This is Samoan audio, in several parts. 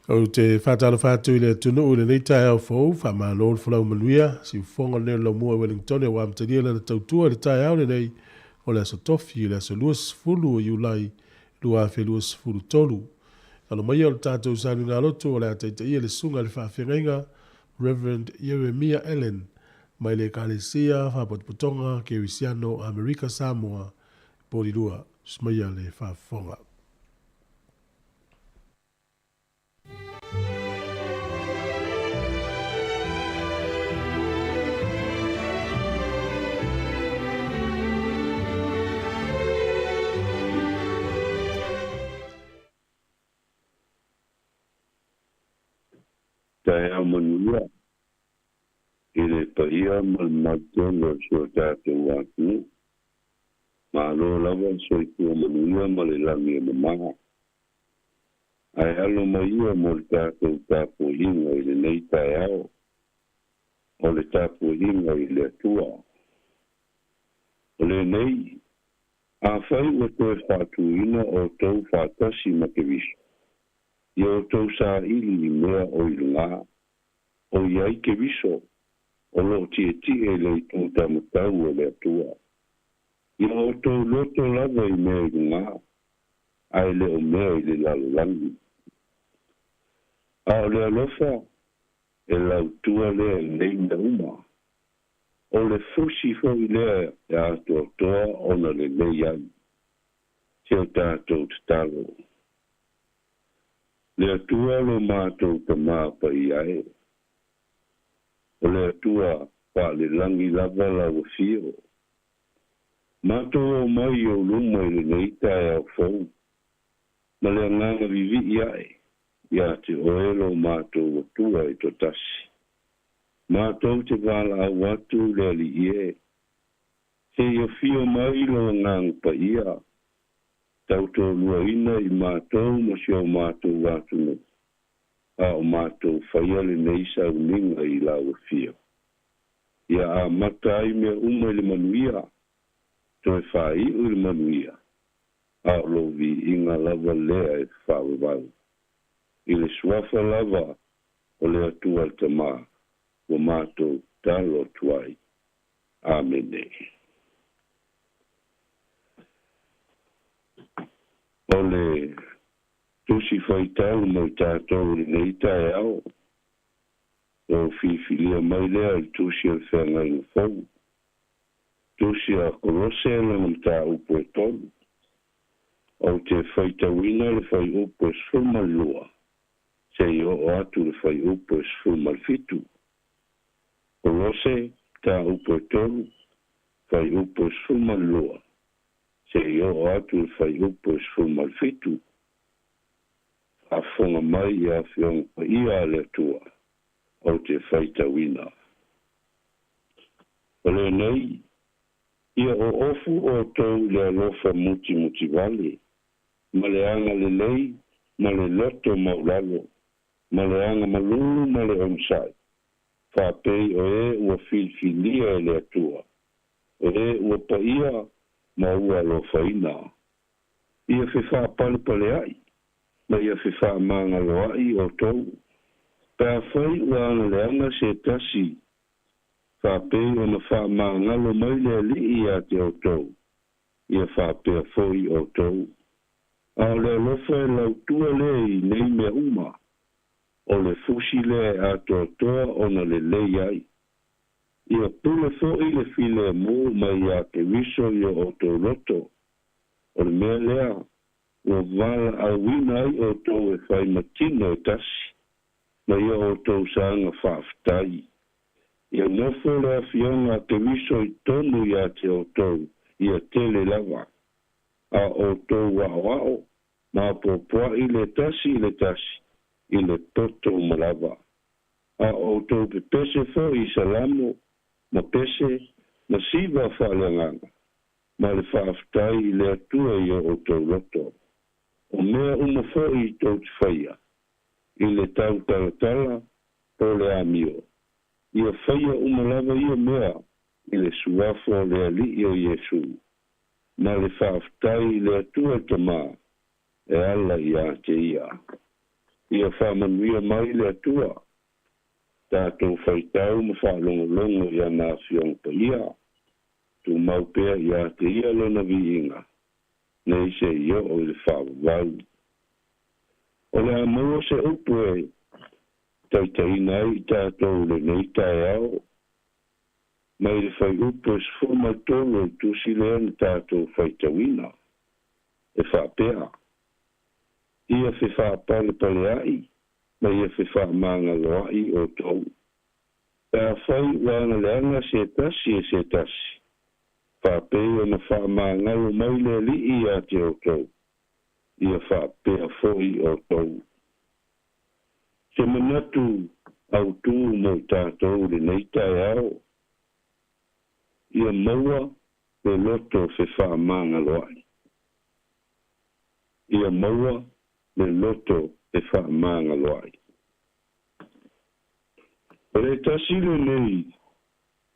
Ou te faatalofa atu i le atunuu i lenei taeao fou, faamalo le folau manuia, siufofoga lenei o le laumua i Wellington ua amatalia lana tautua i le taeao lenei o le aso Tofi, le aso 20 o Iulai 2023. Alo maia o le tatou sauniga lotu o le a taitaia le susuga i le faafeagaiga Reverend Ieremia Allen mai le Ekalesia Faapotopotoga Kerisiano Amerika Samoa, Porirua. Sumaia le faafofoga. Taeao manuia i le paia ma le mamalu tele o si o tatou atunuu. Malo lava le soifua manuia ma le lagi e mama. Ae alo mai ia mo le tatou tapuaiga i lenei taeao, o le tapuaiga i le Atua. O lenei, afai ua toe faatuina outou faatasi ma Keriso, ia outou saili i mea o i luga, o i ai Keriso, o loo tietie i le itu taumatau o le Atua. Ia outou loto lava i mea i luga, ae le o mea i le lalolagi. A o le alofa, e lautua lea i nei mea uma. O le fusi foi lea e atoatoa ona lelei ai. Se o tatou tatalo. Le Atua lo matou Tamā paia e. O le Atua faalelagi lava lau afio. Matou omai i ou luma i lenei taeao fou, ma le agaga vivii ae ia te oe lo matou Atua e toatasi. Matou te valaau atu le Alii e, se i afio mai lo agaga paia, tautoaluaina i matou ma si o matou atunuu, a o matou faia lenei sauniga i lau afio. Ia amata ai mea uma i le manuia, toe faaiu i le manuia, a o lou viiga lava lea e faavavau. I le suafa lava o le Atua le Tamā, ua matou tatalo atu ai. Amene. O le tusi faitau mo i tatou i lenei taeao, ua filifilia mai lea i le tusi o le feagaiga fou. Tusi a Kolose lona mataupu e 3. Ou te faitauina le fuaiupu e 12, seia oo atu le fuaiupu e 17. Kolose, mataupu e 3, fuaiupu e 12, seia oo atu le fuaiupu e 17. Faafofoga mai i afioga paia a le Atua, ou te faitauina. O lenei, ia oofu outou i le alofa mutimutivale, ma le agalelei, ma le loto maualalo, ma le agamalulu ma le onosai, faapei o e ua filifilia e le Atua, o e ua paia ma ua alofaina. Ia fefaapalepaleai, ma ia fefaamagaloai outou. Pe afai ua agaleaga se tasi, faapei ona faamagalo mai le Alii ia te outou, ia faapea foi outou. A o le alofa e lautua lea i nei mea uma, o le fusi lea e atoatoa ona lelei ai. Ia pule foi le filemu mai ia Keriso i o outou loto. O le mea lea, ua valaauina ai outou e fai ma tino e tasi, ma ia outou saga faafetai. Ia nofo le afioga a Keriso i totonu ia te outou, ia tele lava. A outou aoao ma apoapoai le tasi i le tasi i le poto uma lava. A outou pepese foi i salamo ma pese ma siva faaleagaga, ma le faafetai i le Atua i o outou loto. O mea uma foi tou te faia, i le tautalatala po o le amio, ia faia uma lava ia mea i le suafa o le Alii o Iesu, ma le faafetai i le Atua le Tamā e ala ia te ia. Ia faamanuia mai le Atua, tatou faitau ma faalogologo i ana Afioga Paia, tumau pea ia te ia lona viiga, nei seia oo i le faavavau. O le a maua se upu e taitaiina ai i tatou i lenei taeao, mai le fuaiupu e 13 o le tusi lea na tatou faitauina, e faapea, Ia fefaapalepalea'i ma ia fefaamagaloa'i outou. Pe afai ua agaleaga se tasi e se tasi, faapei ona faamagalo mai le Alii ia te outou, ia faapea foi outou. Se manatu autū mo i tatou i lenei taeao, ia maua le loto fefaamagaloa'i. Ia maua le loto fefaamagaloa'i. O le tasi lenei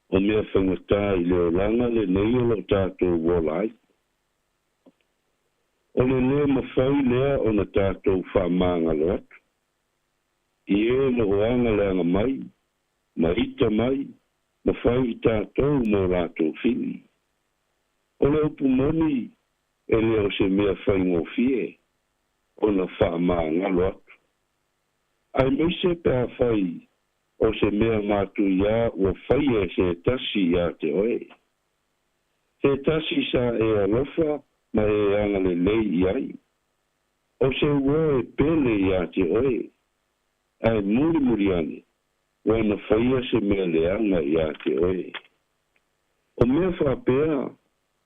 o mea faigata i le olaga lenei o lo o tatou ola ai. O le lē mafai lea ona tatou faamagalo atu i e o lo o agaleaga mai ma ita mai ma fai i tatou ma o latou fili. O le upu moni e le o se mea faigofie ona faamagalo atu, aemaise pe afai o se mea matuiā ua faia e se tasi iā te oe. Se tasi sa e alofa ma e agalelei i ai. O se uo e pele iā te oe, ae mulimuli ane, ua na faia se mea leaga iā te oe. O mea faapea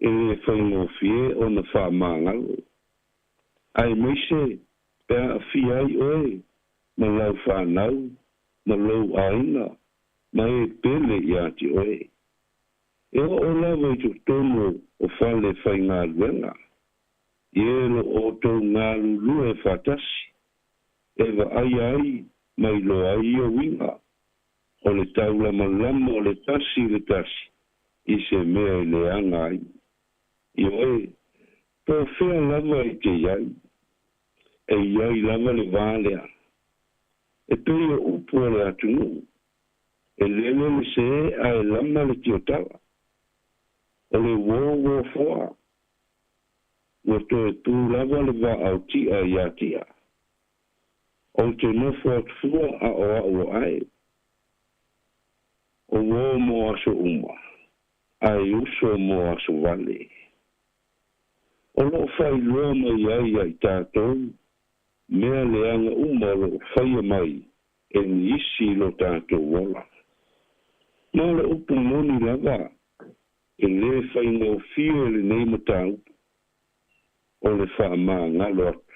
e le faigofie ona faamagalo, aemaise pe a aafia ai oe ma lau fanau ma lou aiga ma e pele iā te oe. E oo lava i totonu o fale faigaluega, i e lo outou galulue faatasi, e vaaia ai ma iloa ai ia uiga, o le taulamalama o le tasi i le tasi i se mea e leaga ai. Ioe, po o fea lava e te i ai, e i ai lava le va lea. E pei o upu a le atunuu, e lele le sē ae lama le tiotala. O le uō uō foa, ua toe tū lava le vaa o Ti'a iā Ti'a. Ou te nofo atu fua a o a'u o ʻae. O uō mo aso uma, ae uso mo aso vale. O lo'o faailoa mai ai ia i tatou mea leaga uma o lo'o faia mai e nisi i lo tatou ola. Ma o le upu moni lava, e lē faigofie lenei mataupu o le faamagalo atu.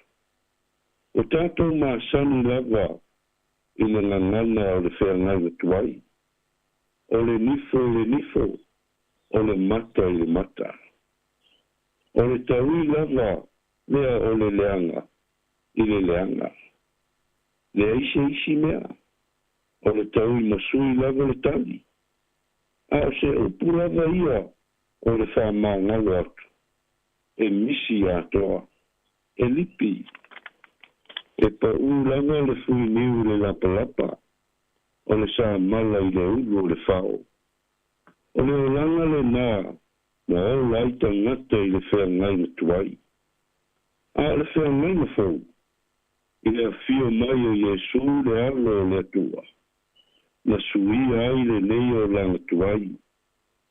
Ua tatou masani lava i le gagana o le feagaiga tuai, o le nifo i le nifo, o le mata i le mata. O le taui lava lea o le leaga i le leaga. Leai se isi mea, o le taui masui lava le tali. A o se upu lava ia o le faamagalo atu, e misi atoa, e lipi. E paʻū lava le fuiniu i le lapalapa, o le samala i le ulu o le fao. O le olaga lenā na ola ai tagata i le feagaiga tuai. A o le feagaiga fou, i le afio mai o Iesū le Alo o le Atua, na suia ai lenei olaga tuai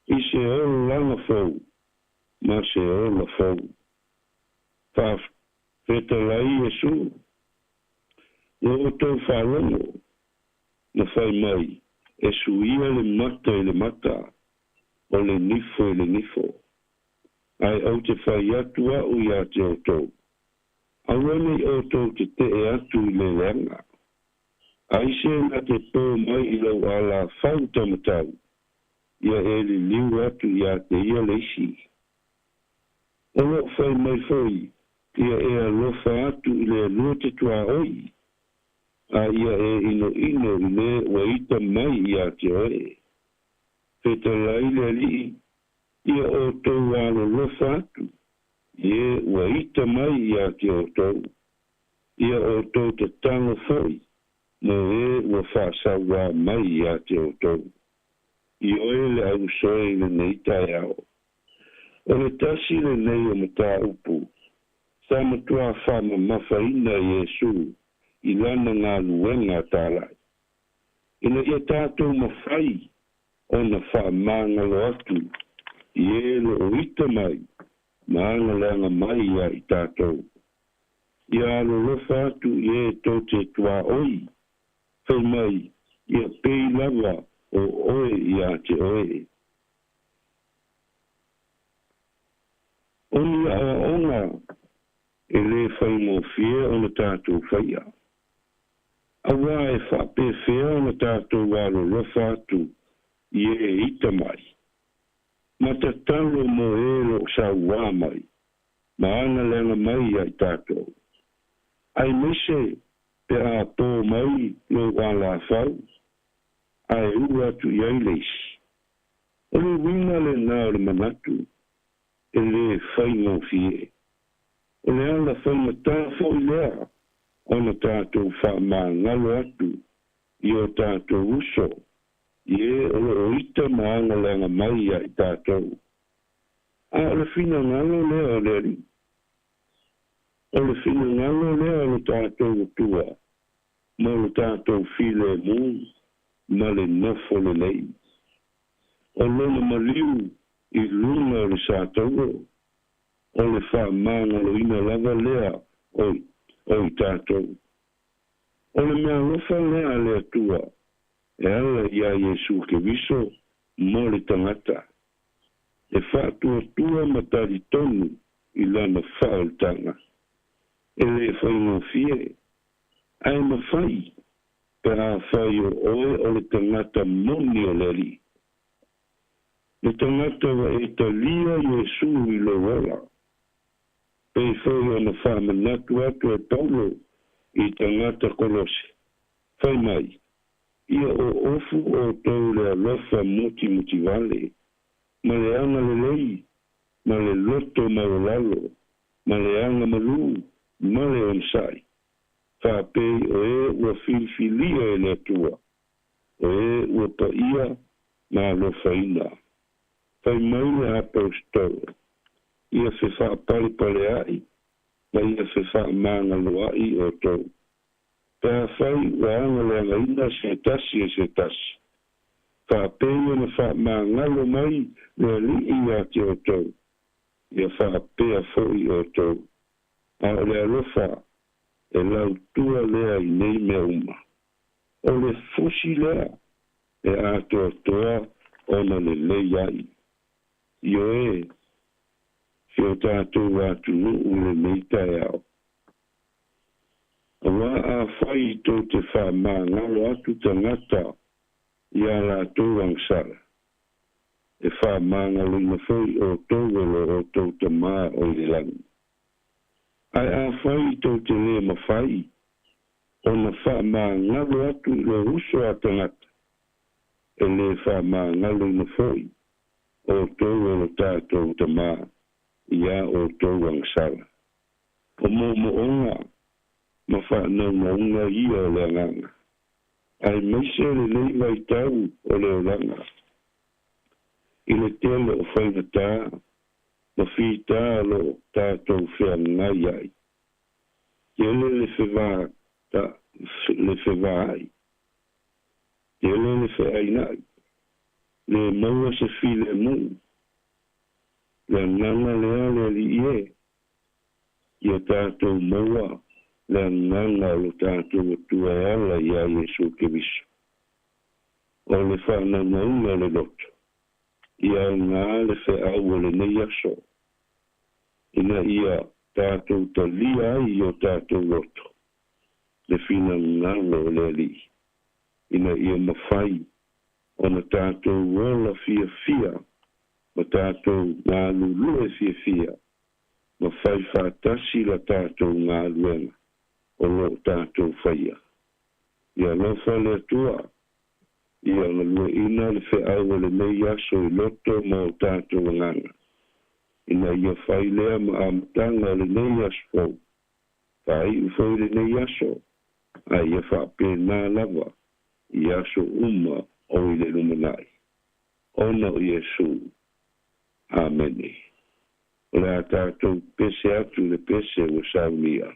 i se olaga fou ma se ola fou. Faafetalai Iesū, ua outou faalogo, na fai mai, e suia le mata i le mata, o le nifo i le nifo. Ae ou te fai atu a'u iā te outou, aua nei outou tetee atu i le leaga. Aise na te pō mai i lou alafau taumatau, ia e liliu atu iā te ia le isi. O lo'o fai mai foi, ia e alofa atu i le Alua te tuaoi, a ia e inoino i le ua ita mai iā te oe. Fetalai le Alii, ia outou alolofa atu i e ua ita mai iā te outou. Ia outou tatalo foʻi mo ē ua faasauā mai iā te outou. Ioe le ausoe i lenei taeao. O le tasi lenei o matāupu sa matuā faamamafaina Iesu i lana galuega talaʻi, ina ia tatou mafai ona faamagalo atu i ē loo ita mai ma agaleaga mai iā i tatou. Ia alolofa atu i ē tou te tuaoi, fai mai, ia pei lava o oe iā te oe. O ni aoaoga e lē faigofie ona tatou faia. Auā e faapefea ona tatou alolofa atu i ē ita mai, ma tatalo mo ē loo sauā mai ma agaleaga mai iā i tatou, aemaise pe a pō mai lou alafau ae ua atu i ai le isi. O le uiga lenā o le manatu e lē faigofie. O le ala faigatā foʻi lea ona tatou faamagalo atu i o tatou uso i ē o loo ita ma agaleaga mai iā i tatou. A o le finagalo lea o le Alii. O le finagalo lea o lo tatou Atua mo lo tatou filemu ma le nofo lelei. O lona maliu i luga o le sataua, o le faamagaloina lava lea o i tatou. O le meaalofa lea a le Atua e ala iā Iesu Keriso mo le tagata, e faatuatua ma talitonu i lana faaolataga. E lē faigofie, ae mafai pe afai o oe o le tagata moni o le Alii, le tagata ua e talia Iesu i lou ola. Pei foi ona faamanatu atu e Paulo i tagata Kolose, fai mai, Ia oofu outou le alofa mutimutivale, ma le agalelei, ma le loto maualalo, ma le agamalū, ma le onosaʻi, faapei o ē ua filifilia e le Atua, o ē ua paia ma alofaina. Fai mai le aposetolo, Ia fefaapalepaleaʻi ma ia fefaamagaloaʻi outou, pe afai ua agaleagaina se tasi e se tasi, faapei ona faamagalo mai le Alii iā te outou, ia faapea foʻi outou. A o le alofa e lautua lea i nei mea uma. O le fusi lea e atoatoa ona lelei ai. Ioe, si o tatou atunuu i lenei taeao. Auā afai tou te faamagalo atu tagata i ā latou agasala, e faamagaloina foi outou e lo outou Tamā o i le lagi. Ae afai tou te lē mafai ona faamagalo atu i lou uso a tagata, e lē faamagaloina foi outou e lo tatou Tamā i ā outou agasala. O moomooga ma faanaunauga ia o le agaga, aemaise lenei vaitau o le olaga, i le tele o faigatā ma fitā o loo tatou feagai ai. Tele le fevā ta le fevāai, tele le feainaʻi, lē maua se filemu. Le agaga lea le Alii e, ia tatou maua le agaga o lo tatou Atua e ala iā Iesu Keriso. O le faanaunauga o le loto, ia aogā le feau o lenei aso, ina ia tatou talia ai i o tatou loto le finagalo o le Alii, ina ia mafai ona tatou ola fiafia ma tatou galulue fiafia ma fai faatasi la tatou galuega o loo tatou faia. Ia alofa le Atua ia galueaina le feau o lenei aso i loto ma o tatou agaga, ina ia fai lea ma amataga o lenei aso fou. Faai'u foi lenei aso ae ia faapenā lava i aso uma o i le lumana'i ona o Iesū. Amene. O le a tatou pese atu le pese ua saunia.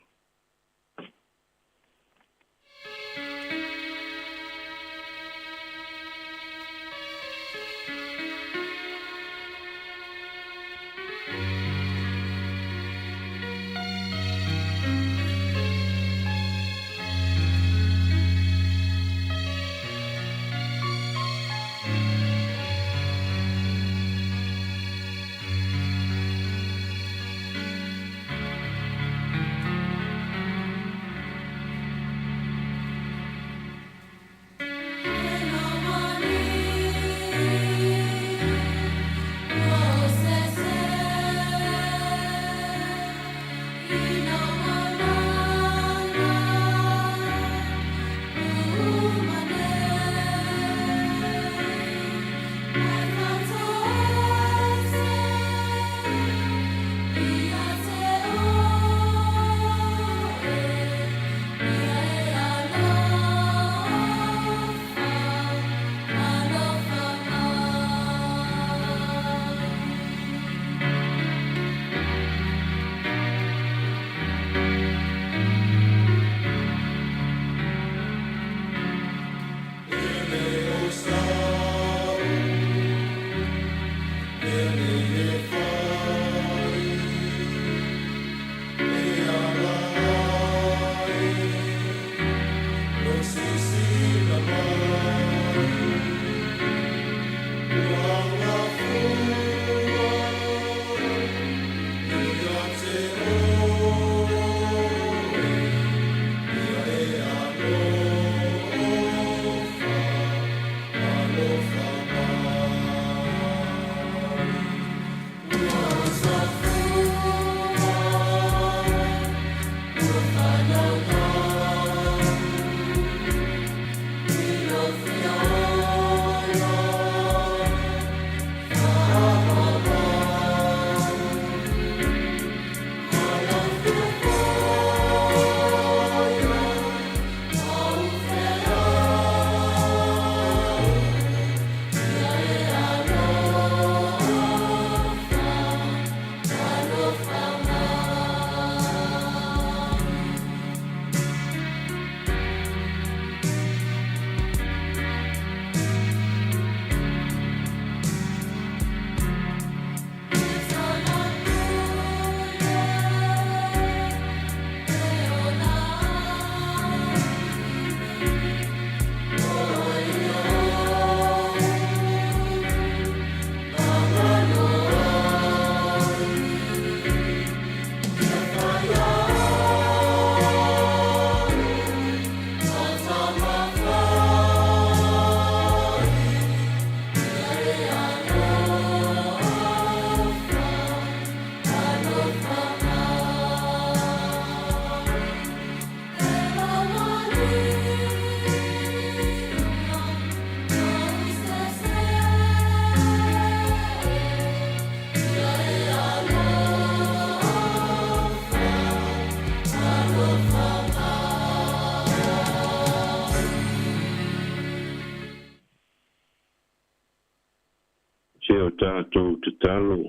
Se o tatou tatalo.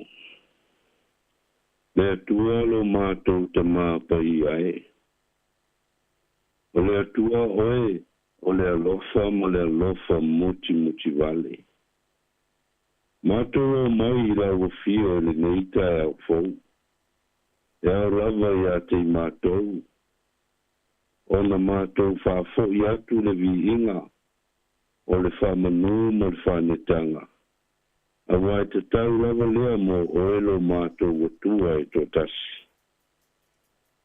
Le Atua lo matou Tamā Paia e. O le Atua oe o le alofa ma le alofa mutimutivale. Matou omai i lau afio i lenei taeao fou. E ao lava ia te i matou, ona matou faafo'i atu le viiga o le faamanū ma le faanetaga. Auā e tatau lava lea mo oe lo matou Atua e toatasi.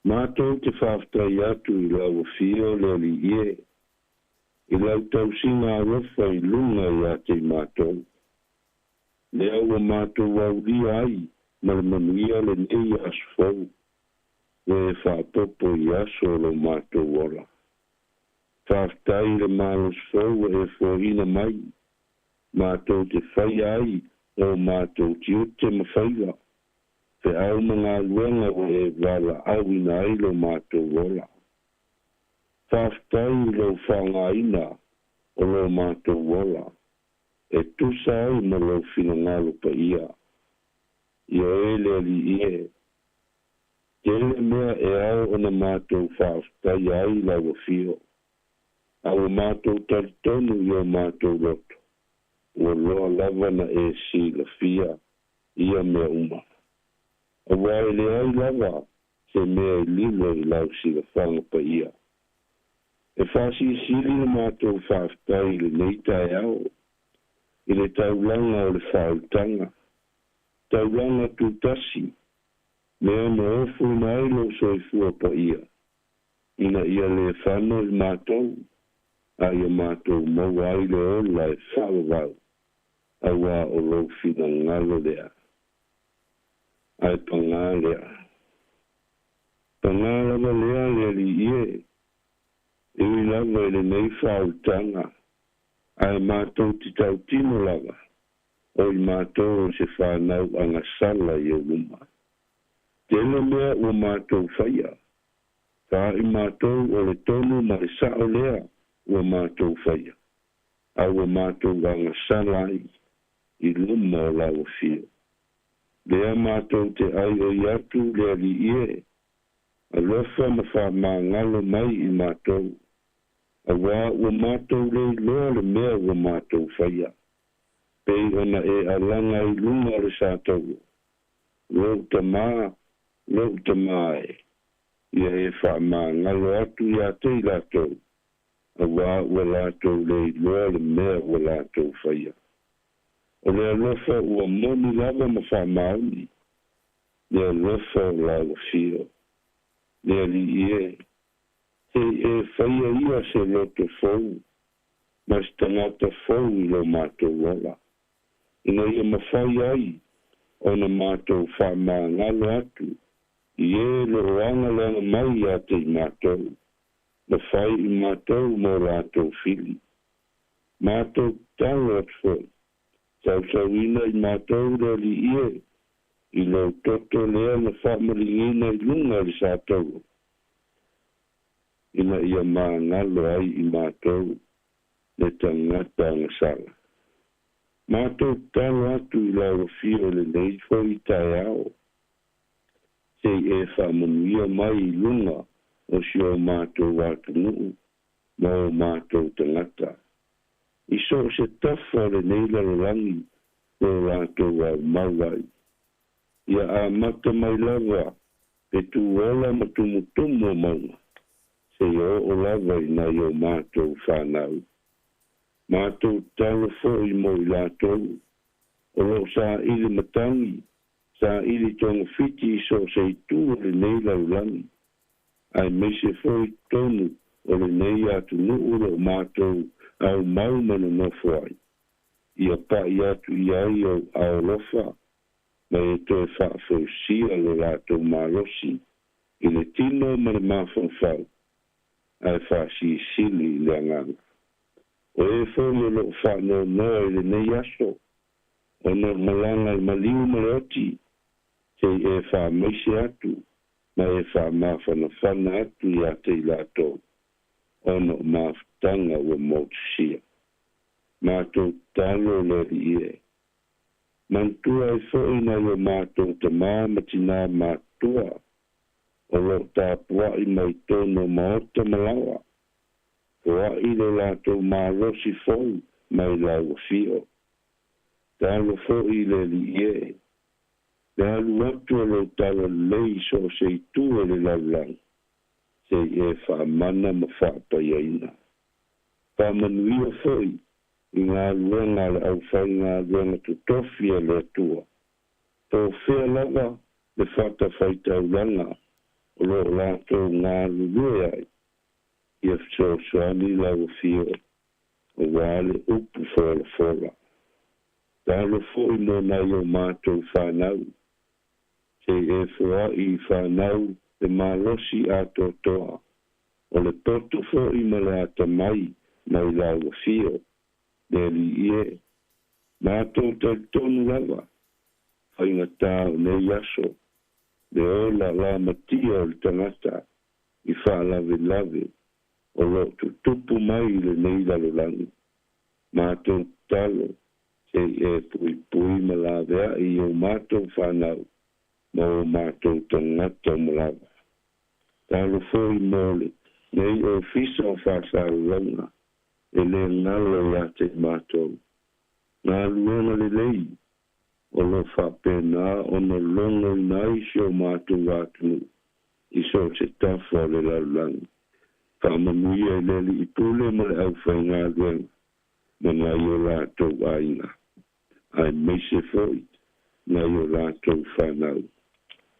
Matou te faafetai atu i lau afio le Alii e, i lau tausiga alofa i luga ia te i matou. Lea ua matou aulia ai ma le manuia lenei aso fou, ua e faapopo i aso o lo matou ola. Faafetai i le malosi fou ua e foaina mai, matou te faia ai o matou tiute ma faiva, Feʻau ma galuega ua e valaauina ai lo matou ola. Faafetai i lou faaaogaina o lo matou ola e tusa ai ma lou finagalo paia. Ioe le Alii e, tele mea e ao ona matou faafetaia ai lau Afio, a ua matou talitonu i o matou loto, ua loa lava na e silafia ia mea uma. Auā e leai lava se mea e lilo i lau silafaga paia. E faasilisili le matou faafetai i lenei taeao, i le taulaga o le faaolataga, taulaga tutasi, mea na ofoina ai lou soifua paia, ina ia le fano i matou, a ia matou maua ai le ola e faavavau, auā o lou finagalo lea. Ae pagā lea. Pagā lava lea le Alii e, e ui lava i lenei faaolataga, ae matou te tautino lava, o i matou o se fanau agasala i ou luma. Tele mea ua matou faia, fa i matou o le tonu ma le sao lea ua matou faia, a ua matou agasala ai i luma o lau Afio. Lea matou te aioi atu le Alii e, alofa ma faamagalo mai i matou, auā ua matou le iloa le mea ua matou faia, pei ona e alaga i luga o le sataua, Lou tamā, lou tamā e, ia e faamagalo atu ia te i latou, auā ua latou le iloa le mea ua latou faia. O le alofa ua moni lava ma faamaoni, le alofa o lau Afio, le Alii e, se i e faia ia se loto fou ma se tagata fou i lo matou ola, ina ia mafai ai ona matou faamagalo atu i e lo o agaleaga mai ia te i matou, ma fai i matou mo latou fili. Matou tatalo atu foi, sausauina i matou le Alii e, i lou toto lea na faamaligiina i luga o le sataua, ina ia magalo ai i matou le tagata agasala. Matou tatalo atu i lau Afio i lenei foi taeao, se i e faamanuia mai i luga o si o matou atunuu ma o matou tagata. I so o se tafa o lenei lalolagi o latou aumau ai. Ia amata mai lava le tu ola ma tumutumu o mauga, seia oo lava i nai o matou fanau. Matou tatalo foi mo i latou o lo o saili matagi, saili togafiti i so o se itu o lenei lalolagi, aemaise foi i totonu o lenei atunuu o lo o matou aumau ma nonofo ai. Ia paʻi atu i ai ou aolofa ma e toe faafeusia lo latou malosi i le tino ma le mafaufau, ae faasilisili i le agaga. O e foi o lo o faanoanoa i lenei aso, ona o le malaga a le maliu ma le oti, se i e faamaise atu ma e faamafanafana atu ia te i latou, ona o mafutaga ua motusia. Matou tatalo le Alii e. Manatua ai foi nai o matou tamā ma tinā matutua o lo o tapuaʻi mai totonu o maota ma laoa, foaʻi lo latou malosi fou mai lau Afio. Talo foi i le Alii e, le alu atu o lou talalelei i so o se itu o le lalolagi, se i e faamana ma faapaiaina. Faamanuia foi i galuega a le aufaigaluega totofi a le Atua, po o fea lava le fatafaitaulaga o lo o latou galulue ai, ia fesoasoani lau Afio aua le upu folafola. Talo foi mo nai o matou fanau, se i e foai i fanau le malosi atoatoa, o le poto foi ma le atamai mai lau Afio, le Alii e. Matou talitonu lava, faigata o nei aso, Le ola lamatia o le tagata i faalavelave o loo tutupu mai i lenei lalolagi. Matou tatalo se i e puipui ma laveai i o matou fanau ma o matou tagata uma lava. Talo foi mo lenei Ofisa o Faasalalauga e le galo ia te matou. Galuega lelei o lo o faapena ona logoina ai si o matou atunuu i so o se tafa o le lalolagi. Faamanuia i le Alii Pule ma le aufaigaluega ma nai o latou aiga, aemaise foi nai o latou fanau.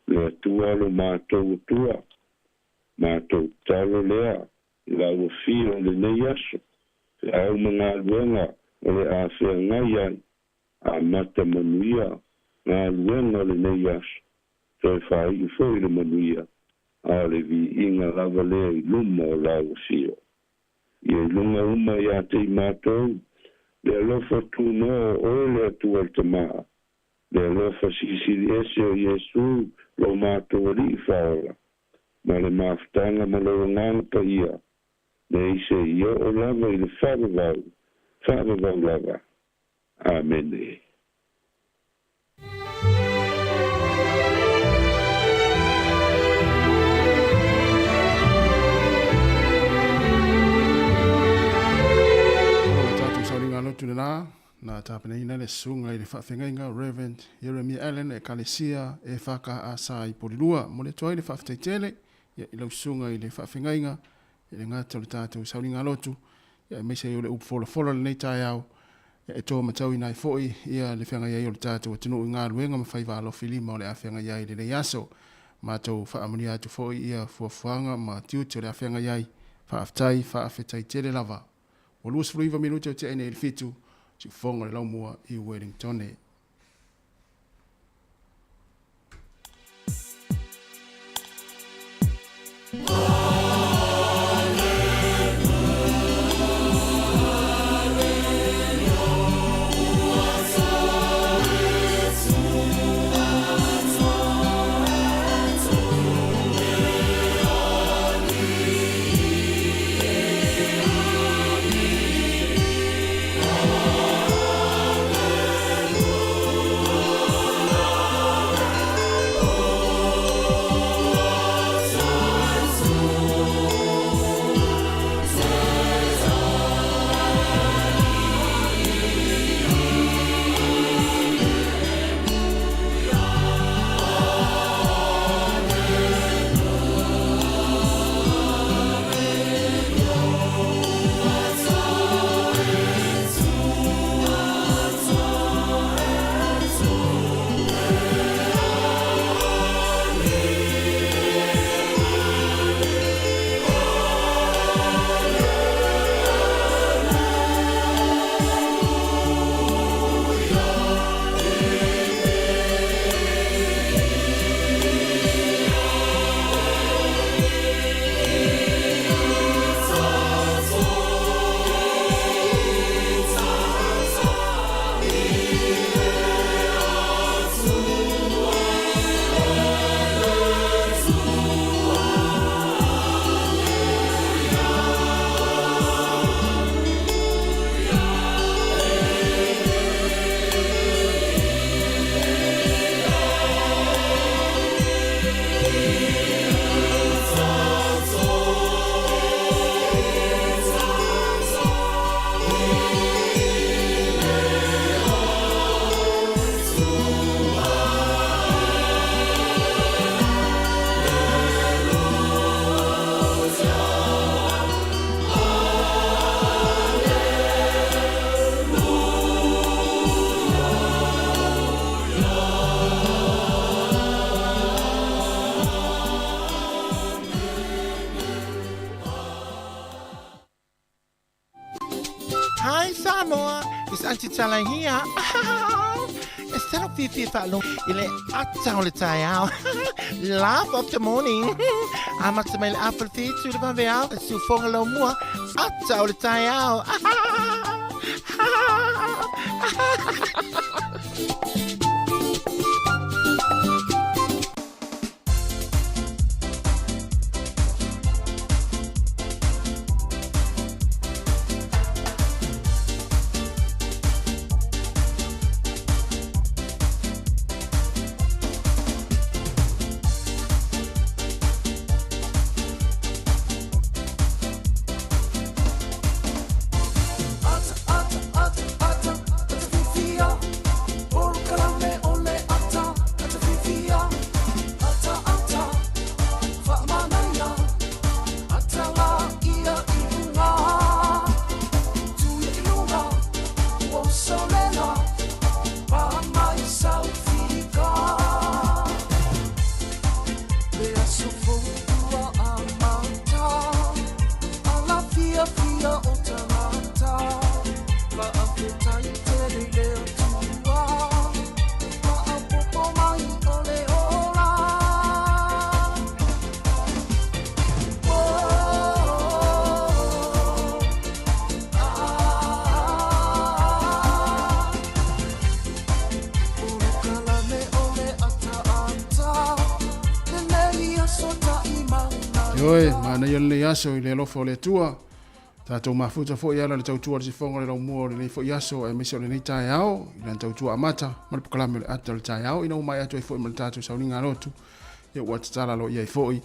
Le Atua lo matou Atua, matou tatalo lea i lau afio i lenei aso, feau ma galuega o le a feagai ai, amata manuia galuega o lenei aso, toe faaiu foi le manuia, a o le viiga lava lea i luma o lau afio. Ia i luga uma ia te i matou, le alofa tunoa o oe le Atua le Tama, le alofa silisili ese o Iesu lo matou Alii Faaola, ma le mafutaga ma lou Agaga Paia, nei seia oo lava i le faavavau, faavavau lava. Amene. O le tatou sauniga lotu lena, na tapenaina le susuga i le faafeagaiga Rev. Jeremiah Allen, Ekalesia EFKA sa i Polilua. Momoli atu ai le faafetai tele ia i lau susuga i le faafeagaiga i le gata o le tatou sauniga lotu, ia aemaise ai o le upu folafola i lenei taeao, ia e to matauina ai foi ia le feagai ai o le tatou atunuu i galuega ma faiva alofi lima o le a feagai ai i lenei aso. Matou faamanuia atu foi ia fuafuaga ma tiute o le a feagai ai. Faafetai, faafetai tele lava. Ua 29 minute o tea nei i le fitu, siufofoga o le laumua i Wellingtone. Hi Samoa, it's Auntie Tala here. E salo fiafia faalogo i le ata o le taeao. Laugh of the morning. Amata mai le afa le fitu le vaveao, e siufoga lau mua, ata o le taeao. Ioe, manaia lenei aso i le alofa o le Atua. Tatou mafuta foi ala le tautua le sifoga le laumua o lenei foi aso aemaise o lenei taeao i lana tautua amata ma le pokalame o le ata o le taeao ina ua maea atu ai foi ma le tatou sauniga lotu ia ua tatala loa i ai foi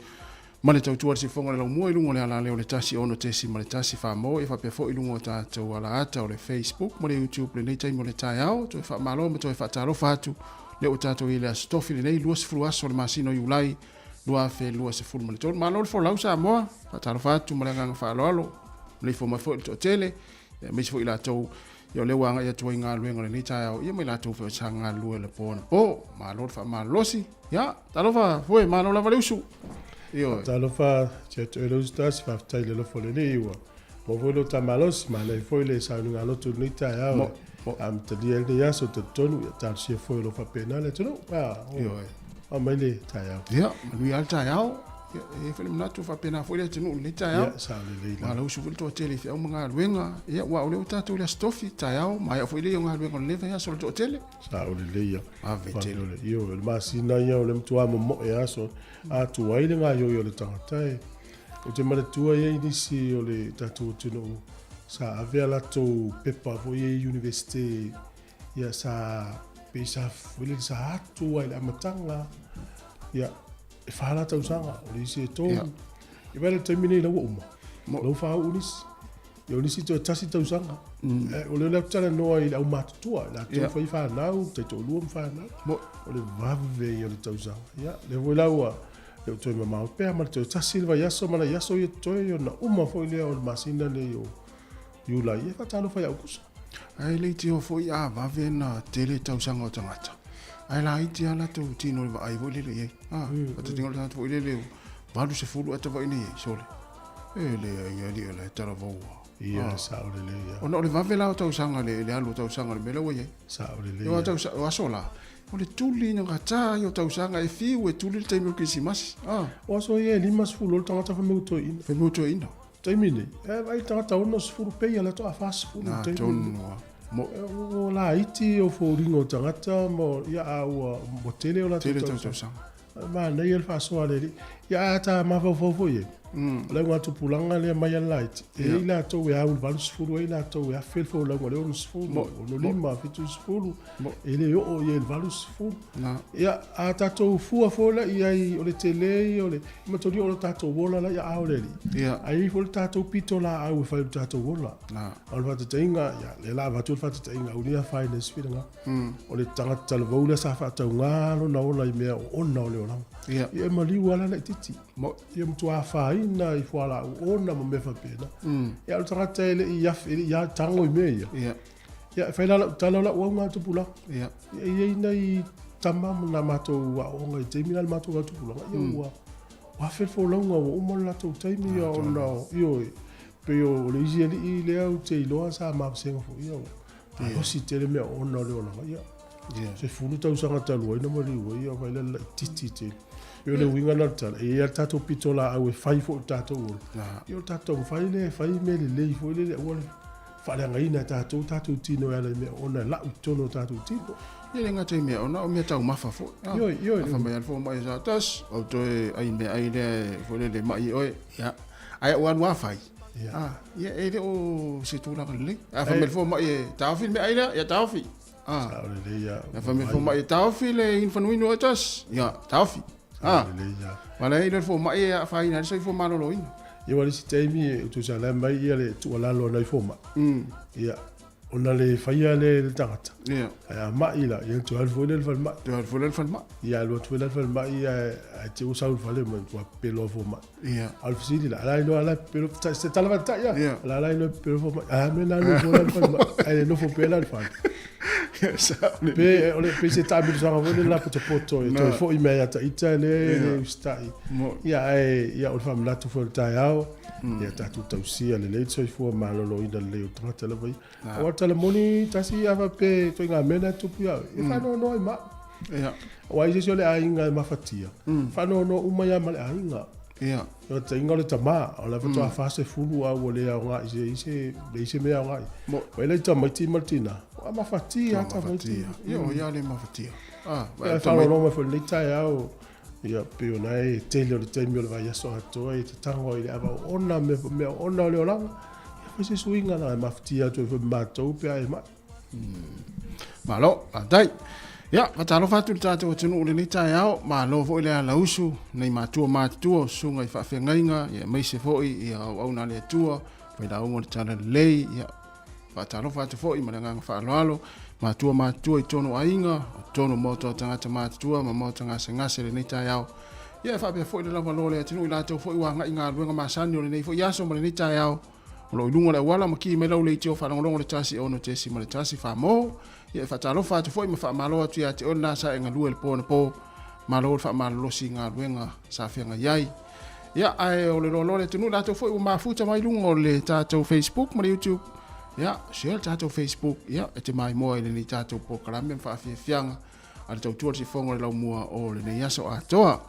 ma le tautua le sifoga le laumua i luga o le alaleo le 16.1 Samoa ia faapea foi i luga o tatou alaata o le Facebook ma le YouTube lenei taimi o le taeao toe faamalo ma toe faatalofa atu lea ua tatou i le aso tofi lenei 20 aso o le masina o Iulai 2023. Malo le folau Samoa, faatalofa atu ma le agaga faaaloalo, maleifua mai foi le toatele, aemaise foi i latou ia o lea ua agai atu ai galuega o lenei taeao, ia ma i latou foi sa galulue le po anapo. Malo le faamalolosi. Ia, talofa foe, malo lava le usu. Ioe. Talofa tia toe le usu tasi, faafetai le alofa o le Alii ua maua foi lo ta malosi, manaia foi le sauniga lotu i lenei taeao. Amatalia ai lenei aso, talitonu ia talosia foi o lo o faapena le atunuu. Ioe. Aumai le taeao. Ia, manuia lava le taeao. Ia, e i ai foi le manatu faapena foi le atunuu i lenei taeao. Ia, sao lelei lava. Malausu foi le toatele i feau ma galuega. Ia, aua o lea ua tatou i le Aso Tofi, taeao, maea foi lea o galuega o lenei vaiaso le toatele. Sao lelei lava. Ave tele. Ioe, o le masina ia o le matua momoe aso. A tuai le gaoioi o le tagata e. Ou te manatua e i ai nisi o le tatou atunuu sa ave a latou pepa foi ia i Universite ia sa pei sa foi lele sa atu ai i le amataga ia e fa la tausaga o le isi e tolu. Yeah. Ia vaai le taimi nei la ua uma. Mo lau faauu nisi. Ia o nisi toe tasi tausaga. O lea ou te talanoa i le aumatutua, latou yeah. fai fanau, taitoalua ma fanau. Mo o le vave ia o le tausaga. Ia, lea foi la ua le toe mamao pea ma le toe tasi le vaiaso ma nai aso ia totoe ona uma foi lea o le masina nei o Iulai, e faatalofa ia Aukuso. Ae le itio foi a vave na tele tausaga o tagata. Ae laiti lava latou tino i le vaai foi lele i ai. Ah, faataitaiga o le tagata foi lele 80 ata vaai nei ai, sole. E leai alii o la e talavaua. Ia, sao lelei lava. Ona o le vave la o tausaga le, le alu o tausaga o le mea lea ua i ai. Sao lelei lava. O aso la, o le tuli ina gata ai o tausaga e fiu e tuli le taimi o le Kerisimasi. Ah. O aso ia e 50 o le tagata fai mai ua toeaina. Fai mai ua toeaina. Taimi nei, e vaai le tagata 60 pei a le atoa 40 Na, taimi. Tonu lava. Mo. Ua laiti o foliga o tagata ma ia a ua ua tele o latou tele tausaga. Manaia le faasoa a le alii. Ia a ta mafaufau foi i ai, o le augatupulaga lea mai a le laiti, e i ai latou e au i le 80, e i ai latou e afe le folauga i le 60, 65, 70, e le oo i ai i le 80. Ia, a tatou fua foi la i ai, o le tele ia o le matolia o le tatou ola la i aao o le Alii. Ae i ai foi le tatou pitolaau e fai o le tatou ola. A o le faataitaiga, ia, lea la avatu le faataitaiga, au nei afaina i se finagalo. O le tagata talavou lea sa faatauga lona ola i mea oona o le olaga. Ia e maliu lava la laitiiti. Ia matua afaina i fualaau oona ma mea faapena. Ia a o le tagata e le i e le i tago i mea ia. Ia e fai la lau tala o lau auga tupulaga. Ia e i ai nai tama ma na matou aoaoga i taimi la le matou au tupulaga. Ia ua afe le folauga ua uma le latou taimi ia ona ioe pei o le isi alii lea ou te iloa sa mavasega foi ia malosi tele mea oona o le olaga. Ia 10 tausaga talu ai na maliu ai ia vai le laitiiti tele. Pei o le uiga lena o le tala, e i ai lava le tatou pitolaau e fai foi i le tatou ola. Ia o le tatou taumafai lea e fai mea lelei foi lele aua le faaleagaina e tatou tatou tino e ala i mea oona e lau i totonu o tatou tino. Ia le gata i mea oona, o mea taumafa foi. Ioe, ioe. A fai mai lava le fomai sa tas, ou toe ai meaai lea foi lele e mai oe. Ia, ae ou alu lava fai. Ia, ia e le o se tulaga lelei. A fai mai le fomai e taofi le meaai lea, ia taofi. Sao lelei lava. A fai mai le fomai e taofi le inu fanuinu oe tas, ia taofi. Sao lelei lava. Aua la e iloa le fomai e afaina ai le soifua maloloina. Ia aua o le isi taimi e tusa la mai ia le tuualalo a nai fomai. Ia ona le faia lea e le tagata. Ia. Ae a mai la, ia toe alu foi lea i le falemai. Toe alu foi lea i le falemai. Ia alu atu foi la i le falemai ae te i ua sau i le fale ma ua pepelo lava fomai. Ia. A o le fesili la, a la iloa la e pepelo, se tala faataitai lava. Ia. A la iloa e pepelo fomai. A mea na alu ai foi la i le falemai, ae le nofo pea la i le fale. Pe o le pe se taamilosaga foi le lapotopoto e toe fo'i mai ia ta'ita le le usita'i. Ia ae ia o le faamanatu foi o le taeao, ia tatou tausia lelei le soifua maloloina lelei o tagata lava ia. Aua o le tala moni tasi a faapea ituaiga mea na e tupu ia oe, e faanoanoa ai ma au. Aua ai se isi o le aiga e mafatia, faanoanoa uma ai lava ma le aiga. O taiga o le tama, o la faatoa 40 a ua le aoga i se isi, leai se mea aoga i. Ua i ai tamaiti ma le tina, ua mafatia tamaiti. Ia, o ia le mafatia. Ah, e faalolo mai foi lenei taeao, ia pei ona e tele o le taimi o le vaiaso atoa e te tago ai i le ava oona me mea oona o le olaga. Ia fai se suiga na e mafatia atu ai foi ma matou pe a e mai. Malo, faafetai. Ia, faatalofa atu i le tatou atunuu i lenei taeao, malo foi le alausu nei matua matutua o susuga i faafeagaiga, ia aemaise foi ia auauna a le Atua, failauga o le Talalelei, ia faatalofa atu foi ma le agaga faaaloalo, matua matutua i totonu o aiga, o totonu o maota o tagata matutua ma maota gasegase i lenei taeao. Ia, e faapea foi le lavaloa o le atunuu i latou foi ua agai i galuega masani o lenei foi aso ma lenei taeao, O lo o i luga o le auala ma ki mai lau leitio faalogologo le 1 6.1 Famo. Ia e faatalofa atu foi ma faamalo atu ia te oe lena sa e galue le po na po. Malo le faamalolosi i galuega sa feagai ai. Ia, ae o le loaloa le atunuu latou foi ua mafuta mai luga o le tatou Facebook ma le YouTube. Ia, share le tatou Facebook, ia, e te maimoa i lenei tatou polokalame ma faafiafiaga a le tautua le sifogo o le laumua o lenei aso atoa.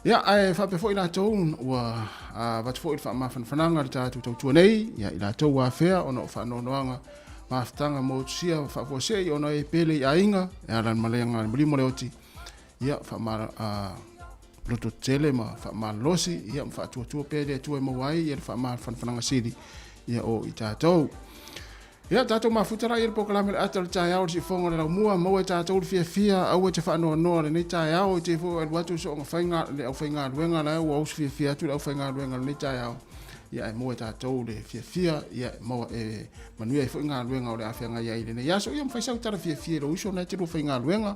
Ia, ae faapea foi latou ua avatu foi le faamafanafanaga le tatou tautua nei, ia, i latou ua afea ona o faanoanoaga mafutaga motusia faafuasei ona e pele i aiga, e ala le maleaga le malimo le oti, ia, faama, loto tele ma faamalolosi, ia, ma faatuatua pea le Atua e maua ai ia le faamafanafanaga sili, ia, o i tatou. Ia, tatou mafuta la i le polokalame le ata o le taeao o le siufofoga o le laumua, maua e tatou le fiafia, aua e te faanoanoa lenei taeao, i te foi alu atu soonga faiga le aufaigaluega la ua usu fiafia atu le aufaigaluega lenei taeao. Ia, ae maua e tatou le fiafia, ia, maua e manuia ai foi galuega o le a feagai ai i lenei aso. Ia, ma fai sau tala fiafia i lou uso na e te lua faigaluega,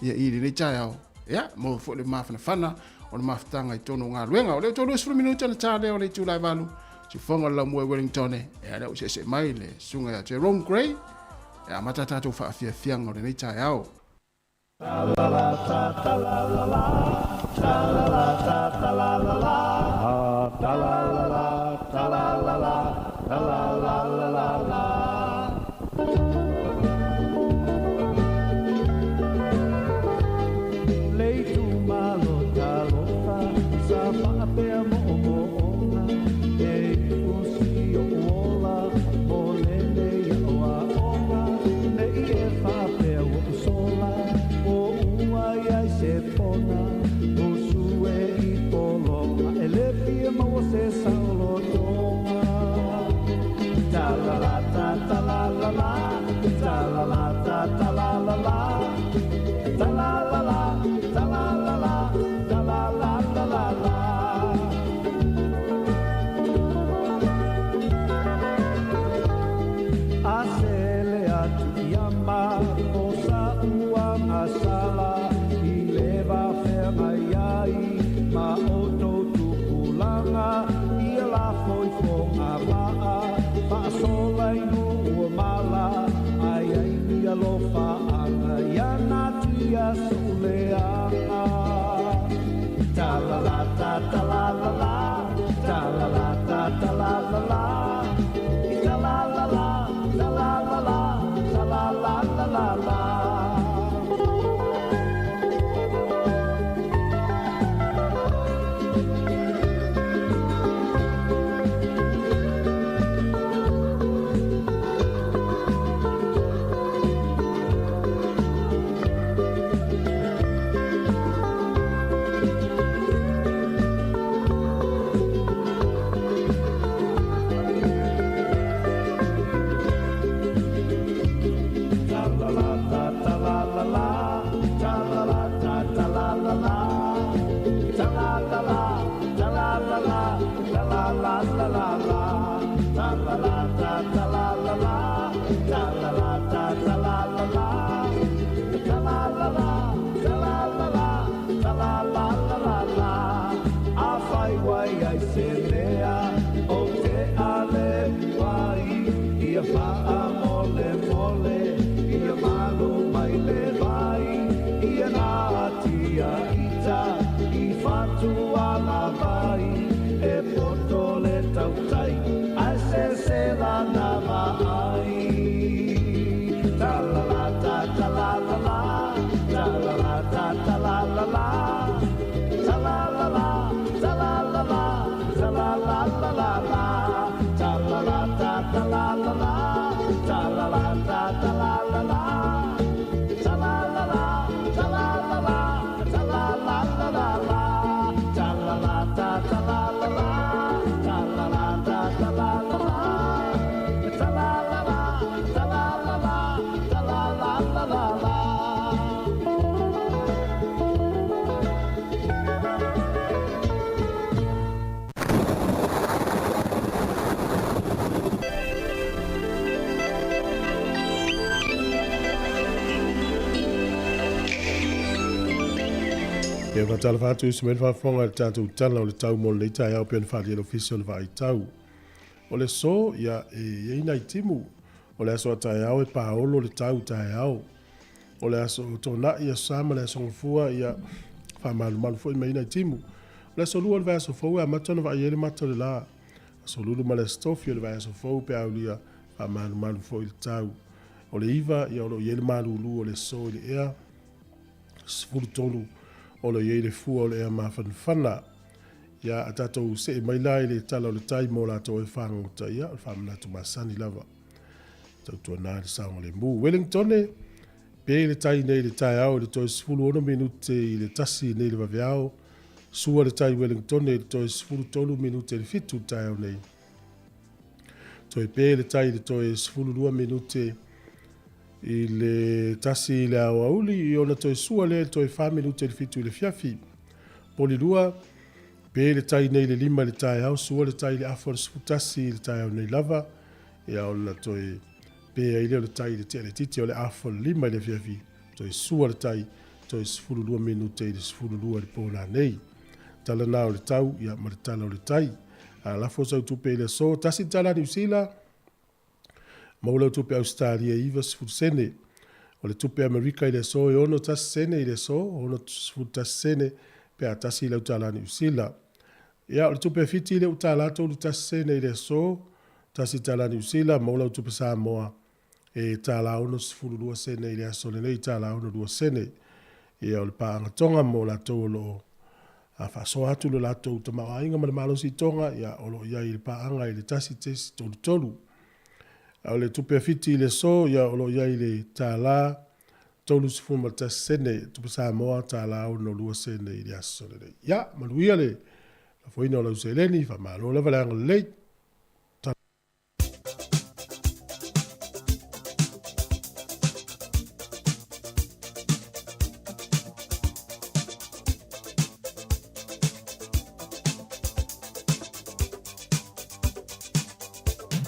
ia, i lenei taeao. Ia, maua foi le mafanafana o le mafutaga i totonu o galuega. O lea ua 30 minute na ta lea o le itula e 8. Siufofoga o le Laumua i Wellington, e lea ua seese mai le susuga ia Jerome Gray e amata tatou faafiafiaga o lenei taeao. Le itumalo talofa sa faapea moomooga e usi o'u ola mo lenei aʻoaʻoga nei e faapea ua ou sola o ua iai se pona usu e i pologa e le fia maua se saolotoga ta la la ta ta la la la ta la la ta ta la la la ta la la la ta la la la ta la la la la la. A sele atu ia ma o sa uagasala i le vafeagai ai ma outou tupulaga ia la foifoga maa faasola i nuu o mala ai ai ni alofaaga ia natia so'u leaga ta la la ta ta la la la ta la la ta ta la la la ta la la la ta la la la ta la la la la la. Ta la la ta ta la la la ta la la ta ta la la la ta la la la ta la la la ta la la la la la ta la la ta ta la la la ta la la ta ta la la la ta la la la ta la la la ta la la la la la a fai wai ai se mea o te ale wai ia faa mole mole ai. Ta la la ta ta la la la, ta la la ta ta la la la, ta la la la, ta la la la, ta la la la la la, ta la la ta ta la la la, ta la la ta ta la la la, ta la la la, ta la la la, ta la la la la la, ta la la ta ta la la la, ta la la ta ta la la la, ta la la la, ta la la la, ta la la la la la. Ia faatalofa atu i se mea faafofoga i le tatou tala o le tau mo lenei taeao pei ona faaalia e le Ofisa o le Vaai Tau. O le aso, ia, e i ai nai timu. O le aso a taeao e paolo le tau taeao. O le aso Toonai, Aso Sa ma le Aso Gafua, ia, faamalumalu foi ma i ai nai timu. O le aso Lua o le vaiaso fou e amata ona vaai ai le mata o le la. Aso Lulu ma le Aso Tofi o le vaiaso fou pe aulia faamalumalu foi le tau. O le 9, ia, o lo o i ai le malulu o le aso i le ea. 13 o lo o i ai le fua o le ea mafanafana. Ia, a tatou see mai la i le tala o le tai mo latou e fagogota, ia, o le faamanatu masani lava. Tautuana le saogalemu. Wellingtone, pe le tai nei le taeao i le toe 16 minute i le 1 nei le vaveao. Sua le tai Wellingtone i le toe 13 minute i le 7 le taeao nei. Toe pe le tai i le toe 12 minute i le 1 i le aoauli i ona toe sua lea i le toe 4 minute i le 7 i le fiafi. Polilua, pe le tai nei le 5 i le taeao, sua le tai i le afa o le 11 i le taeao nei lava, ia ona toe pe ai lea o le tai i le tea laitiiti o le afa o le 5 i le afiafi, toe sua le tai, toe 12 minute i le 12 i le po nanei. Tala na o le tau, ia ma le tala o le tai. A lafo sau tupe i le aso, tasi le tala a Niu Sila, Maua lau tupe Ausetalia e 90 sene. O le tupe Amerika i le aso e 61 sene i le aso, 61 sene pe a tasi i lau tālā Niu Sila. Ia, o le tupe Fiti lea ua tālā 31 sene i le aso, tasi tālā Niu Sila, maua lau tupe Samoa e tālā 62 sene i le aso lenei, tālā 62 sene. Ia, o le paaga Tonga mo latou o lo o faasoa atu lo latou tamaoaiga ma le malosi i Tonga, ia, o lo o i ai i le paaga i le 1.33. A o le tupe a Fiti i le aso, ia, o lo o i ai i le tālā 31 sene, tupe Samoa, tālā 62 sene i le aso lenei. Ia, manuia le lafoina o lau seleni, faamalo lava le agalelei.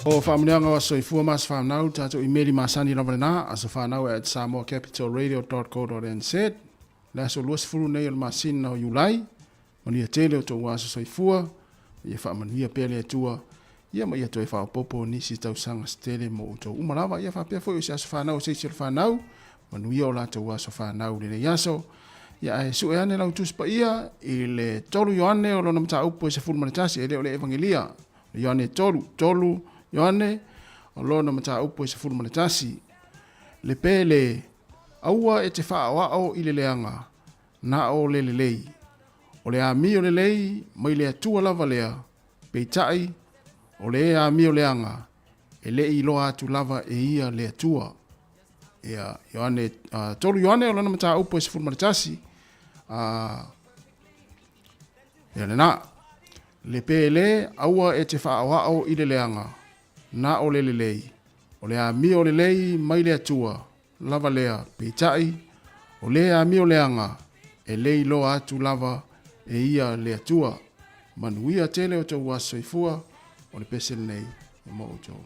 O faamanuiaga o aso soifua ma aso fanau, tatou imeli masani lava lena, asofanau@samoacapitalradio.co.nz, le aso 20 nei o le masina o Iulai, manuia tele o tou aso soifua, ma ia faamanuia pea le Atua, ia ma ia toe faaopoopo nisi tausaga se tele mo outou uma lava, ia faapea foi o se aso fanau o se isi o le fanau, manuia o latou aso fanau i lenei aso. Ia ae sue ane lau Tusi Paia i le 3 Ioane o lona mataupu e 11, e le o le Evangelia. Ioane 3, 3 Ioane o lona mataupu e 11. Le pele, aua e te faaoao i le leaga, na o le lelei. O le amio lelei mai le Atua lava lea, peitai, o le amio leaga, e le i iloa atu lava e ia le Atua. Ia, Ioane, 3 Ioane o lona mataupu e 11, ia lena. Le pele, aua e te faaoao i le leaga, na o le lelei. O le amio lelei mai le Atua lava lea, peitai, o le amio leaga, e le iloa atu lava e ia le Atua. Manuia tele o tou aso soifua, o le pese lenei mo outou.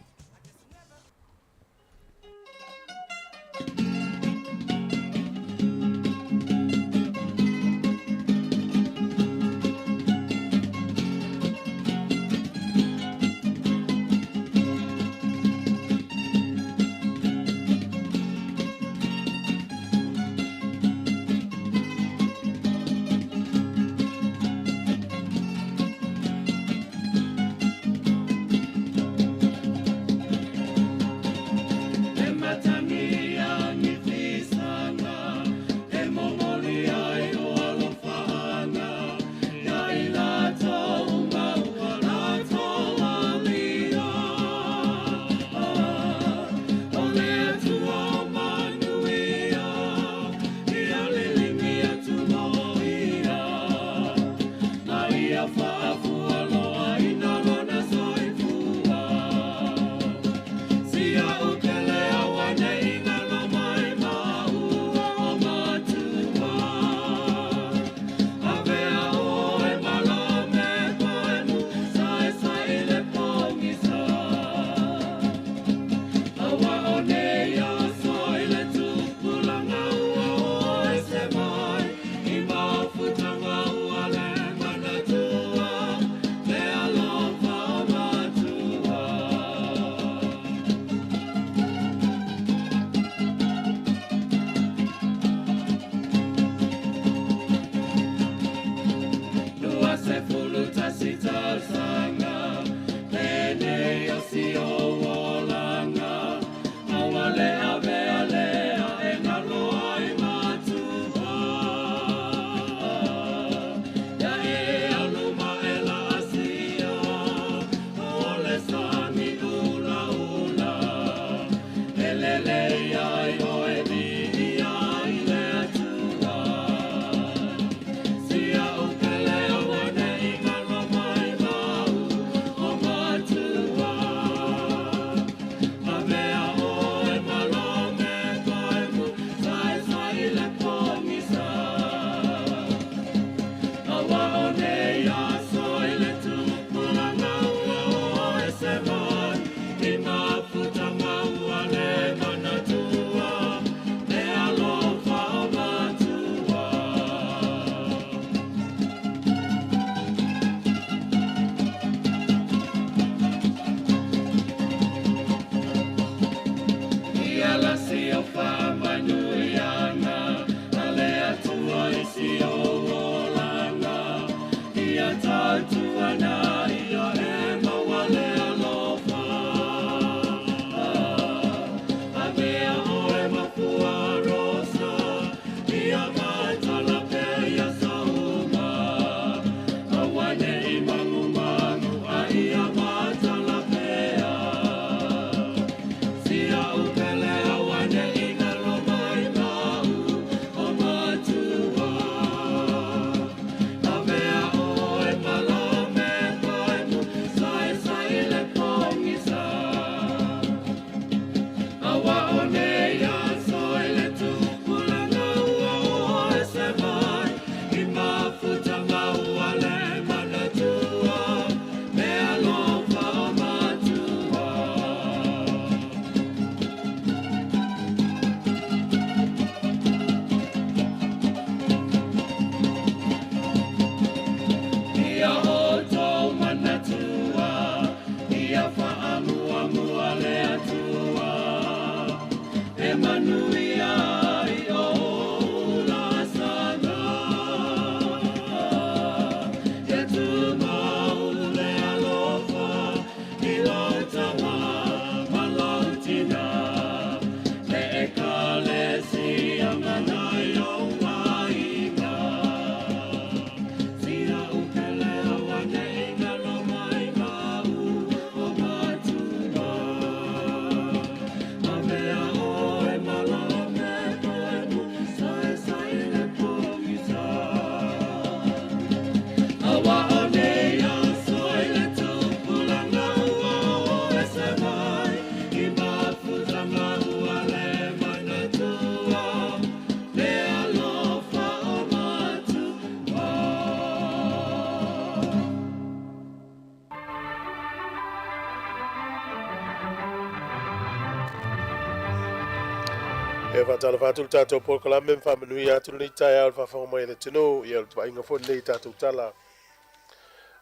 E faatalofa atu le tatou polokalame ma faamanuia atu lenei taeao i le faafofoga mai a le atunuu. Ia, o le vaaiga foi lenei i tatou tala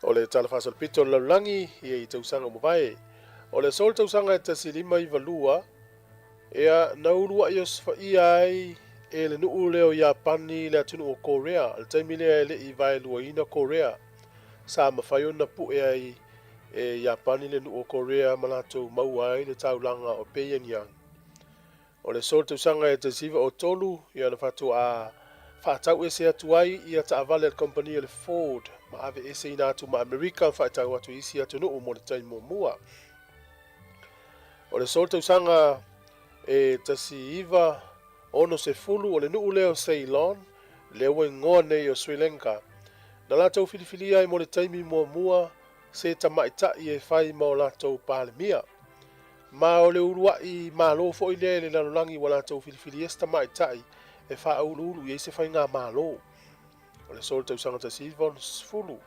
o le Tala Faasolopito o le Lalolagi ia i tausaga ua mavae. O le aso o le tausaga e 1592, ia, na uluai osofaia ai e le nuu lea o Iapani le atunuu o Korea. O le taimi lea e le i vaeluaina Korea, sa mafai ona pue ai e Iapani le nuu o Korea ma latou maua ai le taulaga o Pyongyang. O le aso o le tausaga e 1903, ia na faatoa faatau ese atu ai ia taavale a le kamupani a le Ford ma aveeseina atu ma Amerika ma faatau atu i isi atunuu mo le taimi muamua. O le aso o le tausaga e 1960, o le nuu lea o Ceylon, lea ua igoa nei o Sri Lanka, na latou filifilia ai mo le taimi muamua se tamaitai e fai ma o latou Palemia. Ma o le uluai Malo foi lea i le lalolagi ua latou filifilia se tamaitai e faauluulu i ai se faigamalo. O le aso o le tausaga 1960.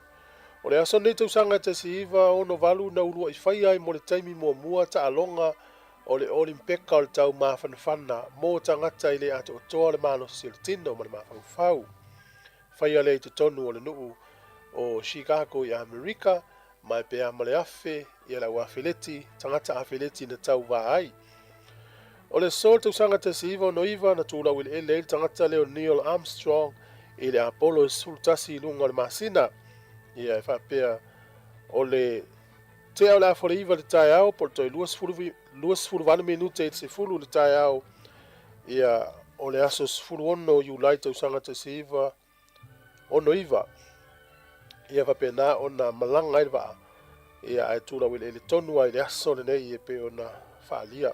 O le aso lenei tausaga 1968 na uluai faia ai mo le taimi muamua taaloga o le Olimpeka o le Taumafanafana mo tagata e le atoatoa le malosi o le tino ma le mafaufau. Faia lea i totonu o le nuu o Chicago i Amerika, ma e pe a ma le 1000 ia le au afeleti, tagata afeleti na tauva ai. O le aso o le tausaga 1969 na tulau eleele ai le tagata lea o Neil Armstrong i le Apollo e 11 i luga o le masina. Ia e faapea o le tea o le afa o le 9 i le taeao po o le toe 28 minute i le 10 i le taeao ia o le aso 16 o Iulai tausaga 1969. Ia faapena ona malaga ai le vaa, ia ae tulau eleele tonu ai le aso lenei e pei ona faaalia.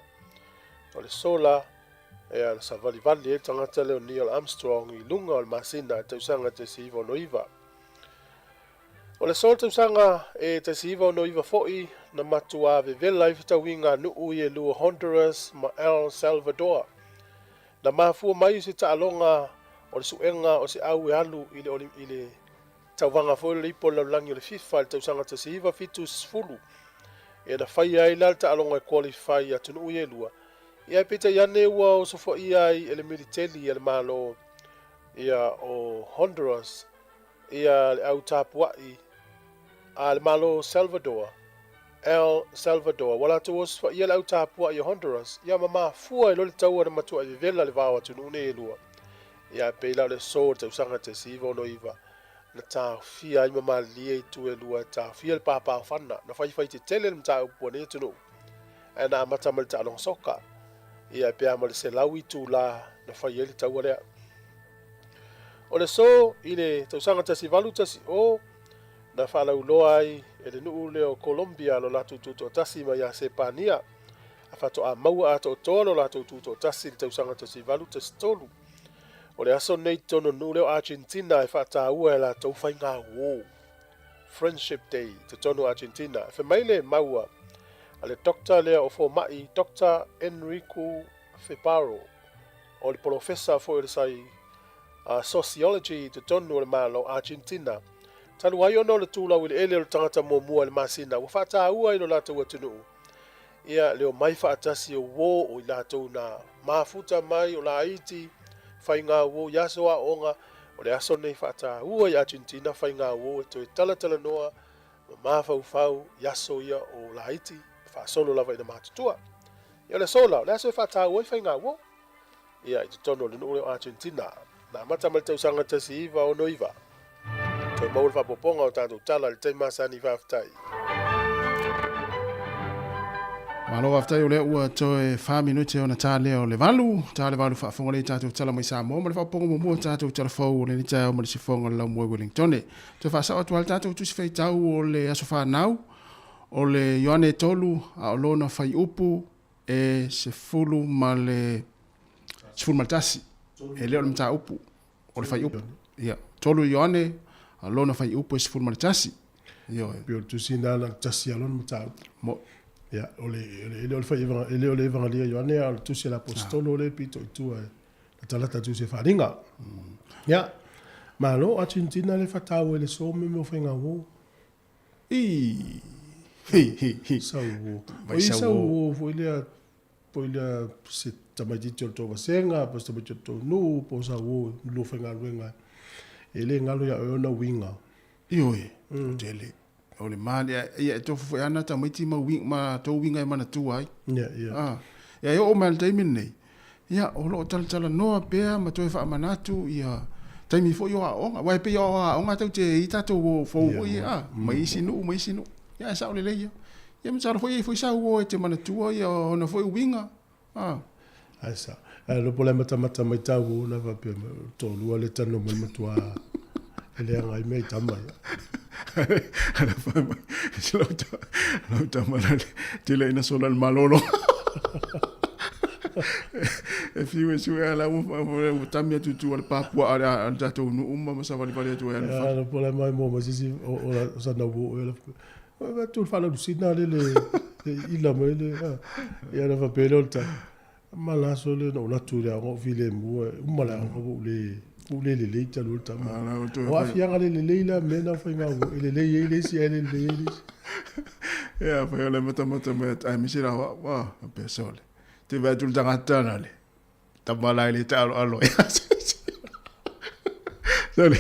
O le sola, ia na savalivali ai le tagata lea o Neil Armstrong i luga o le masina i le tausaga 1969. O le aso o le tausaga e 1969 foi na matua vevela ai fetauiga a nuu i e lua Honduras ma El Salvador. Na mafua mai i se taaloga o le suega o se au e alu i le i le tauvaga foi o le Ipu o le Lalolagi o le FIFA i le tausaga 1970. Ia na faia ai la le taaloga e qualify i atunuu ia e lua. Ia ae peitai ane ua osofaia ai e le militeli a le Malo ia o Honduras ia le au tapuai a le Malo o Salvador, El Salvador, ua latou osofaia le au tapuai o Honduras, ia ma mafua ai loa le taua na matuai vevela le va o atunuu nei e lua. Ia e pei la o le aso o le tausaga 1969 na taofia ai ma malilie itu e lua e taofia le pāpāofana na faifai tetele le mataupu a nei atunuu ae na amata mai le taaloga soka. Ia e pea ma le 100 itulā na fai ai le taua lea. O le aso i le tausaga 1810 na faalauiloa ai e le nuu lea o Colombia lo latou tutoatasi mai ia Sepania, a faatoa maua atoatoa lo latou tutoatasi i le tausaga 1813. O le aso lenei i totonu o le nuu lea o Argentina e faataua e latou faiga uo, Friendship Day, i totonu o Argentina. E fai mai le maua a le doctor lea o fomai, Doctor Enrico Febaro, o le polofesa foi o le sai Sociology i totonu o le Malo Argentina. Talu ai ona o le tulau eleele o le tagata muamua i le masina, ua faataua i lo latou atunuu ia le omai faatasi o uo o i latou na mafuta mai o laiti faiga uo i aso aoga. O le aso lenei faataua i Argentina faiga uo e toe talatalanoa ma mafaufau i aso ia o laiti faasolo lava ina matutua. Ia o le aso la, o le aso e faataua ai faiga uo. Ia, i totonu o le nuu lea o Argentina. Na amata mai le tausaga 1969. Toe maua le faaopoopoga o tatou tala i le taimi masani. Faafetai. Malo faafetai o lea ua toe 4 minute ona ta lea o le 8, ta le 8 faafofoga lea i tatou tala mai Samoa ma le faaopoopoga muamua o tatou tala fou o lenei taeao ma le sifoga o le laumua i Wellingtone. Toe faasao atu lava le tatou tusi faitau o le aso fanau o le Ioane 3 a o lona faiupu e 11 e le o le mataupu o le faiupu. Ia, 3 Ioane a lona faiupu e 11. Ioe. Pei o le tusi lena na o le tasi lava lona mataupu. Mo. Ia, o le, e le o le fai, e le o le Evangelia Ioane, a o le tusi a le Aposetolo lea e pito i tua e latalata atu i se faaaliga. Ia, malo, Argentina lea e faataua i le aso mea o faiga uo. Hi, hi, hi, hi. Sau uo. O i sau uo foi lea, foi lea se tamaitiiti o le tou vasega, po o se tamaitiiti o le tou nuu, po o sau uo i lua faigaluega. E le galo ia oe ona uiga. Ioe, tele. O le mali, ia e tofu foi ana tamaiti ma uiga, ma tou uiga e manatua ai. Ia, ia. Ah, ia e oo mai i le taimi lenei, Ia, o lo o talatalanoa pea ma toe faamanatu ia taimi foi o aoaoga. Aua e pei o aoaoga tatou te i ai tatou o fou foi ia, a, mai isi nuu ma isi nuu. Ia, e sao lelei ia. Ia, masalo foi e i ai foi sau o e te manatua ia ona foi uiga, a. Ae sao. Ae lopo le matamata mai tau o na faapea mai, o le toalua lea e talanoa mai le matua e leaga ai mea i tama ia. Ala fai mai, se lau ta, lau tama la le, tele ina sola le malolo. E fiu e sue ala ua tami atu tu ale papua ale ale tatou nuu ma ma savalivali atu ai ale fa. Ala pola mai mo ma sisi o o la sa na wo ele. Va tu fa la lusina le le le ila mai le. Ia na fa pele ta. Ma la so le no la tu le ngo fi le mu uma la ngo le u le lelei talu le tama. O aafiaga le lelei la mea na faiga e lelei ai le isi ae le lelei ai le isi. Ia, fai o le matamata mai ai misi la wa, wa, pe sole. Te vai atu le tagata na le. Tama la le ta alo alo. Sole.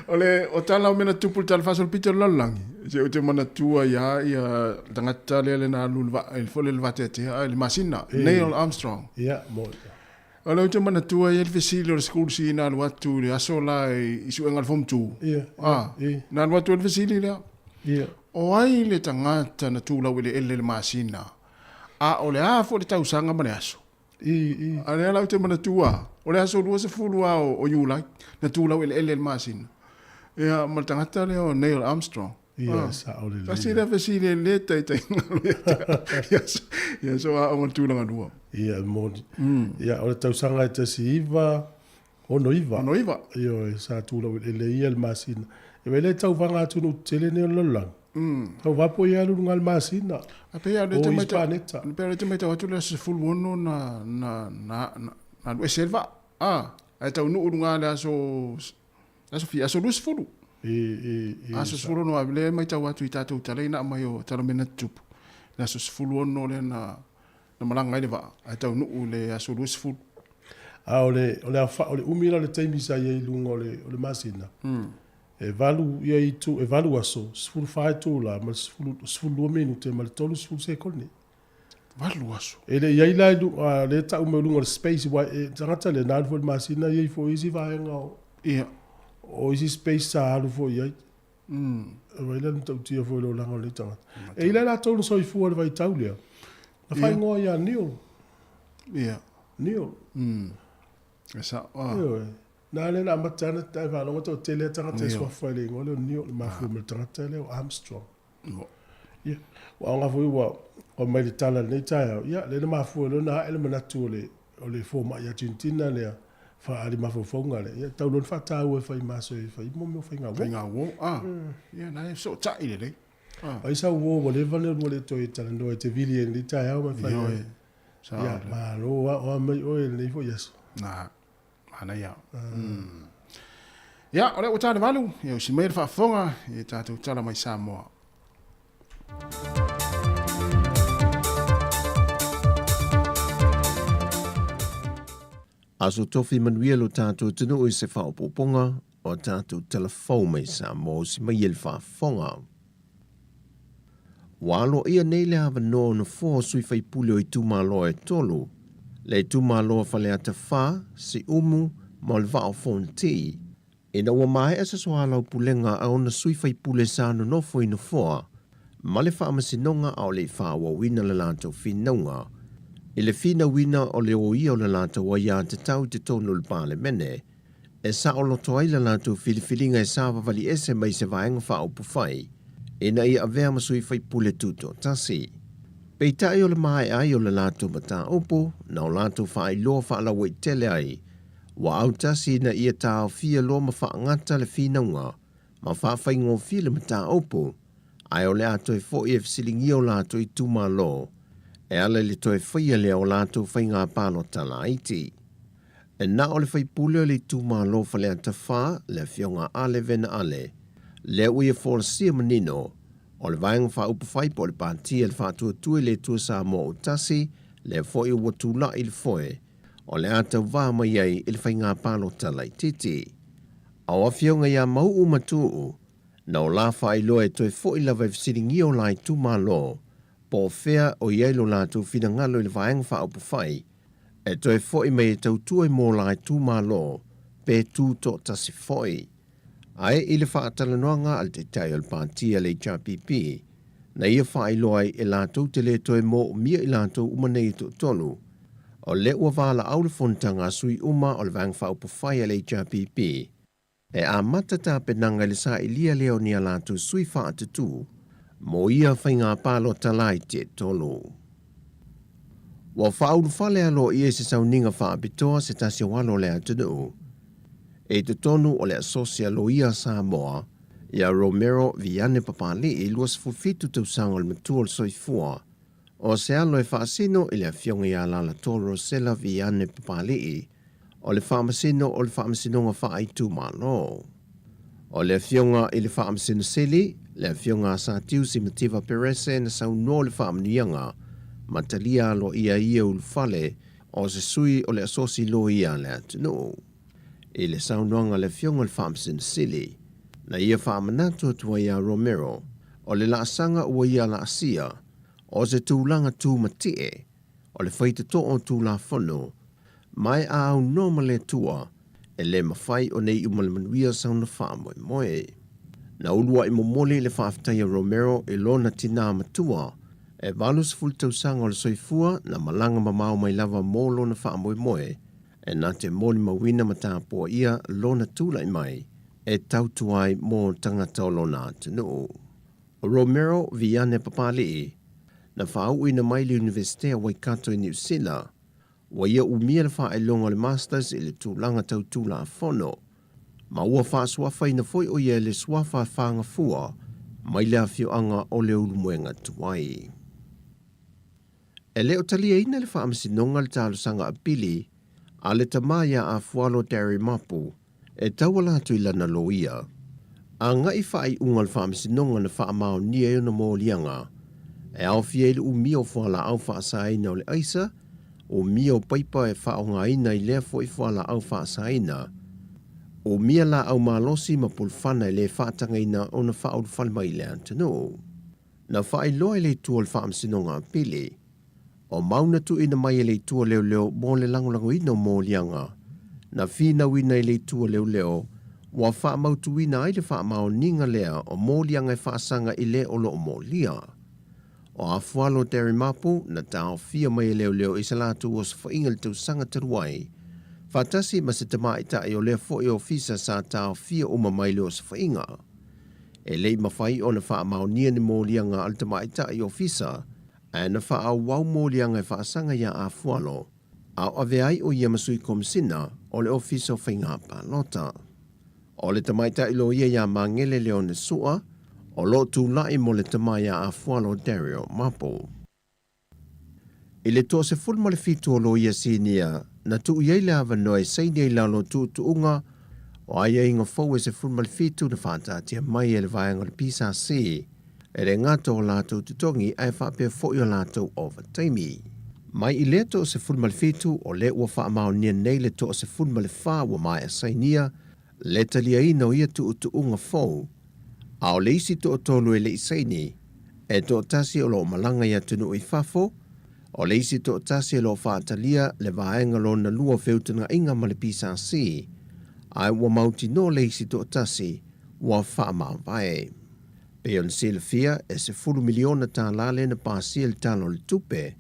O le o tala o mena tupu le tala fasol pito le lalolagi. Se o te manatua ia ia tagata lea le na alu le va le fole le vateatea ai le masina Neil Armstrong. Ia, mo. O lea ou te manatua e i ai le fesili o le school si na alu atu i le aso la i suega o le form two. Ia, Ah, ia. na alu atu ai le fesili lea. Ia. O ai le tagata na tulau eleele i le masina, a o le a foi le tausaga ma le aso? I, i. A lea la ou te manatua, o le aso 20 lava o Iulai na tulau eleele i le masina. Ia, ma le tagata lea o Neil Armstrong. Ia, sao lelei. Tasi lea fesili e le taitai galo ia te au i aso aoga o le tulaga lua. Ia, e moni. Ia, o le tausaga e 1969. 69. Ioe, sa tulau eleele ia le masina. Ia, e le tauvaga atunuu tetele nei o le lalolagi. Tauva po ia alu i luga o le masina. A pei lava o lea e te matau, pei o lea e te matau atu le aso 16 na, na, na, na alu ese ai le vaa. Ae taunuu i luga le aso Aso fia, aso 20. I, i, Aso 16 a lea e matau atu i tatou tala ina aumai o tala mea na tutupu. Le aso 16 lea na, na malaga ai le vaa, ae taunuu i le aso 20. A o le, o le aofa, o le umi la o le taimi sa i ai i luga o le, o le masina, e valu ia itu, e valu aso, 14 itula ma le 10, 12 minute ma le 30 sekone. Valu aso. E le i ai la i luga, lea e tau mai o luga o le space, aua e tagata lea na alu foi i le masina, e i ai foi isi vaega o, Ia. o isi space sa alu foi i ai. Aua e le matautia foi o le olaga o lenei tagata. E i ai la latou na soifua i le vaitau lea, na faaigoa ia Neil. Ia. Neil. E sao. Ah. Ioe. Na lea na amata ana tae faalogo toatele a tagata e suafa i le igoa lea o Neil, le mafua mai le tagata lea o Armstrong. Ia, ua aoga foi ua aumai le tala i lenei taeao, ia, lea na mafua ai loa ona ae le manatu o le, o le fomai Argentina lea, faaali mafaufauga lea, ia, tau loa ona faataua e fai ma aso e fai mo mea o faiga uo. Faiga uo, ah. Ia, na e fesootai lelei. Ah. Ai sau uo ua leva ona lua le toe talanoa e te vili ai i lenei taeao ma fai ai. Ia, malo lava, o a mai oe i lenei foi aso. Na, Manaia. Ia, o lea ua ta le 8, ia usi mai le faafofoga i tatou tala mai Samoa. Aso Tofi manuia lo tatou atunuu i se faaopoopoga o a tatou tala fou mai Samoa usi mai e le faafofoga. Ua aloaia nei le avanoa o nofoa o sui faipule o itumalo e tolu. Le itumalo o Faleata 4, Siumu, ma o le Vaa o Fonoti. Ina ua maea se soalaupulega a ona sui faipule sa nonofo i nofoa ma le faamasinoga a o le i faaauauina le latou finauga i le finauina o le oia o le latou aiatatau i totonu o le Palemene e saoloto ai le latou filifiliga e savavali ese mai se Vaega Faaupufai ina ia avea ma sui faipule tutoatasi. Peitai o le maea ai o le latou mataupu na o latou faailoa faalauaitele ai ua autasi ina ia taofia loa ma faagata le finauga ma faafaigofie le mataupu, ae o le a toe foi e fesiligia o latou itumalo e ala i le toe faia lea o latou faiga palota laiti. E na o le faipule o le itumalo Faleata 4, le Afioga Ale Vena Ale, lea ua ia folasia manino o le Vaega Faaupufai po o le Pati a le Faatuatua i le Atua Samoa Autasi, lea foi ua tulai i le foe o le a tauvā mai ai i le faiga palota laitiiti. A o Afioga ia Mau'u ma Tu'u, na o la faailoa e toe fo'i lava e fesiligia o la itumalo po o fea o i ai lo latou finagalo i le Vaega Faaupufai e toe fo'i mai e tautua i mō la itumalo pe tū toatasi fo'i. Ae i le faatalanoaga a le Taitai o le Pati a le HRPP, na ia faailoa ai e latou te le toe moomia i latou uma nei e toatolu, o lea ua valaau le fonotaga a sui uma o le Vaega Faaupufai a le HRPP e amata tapenaga i le sailia lea o ni a latou sui faatutū mo ia faiga palota laiti e tolu. Ua faaulufale aloaia i se sauniga faapitoa se tasi o alo o le atunuu i totonu o le Asosi a Loia a Samoa, ia Romero Viane Papali'i, 27 tausaga o le matua o le soifua, o se alo e faasino i le afioga ia Alaalatoa Rosella Viane Papali'i, o le Faamasino o le Faamasinoga Faaitumalo. O le afioga i le Faamasino Sili, le afioga a Satiu Simativa Perese na saunoa le faamanuiaga ma talia aloaia ia ulufale o se sui o le Asosi Loia a le atunuu. I le saunoaga a le afioga i le Faamasino Sili, na ia faamanatu atu ai ia Romero, o le laasaga ua ia laasia, o se tulaga tumatie, o le faitotoo o Tulafono, ma e a aunoa ma le Atua, e le mafai ona iu ma le manuia sauna faamoemoe. Na ulua'i momoli le faafetai a Romero i lona tinā matua, e 80 tausaga o le soifua na malaga mamao mai lava mo lona faamoemoe, e na te molimauina ma tapuaia lona tula'i mai e tautua ai mo tagata o lona atunuu. O Romero Viane Papali'i, na faauuina mai le Iunivesite a Waikato i Niu Sila, ua ia umia le faailoga o le Masters i le tulaga tau Tulafono, ma ua faasuafaina foi o ia i le suafa fagafua mai le afioaga o Leulumoega Tuai. E le o taliaina le Faamasinoga le talosaga apili a le tama iā Afualo Darry Mapu e tauala atu i lana loia. Agai faaiuga o le Faamasinoga na faamaonia ai ona moliaga e aofia ai le umia o fualaau faasaina o le aisa, umia o paipa e faaaogaina i lea foi fualaau faasaina, umia laau malosi ma pulufana e le faatagaina ona faaulufale mai i le atunuu. Na faailoa e le Itu o le Faamasinoga Apili, o mau na tuuina mai e le Itu o Leoleo mo le lagolagoina o moliaga na finauina i le Itu o Leoleo ua faamautuina ai le faamaoniga lea o moliaga e faasaga i le o lo o molia. O Afualo Terry Mapu na taofia mai e Leoleo i se latou osofaiga i le tausaga talu ai, faatasi ma se tamaitai o lea foi ofisa sa taofia uma mai i le osofaiga. E le i mafai ona faamaonia ni moliaga a le tamaitai ofisa, ae na faaauau moliaga e faasaga iā Afualo, a o ave ai o ia ma sui komisina o le Ofisa o Faiga Palota. O le tamaitai loia iā Magele Leone Sua, o lo o tulai mo le tama iā Afualo Dario Mapu. I le 17 o loia sinia, na tuu i ai le avanoa e saini ai lalo o tuutuuga o aiaiga fou e 17 na faataatia mai e le vaega o le PSC e le gata o latou totogi ae faapea foi o latou ovataimi. Mai i lea 17 o lea ua faamaonia nei le 14 ua maea sainia le taliaina o ia tuutuuga fou, a o le isi toatolu e le i saini, e toatasi o lo o malaga i atunuu i fafo, O le isi toatasi o lo o faatalia le vaega lona lua o feutagaiga ma le PSC, ae ua mautinoa le isi toatasi ua faamavae. Pei ona silafia, e $10 miliona lea na pasia i le Tala o le Tupe,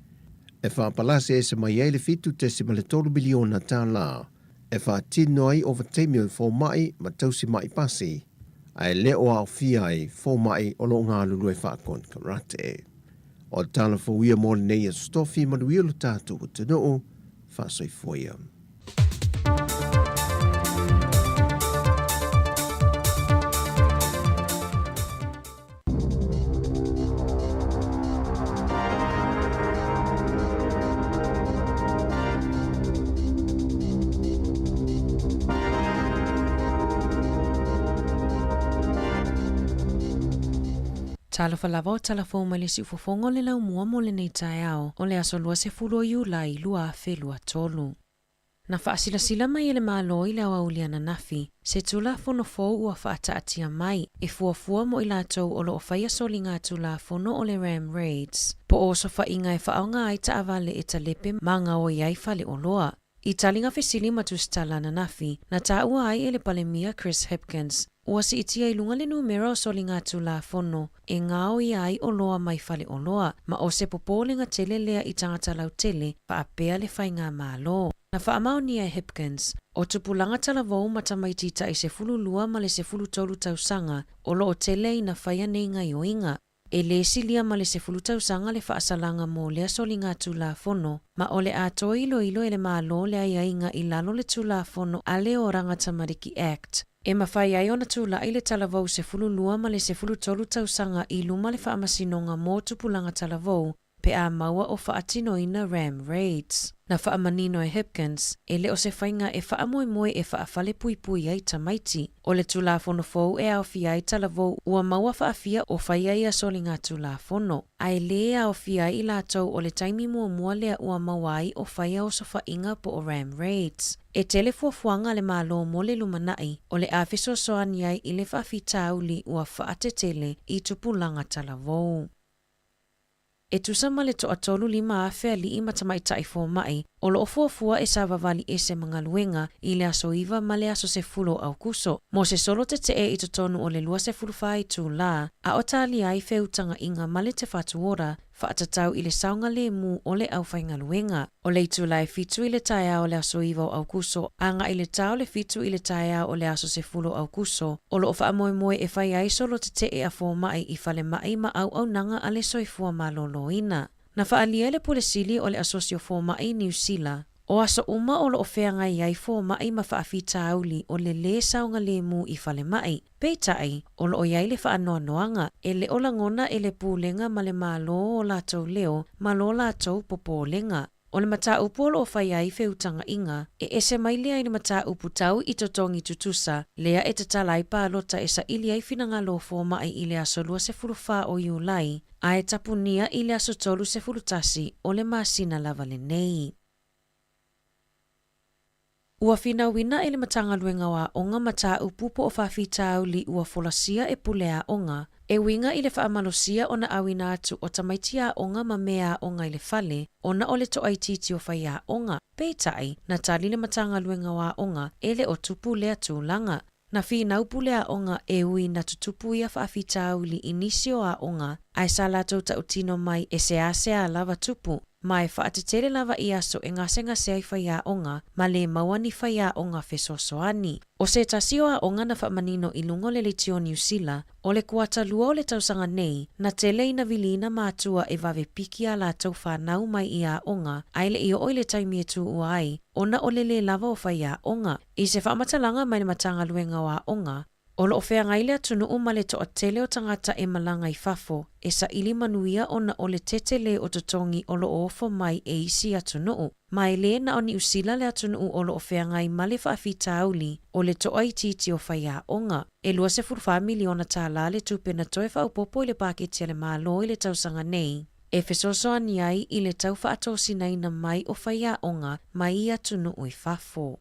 e faapalasi ese mai ai le $7.3 miliona e faatino ai ovataimi o fomaʻi ma tausi maʻi pasi, ae le o aofia ai fomaʻi o lo o galulue faakonekarate. O tala fou ia mo lenei Aso Tofi, manuia lo tatou atunuu, faasoifua ia. Talofa lava o tala fou mai le siufofoga o le laumua mo lenei taeao o le aso 20 o Iulai 2023. Na faasilasila mai e le Malo i le aoauli ananafi, se Tulafono fou ua faataatia mai e fuafua mo i latou o lo o faia soliga Tulafono o le Ram Raids, po o osofaiga e faaaoga ai taavale e talepe ma gaoi ai faleoloa. I taliga fesili ma tusitala ananafi, na taua ai e le Palemia Chris Hipkins, ua siitia i luga le numera o soliga Tulafono e gaoia ai oloa mai faleoloa, ma o se popolega tele lea i tagata lautele faapea le faigamalo. Na faamaonia e Hipkins, o tupulaga talavou ma tamaiti tai 12 ma le 13 tausaga o lo o tele ina faia nei gaoioiga. E lē silia ma le 10 tausaga le faasalaga mo lea soliga Tulafono, ma o le a toe iloilo e le Malo le aiaiga i lalo le Tulafono a le Oranga Tamariki Act, e mafai ai ona tulai le talavou 12 ma le 13 tausaga i luma le faamasinoga mo tupulaga talavou pe a maua o faatinoina ram raids. Na faamanino e Hipkins, e le o se faiga e faamoemoe e faafalepuipui ai tamaiti. O le Tulafono fou e aofia ai talavou ua maua faafia o faia ia soliga Tulafono, ae lē aofia ai i latou o le taimi muamua lea ua maua ai o faia osofaiga po o ram raids. E tele fuafuaga a le Malo mo le lumanai o le a fesoasoani ai i le faafitauli ua faatetele i tupulaga talavou. E tusa ma le toatolu 5,000 alii ma tamaitai fomaʻi o lo o fuafua e savavali ese ma galuega i le aso 9 ma le aso 10 o Aukuso mo se solo tetee i totonu o le 24 itulā a o talia ai feutagaʻiga ma le Te Whatu Ora faatatau i le saogalemu o le aufaigaluega. O le itula e 7 i le taeao o le aso 9 o Aukuso agai i le ta o le 7 i le taeao o le aso 10 o Aukuso o lo o faamoemoe e fai ai solo tetee a fomaʻi i falemaʻi ma auaunaga a le soifua malōlōina. Na faaalia e le Pule Sili o le Asosi o Fomaʻi Niu Sila, o aso uma o lo o feagai ai fomaʻi ma faafitauli o le lē saogalemu i falemaʻi. Peitai, o lo o i ai le faanoanoaga, e le o lagona e le Pulega ma le Malo o latou leo ma lo latou popolega. O le mataupu o lo o fai ai feutagaʻiga, e ese mai lea i le mataupu tau i totogi tutusa, lea e tatala ai palota e saili ai finagalo o fomaʻi i le aso 24 o Iulai, ae tapunia i le aso 31 o le masina lava lenei. Ua finauina e le Matagaluega o Aoga mataupu po o faafitauli ua folasia e pule aoga, e uiga i le faamalosia ona auina atu o tamaiti aoga ma mea aoga i le fale, ona o le toaitiiti o faiaoga. Peitai, na tali le Matagaluega o Aoga e le o tupu lea tulaga. Na finau pule aoga e ui na tutupu ia faafitauli i nisi o aoga, ae sa latou tautino mai e seasea lava tupu, ma e faatetele lava i aso e gasegase ai faiaoga ma lē maua ni faiaoga fesoasoani. O se tasi o aoga na faamanino i luga o le leitio Niu Sila, o le kuata lua o le tausaga nei, na tele ina viliina matua e vave piki a latou fanau mai i aoga, ae le i oo i le taimi e tuua ai, ona o le lē lava o faiaoga. I se faamatalaga mai le Matagaluega o Aoga, o lo o feagai le atunuu ma le toatele o tagata e malaga i fafo, e saili manuia ona o le tetele o totogi o lo o ofo mai e isi atunuu. Ma e lē na o Niu Sila le atunuu o lo o feagai ma le faafitauli o le toaitiiti o faiaoga. E $24 miliona le tupe na toe faaopoopo i le paketi a le Malo i le tausaga nei, e fesoasoani ai i le tau faatosinaina mai o faiaoga mai i atunuu i fafo.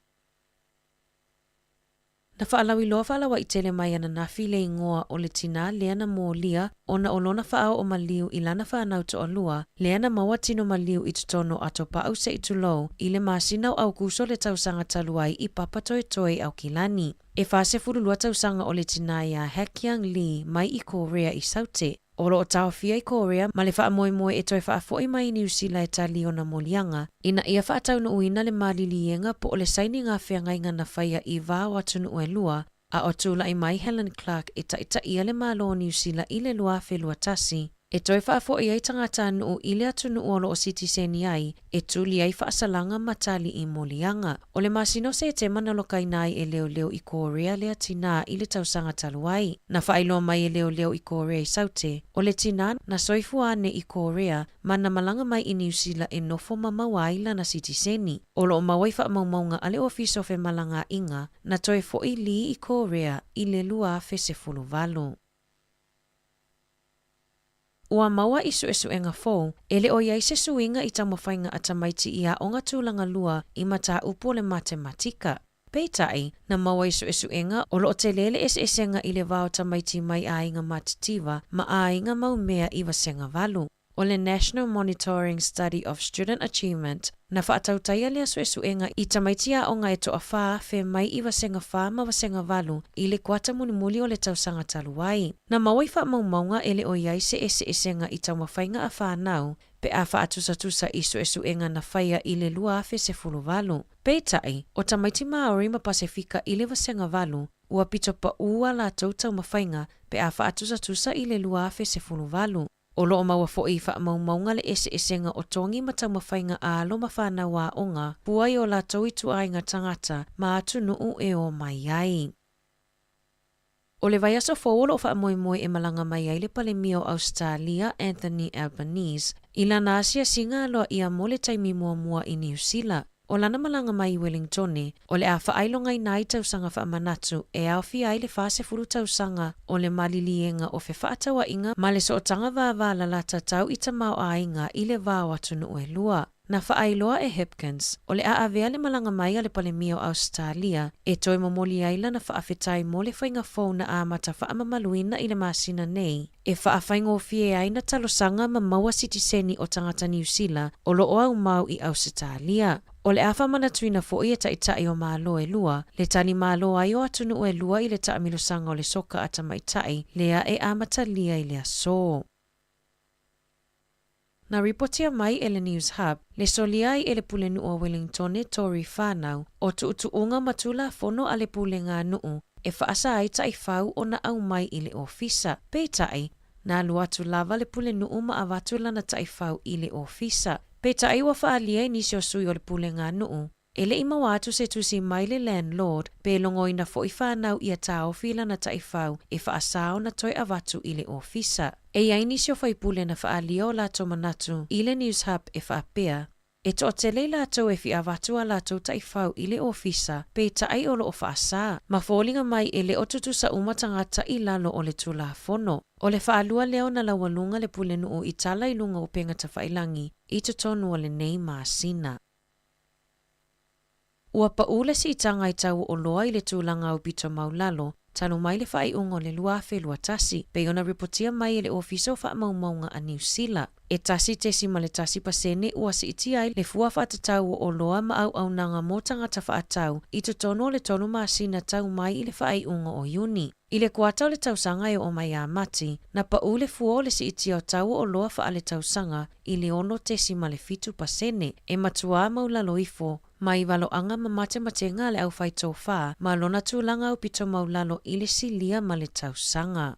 Na faalauiloa faalauaitele mai ananafi le igoa o le tinā lea na molia ona o lona faaoo maliu i lana fanau toalua, lea na maua tino maliu i totonu o atopau se i tulou i le masina o Aukuso le tausaga talu ai i Papatoetoe i Aukilani. E 42 tausaga o le tinā iā Haekyung Lee mai i Korea i Saute. O lo o taofia i Korea ma le faamoemoe e toe faafoi mai i Niu Sila e tali ona moliaga, ina ia faataunuuina le maliliega po o le sainiga feagaiga na faia i va o atunuu e lua, a o tulai mai Helen Clark e taitaia le Malo o Niu Sila i le 2021, e toe faafoi ai tagatanuu i le atunuu o lo o sitiseni ai e tuli ai faasalaga ma tali i moliaga. O le masina o Setema na lokaina ai e leoleo i Korea lea tinā i le tausaga talu ai. Na faailoa mai e leoleo i Korea i Saute, o le tinā na soifua ane i Korea ma na malaga mai i Niu Sila e nofo ma maua ai lana sitiseni. O lo o mau ai faamaumauga a le Ofisa o Femalagaaiga na toe foi Lee i Korea i le 2018. Ua maua i suesuega fou, e le o i ai se suiga i taumafaiga a tamaiti i aoga tulaga lua i mataupu o le matematika. Peitai, na maua i suesuega o lo o tele le eseesega i le va o tamaiti mai aiga matitiva ma aiga maumea i vasega valu. O le National Monitoring Study of Student Achievement, na faatautaia lea suesuega i tamaiti aoga e 4,000 mai i vasega 4 ma vasega 8 i le kuata mulimuli o le tausaga talu ai. Na maua i faamaumauga e le o i ai se eseesega i taumafaiga a fanau pe a faatusatusa i suesuega na faia i le 2018. Peitai, o tamaiti Māori ma Pasefika i le vasega 8, ua pito paū a latou taumafaiga pe a faatusatusa i le 2018. O lo o maua foi i faamaumauga le eseesega o togi ma taumafaiga a alo ma fanau aoga, fua i o latou ituaiga tagata ma atunuu e o mai ai. O le vaiaso fou o lo o faamoemoe e malaga mai ai le Palemia o Ausetalia Anthony Albanese i lana asiasiga aloaia mo le taimi muamua i Niu Sila. O lana malaga mai i Welingtone, o le a faailogaina ai tausaga faamanatu e aofia ai le 40 tausaga o le maliliega o fefaatauaiga ma le sootaga vavalalata tau i tamaoaiga i le va o atunuu e lua. Na faailoa e Hipkins, o le a avea le malaga mai a le Palemia o Ausetalia e toe momoli ai lana faafetai mo le faiga fou na amata faamamaluina i le masina nei, e faafaigofie ai na talosaga ma maua sitiseni o tagata Niu Sila o lo o aumau i Ausetalia. O le a faamanatuina foi e taitai o Malo e lua, le tali malo ai o atunuu e lua i le taamilosaga o le soka a tamaitai lea e amatalia i le aso. Na ripotia mai e le Newshub, le solia ai e le Pulenuu o Wellingtone Tory Whanau o tuutuuga ma tulafono a le puleganuu e faasa ai taifau ona aumai i le ofisa. Peitai, na alu atu lava le pulenuu ma avatu lana taifau i le ofisa. Peitai ua faaalia e nisi o sui o le puleganuu, e le i maua atu se tusi mai le landlord pe logoina foi fanau ia taofi lana taifau e faasa ona toe avatu i le ofisa. E i ai nisi o faipule na faaalia o latou manatu i le Newshub e faapea, e toatele i latou e fia avatu a latou taifau i le ofisa, peitai o lo o faasa, ma foliga mai e le o tutusa uma tagata i lalo o le tulafono. O le faalua lea ona laualuga le pulenuu i tala i luga o upega tafailagi i totonu o lenei masina. Ua paū le siitaga i tau o oloa i le tulaga aupito maulalo, talu mai le faaiuga o le 2021, pei ona ripotia mai e le Ofisa o Faamaumauga a Niu Sila. E 1.1% ua siitia ai le fua faatatau o oloa ma auaunaga mo tagata faatau i totonu o le 3 masina tau mai i le faaiuga o Iuni. I le kuata o le tausaga e oo mai ia Mati, na paū le fua o le siitia o tau o oloa faaletausaga i le 6.7%, e matuā maulalo ifo mai valoaga ma matematega a le aufaitofā ma lona tulaga aupito maulalo i le silia ma le tausaga.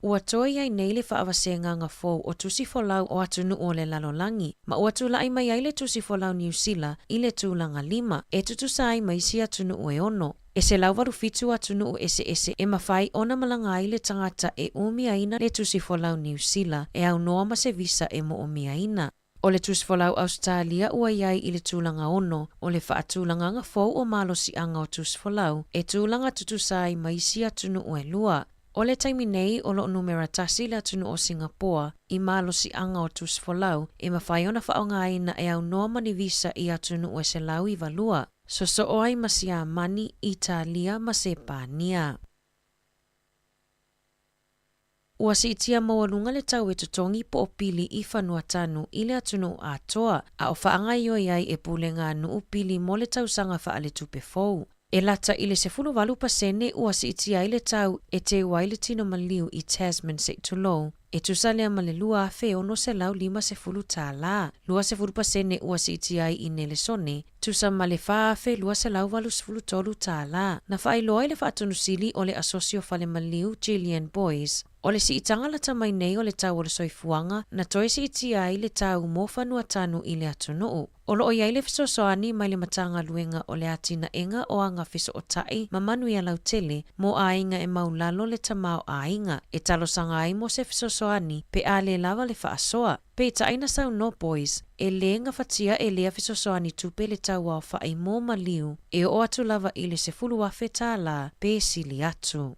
Ua toe i ai nei le faavasegaga fou o tusi folau o atunuu o le lalolagi, ma ua tulai mai ai le tusi folau Niu Sila i le tulaga 5, e tutusa ai ma isi atunuu e 6. E 187 atunuu eseese e mafai ona malaga ai le tagata e umiaina le tusi folau Niu Sila e aunoa ma se visa e moomiaina. O le tusi folau Ausetalia ua i ai i le tulaga 6 o le faatulagaga fou o malosiaga o tusi folau e tulaga tutusa ai ma isi atunuu e lua. O le taimi nei o lo o numera 1 le atunuu o Singapoa i malosiaga o tusi folau e mafai ona faaaogaina e aunoa ma ni visa i atunuu e 192. Sosoo ai ma Siamani, Italia ma Sepania. Ua siitia maualuga le tau e totogi po o pili i fanua tanu i le atunuu atoa, a o faagaoioi ai e pulega a nuu pili mo le tausaga faaletupe fou. E lata i le 18% ua siitia ai le tau e teu ai le tino maliu i Tasman se i tulou, e tusa lea ma le $2,650 tala. 20% ua siitia ai i Nelesone, tusa ma le $4,283 tala. Na faailoa ai le Faatonusili o le Asosi o Fale Maliu, Gillian Boyes, o le siitaga lata mai nei o le tau o le soifuaga na toe siitia ai le tau mo fanua tanu i le atunuu. O lo o i ai le fesoasoani mai le Matagaluega o le Atinaega o Aga Fesootai ma Manuia Lautele mo aiga e maulalo le tamaoaiga e talosaga ai mo se fesoasoani pe a le lava le faasoa. Peitai na saunoa Boyce, e lē gafatia e lea fesoasoani tupe le tau aofai mo maliu e oo atu lava i le $10,000 pe sili atu.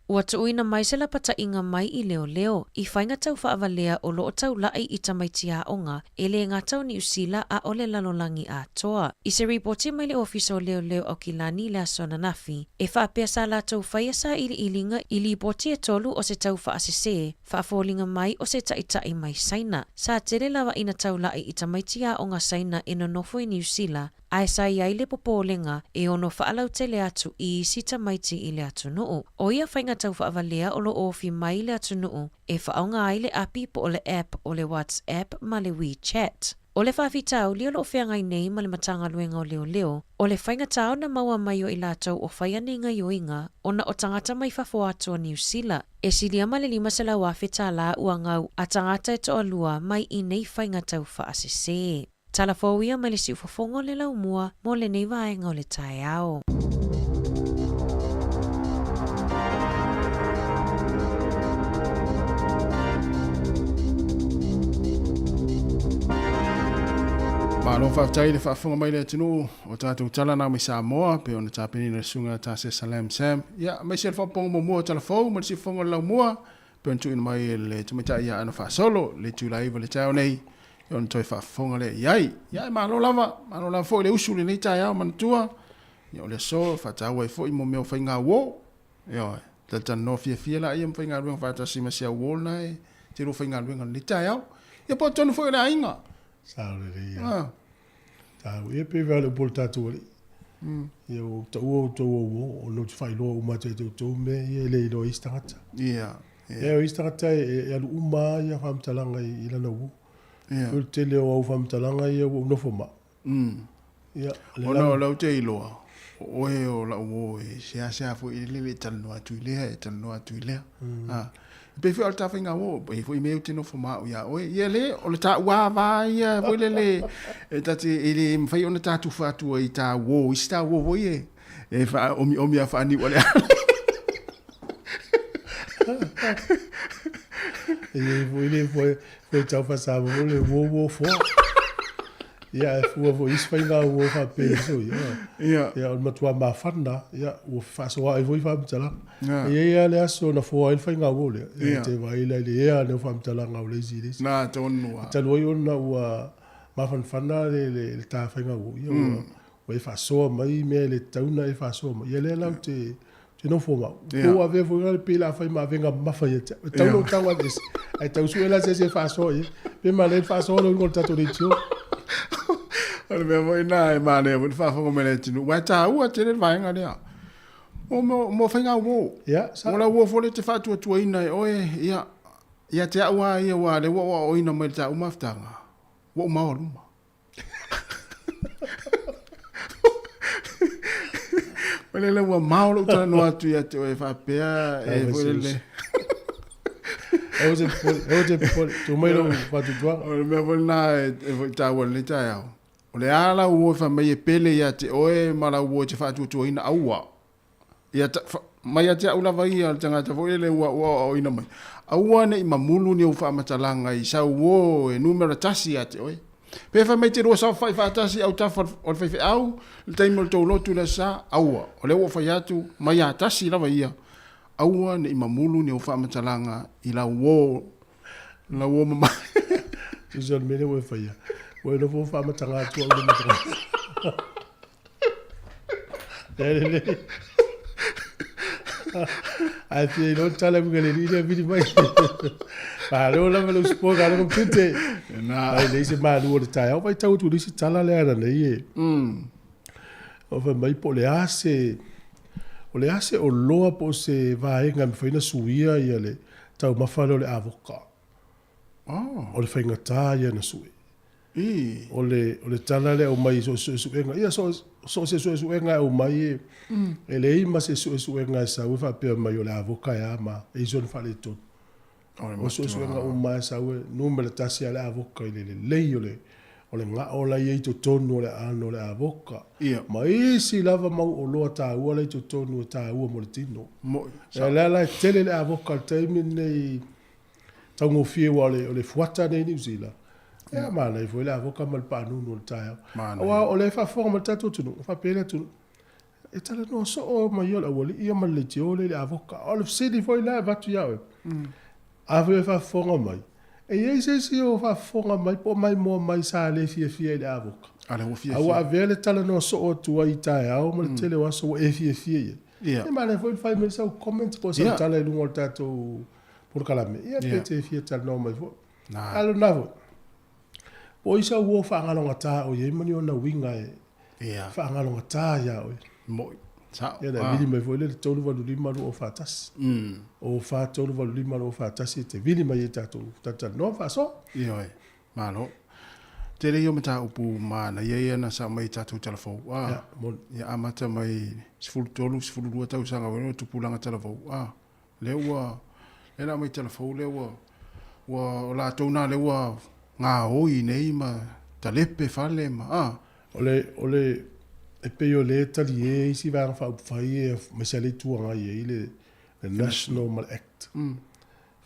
Ua tuuina mai se lapataiga mai i leoleo i faiga tau faavalea o lo o taulaʻi i tamaiti aoga e lē gata o Niu Sila a o le lalolagi atoa. I se ripoti mai le Ofisa o Leoleo Aukilani i le aso ananafi, e faapea sa latou faia sailiiliga i lipoti e tolu o se tau faasesē faafoliga mai o se taʻitaʻi mai Saina. Sa tele lava ina taulaʻi i tamaiti aoga Saina e nonofo i Niu Sila, ae sa i ai le popolega e ono faalautele atu i isi tamaiti i le atunuu. O ia faiga tau faavalea o lo o ofi mai i le atunuu e faaaoga ai le api po o le app o le WhatsApp ma le WeChat. O le faafitauli o lo o feagai nei ma le Matagaluega o Leoleo, o le faigatā ona maua mai o i latou o faia nei gaoioiga ona o tagata mai fafo atu o Niu Sila. E silia ma le $500,000 tala ua gau a tagata e toalua mai i nei faiga tau faasesē. Tala fou ia mai le siufofoga o le laumua mo lenei vaega o le taeao. Malo faafetai le faafofoga mai le atunuu o tatou tala na mai Samoa pe ona tapenina le susuga ia Tase Salam Sam. Ia, aemaise le faaopoopoga muamua o tala fou ma le siufofoga o le laumua pe ona tuuina mai e le tamaitai ia Ana Faasolo le itula 9 i le taeao nei ona toe faafofoga lea i ai. Ia, e malo lava, malo lava foi le usu i lenei taeao manatua. Ia, o le aso e faataua ai foi mo mea o faiga uo. Ioe, talatalanoa fiafia laia ma faigaluega faatasi ma si au uo lena e tele o faigaluega i lenei taeao. Ia, po o totonu foi o le aiga. Sao lelei lava. Ah. Tau ia pe vea le upu o le tatou alii. Ia ua ou taua outou o uo, ona ou te faailoa uma atu ia te outou mea ia e le iloa e isi tagata. Ia, ia. Ia o isi tagata e alu uma lava ia faamatalaga i lana uo. Ia. O le tele o au faamatalaga ia ua ou nofo ma au. Ia, le Ona o lea ou te iloa, o oe o lau uo e seasea foi i le le talanoa atu i lea, e talanoa atu i lea. Ah. E pei foi o le ta faiga uo, e i ai foi mea ou te nofo ma au ia oe. Ia le, o le taua va ia foi lele, e ta te, e le mafai ona ta tufa atu ai i ta uo, isi ta uo foi e, e faaomiomi a faaniu ale ale. E i ai foi le foi, foi tau faa-Samoa foi le uo uo foa. Ia, ae fua foi isi faiga uo faapea so ia. Ia. Ia, o le matua mafana, ia, ua fefaasoaai foi faamatalaga. Ia. E i ai lava le aso na foa ai le faiga uo lea. Ia, Ia. te vaai la i le ea o faamatalaga o le isi i le isi. Na tonu lava. Talu ai ona ua mafanafana le ta faiga uo, ia, ua e faasoa mai mea e le tatau ona e faasoa mai. Ia lea la ou te te nofo ma au. Ia. Ua avea foi la le pei o le a fai ma avega mamafa ia te au. E tatau Ia. ona ou tago aveese, ae tau sue la se isi e faasoa i ai. Pe manaia le faasoa le uiga o le tatou leitio. O le mea foi lena e manaia foi le faafofoga mai le atunuu, aua e taua tele le vaega lea. O mo faiga uo. Ia, sa. O lau uo foi lea e te faatuatuaina e oe, ia, ia te au lava ia, aua o lea ua ou aoaoina mai i le taua mafutaga, ua ou maoaluma. O lele ua mao lou talanoa atu ia te oe faapea e foi lele. Aua te popole, aua te popole, tuu mai lou faatuatuaga. O le mea foi lena e foi taua i lenei taeao. O le a lau uo e fai mai e pele ia te oe ma lau uo e te faatuatuaina aua. Ia ta, fa, mai ia te au lava ia le tagata foi lele ua ua aoaoina mai. Aua ne i mamulu ni ou faamatalaga i sau uo e numera tasi ia te oe. Pe fai mai te lua saofai faatasi autafa o le faifeau, le taimi o le tou lotu i le Aso Sa, aua. O lea ua ou fai atu, mai ia tasi lava ia, aua ne i mamulu ni ou faamatalaga i lau uo, lau uo mamalu. Tusa o le mea lea ua e faia, ua e nofo faamataga atu au i le matagaluega. E lelei. Ae fia iloa le tala e uiga i le alii lea vili mai. Malo lava le usufono a le kompute. Ai leai se malu o le taeao. Vaitau atu i le isi tala lea ananei e. O fai mai po o le a se o le a se oloa po o se vaega e mafai ona suia ia le taumafa lea o le avoka. O le faigata ia ona sue. O le, o le tala lea e aumai i so o se suesuega, ia so o se suesuega e aumai e, e leai ma se suesuega e sau e faapea mai o le avoka e a ma e i ai sona faaletonu. O suesuega uma e sau e numera tasi lava le avoka i le lelei o le, o le gao la e i ai i totonu o le aano o le avoka. Ma isi lava mau oloa taua la e i totonu e taua mo le tino. O lea la e tele le avoka i le taimi lenei taugofie aua o le, o le fuata nei i Niu Sila. Ia, manaia foi le avoka ma le paanunu o le taeao. Aua o lea e faafofoga mai le tatou atunuu, e faapea le atunuu, e talanoa soo mai o le aualii ia ma le leitio lea i le avoka. O le fesili foi la e avatu ia oe, a foi e faafofoga mai, e i ai se isi o faafofoga mai po o maimoa mai sa le fiafia i le avoka? A ua avea le talanoa soo atu ai i taeao ma le tele o aso ua e fiafia i ai. Ia manaia foi le fai mai sau comment po o sau tala i luga o le tatou polokalame, ia pe te fia talanoa mai foi. A o lena foi, po o ai sau uo faagalogata o i ai ma ni ona uiga e faagalogata ia oe. Mo'i. Sao. Ia na vili mai foi le 385 241. O 4385 241 e te vili mai ai tatou talatalanoa ma faasoa. Ioe. Malo. Tele ia o mataupu manaia ia na sao mai i tatou talavou. Ah. Ia, moni. Ia amata mai 13, 12 tausaga o tupulaga talavou. Ah. Lea ua, lea la aumai tala fou lea ua, ua, o latou na lea ua gaoi nei ma talepe fale ma, a. O le, o le, e pei o lea e talie isi Vaega Faaupufai e aemaise lava le Itu Agai e i ai le, le National ma le Act.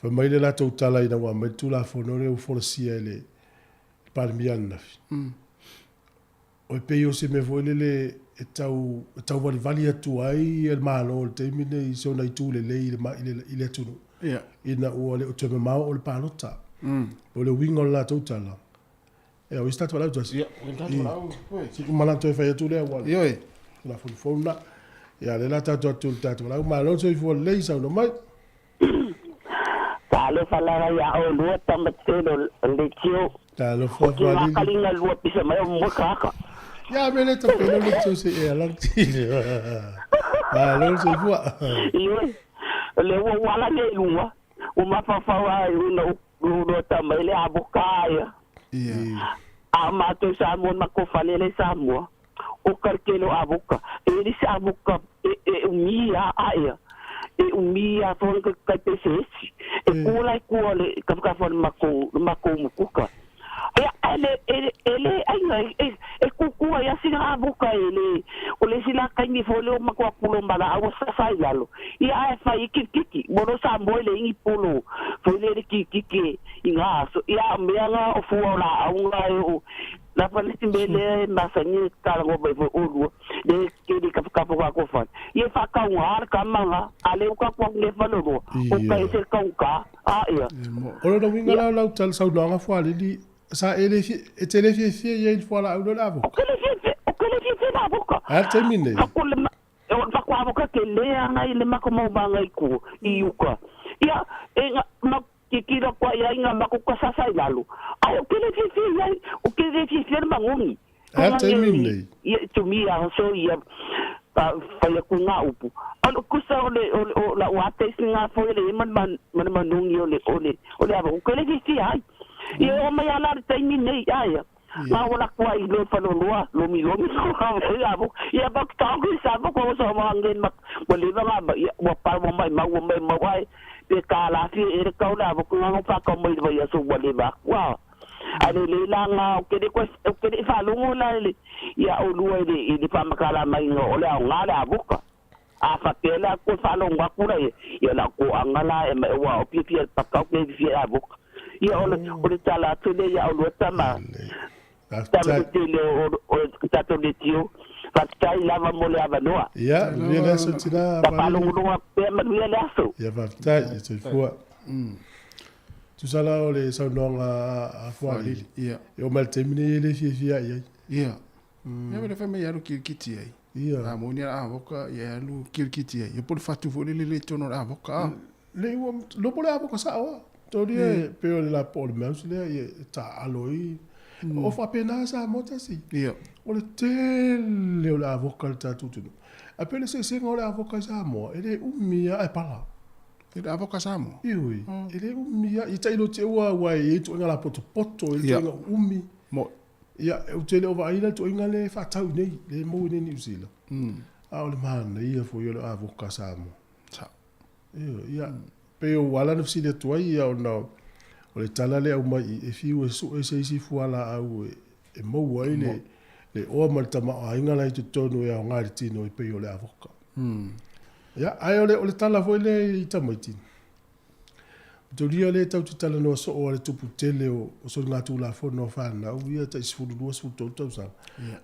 Fai mai le latou tala ina ua aumai le Tulafono lea ua folasia e le Palemia ananafi. E pei o se mea foi lele e tau, e tau valivali atu ai le Malo i le taimi lenei i si ona itu lelei i le, i le, i le atunuu. Ina ua le o toe mamao o le palota. O le uiga o le latou tala, ia, o isi tatou valaau tasi. Ia, o le tatou valaau. Se i uma toe fai atu lea, ua Ioe. Tulafono fou lena. Ia, lea la tatou atu i le tatou valaau. Malo le soifua lelei, saunoa mai. Talofa lava ia oulua tama tele o leitio. Talofa O te Faalili. Kaliga lua pisa mai o moe kaka. Ia me le tapena leitio se e alang tile. Malo le soifua. Ioe. O le ua ua ala nei luga. Ua mafaufau a i una u lua tama i le avoka ia. Ia. A o matou Samoa ma ko fale le Samoa. O karkelo avoka. E le se avoka e umi a a ia. E umi a fo ka kai pese esi. E kula i kua le kafakafa le mako mukuka. Ia ele ele ele ai ngai e kukua ia sina avoka e le o le sila kai ni fo le o mako pulo mala awa sa sai lalo. Ia ai fai kiki moro sa mo le ingi pulo. Fo le le kiki ki i ngā so ia mea ngā o fua o la au ngā e o la fa le timbe le masani kala ngo bai fo olua le ke le kafa kafa wa ko fa ia fa ka ngā ka manga ale u ka kwa nge fa lo o ka ese ka ka a ia O lona uiga la o lau tala saunoaga Fualili, sa e le fia, e te le fiafia i ai i le fualaau lea o le avoka? O ke le fiafia, o ke le fiafia le avoka. A le taimi lenei? Fa ko le ma, o fa ko avoka ke le anga i le mako mau vanga i ku, i uka. Ia, e nga, ma, ke kira kua ia inga mako ka sasa i lalo. Ai, o ke le fiafia i ai, o ke le fiafia le mangogi. A le taimi lenei? Ia, to me, so ia, fai aku ngā upu. O le kusa o le, o le, o la o ate isi ngā foi le man man, man manungi o le, o le, o le ava, o ke le fiafia ai. Ia o mai ala le taimi nei, ai. Ngā wala kua i lo whaloloa, lomi lomi, ia avo, ia bak tangu i sa ko so ma ngen mak, wa le nga ma, ia, wa pa wa mai mau, wa mai mau ai, pe ka la fi e le kau la avo, ngā ngā pa ka mai wa ia so wa le va, wa. A le le la ngā, o ke le ko, o ke le whalongo la le, ia o lua i le, i le whamakala mai ngā, o le au ngā le avoka. A fa ke la ko whalongo akura ia, ia la ko anga la e mai wa o pia pia pakau ke pia avoka. Ia o le, o le tala atu le ia o lua tama. Tama te le o tatou le tio. Faafetai lava mo le avanoa. Ia, manuia le aso tina. Ka faalogologo atu pea, manuia le aso. Ia, faafetai, ia soifua. Tusa la o le saunoaga a Fualili. Ia. E oo mai le taimi nei e le fiafia i ai. Ia. Ia wele fai mai alu kirikiti ai. Ia. A moni a avoka, ia alu kirikiti ai. Ia po le fatu foi lele le tonu o le avoka. A. Le ua lopo le avoka sa'o a. Toli e pe o le lapo o le mouse lea ia e taalo ai. O faapena Samoa tasi. Ia. O le tele o le avoka i le tatou atunuu. Ae pei o le eseesega o le avoka i Samoa, e le umi lava ae pala. I le avoka Samoa? Ioe, e le umi lava. Ia tailo te ua aua e i ai ituaiga lapotopoto, e i ai ituaiga uumi. Mo. Ia, ou te le o vaai la i ituaiga lea e faatau i inei, lea e maua i inei i Niu Sila. A o le manaia foi o le avoka Samoa. Sa. Ioe, ia, pei ua ala ona fesili atu ai, ia, ona o le tala lea e aumai i i, e fiu e sue se isi fualaau e maua ai le, le oa ma le tamaoaiga la i totonu e aoga i le tino e pei o le avoka. Ia, ae o le, o le tala foi lea i tamaiti, Tolia lea tatou te talanoa soo a le tupu tele o soligatulafono a fanau ia tai 12, 13 tausaga.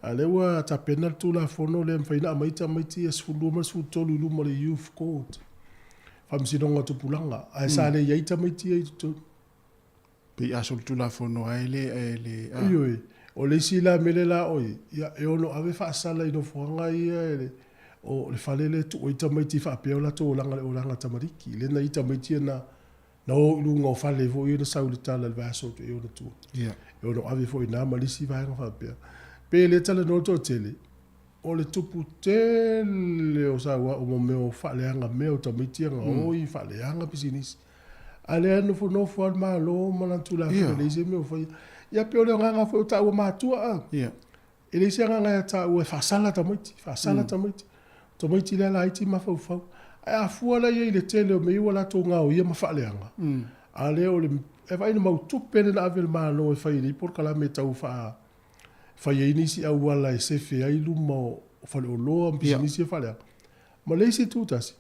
A lea ua tapena le tulafono lea e mafai ona aumai tamaiti ia 12 ma le 13 i luma o le Youth Court, Faamasinoga o Tupulaga, ae sa le i ai tamaiti ia i totonu. Pei a solitulafono ai le, le, a. Ioe, o le isi la mea lea la oi, ia e ono ave faasala i nofoaga ia e le, o le fale lea e tuu ai tamaiti faapea o latou olaga le olaga tamaliki, lea na i ai tamaiti ia na, na o i luga o fale foi ia na sau i le tala i le vaiaso atu i ona tua. Ia. E ono ave foi i ina ma le isi vaega faapea. Pe le talanoa le toatele, o le tupu tele o sauao ma mea o faaleaga mea o tamaiti ia gaoi, faaleaga pisinisi. A lea e nofonofo lava le Malo ma lana Tulafono e leai se mea o faia. Ia pei o le agaga foi o taua matua a. E leai se agaga ia taua e faasala tamaiti, faasala tamaiti. O tamaiti lea laiti mafaufau. Ae a fua la i ai i le tele o mea ia ua latou gaoia ma faaleaga, a lea o le, e vaai i le mau tupe lea na ave e le Malo e fai ai nei polokalame e tau faa, fai ai nisi auala e sefe ai luma o faleoloa ma pisinisi ia faaleaga. Ma le isi itu tasi,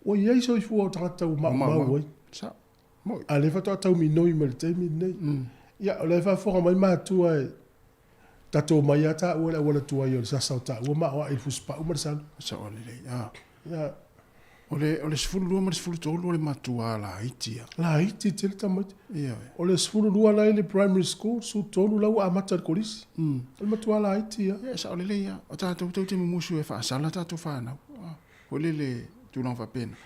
Ua i ai soifua o tagata ua maumau ai. A lea faatoa tau minoi mai le taimi lenei. Ia, o la e faafofoga mai matua e tatou omai lava taua i le auala tuai o le sasa o taua ma aoai i le fusipau ma le salo. Sao lelei, a. Ia. O le, o le 12 ma le 13 o le matua laiti ia. Laiti tele tamaiti. Ioe. O le 12 la e i le primary school, 13 la ua amata i le kolisi. O le matua laiti ia. Ia, sao lelei ia. O tatou tou te mumusu e faasala tatou fanau. Foi lele tulaga faapena.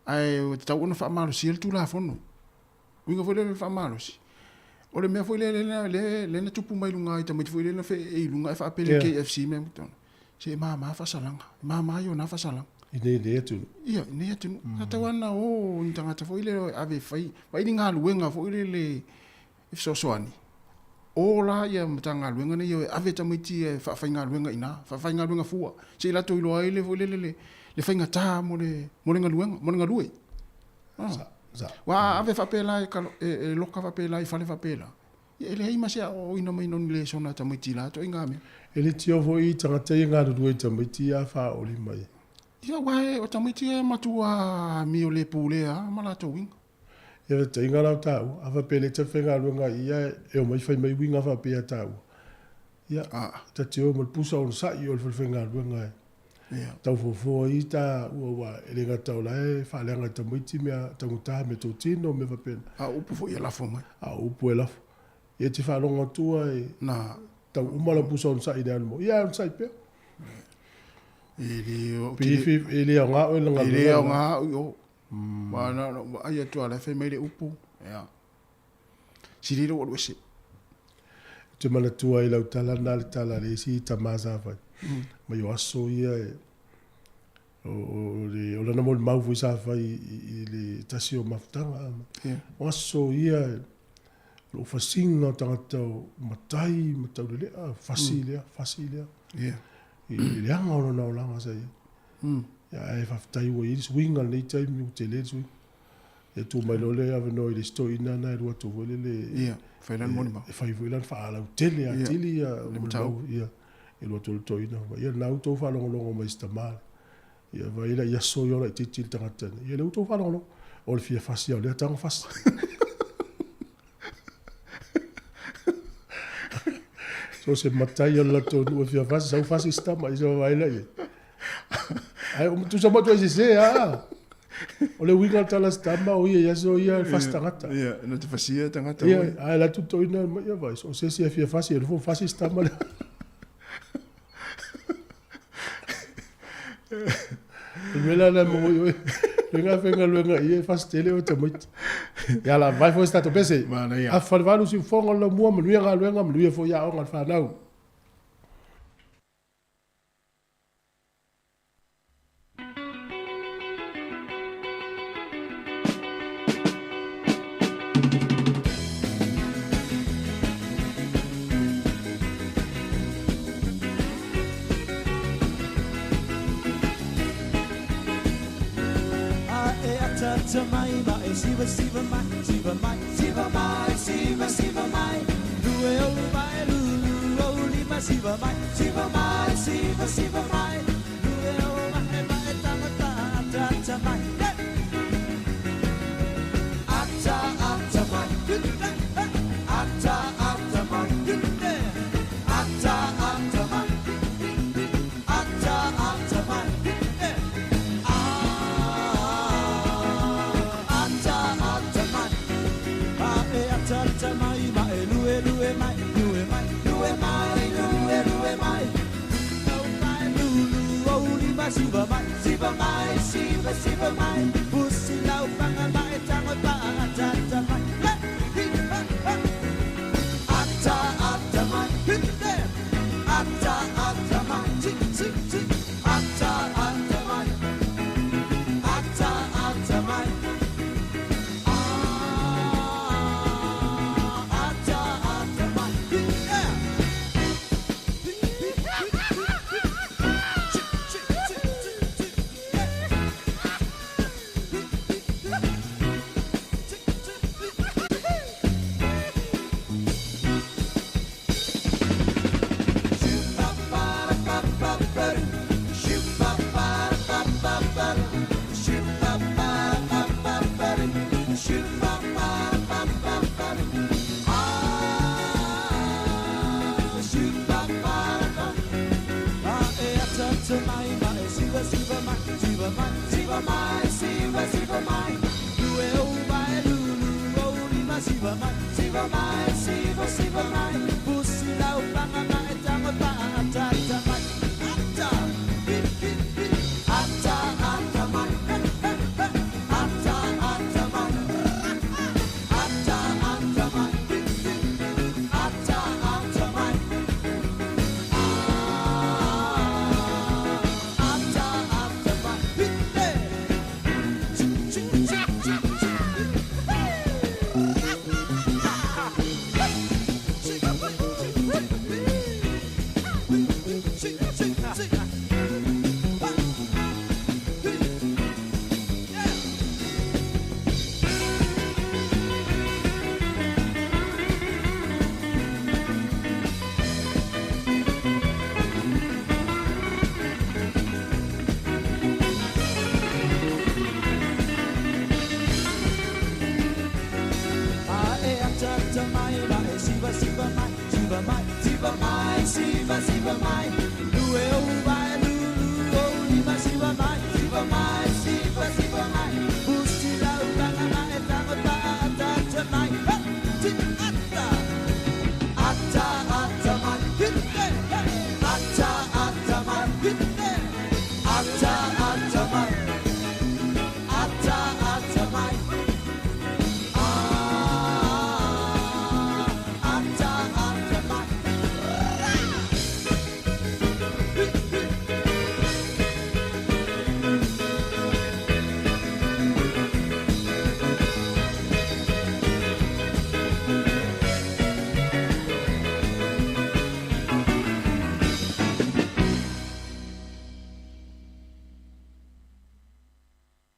Ae ua tatau ona faamalosia le Tulafono. Uiga foi lele o le faamalosi, o le mea foi lele lea na tupu mai luga i tamaiti foi lele na feee i luga ae faapea le KFC mea tonu. Se e mama faasalaga, e mama ia ona faasalaga. I nei atunuu. Ia, i nei atunuu. Sa tatau lava ona o ni tagata foi lele e ave e fai, fai ni galuega foi lele e fesoasoani. O la ia Matagaluega nei e ave tamaiti ia e faafaigaluega i ina, faafaigaluega fua, se i latou iloa ai le foi lele le, le faigata mo le, mo le galuega, mo le galue. Ah. Sa, sa. Ua a ave faapela e, kalo, e, e loka faapela i fale faapela, ia e leai ma se aoaoina mai noni lesona a tamaiti i la ituaiga mea. E le tio foi i tagata ia e galulue i tamaiti ia faaoli mai. Ia, aua e, o tamaiti ia e matua amio le pulea ma latou uiga. Ia le taiga la o taua, a faapea e le tafaigaluega i ia e omai fai mai uiga faapea ia taua. Ia, ta te o ma le pusa onosai o le falefaigaluega e taufofoa ai taua aua e le gata o la e faaleaga e tamaiti mea taugata, mea totino, mea faapena. A o upu foi e lafo mai. A o upu e lafo. Ia e te faalogo atua e Na. tau uma lau pusa onosai i le alu mo. Ia, e onosai pea. E le, o te le, e le aoga oe i le galuega. E le aoga au i o. Ua na ona ou vaai atu lava o la e fai mai le upu, ia, sili lou alu ese. Ou te manatua i lau tala lena le tala a le isi tama sa fai mai o aso ia e o le o lana molimau foi sa fai i le tasi o mafutaga. O aso ia o lou fasiga o tagata o matai ma taulelea, fasi lea, fasi lea. I le leaga o lona olaga sa i ai. Ia, ae faafetai ua i ai le suiga i lenei taimi, ua tele le suiga. Ia tuu mai loa le avanoa i le isi toeaina lena e alu atu foi lele. Ia, fai lana molimau. E fai foi lana faalautele atili ia molimau. Ia, e alu atu le toeaina. Ia lena ua outou faalogologo mai i si tama lea. Ia vaai la i aso ia o laitiiti le tagata nei. Ia lea ua outou faalogologo. O le fia fasi lava o lea tago fasi. So se matai o le latou nuu e fia fasi, sau fasi si tama, ia vaai la i ai. Ae tusa ma atu ai sese a. O le uiga o le tala a si tama, o ia i aso ia e fasi tagata. Ia, na te fasia tagata. Ia, ae la tu toina mai ia vai, so se isi e fia fasi, e nofo fasi si tama lea. O le mea la lea mo oi oe. Le faigaluega i e fasi tele o tamaiti. Ia la vai foi se tatou pese. Manaia. Afa le valu siufofoga o le laumua, manuia galuega, manuia foi aoga a le fanau.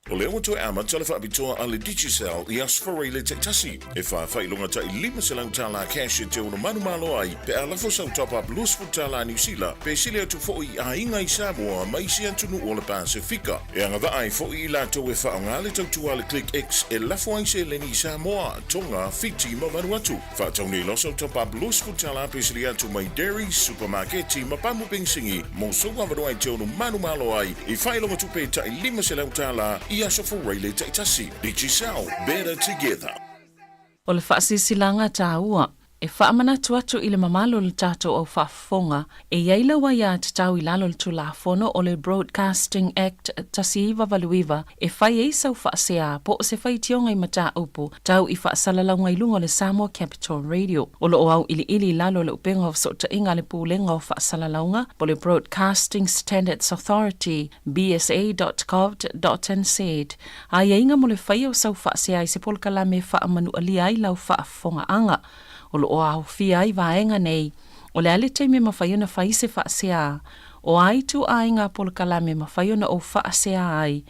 O lea ua toe amata le faapitoa a le Digicel i Aso Faraile taitasi, e faafailoga tai $500 cash e te ono manumalo ai pe a lafo sau top-up $20 Niu Sila pe sili atu foi i aiga i Samoa ma isi atunuu o le Pasefika. E agavaa ai foi i latou e faaaoga le tautua a le Click X e lafo ai seleni i Samoa, Tonga, Fiti ma Vanuatu. Faatau nei loa sau top-up $20 pe sili atu mai Dairies, supamaketi ma pamu penisini mo sou avanoa e te ono manumalo ai i faailoga tupe tai $500 i Aso Faraile taitasi. Digicel, better together. O le faasilasilaga taua. E faamanatu atu i le mamalu o le tatou au faafofoga, e i ai lau aiatatau i lalo o le Tulafono o le Broadcasting Act 1989 e fai ai sau faasea po o se faitioga i mataupu tau i faasalalauga i luga o le Samoa Capital Radio. O lo o auiliili i lalo o le Upega o Fesootaiga a le Pulega o Faasalalauga po o le Broadcasting Standards Authority, bsa.govt.nz, aiaiga mo le faia o sau faasea i se polokalame e faamanualia ai lau faafofogaaga. O lo o aofia ai vaega nei, o le a le taimi e mafai ona fai se faasea, o a ituaiga polokalame e mafai ona ou faasea ai,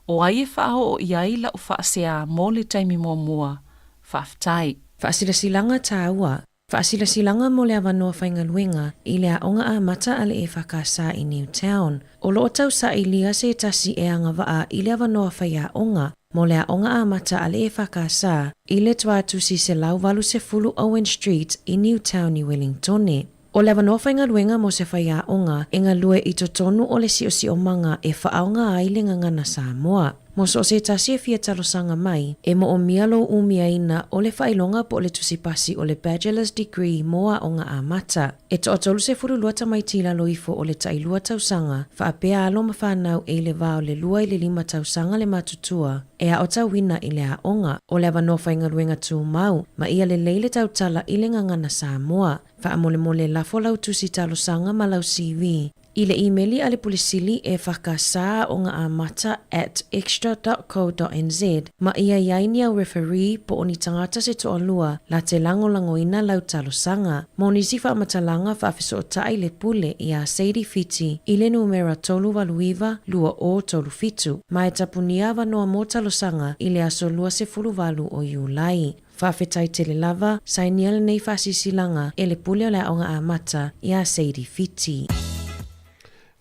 o ai e faaoo i ai lau faasea mo le taimi muamua. Faafetai. Faasilasilaga taua. Faasilasilaga mo le avanoa faigaluega i le Aoga Amata a le EFKS i Newtown. O lo o tausailia se tasi e agavaa i le avanoa faiaoga mo le Aoga Amata a le EFKS i le Tuatusi 180 Owen Street i Newtown i Wellingtone. O le avanoa faigaluega mo se faiaoga e galue i totonu o le siosiomaga e faaaoga ai le gagana Samoa. Mo so o se tasi e fia talosaga mai, e moomia lou umiaina o le faailoga po o le tusipasi o le Bachelor's Degree mo aoga amata. E toa-32 tamaiti i lalo ifo o le tailua tausaga, faapea alo ma fanau e i le va o le lua i le lima tausaga le matutua e aotauina i le aoga. O le avanoa faigaluega tumau, ma ia lelei le tautala i le gagana Samoa. Faamolemole lafo lau tusi talosaga ma lau CV i le imeli a le Pule Sili e whakasaaogaamata at xtra dot co dot nz ma ia i ai ni au referee po o ni tagata se toalua la te lagolagoina lau talosaga. Mo nisi faamatalaga faafesootai le pule iā Sadie Fiti i le numera 389 2037 ma e tapunia avanoa mo talosaga i le aso 28 o Iulai. Faafetai tele lava, sainia lenei faasilasilaga e le Pule o le Aoga Amata iā Sadie Fiti.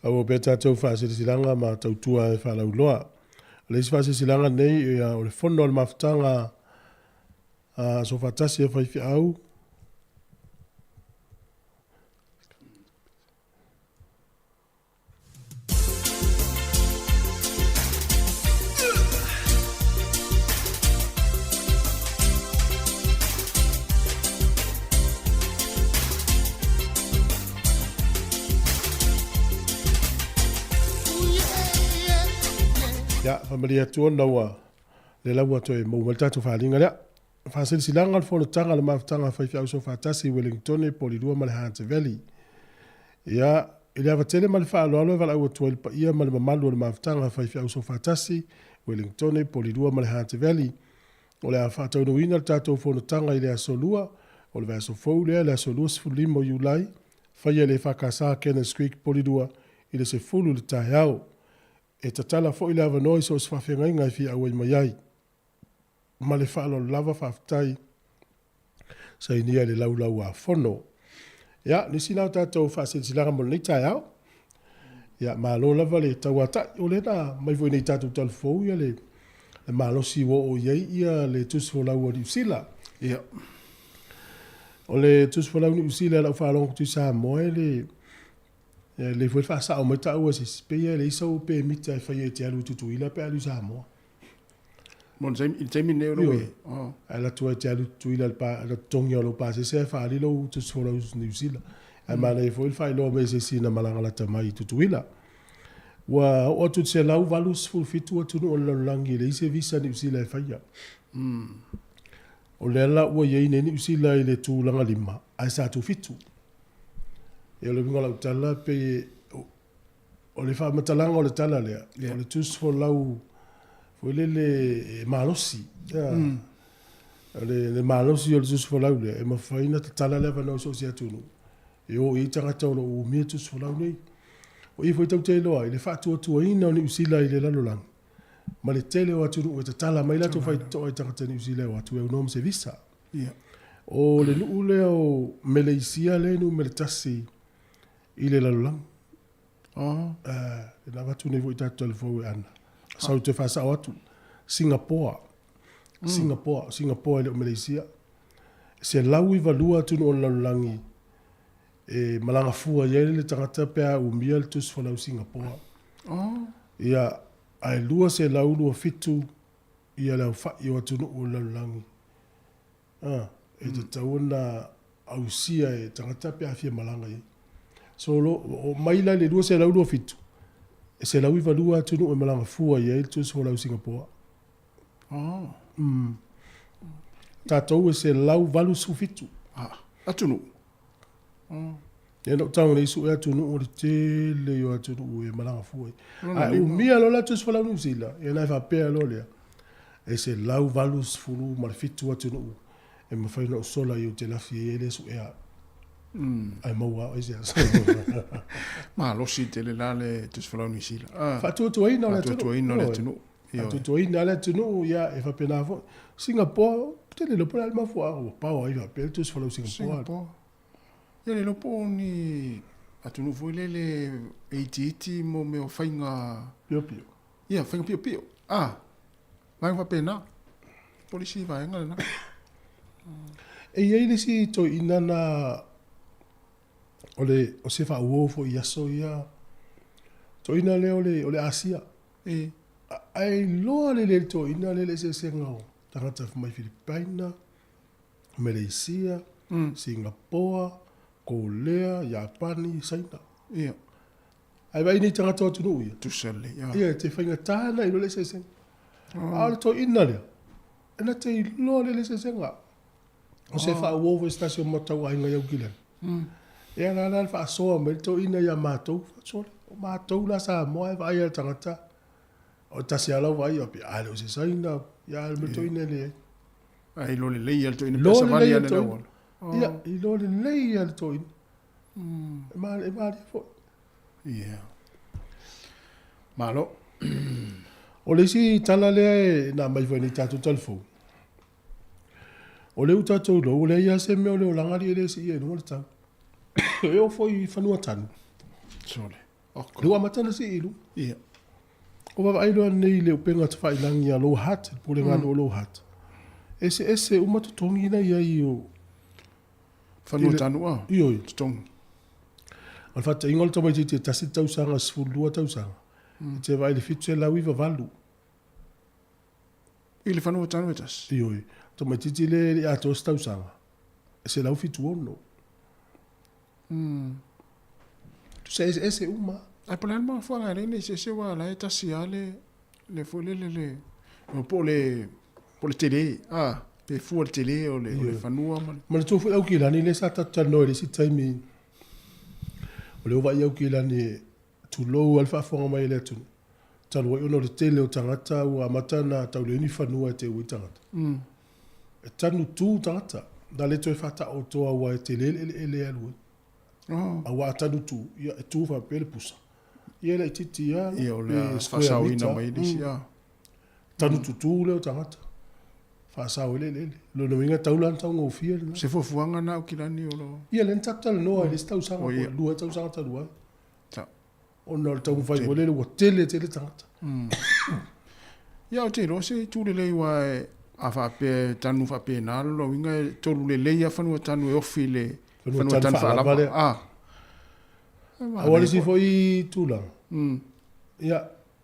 Faaauau pea tatou faasilasilaga ma tautua e faalauiloa. O le isi faasilasilaga lenei, ia, o le fono a le mafutaga a Aso Faatasi a Faifeau, Ia, faamalie atu ona ua le laua toe maua mai le tatou faaaliga lea. Faasilasilaga o le Fonotaga a le Mafutaga a Faifeau Soofaatasi i Wellingtone, Polilua ma le Hunter Valley. Ia, i le ava tele ma le faaaloalo e valaau atu ai le paia ma le mamalu o le Mafutaga a Faifeau Soofaatasi, Wellingtone, Polilua ma le Hunter Valley, o le a faataunuuina le tatou fonotaga i le Aso Lua o le vaiaso fou lea, le aso 25 o Iulai, faia i le EFKS Cannons Creek, Polilua, i le 10 i le taeao. E tatala foi le avanoa i so o se faafeagaiga e fia auai mai ai. Ma le faaaloalo lava faafetai sainia i le laulau a fono. Ia, nisi na o tatou faasilasilaga mo lenei taeao. Ia, malo lava le tauatai. O lea na mai foi nei tatou talafou ia le, le malosi ua oo i ai ia le tusi folau o Niu Sila. Ia. O le tusi folau Niu Sila lau faalogo atu i Samoa e le e le foi faasao mai taua se isi, pei e leai sau pemita e faia e te alu i Tutuila pe alu i Samoa. Mo le taimi, i le taimi lenei o lou e. Oh. Ae alu atu ai e te alu i Tutuila i le pa, le totogi o lou pasese ae faaali lou tusi folau i Niu Sila. Ae manaia foi le faailoa mai e se isi na malaga lata mai i Tutuila. Ua oo atu i le 187 atunuu o le lalolagi e leai se visa Niu Sila e faia. O lea la ua i ai nei Niu Sila i le tulaga lima, ae sa tu fitu. Ia o le uiga o lau tala pei O le faamatalaga o le tala lea, o le tusi folau foi lele e malosi. O le malosi o le tusi folau lea, e mafai ona tatala le avanoa i so o se atunuu e o i ai tagata o lo o umia tusi folau nei. O i foi tatou te iloa ai le faatuatuaina o Niu Sila i le lalolagi ma le tele o atunuu e tatala mai latou faitotoa i tagata Niu Sila e o atu e aunoa ma se visa. O le nuu lea o Meleisia lea e numera tasi i le lalolagi. Oh. E na avatu nei foi tatou talafou e Ana. Sau toe faasao atu. Singapoa. Singapoa. Singapoa e le o Meleisia. 192 atunuu o le lalolagi e malaga fua i ai le tagata pe a umia le tusi folau Singapoa. Oh. Ia, ae 227 ia le aofai o atunuu o le lalolagi. E tatau ona ausia e tagata pe a fia malaga i ai. So lo, o mai la i le 227, e 192 atunuu e malaga fua i ai le tusi folau Singapoa. Oh. Tatou e 187. Ah, atunuu. Oh. Ia na ou tago nei sue atunuu o le tele o atunuu e malaga fua ai. Ae umia loa le atu folau Niu Sila, ia na e faapea loa lea, e 187 atunuu e mafai ona ou sola i ou te lafi ai e le suea. Ae maua au aisea. Malosi tele la le Tusi Folau Niu Sila. Ah. Faatuatuaina o le atunuu. Faatuatuaina o le atunuu. Faatuatuaina le atunuu, ia e faapena foi. Singapore, ou te le iloa po o le a le mafuaaga ua pao ai faapea le Tusi Folau Singapore. Singapore. Ia le iloa po o ni atunuu foi lele e itiiti mo mea o faiga Piopio. Ia, faiga piopio. Ah, vaega faapena. Polisi vaega lena. E i ai le isi toeaina na o le o se faauo foi i aso ia. Toeaina lea o le o le Asia. E. Ae iloa lelei e le toeaina lea le eseesega o tagata mai Filipaina, Meleisia, Singapoa, Kolea, Iapani, Saina. Ia. Ae vaai nei tagata o atunuu ia. Tusa lelei. Ia. Ia, e te faigata ona iloa le eseesega. A o le toeaina lea, e na te iloa lelei le eseesega. O se faauo foi se tasi o matauaiga i Aukilani. Ia la la le faasoa mai le toeaina ia matou, sole, o matou la Samoa e vaai lava i le tagata, o le tasi lava lau vaai, faapea, a le o se Saina, ia a le mea toeaina e leai. Ae iloa lelei lava le toeaina pe savali lava i le auala. Ia, iloa lelei lava le toeaina. E malie foi. Ia. Malo. O le isi tala lea e na aumai foi nei tatou talafou, o lea ua tatou iloa ua leai lava se mea o le olaga alii e le siia i luga le tau. E oo foi i fanua tanu. Sole. Lea ua amata ona sii i luga. Ia. Ua vaavaai loa nei i le upega tafailagi a Lower Hutt, le pulega nuu o Lower Hutt. Eseese uma totogi na i ai o Fanua tanu a? Ioe. Totogi. O le faataitaiga o le tamaitiiti e 1 tausaga, 12 tausaga, e te vaai i le 798. I le fanua tanu e tasi? Ioe. O tamaitiiti lea e le i atoa se tausaga, e 176. Tusa eseese uma. Ae po o le a le mafuaaga e ala ai ona eseese aua o la e tasi lava le le foi lele le po o le po o le tele a pe fua le tele o le o le fanua ma le. Manatua foi Aukilani lea sa tatou talanoa i le isi taimi o lea ua vaai Aukilani e tulou lava le faafofoga mai a le atunuu talu ai ona o le tele o tagata ua amata ona tau leai ni fanua e teu ai tagata. E tanu tu tagata, na le toe faataotoa aua e tele le eleele e alu ai. Aua a tanu tu, ia e tu faapea le pusa. Ia e laitiiti lava. Ia o le a faasaoina mai le isi a. Tanu tutū lea o tagata, faasao ai le eleele. O lona uiga e tatau la ona taugofie lena. Se fuafuaga na Aukilani o lo. Ia lea na tatou talanoa ai i le isi tausaga po o le lua tausaga talu ai. Ona o le taumafai foi lele ua tele tele tagata. Ia ou te iloa se itu lelei aua a faapea e tanu faapena lona uiga e tolu lelei lava fanua tanu e ofi i le fanua tanu faalava lea. Ah. Aua le isi foi tulaga. Ia,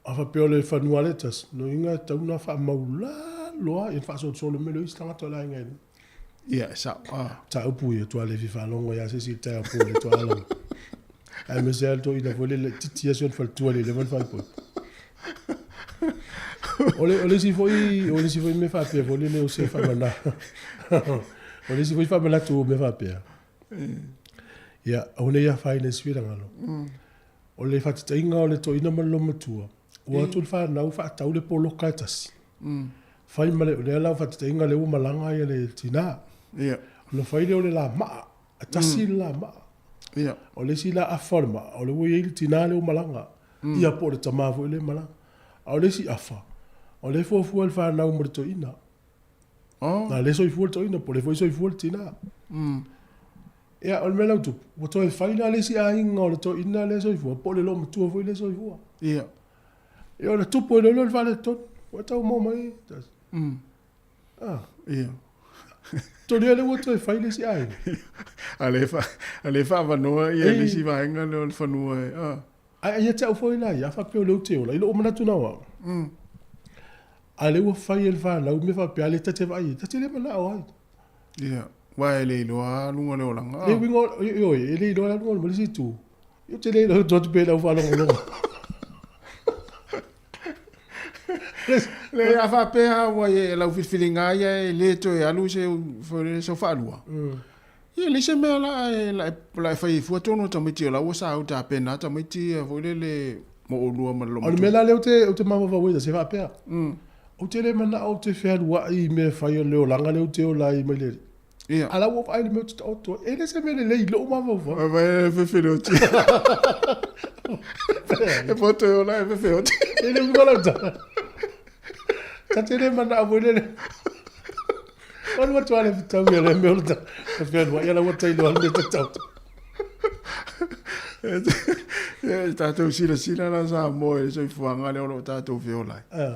a faapea o le fanua lea e tasi, lona uiga e tatau ona faamaulalo lava ia faasolosolo mai loa isi tagata o le aiga e lua. Ia, e sao. Ah. Mataupu ia, tua le fia faalogo ia se isi i le taeao po le tua ala. Aemaise lava le toeaina foi lele laitiiti lava si ona faletua i le leva ona faaipoipo. O le, o le isi foi, o le isi foi mea faapea foi lele o se faamana. O le isi foi faamanatu o mea faapea. Ia, aua ne i afaina i se finagalo. O le faataitaiga o le toeaina ma le loomatua, ua atu le fanau faatau le poloka e tasi. Fai ma le, o lea la o faataitaiga lea ua malaga ia le tina. Ia. Ona fai lea o le lamaa, e tasi le lamaa. Ia. O le isi la afa o le maa, o lea ua i ai le tina lea ua malaga. Ia po o le tama foi lea e malaga. A o le isi afa, o lea e fuafua e le fanau mo le toeaina. Oh. Na lea e soifua le toeaina, po o lea foi e soifua le tina. Ia, o le mea la ua tupu, ua toe fai la le isi aiga o le toeaina lea e soifua, po o le loomatua foi lea e soifua. Ia. Ia, ona tupu ai loa lea o le faaletonu. Ua tau maua mai. Ah. Ia. Tonu lea ua toe fai le isi aiga. A lea fa, a lea faavanoa ia le isi vaega lea o le fanua e, ah. Ae ia te au foi la ia, a faapea o lea ou te ola, i lou manatu na o au. A lea ua fai e le fanau mea faapea, a lea ta te vaai ai, ta te le manao ai. Ia. Uae e le iloa luga o le olaga. Le uiga, ioe, e le iloa la luga o le ma le isi itu. Ou te le iloa tu atu pea i lau faalogologo. Leai, a faapea ua e lau filifiliga ia e le toe alu se sau faalua. Ia, e leai se mea la e la e fai ai fua tonu o tamaiti o la ua saau tapena tamaiti ia foi lele mo oulua ma le O le mea la lea ou te ou te mafaufau ai se faapea. Ou te le manao ou te fealuai i mea e fai o le olaga lea ou te ola ai mai le Alii. Ia. A la ua vaai i le mea ou te taoto ai. E le se mea lelei i lou mafaufau. Vai vai e fefeleoti. E poto e ola e fefeoti. E le uiga lau tala. Ta te le manao foi lele. Alu atu lava le fetau ia le mea o le ta fealuai, ia la ua tailoa le mea ta taoto. E tatou silasila la Samoa i le soifuaga lea o lo o tatou feola ai.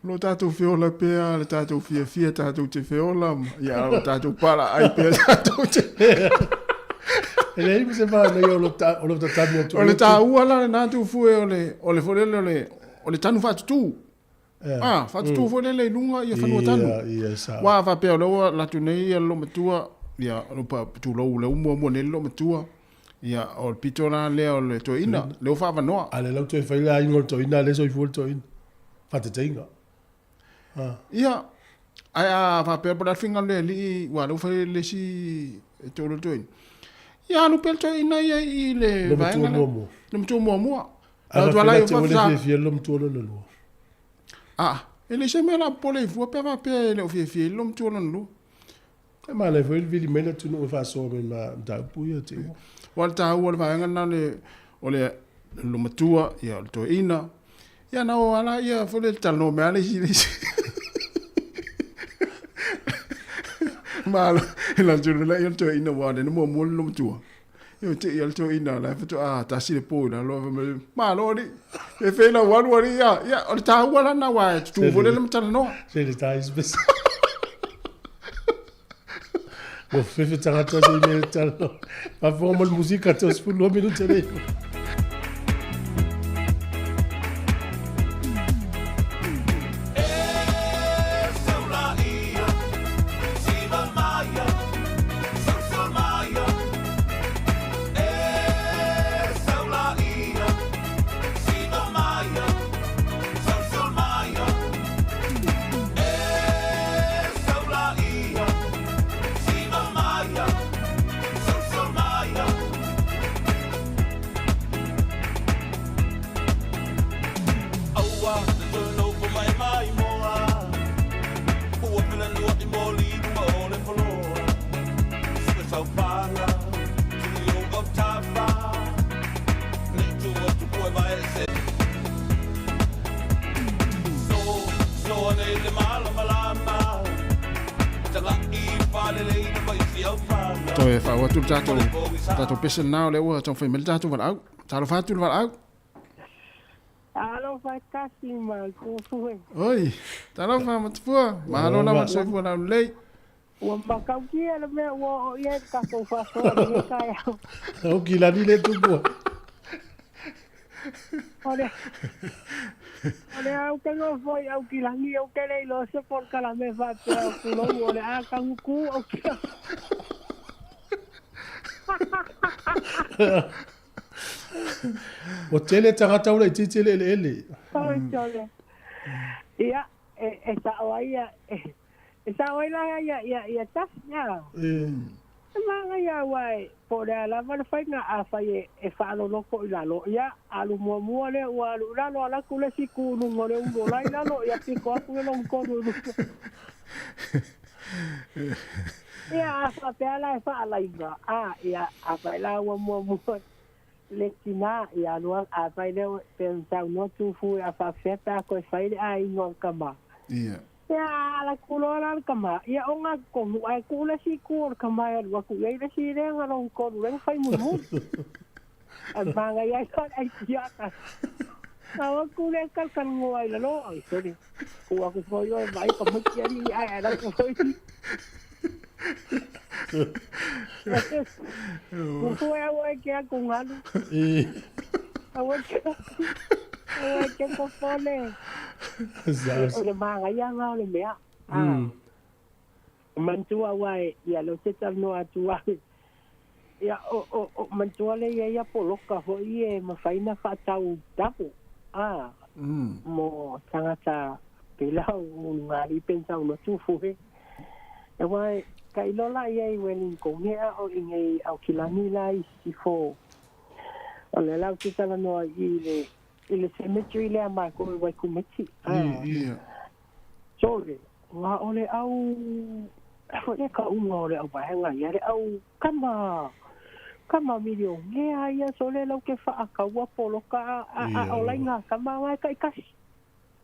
O lo o tatou feola pea le tatou fiafia tatou te feola ma, ia o lo o tatou palaai pea tatou te. E leai ma se manaia o lo tatami atu. O le taua la lena Tufue o le o le foi lele o le o le tanu faatutu. Ah, faatutu foi lele i luga ia fanua tanu. Ia, ia, sao. Ua faapea o lea ua alu atu nei ia le loomatua, ia tulou lea ua muamua nei le loomatua. Ia, o le pito la lea o le toeaina, lea ua faavanoa. A lea la ua toe fai le aiga o le toeaina, a lea e soifua le toeaina. Faateteiga. Ah. Ia, ae a faapea po o le a le faiga o le alii, aua o lea ua fai le isi toalua o le toeaina. Ia alu pea le toeaina ia i le vaega lea. Loomatua muamua. Loomatua muamua. Ae faapea la te oe le fiafia i le loomatua lona lua. Ah, e leai se mea o le a popole ai fua pe a faapea e le o fiafia ai le loomatua lona lua. E manaia foi le vili mai le atunuu e faasoa mai ma mataupu ia te ua. Aua o le taua o le vaega lena o le, o le loomatua, ia, o le toeaina. Ia na o ala ia foi le talanoa mai lava le isi i le isi. Malo, e latou le ia le toeaina aua o lea na muamua le loomatua. Ia te ia le toeaina la e faatoa tasi le po i lalo fai mai, malo alii, e fei lau alu alii ia. Ia, o le taua la lena aua e tutu foi lele ma talanoa. Se le tai spesa. Ua fefe tagata se i mea talanoa. Faafofoga mo le musika 32 minute nei. Toe faauu atu le tatou tatou pese lena o lea ua taumafai mai le tatou valaau. Talofa atu le valaau. Talofa e tasi ma fuafua. Oi, talofa Matafua. Malo lava le soifua laulelei. Ua matautia le mea ua oo i ai le tatou faasoa i lenei taeao. Au kilani le tupua. O le, o le au te nofo i Aukilani, ou te le iloa se polokalame faapea o tulou o le a tagutu au kia. Ua tele tagata ua laitiiti le eleele. Oi, tole. Ia, e, e sao ai ia, e, e sao ai la ia, ia, ia tasi, ia. E manaia aua e, po o le a lava le faiga, afai e, e faaloloto i lalo, ia, alu muamua lea ua alu i lalo, alu atu le isi tu i luga o le ulu o la i lalo, ia pito atu le lona tonu i luga. Ia, a faapea la e faalaina, a, ia, afai la ua muamua le tina, ia alu a, afai lea pe ona saunoa Tufu a faapefea pe a toe fai le aiga o le tama. Ia. Ia, a ala atu loa la le tama, ia oga totonu, ae tuu le isi itu o le tama e alu atu i ai le isi lea na lona tonu lea na fai mulimuli. Ae manaia ai loa le aitia. Tau atu lea talatalanoa i lalo, ai sole, tuu atu foi oe vaai tamaiti alii ae alu atu foi. Fuafua aua e te atugalu. Aua e te popole. O le manaia lena o le mea. Manatua aua e, ia lea ou te talanoa atu au, ia, o, o, o, manatua lea e i ai poloka foi e mafai ona faatau double, a, mo tagata pei la o ulugalii pe ni saulotu fue. Aua e tailo la i ai i Wellington a o i inei Aukilani la i sisifo. O lea la ou te talanoa i i le i le cemetery lea a matou i Waikumete. Ia. Sole, na o le au foi le kauga o le auvaega ia le au kama kama milionea ia sole lau ke faataua poloka a a o laiga kama nga e taitasi.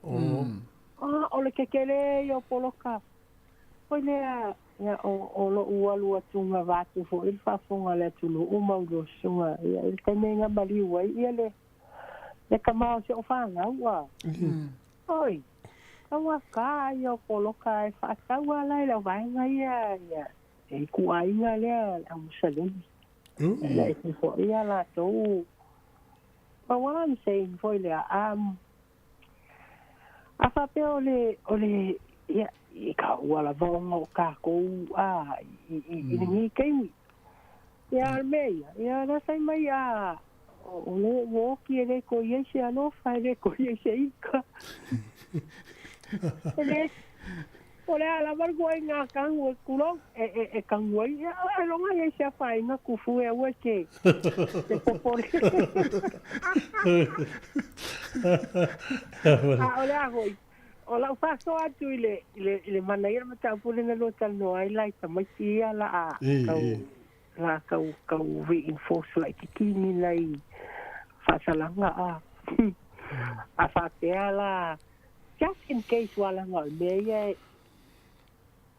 A o le kekele ia o poloka. Foi lea ia o o lo'u alu atu vaeatu foi le faafofoga a le atunuu ma uluasuga ia i le taimi na maliu ai ia le le tama o si o'u fanau a. Oi, taugata ia o poloka e faatau a la i le auvaega ia ia e ituaiga lea le au Musalemi. Ia e foi ia latou. But what I'm saying foi lea, a faapea o le, o le, ia, i ka ua lava ona o kākou a, i lenei taimi. Ia, a o le mea ia, ia, la fai mai a, o le ua oti e le toe i ai se alofa, e le toe i ai se ika. E le, o le a lava le ituaiga tanu e tulou, e tanu ai, ia, ailoga i ai se afaina tufu e aua e te, te popole. A o le a foi, o lau faasoa atu i le, i le, i le manaia o le mataupu lea na lua talanoa ai la i tamaiti ia la a tau, la tau, tau reinforce laitiiti ni nai faasalaga a. A faapea la, just in case ua laga o le mea ia e,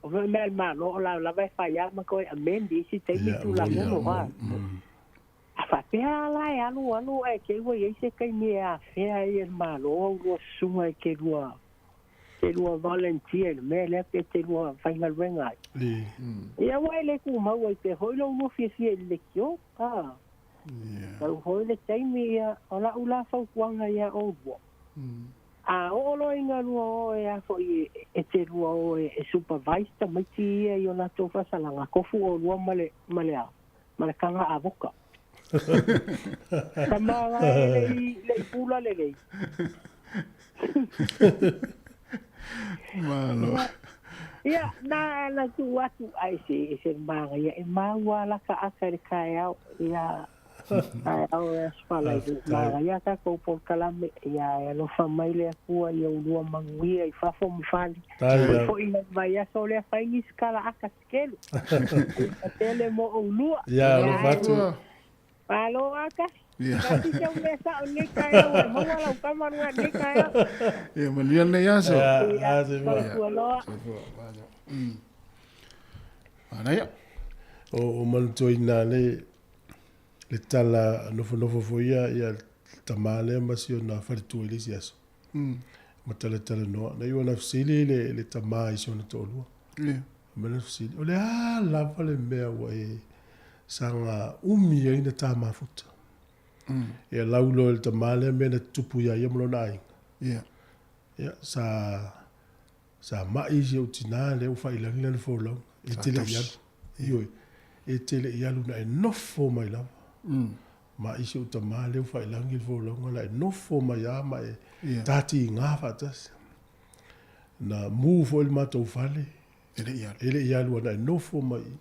o le mea a le Malo o la lava e fai lava ma toe amend i isi taimi Tulafono a. A faapea la e alu alu ae te i ua i ai se taimi e afea ai e le Malo au lua susuga e te lua te lua volunteer i le mea lea pe te lua faigaluega ai. Ia aua e le tumau ai pea foi lou lua fiafia i le lekiō, a. Pau foi le taimi ia, o la'u la fautuaga iā ʻolua, a oo loa ina lua o e a foi e te lua o e supervise tamaiti ia i o latou faasalaga, tofu ʻolua ma le ma le a? Ma le taga avoka. Tama la e le i le i pula lelei. Malo. Ia, na na tuu atu ai se se manaia e maua la ka aka i le taeao ia taeao e aso Faraile. Manaia tatou polokalame ia e alofa mai le Atua ia ulua manuia i fafo ma fale. Foi foi mai vaiaso lea fai nisi kala aka se tele. Alofa tele mo oulua. Ia, alofa atu. Malo aka. Kasi se au mea sa'o i lenei taeao e maua lau tama luga i lenei taeao. Ia, manuia lenei aso. Ia, soifua loa. Soifua, malo. Manaia. O manatuaina le le tala nofonofo foi ia ia tama lea ma si ona faletua i le isi aso. Ma talatalanoa. Na iu ona fesili le le tama i si ona toalua. Ia. Ma le fesili, o le a lava le mea ua e saga umi ai na ta mafuta? Ia lau loa e le tama lea mea na tutupu ia ia ma lona aiga. Ia. Ia, sa, sa ma'i si ou tinā lea ua faailagi lana folauga. E te le i alu. Ioe, e te le i alu na e nofo mai lava. Ma'i si ou tama lea ua faailagi le folauga na e nofo mai lava ma e tatiga faatasi. Na mu foi le matou fale. E le i alu. E le i alu ana e nofo mai i.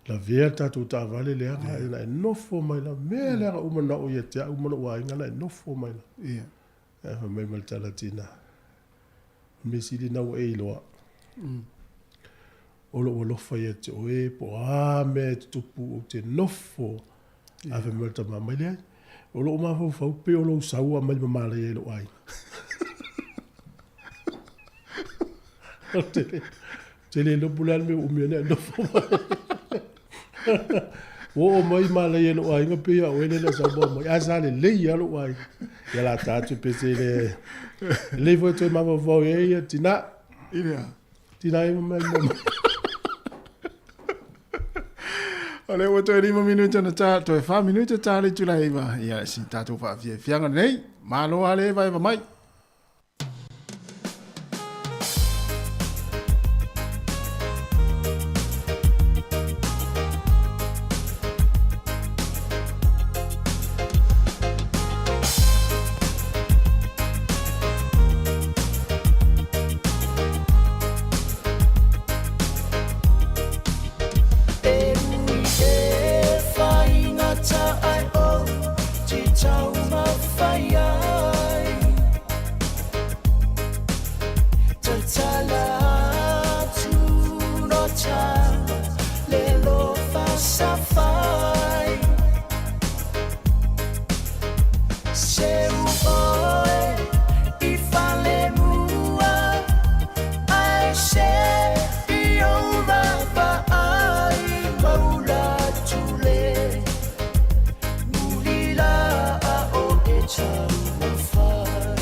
Lavea le tatou taavale leaga yeah. Na e nofo mai lava. Mea leaga uma na oo ia te au ma lou aiga na e nofo mai lava. Yeah. Ae fai mai ma le tala tina. O le mea sili na ua e iloa. O lou alofa ia te oe po o a mea e tutupu ou te nofo. Yeah. Ae fai mai le tama mai leai. O lou mafaufau pei o lou sau a mai le mamalaia i lou aiga. O te le, te le iloa po o le a le mea ua umi ai ona e nofo mai. Ua oo mai malaia i lou aiga pei a oe lea na sau ma mai. Ae sa lelei lava lou aiga. Ia la ta atu pe se le lelei foi toe mafaufau i ai ia tina. I le a? Tina e mai mai. O lea ua toe 5 minute ona ta, toe 4 minute ta le itula e 9. Ia, si tatou faafiafiaga lenei. Malo lava le evaeva mai. Seu oe i falemua Ai se i ou vaavaai maula tule Muli la o e taumafai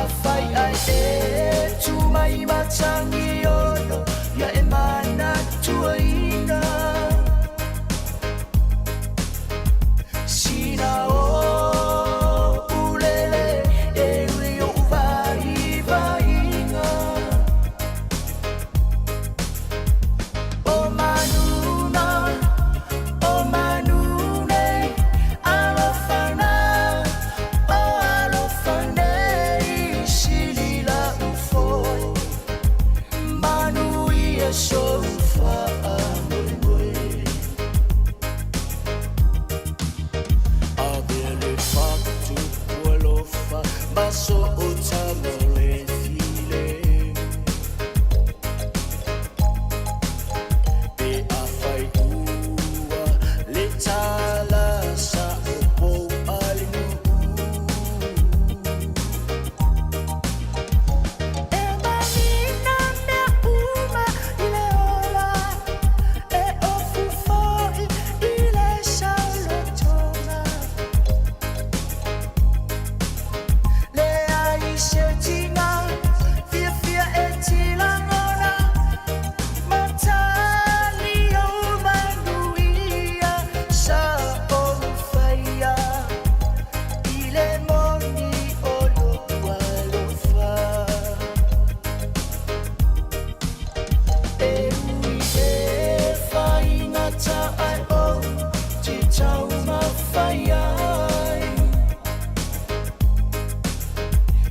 Afai ai e tu mai matangi ono Ia e manatuaina Sina o ulele e ui o vai vaiga O manuna, o manune, alofana, o alofane, sili la ufoi, manu ia sofa moemoe. Avea le fatu alofa, maso o tama le file. Pe a fai ua le tala sa o pou a le nuu. E manina mea uma i le ola, e ofu foi i le saolotoga. Le ai se tina, fiafia e tilagona, matali o manuia sa ou faia. I le moni o lou alofa. E ui e faigata ai ou te taumafai ai.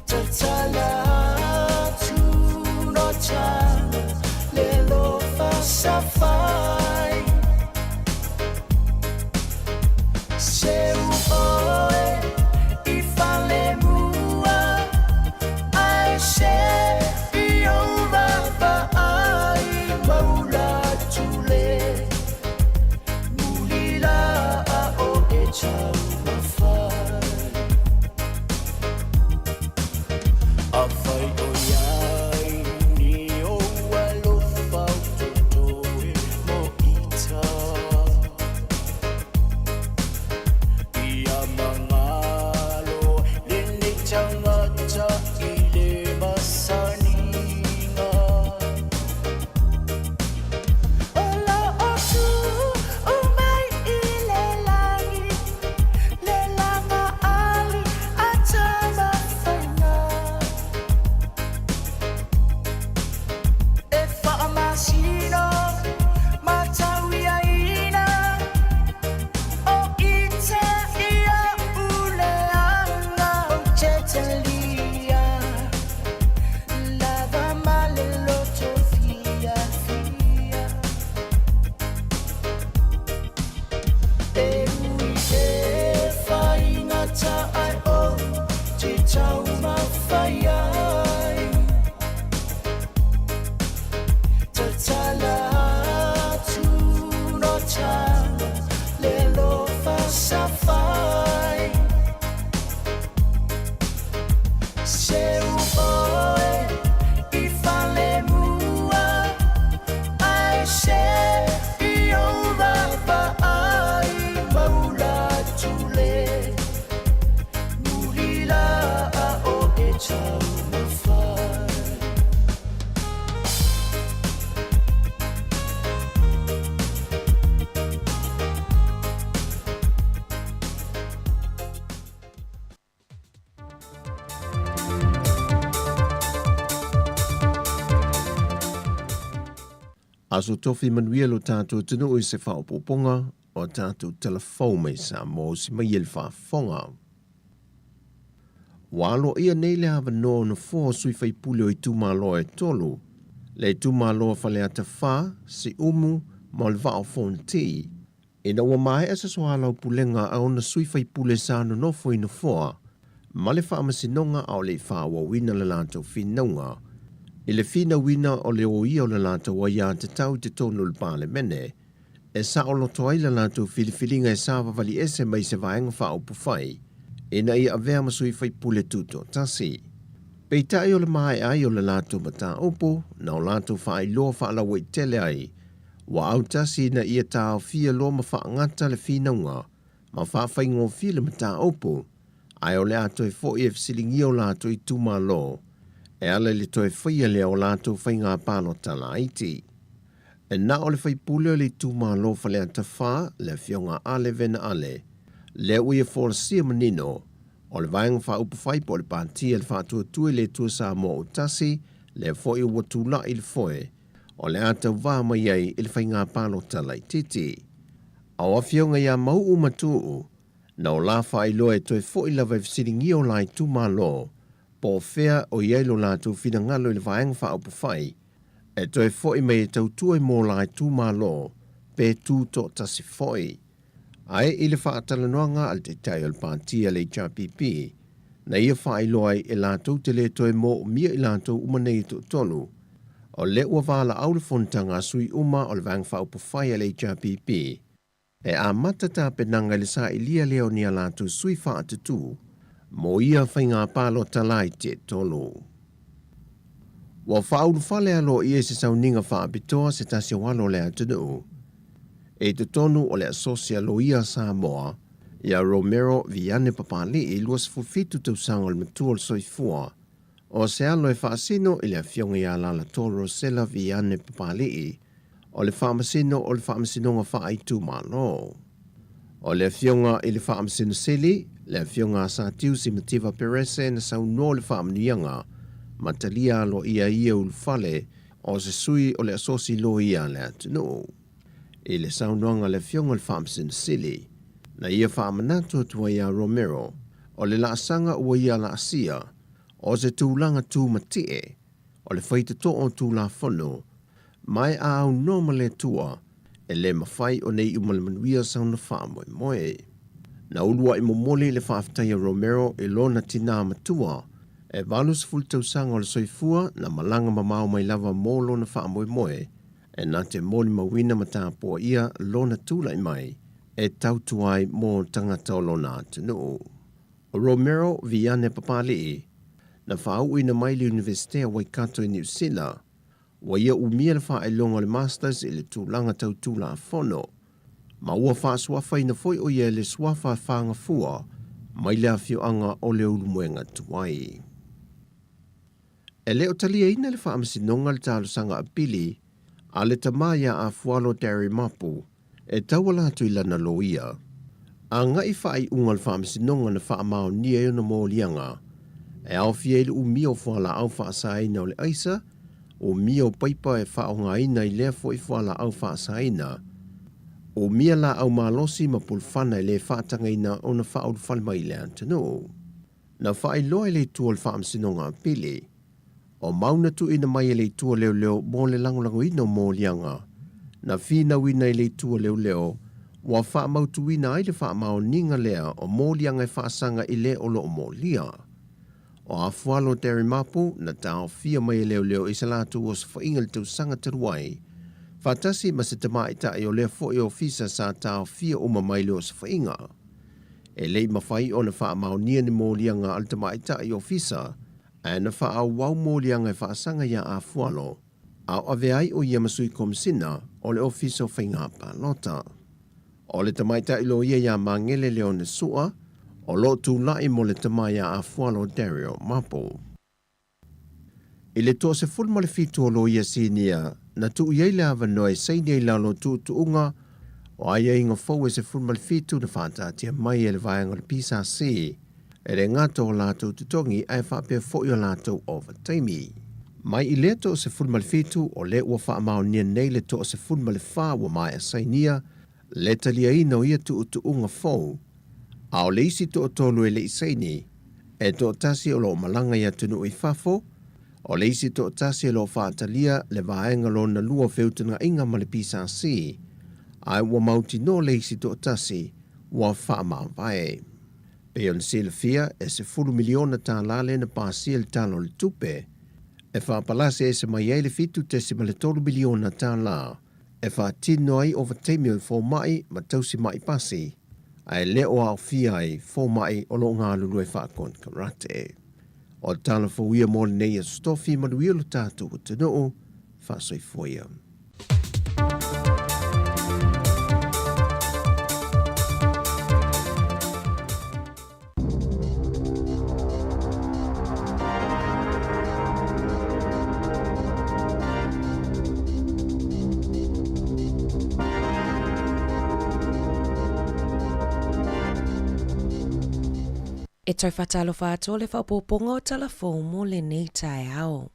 Tatala atu no tala le alofa sa fai. Seu oe i falemua, ai se i ou vaavaai maula tule. Muli la o e taumafai. Afai o iai ni o alofa o totoe mo ita. Ia mangalo lenei tagata i le masaniga. O lo o tu o mai i le lagi, le laga ali a tamafaiga. E faamasino matauiaina, o ita ia uleaga o te talia. Lava ma le loto fiafia. E ui e faigata ai ou te taumafai ai. Tatala atu no tala le alofa sa fai. Seu oe i falemua, ai se i ou vaavaai maula tule. Muli la o e taumafai. Aso tofi manuia lo tātou atunuu i se faaopoopoga o tātou talafou mai Samoa o si mai e le faafofoga. Ua aloaia nei le avanoa o nofoa o sui faipule o itumalo e tolu, le itumalo o Faleata 4, Siumu ma o le Vaa o Fonoti, ina ua maea se soalaupulega a ona sui faipule sa nonofo i nofoa ma le faamasinoga a o le i faaauauina le latou finauga i le finauina o le oia o le latou aiatatau i totonu o le Palemene. e saoloto ai le latou filifiliga e savavali ese mai se Vaega Faaupufai ina ia avea ma sui faipule tutoatasi. Peitai o le maea ai o le latou mataupu, na o latou faailoa faalauaitele ai ua autasi ina ia taofia loa ma faagata le finauga ma faafaigofie le mataupu, ae o le a toe foi e fesiligia o latou itumalo e ala i le toe faia lea o latou faiga palota laiti. E na o le faipule o le itumalo Faleata 4, le Afioga Ale Vena Ale, lea ua ia folasia manino o le Vaega Faaupufai po o le Pati a le Faatuatua i le Atua Samoa ua tasi, lea foi ua tulai i le foe o le a tauvā mai ai i le faiga palota laitiiti. A o Afioga ia Mau'u ma Tu'u, na o la faailoa e toe foi lava e fesiligia o la itumalo po o fea o i ai lo latou finagalo i le Vaega Faaupufai e toe foi mai e tautua i mō la itumalo pe tu toatasi foi. Ae i le faatalanoaga a le Taitai o le Pati a le HRPP, na ia faailoa ai e latou te le toe moomia i latou uma nei e toatolu, o lea ua valaau le fonotaga a sui uma o le Vaega Faaupufai a le HRPP e amata tapenaga i le sailia lea o ni a latou sui faatutū mo ia faiga palota laiti e tolu. Ua faaulufale aloaia i se sauniga faapitoa se tasi o alo o le atunuu i totonu o le Asosi a Loia a Samoa, ia Romero Viane Papali'i, 27 tausaga o le matua o le soifua, o se alo e faasino i le afioga ia Alaalatoa Rosella Viane Papali'i, o le Faamasino o le Faamasinoga Faaitumalo. O le afioga i le Faamasino Sili, le afioga a Satiusi Mativa Perese na saunoa le faamanuiaga ma talia aloaia ia ulufale o se sui o le Asosi Loia a le atunuu. I le saunoaga a le afioga i le Faamasino Sili, na ia faamanatu atu ai ia Romero, o le laasaga ua ia laasia, o se tulaga tumatie, o le faitotoo o Tulafono, ma e a aunoa ma le Atua, e le mafai ona iu ma le manuia sauna faamoemoe. Na ulua'i momoli le faafetai a Romero i lona tinā matua, e 80 tausaga o le soifua na malaga mamao mai lava mo lona faamoemoe, e na te molimauina ma tapuaia lona tula'i mai e tautua ai mo tagata o lona atunuu. O Romero Viane Papali'i, na faauuina mai le Iunivesite a Waikato i Niu Sila, ua ia umia le faailoga o le Masters i le tulaga tau Tulafono, ma ua faasuafaina foi o ia i le suafa fagafua mai le afioaga o Leulumoega Tuai. E le o taliaina le Faamasinoga le talosaga apili a le tama iā Afualo Darry Mapu e tauala atu i lana loia. Agai faaiuga o le Faamasinoga na faamaonia ai ona moliaga e aofia ai le umia o fualaau faasaina o le aisa, umia o paipa e faaaogaina i lea foi fualaau faasaina, umia laau malosi ma pulufana e le faatagaina ona faaulufale mai i le atunuu. Na faailoa e le Itu o le Faamasinoga Apili, o mau na tuuina mai e le Itu o Leoleo mo le lagolagoina o moliaga na finauina i le Itu o Leoleo ua faamautuina ai le faamaoniga lea o moliaga e faasaga i le o lo o molia. O Afualo Terry Mapu na taofia mai e Leoleo i se latou osofaiga i le tausaga talu ai, faatasi ma se tamaitai o lea foi ofisa sa taofia uma mai le osofaiga. E le i mafai ona faamaonia ni moliaga a le tamaitai ofisa, ae na faaauau moliaga e faasaga iā Afualo, a o ave ai o ia ma sui komisina o le Ofisa o Faiga Palota. O le tamaitai loia iā Magele Leone Sua, o lo o tulai mo le tama iā Afualo Dario Mapu. I le 17 o loia sinia, na tuu i ai le avanoa e saini ai lalo o tuutuuga o aiaiga fou e 17 na faataatia mai e le vaega o le PSC e le gata o latou totogi ae faapea foi o latou ovataimi. Mai i lea 17 o lea ua faamaonia nei le 14 ua maea sainia le taliaina o ia tuutuuga fou, a o le isi toatolu e le i saini, e toatasi o lo o malaga i atunuu i fafo, o le isi toatasi o lo o faatalia le vaega lona lua o feutagaiga ma le PSC, ae ua mautinoa le isi toatasi ua faamavae. Pei ona silafia, e $10 miliona tālā lea na pasia i le Tala o le Tupe, e faapalasi ese mai ai le $7.3 miliona tālā. e faatino ai ovataimi o fomaʻi ma tausimaʻi pasi, ae le o aofia ai fomaʻi o loo galulue faakonekarate. O tala fou ia mo lenei Aso Tofi, manuia lo tatou atunuu, faasoifua ia. E toe faatalofa atu o le faaopoopoga o tala fou mo lenei taeao.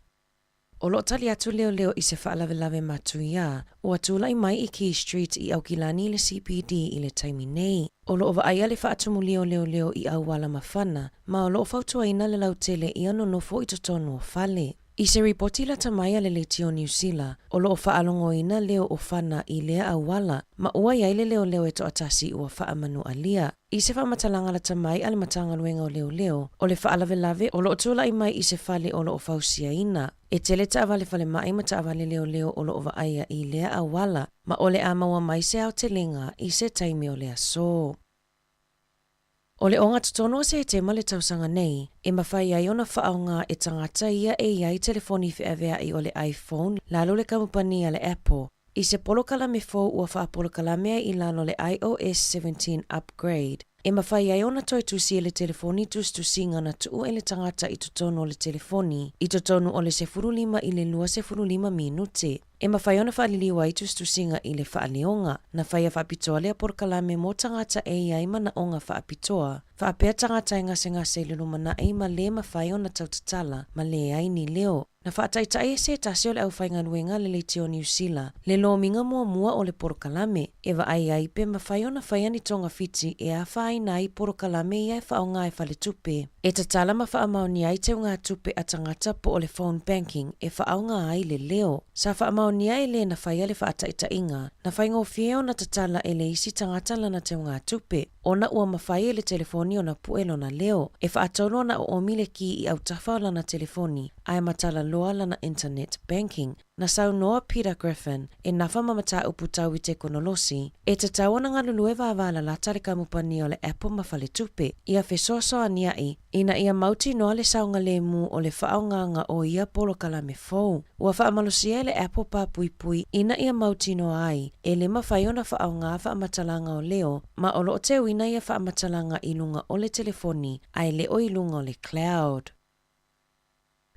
O loo tali atu leoleo i se faalavelave matuia ua tulai mai i Quay Street i Aukilani i le CBD i le taimi nei. O loo vaaia le faatumulia o leoleo i auala mafana ma o loo fautuaina le lautele ia nonofo i totonu o fale. I se ripoti lata mai a le Leitio Niu Sila, o loo faalogoina leo o fana i lea auala ma ua i ai le leoleo e toatasi ua faamanualia. I se faamatalaga lata mai a le Matagaluega o Leoleo, o le faalavelave o loo tulai mai i se fale o loo fausiaina. E tele taavale falemai ma taavale leoleo o loo vaaia i lea auala, ma o le a maua mai se aotelega i se taimi o le aso. O le ogatotonu o Setema le tausaga nei, e mafai ai ona faaaoga e tagata ia e i ai telefoni feaveai o le iPhone lalo le kamupani a le Apple, I se polokalame fou ua faapolokalame ai i lalo le iOS 17 upgrade, e mafai ai ona toe tusi e le telefoni tusitusiga na tuu e le tagata i totonu o le telefoni i totonu o le 15 i le 25 minute. E mafai ona faaliliu ai tusitusiga i le faaleoga na faia faapitoa lea polokalame mo tagata e i ai manaoga faapitoa, faapea tagata e gasegase i le lumanai ma lē mafai ona tautatala ma leai ni leo. Na faataitai e se tasi o le aufaigaluega a le Leitio Niu Sila le lomiga muamua o le polokalame, e vaai ai pe mafai ona faia ni togafiti e afaina ai polokalame ia e faaaoga e faletupe, e tatala ma faamaonia ai teugatupe a tagata po o le phone banking e faaaoga ai le leo. Sa faamaonia e le na faia le faataitaiga, na faigofie ona tatala e le isi tagata lana teugatupe, ona ua mafai e le telefoni ona pue lona leo, e faatolu ona oomi le ki i autafa o lana telefoni, ae matala loa lana internet banking. Na saunoa Peter Griffin, e nafa ma mataupu tau i tekonolosi, e tatau ona galulue vavalalata le kamupani o le Apple ma faletupe, ia fesoasoaniaʻi, ina ia mautinoa le saogalemu o le faaaogaga o ia polokalame fou. Ua faamalosia e le Apple papuipui ina ia mautinoa ai, e le mafai ona faaaoga faamatalaga o leo, ma o loo teuina ia faamatalaga i luga o le telefoni, ae le o i luga o le cloud.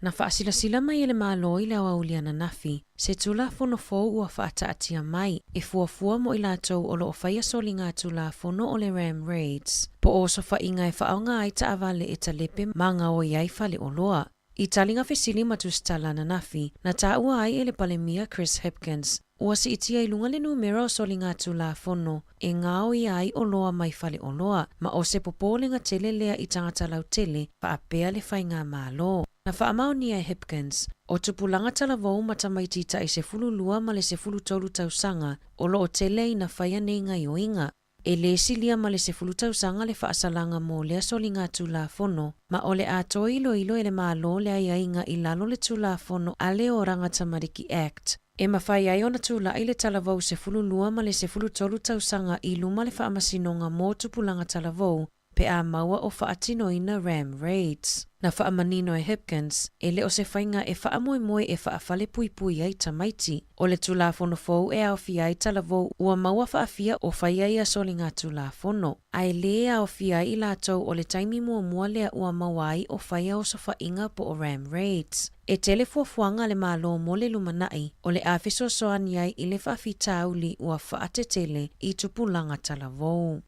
Na faasilasila mai e le Malo i le aoauli ananafi, se Tulafono fou ua faataatia mai, e fuafua mo i latou o loo faia soliga Tulafono o le Ram Raids, po o osofaiga e faaaoga ai taavale e talepe ma gaoi ai faleoloa. I taliga fesili ma tusitala ananafi, na taua ai e le Palemia Chris Hipkins, ua siitia i luga le numera o soliga Tulafono e gaoia ai oloa mai faleoloa, ma o se popolega tele lea i tagata lautele faapea le faigamalo. Na faamaonia e Hipkins, o tupulaga talavou ma tamaiti tai 12 ma le 13 tausaga o loo tele ina faia nei gaioiga. E lē silia ma le 10 tausaga le faasalaga mo lea soliga Tulafono, ma o le a toe iloilo e le Malo le aiaiga i lalo le Tulafono a le Oranga Tamariki Act, e mafai ai ona tulai le talavou 12 ma le 13 tausaga i luma le Faamasinoga mo Tupulaga Talavou pe a maua o faatinoina ram raids. Na faamanino e Hipkins, e le o se faiga e faamoemoe e faafalepuipui ai tamaiti. O le Tulafono fou e aofia ai talavou ua maua faafia o faia ia soliga Tulafono, ae lē aofia ai i latou o le taimi muamua lea ua maua ai o faia osofaiga po o ram raids. E tele fuafuaga a le Malo mo le lumanai o le a fesoasoani ai i le faafitauli ua faatetele i tupulaga talavou.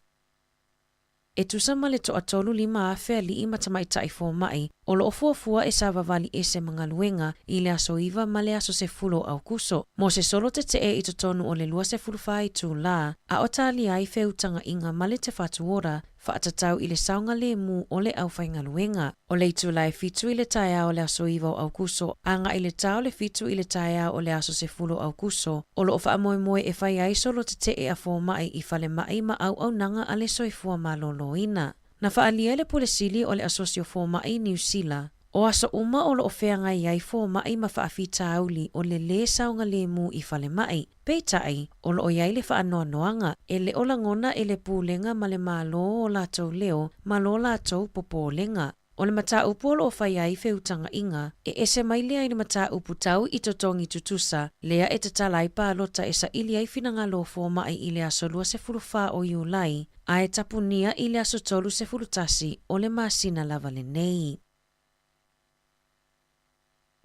E tusa ma le toatolu 5,000 alii ma tamaitai fomaʻi o loo fuafua e savavali ese ma galuega i le aso 9 ma le aso 10 o Aukuso, mo se solo tetee i totonu o le 24 itulā, a o talia ai feutagaʻiga ma le Te Whatu Ora faatatau i le saogalemu o le aufaigaluega. O le itulā e 7 i le taeao o le aso 9 o Aukuso agaʻi le tā o le 7 i le taeao o le aso 10 o Aukuso, o loo faamoemoe e fai ai solo tetee a fomaʻi i falemaʻi ma auaunaga a le soifua malōlōina. Na faaalia e le Pule Sili o le Asosi o Fomaʻi Niu Sila, O aso uma o loo feagai ai fomaʻi ma faafitauli o le lē saogalēmū i falemaʻi. Peitai, o loo i ai le faanoanoaga, e le o lagona e le Pulega ma le Malo o latou leo ma lo latou popolega. O le mataupu o loo fai ai feutagaʻiga, e ese mai lea i le mataupu tau i totogi tutusa, lea e tatala ai palota e saili ai finagalo o fomaʻi i le aso 24 o Iulai, ae tapunia i le aso 31 o le masina lava lenei.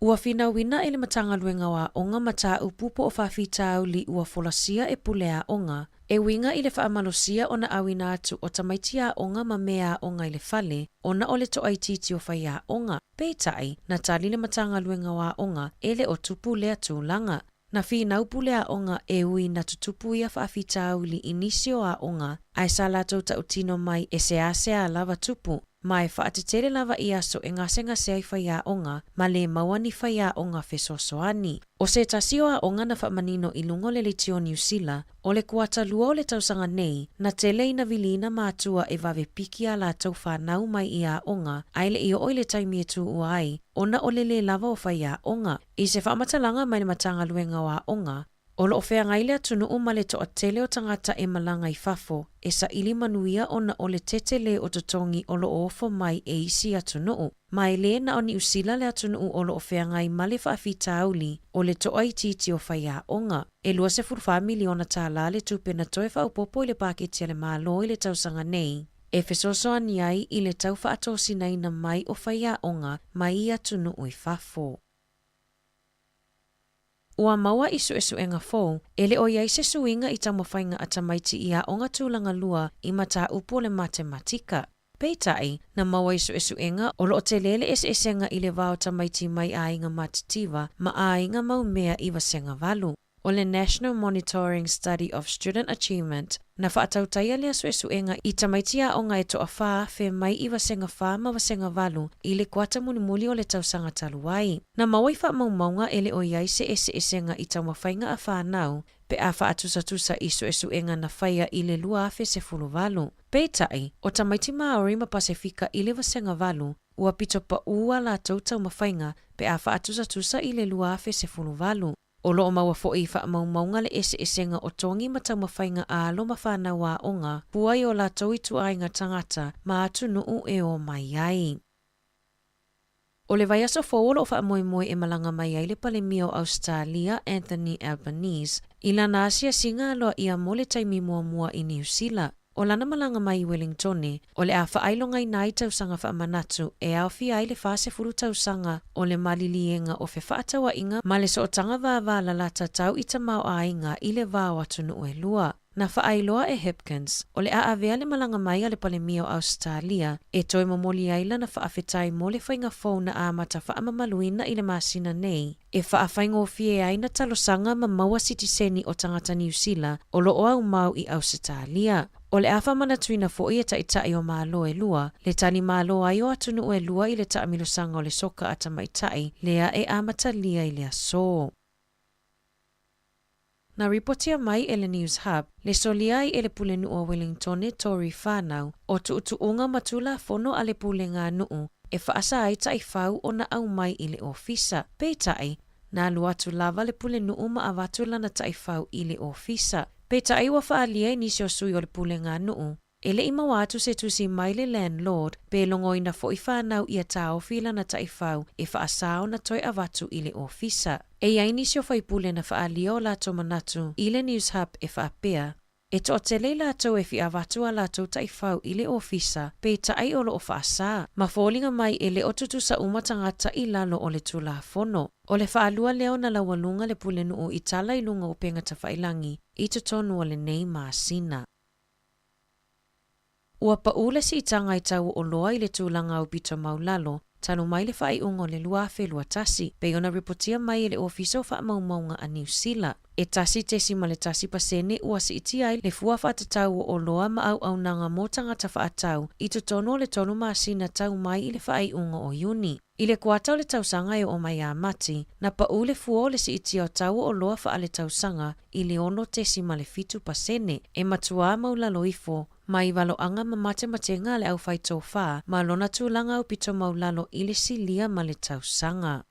Ua finauina e le Matagaluega o Aoga mataupu po o faafitauli ua folasia e pule aoga, e uiga i le faamalosia ona auina atu o tamaiti aoga ma mea aoga i le fale, ona o le toaitiiti o faiaoga. Peitai, na tali le Matagaluega o Aoga e le o tupu lea tulaga. Na finau pule aoga e ui na tutupu ia faafitauli i nisi o aoga, ae sa latou tautino mai e seasea lava tupu, ma e faatetele lava i aso e gasegase ai faiaoga ma lē maua ni faiaoga fesoasoani. O se tasi o aoga na faamanino i luga o le leitio Niu Sila, o le kuata lua o le tausaga nei, na tele ina viliina matua e vave piki a latou fanau mai i aoga, ae le i oo i le taimi e tuua ai, ona o le lē lava o faiaoga. I se faamatalaga mai le Matagaluega o Aoga, o loo feagai le atunuu ma le toatele o tagata e malaga i fafo, e saili manuia ona o le tetele o totogi o loo ofo mai e isi atunuu. Ma e lē na o Niu Sila le atunuu o loo feagai ma le faafitauli o le toaitiiti o faiaoga. E $24 miliona tālā le tupe na toe faaopoopo i le paketi a le Malo i le tausaga nei, e fesoasoani ai i le tau faatosinaina mai o faiaoga mai i atunuu i fafo. Ua maua i suesuega fou, e le o i ai se suiga i taumafaiga a tamaiti i aoga tulaga lua i mataupu o le matematika. Peitai, na maua i suesuega o loo telē le eseesega i le va o tamaiti mai aiga matitiva ma aiga maumea i vasega valu. O le National Monitoring Study of Student Achievement, na faatautaia lea suesuega i tamaiti aoga e 4,000 mai i vasega 4 ma vasega 8 i le kuata mulimuli o le tausaga talu ai. Na maua i faamaumauga e le o i ai se eseesega i taumafaiga a fanau pe a faatusatusa i suesuega na faia i le 2018. Peitai, o tamaiti Māori ma Pasefika i le vasega 8, ua pito paū a latou taumafaiga pe a faatusatusa i le 2018. O loo maua foʻi i faamaumauga le eseesega o togi ma taumafaiga a alo ma fanau aoga, fua i o latou ituaiga tagata ma atunuu e o mai ai. O le vaiaso fou o loo faamoemoe e malaga mai ai le Palemia o Ausetalia Anthony Albanese i lana asiasiga aloaia mo le taimi muamua i Niu Sila. O lana malaga mai i Welingtone, o le a faailogaina ai tausaga faamanatu e aofia ai le 40 tausaga o le maliliega o fefaatauaiga ma le sootaga vavalalata tau i tamaoaiga i le va o atunuu e lua. Na faailoa e Hipkins, o le a avea le malaga mai a le Palemia o Ausetalia e toe momoli ai lana faafetai mo le faiga fou na amata faamamaluina i le masina nei, e faafaigofie ai na talosaga ma maua sitiseni o tagata Niu Sila o loo aumau i Ausetalia. O le a faamanatuina foʻi e taitai o Malo e lua, le tali malo ai o atunuu e lua i le taamilosaga o le soka a tamaitai lea e amatalia i le asō. Na ripotia mai e le News Hub, le solia ai e le Pulenuu o Wellingtone Tory Whanau o tuutuuga ma tulafono a le pulega nuu e faasa ai taifau ona aumai i le ofisa. Peitai, na alu atu lava le pulenuu ma avatu lana taifau i le ofisa. Peitai ua faaalia e nisi o sui o le pulega nuu, e le i maua atu se tusi mai le landlord pe logoina foʻi fanau ia taofi lana taifau e faasā ona toe avatu i le ofisa. E i ai nisi o faipule na faaalia o latou manatu i le News Hub e faapea, e toatele i latou e fia avatu a latou taifau i le ofisa, peitai o loo faasā, ma foliga mai e le o tutusa uma tagata i lalo o le tulafono. O le faalua lea ona laualuga le pulenuu i tala i luga o upega tafailagi i totonu o lenei masina. Ua paū le siitaga i tau o oloa i le tulaga aupito maulalo, talu mai le faaiuga o le 2021, pei ona ripotia mai e le Ofisa o Faamaumauga a Niu Sila. E 1.1% ua siitia ai le fua faatatau o oloa ma auaunaga mo tagata faatau i totonu o le 3 masina tau mai i le faaiuga o Iuni. I le kuata o le tausaga e oo mai ia Mati, na paū le fua o le siitia o tau o oloa faaletausaga i le 6.7%, e matuā maulalo ifo. mai valoaga ma matematega a le aufaitofā ma lona tulaga aupito maulalo i le silia ma le tausaga.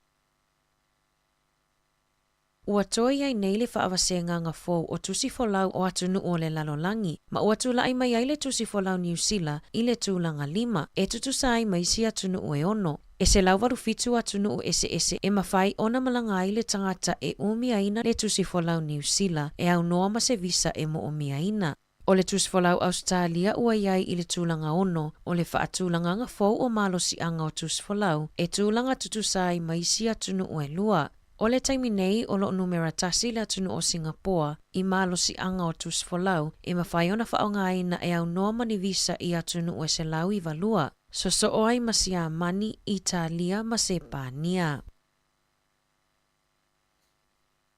Ua toe i ai nei le faavasegaga fou o tusi folau o atunuu o le lalolagi, ma ua tula'i mai ai le tusi folau Niu Sila i le tulaga lima, e tutusa ai ma isi atunuu e ono. E 187 atunuu eseese e mafai ona malaga ai le tagata e umiaina le tusi folau Niu Sila e aunoa ma se visa e mo'omiaina. O le tusi folau Ausetalia ua i ai i le tulaga ono o le faatulagaga fou o malosiaga o tusi folau e tulaga tutusa ai ma isi atunuu e lua. O le taimi nei o lo'o numera tasi le atunuu o Singapoa i malosiaga o tusi folau e mafai ona faaaogaina e aunoa ma ni visa i atunuu e 192, sosoo ai ma Siamani, Italia ma Sepania.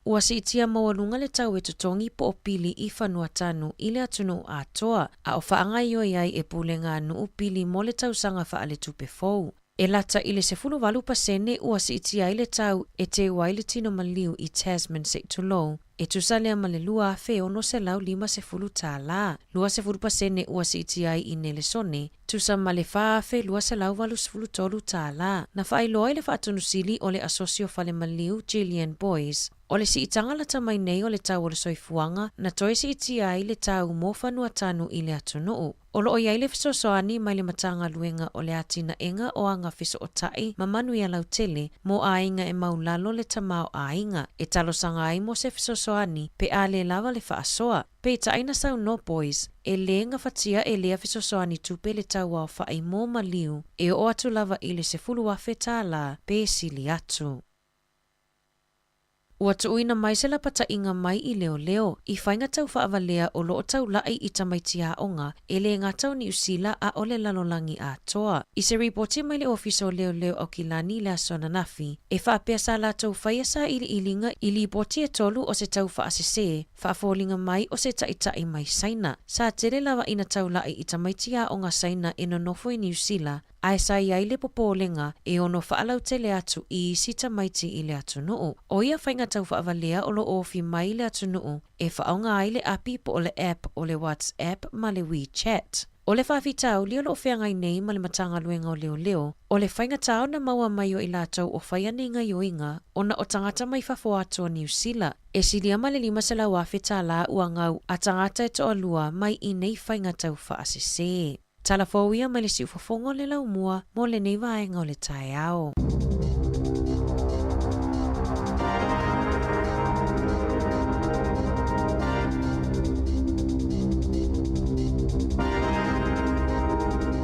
Ua siitia maualuga le tau e totogi po o pili i Fanuatanu i le atunuu atoa, a o faagaoioi ai e pulega a nuu pili mo le tausaga faaletupe fou. E lata i le 18% ua siitia ai le tau e teu ai le tino maliu i Tasman se'i tulou, e tusa lea ma le $2,650 tālā. 20% ua siitia ai i Nelesone, tusa ma le $4,283 tālā. Na faailoa i le Faatonusili o le Asosi o Fale Maliu, Gillian Boyes, o le siitaga lata mai nei o le tau o le soifuaga na toe siitia ai le tau mo Fanuatanu i le atunuu. O loo i ai le fesoasoani mai le Matagaluega o le Atinaega o Aga Fesootai ma Manuia Lautele mo aiga e maulalo le tamaoaiga, e talosaga ai mo se fesoasoani pe a lē lava le faasoa. Peitai na saunoa Boyes, e lē gafatia e lea fesoasoani tupe le tau aofa'i mo maliu e oo atu lava i le $10,000 pe sili atu. Ua tuuina mai se lapata'iga mai i leoleo i faiga tau faavalea o loo taula'i i tamaiti aoga e lē gata o Niu Sila a o le lalolagi atoa. I se ripoti mai le Ofisa o Leoleo Aukilani i le aso ananafi, e faapea sa latou faia sailiiliga i lipoti e tolu o se tau faasesē faafoliga mai o se ta'ita'i mai Saina. Sa tele lava ina taula'i i tamaiti aoga Saina e nonofo i Niu Sila, ae sa i ai le popolega e ono faalautele atu i isi tamaiti i le atunuu. O ia faiga tau faavalea o loo ofi mai i le atunuu e faaaoga ai le api po o le app o le WhatsApp ma le WeChat. O le faafitauli o loo feagai nei ma le Matagaluega o Leoleo, o le faigatā ona maua mai o i latou o faia nei gaoioiga ona o tagata mai fafo atu o Niu Sila. E silia ma le $500,000 tālā ua gau a tagata e toalua mai i nei faiga tau faasesē. Tala fou ia mai le siufofoga o le laumua mo lenei vaega o le taeao.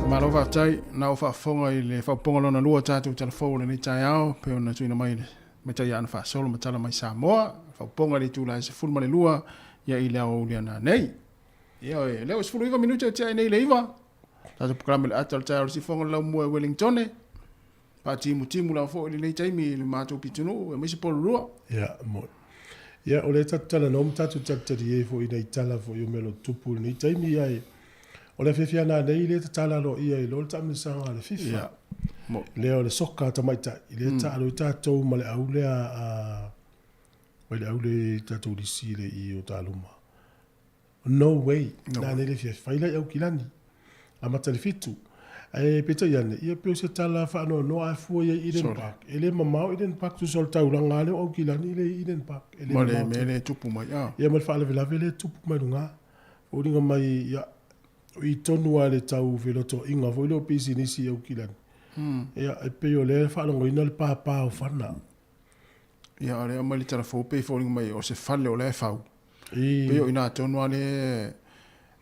Malo faafetai na o faafofoga i le faaopoopoga lona lua o tatou tala fou o lenei taeao pei ona tuuina mai le maitai aano faasolo ma tala mai Samoa faaopoopoga i le itula e 12 ia i le aoauli ana nei. Ia oe, lea ua 19 minute o tiai nei le iva. Tatou polokalame le ata o le taeao o le sifoga o le laumua e Wellingtone. Faatimutimu lava foi i lenei taimi i le matou pitonuu aemaise Porirua. Ia, mo. Ia, o lea tatou talanoa ma tatou talitali foi i nai tala foi o mea o lo o tutupu i lenei taimi, ae o le afiafi ana nei lea e tatala aloaia ai loa le taamilosaga a le FIFA. Ia, mo. Lea o le soka a tamaitai, lea e taalo ai tatou ma le au lea a, mai le au lea i tatou lisi le i o Taluma. No way. No Na nei le fia fai lai Aukilani. Amata le 7. Ae peitai ane, ia pei o se tala faanoanoa a fua i ai Eden Sorry. Park. E le mamao Eden Park tusa o le taulaga lea o Aukilani le i Eden Park. E le Ma le mamao mea tele. lea e tupu mai, ah. Ia ma le faalavelave lea e tupu mai luga. Foliga mai, ia, o i tonu lava i le tau felotoaiga foi lea o pisinisi i Aukilani. Ia, e pei o lea e faalogoina le pāpā o fana. Ia, o lea e aumai le tala fou pei e foliga mai o se fale o la e fau. Pei o i ina tonu lava lea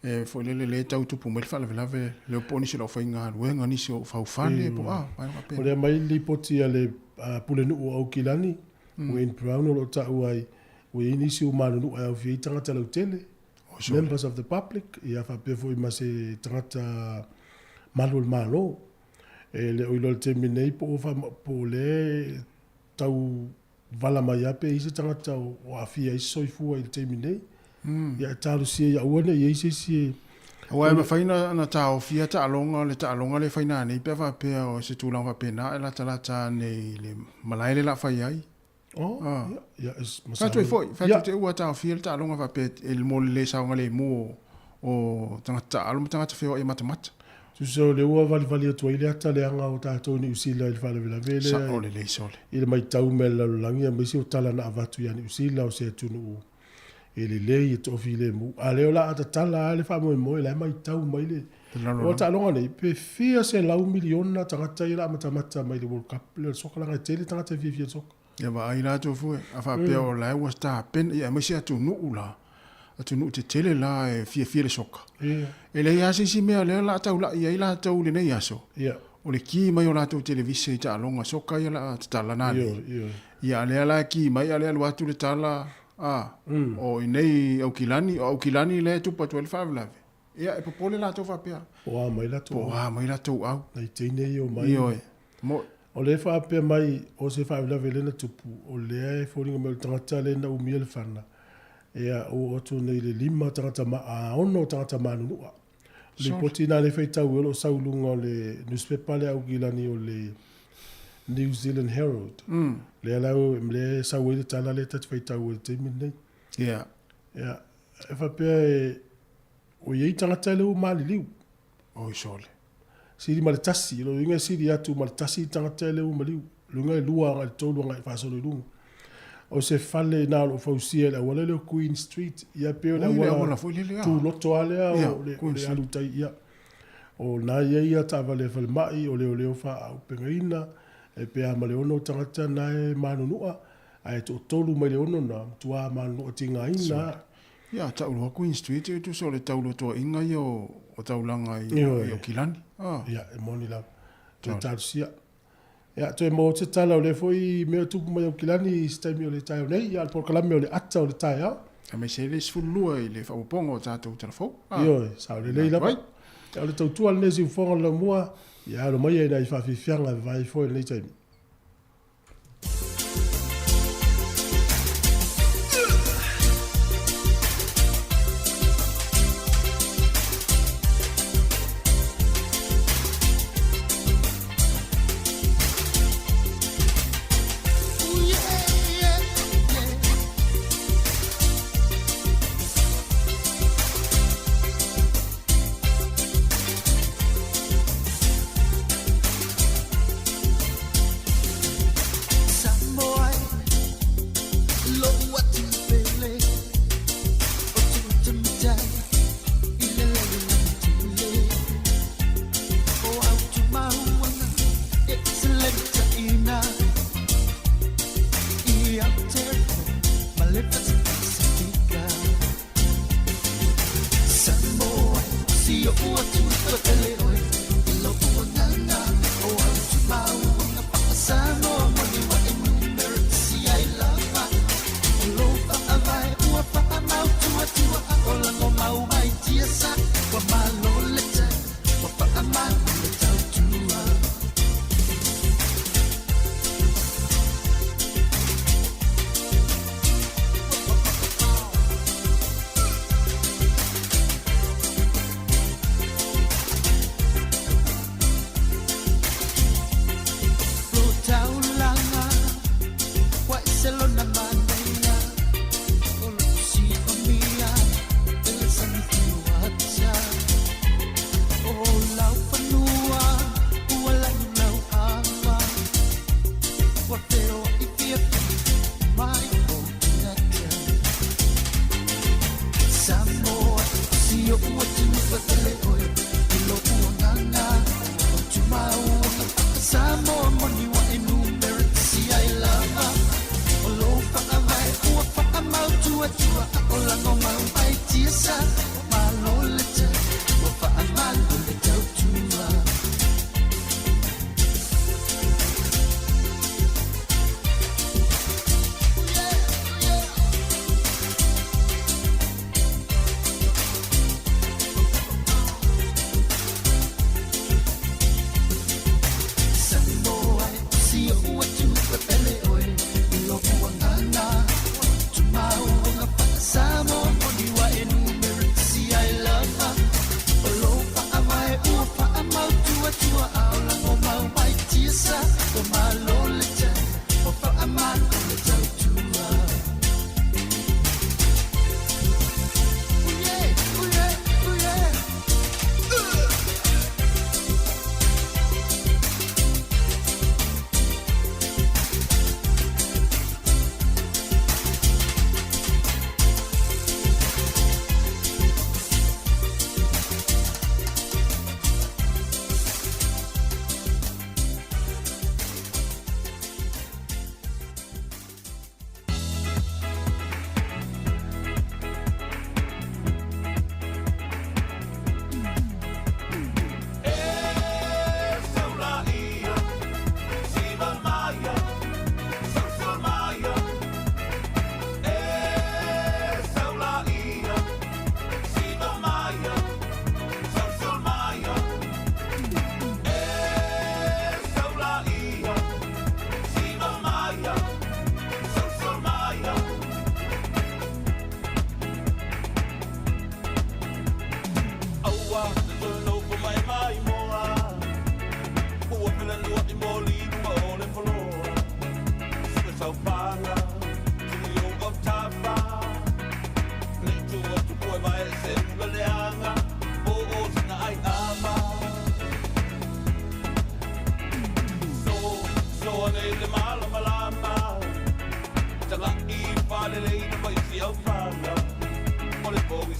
e foi lele lea e tau tupu mai le faalavelave lea po o nisi o le aufaigaluega, nisi o faufale po o a, vaega O faapena. lea mai le lipoti a le Pulenuu o Aukilani, Wayne Brown, o lo o taua ai, ua i ai nisi o manunuu e aofia ai tagata lautele, members of the public, ia faapea foi ma se tagata malu o le Malo. E le o iloa i le taimi nei po o po o lea e tau vala mai lava pe i ai se tagata o aafia ai se soifua i le taimi nei. Ia e talosia ia aua ne i ai se isi e Aua e mafai ona taofia taaloga, le taaloga lea e fai nanei pe a faapea o se tulaga faapena e latalata ane i le malae lea o le a fai ai. Oh, ia, ia, Fai atu ai foi, fai atu te ua taofia le taaloga faapea e mo le le saogalemu o tagata taaalo ma tagata feoai matamata. Tusa o lea ua valivali atu ai le ata leaga o tatou i Niu Sila i le faalavelave lea. Sao lelei sole. I le matau mai a le lalolagi aemaise o tala na avatu ia Niu Sila o se atunuu e lelei e toafilemu. A lea o le a tatala lava le faamoemoe la e matau mai le O taaloga nei, pe fia selau miliona tagata ia o le a matamata mai i le World Cup lea o le soka leaga e tele tagata e fiafia i le soka. Ia vaai latou foi, a faapea o la e ua tapena, ia aemaise atunuu la, atunuu tetele la e fiafia i le soka. E leai lava se isi mea o lea o le a taulai ai latou i lenei aso, o le ki mai o latou televise i taaloga soka ia o le a tatala nanei. Ia a lea la e ki mai a o lea e alu atu le tala, a, o i inei i Aukilani, o Aukilani lea e tupu atu ai le faalavelave. Ia, e popole latou faapea. Po o a mai latou. Po o a mai latou au. Nai teine ia o mai. Ioe. Mo. O lea e faapea mai, o se faalavelave lea na tupu, o lea e foliga mai o le tagata lea na umia le fana, ia, ua oo atu nei i le lima tagata ma, a ono tagata manunua. O le lipoti lena lea e faitau ai o lo o sau i luga o le nusipepa lea a Aukilani o le New Zealand Herald. Lea la, lea e sau ai le tala lea ta te faitau ai i le taimi lenei. Ia. Ia, e faapea e, ua i ai tagata lea ua maliliu. Oi sole. Sili ma le tasi, o lona uiga e sili atu ma le tasi tagata lea ua maliu. O lona uiga e lua agai i le tolu agai faasolo i luga. O se fale i ina o lo o fausia i le auala lea o Queen Street, ia pei o le auala tuloto lava lea o le alu i tai, ia. O lena e i ai ia taavale falemai, o leoleo faaaupegaina, e pe a ma le ono tagata na e manunua, ae toatolu mai le ono na, matua manunua tigaina lava. Ia, tau loa Queen Street e tusa o le taulotoaiga ia o taulaga i Aukilani. Ia, e moni lava. Toe talosia. Ia, toe maua atu se tala o lea foi mea o tupu mai Aukilani i se taimi o le taeao nei, ia, o le polokalame o le ata o le taeao. Aemaise ai le 12 i le faaopoopoga o tatou tala fou. Ioe, sao lelei lava. Ia, o le tautua lenei siufofoga o le laumua, ia alo maia i nai faafiafiaga e vavae ifo i lenei taimi.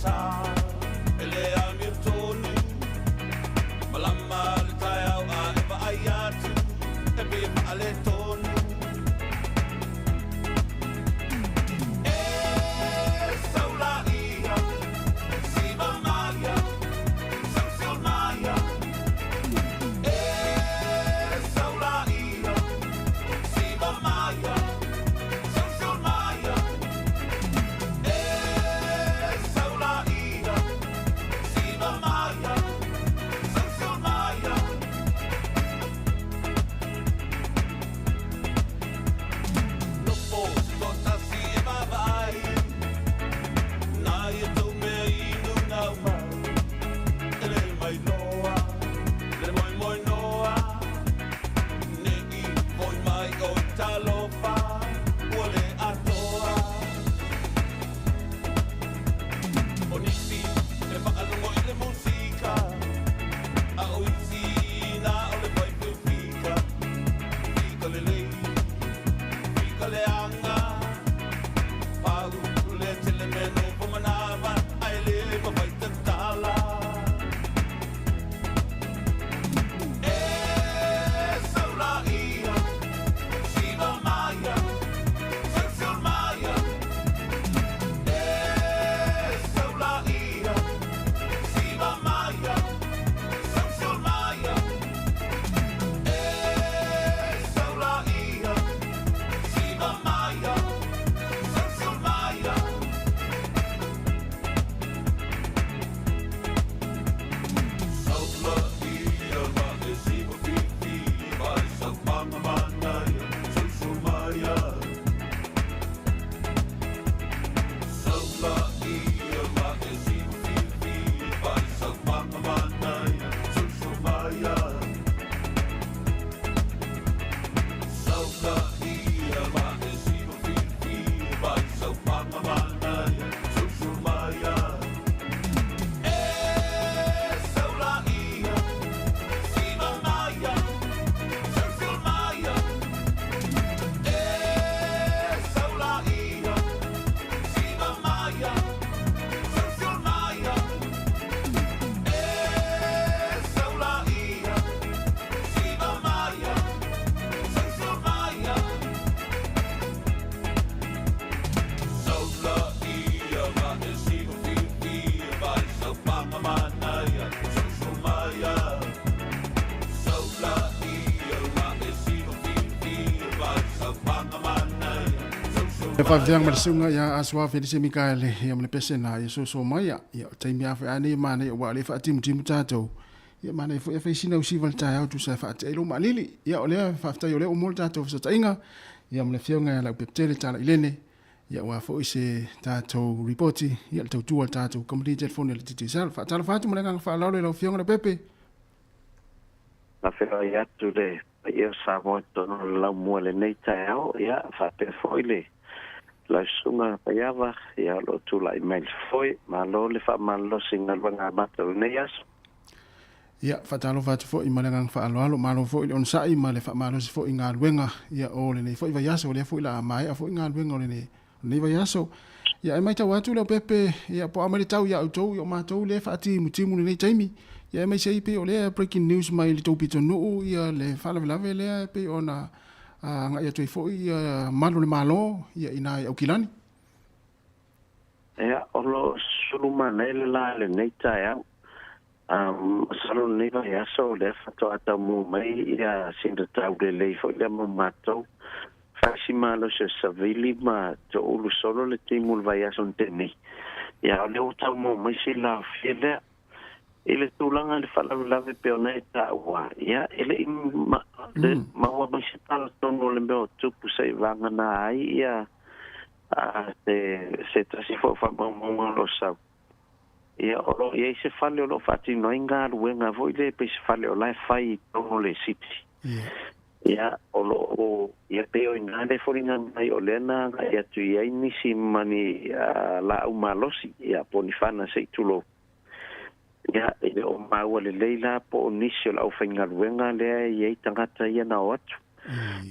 sa E le amio tonu Malama le taeao a e vaai atu E pei e faaletonu E saulaia Siva maia Sausil maia E saulaia Siva maia Sausil maia E saulaia Siva maia Sausil maia Nofo se toatasi e vaavaai Na ia tou mea inu naumau E le mailoa Le moemoenoa Nei foi mai o talofa Ua le atoa O nisi e faalogo i le musika A o isi na o le faifeufika Fika lelei, fika leaga Pau le tele mea nofo manava Ae le mafai tatala E saulaia Siva maia Sausil maia E saulaia Siva maia Sausil maia E saulaia Siva maia Sausil maia Saulaia ma e siva fifi Ma e saupanga manaia Sausil maia Saulaia ma e siva fifi Ma e saupanga manaia Sausil maia Saulaia ma e siva fifi Ma e saupanga manaia Sausil maia E saulaia Siva maia Sausil maia E saulaia Siva maia Sausil maia E saulaia Siva maia Sausil maia Saulaia ma e siva fifi Ma e saupanga manaia Sausil maia Saulaia ma e siva fifi Ma e saupanga manaia Sausil E faafeaga ma le suga ia Asoa Felise Mikaele ia ma le pese na ia soso mai ia ia o taimi a foi nei ma nei ua le faatimutimu tatou ia ma nei foi e faisina usiva le taeao tusa e faateai lou maalili ia o lea faafetai o lea ua mo le tatou fesootaiga ia ma le afioga ia Leaupepe Talailene ia ua foi se tatou ripoti ia le tautua le tatou kamupani telefoni a le Digicel. Faatalofa atu ma le agaga faaaloalo i lau afioga Leaupepe. Na feiloai atu le paia o Samoa i totonu o le laumua i lenei taeao, ia, faapea foi le lau susuga Paiava, ia, o lo o tulai mai i le foe. Malo le faamalolosi i galuega amata o lenei aso. Ia, faatalofa atu foi ma le agaga faaaloalo, malo foi le onosai ma le faamalosi foi i galuega ia o lenei foi vaiaso, o lea foi la maea foi galuega o lenei vaiaso. Ia, e matau atu Leaupepe, ia, po o a mai le tau ia outou, ia o matou lea e faatimutimu i lenei taimi. Ia, aemaise ai pei o lea breaking news mai le tou pitonuu, ia le faalavelave lea e pei ona agai atu ai foi ia malu o le Malo ia i ina i Aukilani. Ia, o lo o sulu manaia le la i lenei taeao. Masalo lenei vaiaso o lea faatoa taumua mai ia sina taulelei foi lea mo matou. Fai si malosi o savili ma toulu solo le timu i le vaiaso na tea nei. Ia, o lea ua taumua mai sila aofia lea. I le tulaga i le faalavelave pei ona e taua, ia, e le i maua mai se tala tonu o le mea o tupu seia vagana ai ia se se tasi foi o faamaumauga o lo o sau. Ia, o lo o i ai se fale o lo o faatino ai galuega foi lea pei se fale o la e fai i totonu o le city. Ia, o lo o, ia pei o i ina le foliga mai o lea na agai atu i ai nisi ma ni laau malosi, ia, po o ni fana se i tulou. Ia, e le o maua lelei la po o nisi o le aufaigaluega lea e i ai tagata ia na o atu,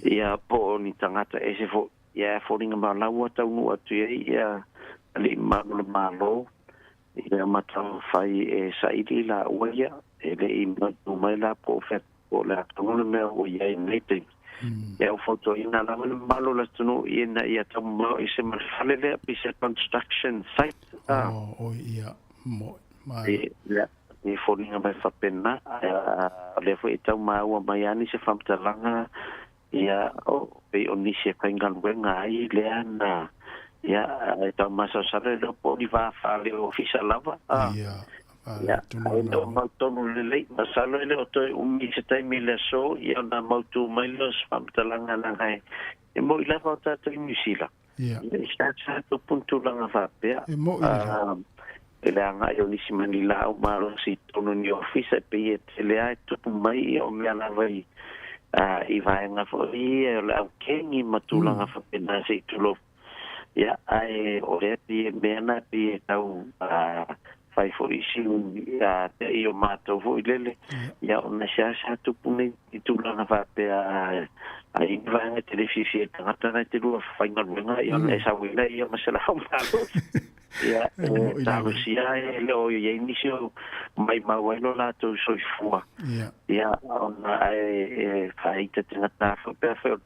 ia, po o ni tagata ese foi. Ia, e foliga mai o la ua taunuu atu i ai ia alii mamalu o le Malo, I le matafai e saili la ua ia e leʻi matu mai la po o fea po o le atonu le mea ua iai lenei taimi. Ia ua fautuaina lava le mamalu o le atunuu ina ia taumamao ese ma le fale lea pe se construction site a. Oh, oi ia moʻi ma. Ia, e foliga mai faapena, ae o lea foi e tau maua mai lava nisi faamatalaga, ia, o, pei o nisi e faigaluega ai lea na, ia, e tau masalosalo e le o po o ni va faale-ofisa lava, a. Ia, Ia, ae le o mautonu lelei, masalo e le o toe umi i se taimi i le aso, ia ona mautū mai lea o se faamatalaga leaga e moʻi lava o tatou i Niu Sila. Ia. Ia, i sa tupu ni tulaga faapea. E moʻi lelei. I le agai o nisi manilaau malosi i totonu o ni ofisa, e pei e tele lava e tupu mai ia o mea lava i i vaega foi ia o le aukeni ma tulaga faapena se i tulou. Ia, ae o lea pei e mea na pei e tau fai foi i si teʻi o matou foi lele, ia ona seasea tupu nei i tulaga faapea a i ni vaega e te le fiafia i le tagata na e te lua faigaluega, ia ona e sau ai lea ia ma se laau malosi. Ia, e talosia e le o i ai nisi o maimau ai lo latou soifua. Ia, ona ae e faaita tagata foi pe afai o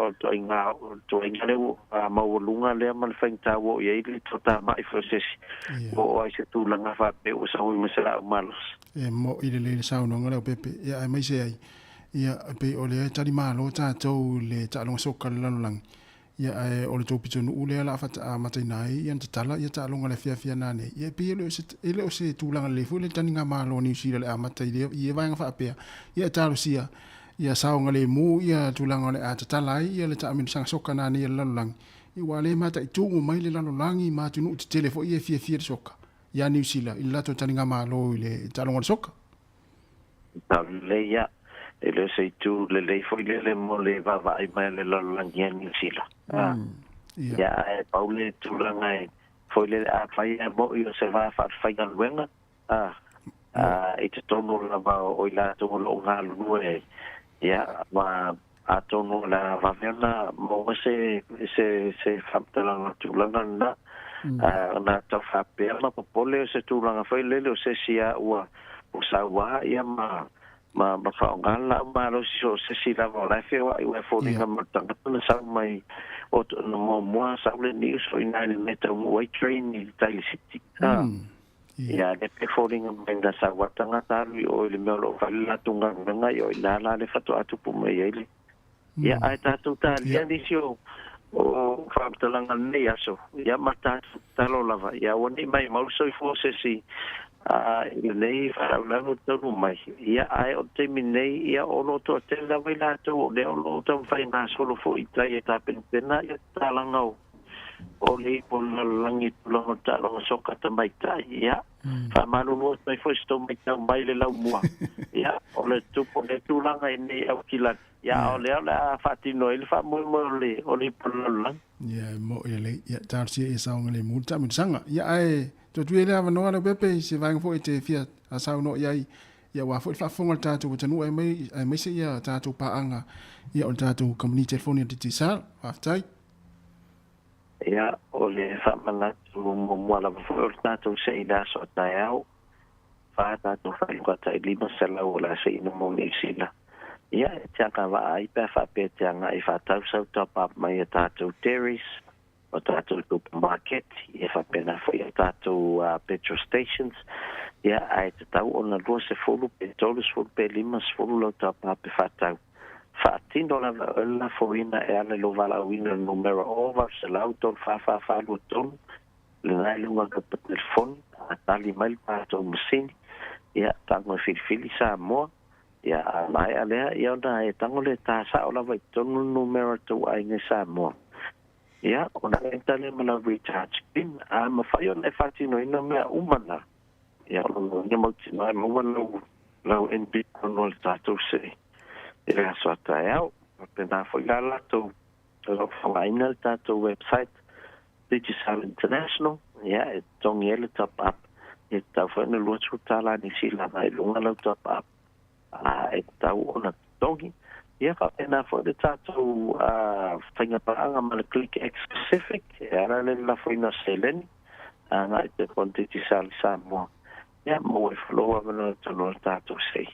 le toaiga o le toaiga lea ua maualuga lea ma le faigata ua oo i ai le toatamai foi o se isi. Ua oo ai se tulaga faapea ua sau ai ma se laau malosi. E moʻi lelei le saunoaga lea o Pepe. Ia, aemaise ai, ia, e pei o lea e tali malo tatou i le taaloga soka i le lalolagi. Ia, ae o le tou pitonuu lea la amataina ai ia na tatala ia taaloga i le afiafi a nanei. Ia, e pei e le o se, e le o se tulaga lelei foi le taniga malo a Niu Sila i le amata i lea, i ia vaega faapea. Ia, e talosia ia saogalemu ia tulaga o le a tatala ai ia le taamilosaga soka nanei a le lalolagi, ia ua le mataitugu mai le lalolagi ma atunuu tetele foi ia e fiafia i le soka ia Niu Sila i le latou taniga malo i le taaloga o le soka. Tau lelei ia, e le o se itu lelei foi lele mo le vaavaai mai a le lalolagi ia Niu Sila. Ia, ae pau le tulaga e foi lele afai e moʻi o se va faafaigaluega, i totonu lava o i latou o lo o galulue ai, ia, ma atonu o le a vave ona maua se se se faamatalaga o le tulaga lena. Ona tau faapea ma popole o se tulaga foi lele o se isi a ua ua sauā ia ma ma ma faaaoga le laau malosi so o se isi lava o la e feoai ua e foliga mai o le tagata na sau mai o na muamua sau le news o i ina i le mea e taunuu ai train i tai i le city. Ia, lea pe foliga mai na sau a tagata alu i o i le mea o lo o fai le latou galuega, ia o i ina la le faatoa tupu mai ai le. Ia, ae tatou talia nisi o o faamatalaga lenei aso, ia ma tatou tatalo lava, ia aua ne i maimau le soifua o se isi i lenei faalavelave o taunuu mai. Ia, ae o le taimi nei, ia o lo o toatele lava i latou o lea o lo o taumafai gasolo foi i tai e tapenapena ia tatalaga o o le ipu o le lalolagi i tulaga o le taaloga soka tamaitai. Ia, faamalulu atu ai foi se tou matau mai le laumua. Ia, o le tupu o lea tulaga i nei Aukilani. Ia, a o lea o le a faatino ai le faamoemoe o le o le ipu o le lalolagi. Ia, e moʻi lelei. Ia, talosia ia saogalemu le taamilosaga. Ia, ae tuu atu ia le avanoa Leaupepe i se vaega foi e te fia saunoa i ai, ia aua foi le faafofoga a le tatou atunuu aemaise ia tatou paaga ia o le tatou kamupani telefoni a le Digicel. Faafetai. Ia, o le faamanatu muamua lava foi o le tatou se i le aso a taeao, fa tatou faailoga tai 500 o le a seina mo Niu Sila. Ia, e te agavaa ai pe a faapea e te agai e faatau sau top-up mai a tatou dairies, o tatou supermarket, ia faapena foi a tatou petrol stations, ia, ae tatau ona 20 pe 30 pe 50 lau top-up e faatau. Faatino lava e oe le lafoina e ala i lou valaauina i le numera 0800 344 423, lena i luga o le pepa telefoni, a tali mai le tatou masini, ia, tago e filifili Samoa, ia, a maea lea, ia ona e tago lea e ta sao lava i totonu le numera o le tou aiga i Samoa. Ia, ona enter lea ma lau recharge pin, a mafai ona e faatinoina mea uma na. Ia, o lona uiga mautinoa e maua lau, lau NP tonu o le tatou se i le aso a taeao. Faapena foi la latou o lo o faaaogaina le tatou website Digicel International, ia, e totogi ai le top up, e tatau foi ona $20 Niu Sila agai i luga lau top up, a e tatau ona totogi. Ia faapena foi le tatou faiga paaga ma le Click X Pacific, e ala le lafoina o seleni. Agai telefoni Digicel i Samoa, ia maua ifo lou avanoa i totonu o le tatou sei.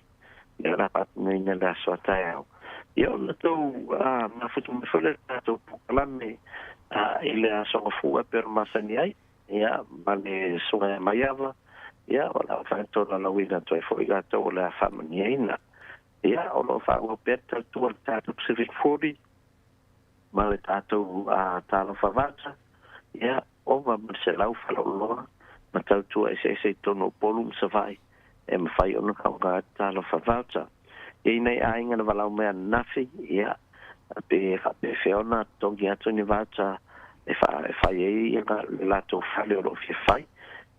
Ia o le a faatinoina i le aso a taeao. Ia ona tou mafuta mai foi lea i le tatou polokalame i le Aso Gafua e pei ona masani ai, ia ma le Susuga ia Maiava, ia o le a faatolaulauina atu ai foi i latou o le a faamanuiaina. Ia o lo o faaauau pea le tautua a le tatou Pacific 40 ma le tatou Talofa Vata, ia ova ma le 100 faleoloa ma tautua eseese i totonu o Upolu ma Savaii e mafai ona faaaoga ai le Talofa Voucher. E i ai nai aiga na valaau mai ananafi, ia, pe faapefea ona totogi atu ni voucher e fai ai le latou fale o lo o fia fai.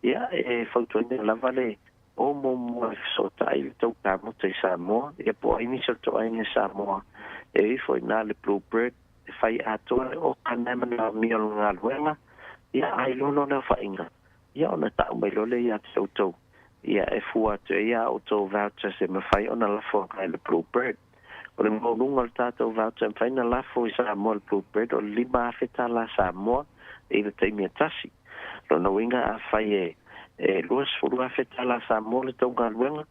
Ia, e fautuaina lava le o muamua e fesootai i le tou kamuta i Samoa, ia po o ai nisi o le tou aiga i Samoa e ifo i ina le Blue Bird e fai atoa le oka lena e manaomia o le galuega, ia, a iloa loa le aofaiga, ia ona tau mai loa lea ia te outou, ia e fua atu ai a outou vouchers e mafai ona lafo agai i le Blue Bird. O le maualuga o le tatou voucher e mafai ona lafo i Samoa i le Blue Bird o le $5,000 Samoa i le taimi e tasi. Lona uiga afai e $20,000 Samoa le tou galuega,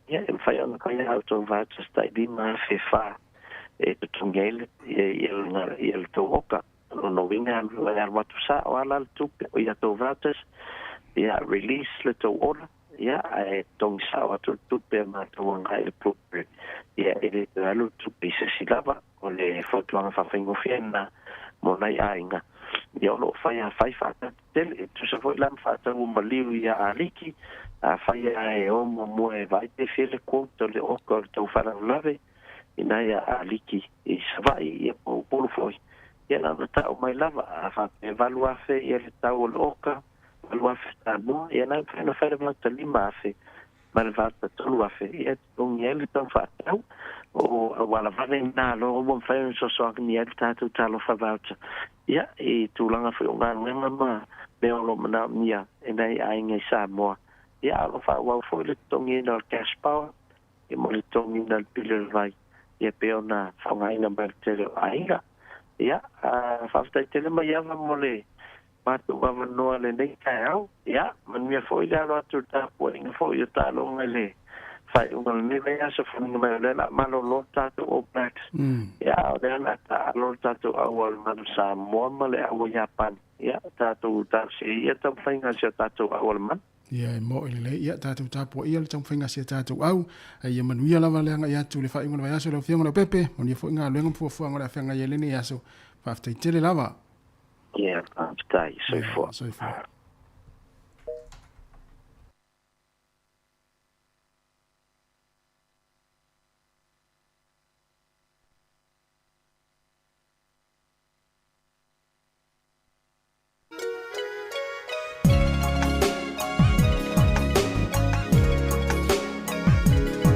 ia e mafai ona fai a outou vouchers tai $5,400 e totogi ai le tou oka. O lona uiga e alu atu sao lava la le tupe o i a outou vouchers, ia release le tou order, ia ae totogi sao atu le tupe a matou agai i le Bluebird, ia e le toe alu le tupe i se isi lava. O le fautuaga faafaigofie lena mo nai aiga, ia o lo o fai a fai faatatetele. E tusa foi la ma faatau maliu ia Aliki, afai lava e o muamua e vaai pe fia le quote o le oka o le tau faalavelave ina ia Aliki i Savaii, ia po o Upolu foi, ia na ona tau mai lava, a faapea e $8,000 ia le tau o le oka, $8,000 Samoa, ia na mafai ona fai le vauta $5,000 ma le vauta $3,000, ia e totogi ai le tau faatau. O auala vave na loa ua mafai ona fesoasoani ai le tatou Talofa Voucher, ia i tulaga foi o galuega ma mea o lo o manaomia e nai aiga i Samoa. Ia a o lo o faaauau foi le totogiina o le cash power, ia mo le totogiina o le pili o le vai, ia pei ona faaaogaina mai e le tele o aiga. Ia, faafetai tele Maiava mo le matou avanoa lenei taeao. Ia, manuia foi le alo atu i le tapuaiga foi o taaloga i le faaiuga o lenei vaiaso, foliga mai o lea o le a malolo le tatou All Blacks. Ia, a o lea o le a taaalo le tatou au a le Manu Samoa ma le au a Iapani. Ia, tatou talosia ia taumafaiga a si o tatou au a le Manu. Ia e moe lelei, ia tatou tapuaia le taumafaiga a si a tatou au, a ia manuia lava le agai atu i le faaiuga o le vaiaso lau Afioga Leaupepe, manuia foi galuega ma fuafuaga o le a feagai ai lenei aso. Faafetai tele lava. Ia, faafetai. Soifua. Ia, soifua.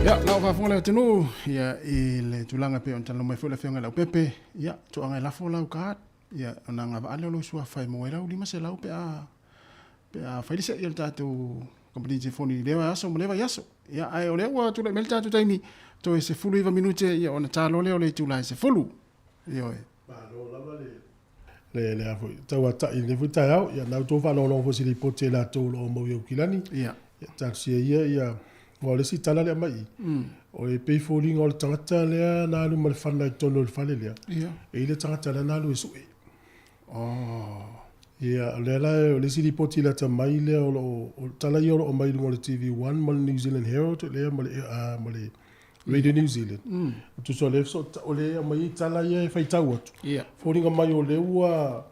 Ia, lau faafofoga le atunuu, ia, i le tulaga pei ona talanoa mai foi le Afioga i Leaupepe, ia, toaga e lafo lau card, ia, ona agavaa lea o lou suafa e maua ai lau 500 pe a, pe a fai le se'i a le tatou kamupani telefoni i lea aso ma lea vaiaso. Ia, ae o lea ua tulai mai le tatou taimi, toe 19 minute, ia, ona ta loa lea o le itula e 10. Ioe. Malo lava le le le a foi tauata'i i lenei foi taeao. Ia na outou faalogologo foi i se lipoti a i latou o lo o mau i Aukilani. Ia. Ia talosia ia ia aua o le isi tala lea aumai i, o e pei foliga o le tagata lea na alu ma le fana i totonu o le fale lea. Ia. E i ai le tagata lea na alu e su'e. Oh. Ia o lea la o le isi lipoti lata mai lea o lo o o tala ia o lo o aumai i luga o le TV1 ma le New Zealand Herald lea ma le ma le Radio New Zealand. Tusa o lea o lea e aumai ai tala ia e faitau atu. Ia. Foliga mai o lea ua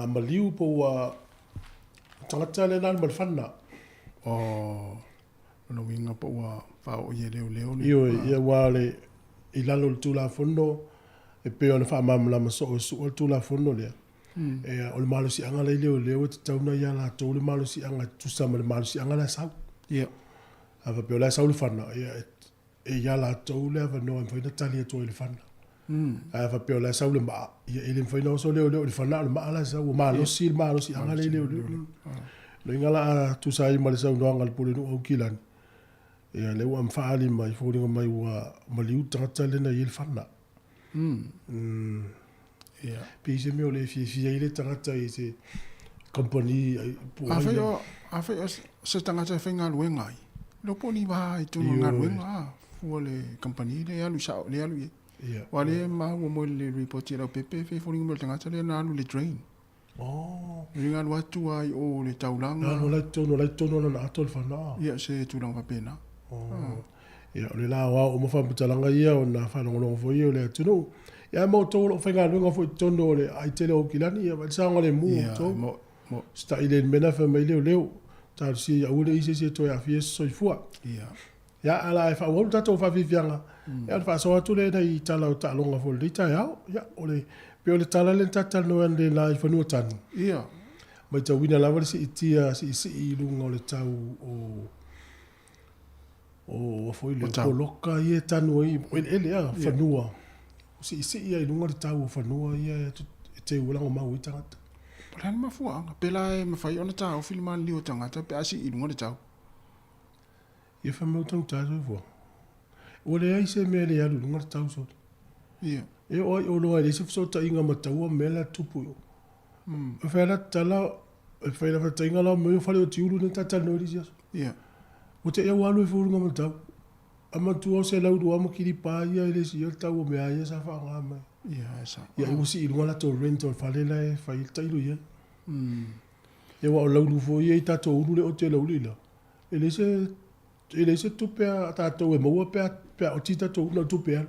maliu po ua tagata lea na alu ma le fana. Oh, lona uiga po ua faaoo i e leoleo le. Ioe, ia aua le i lalo o le Tulafono e pei ona faamalamalama soo e Su'a le Tulafono lea. E, o le malosiaga la i leoleo e tatau ona ia latou le malosiaga e tutusa ma le malosiaga la e sau. Ia. A faapea o la e sau le fana, ia, e ia latou le avanoa e mafai ona tali atu ai i le fana. Ae a faapea o la e sau le maa, ia e le mafai ona oso leoleo i le fana, a o le maa la e sau. Ua malosi le malosiaga lea i leoleo. Loiga la a tusa ai ma le saunoaga a le Pulenuu o Aukilani, ia lea ua faaali mai, foliga mai ua maliu le tagata lea na i ai le fana. Ia. Pei se mea o le fiafia ai le tagata i se. company ai po ai. Afai o afai o se tagata e faigaluega ai, le po ni va i tonu o galuega a fua le company le alu sao le alu i. Wa le ma ua mo le report i lau pepe fe foliga mai o le tagata lea na alu i le drain. Oh. Le alu atu ai o le taulaga. Alu la i tonu la i tonu ona ato le fana. Ia se tulaga faapena. Oh. Ia o le la o uma faamatalaga ia ona faalogologo foi ia o le atunuu. Ia ma outou o lo o faigaluega foi i totonu o le aai tele o Aukilani, ia vaai le saogalemu o outou. Mo, mo. Sita'i le mea fai mai leoleo, talosia ia aua ne i se isi e toe aafia se soifua. Ia. Ia, a la e faaauau le tatou faafiafiaga, ia o le faasoa atu lea i tala o taaloga foi i lenei taeao. Ia, o le, pei o le tala lea na tatou talanoa ai analeila i fanua tanu. Ia. Matauina lava le siitia siisii i luga o le tau o o foi le poloka ia e tanu ai o eleele a fanua. Siisii ai i luga le tau o fanua ia e teu ai lagomau ai tagata. Po o le a le mafuaaga, pe la e mafai ona taofi le maliliu o tagata pe a sii i luga le tau. Ia fai mai ua taugata soifua. Ua leai se mea e le alu i luga le tau sole. Ia. E oo ai oloa e leai se fesootaiga ma taua mea la e tupu i o. E fai la tala, e fai la faataiga la mea o fale o tiulu nei talanoa i le isi aso. Ia. Ua te i au alu e fou luga ma tau. A manatua o 102 ma kilipa ia e le siia le tau o mea ia sa faaaoga mai. Ia, e sao. Ia, ua sii i luga latou rent o le fale la e fai ai le tailo i ai. Ia, aua o laulu foi ia i tatou ulu le ote lauli la, e leai se, e leai se tupe a tatou e maua pe a, pe a oti tatou ulu na o tupe alu.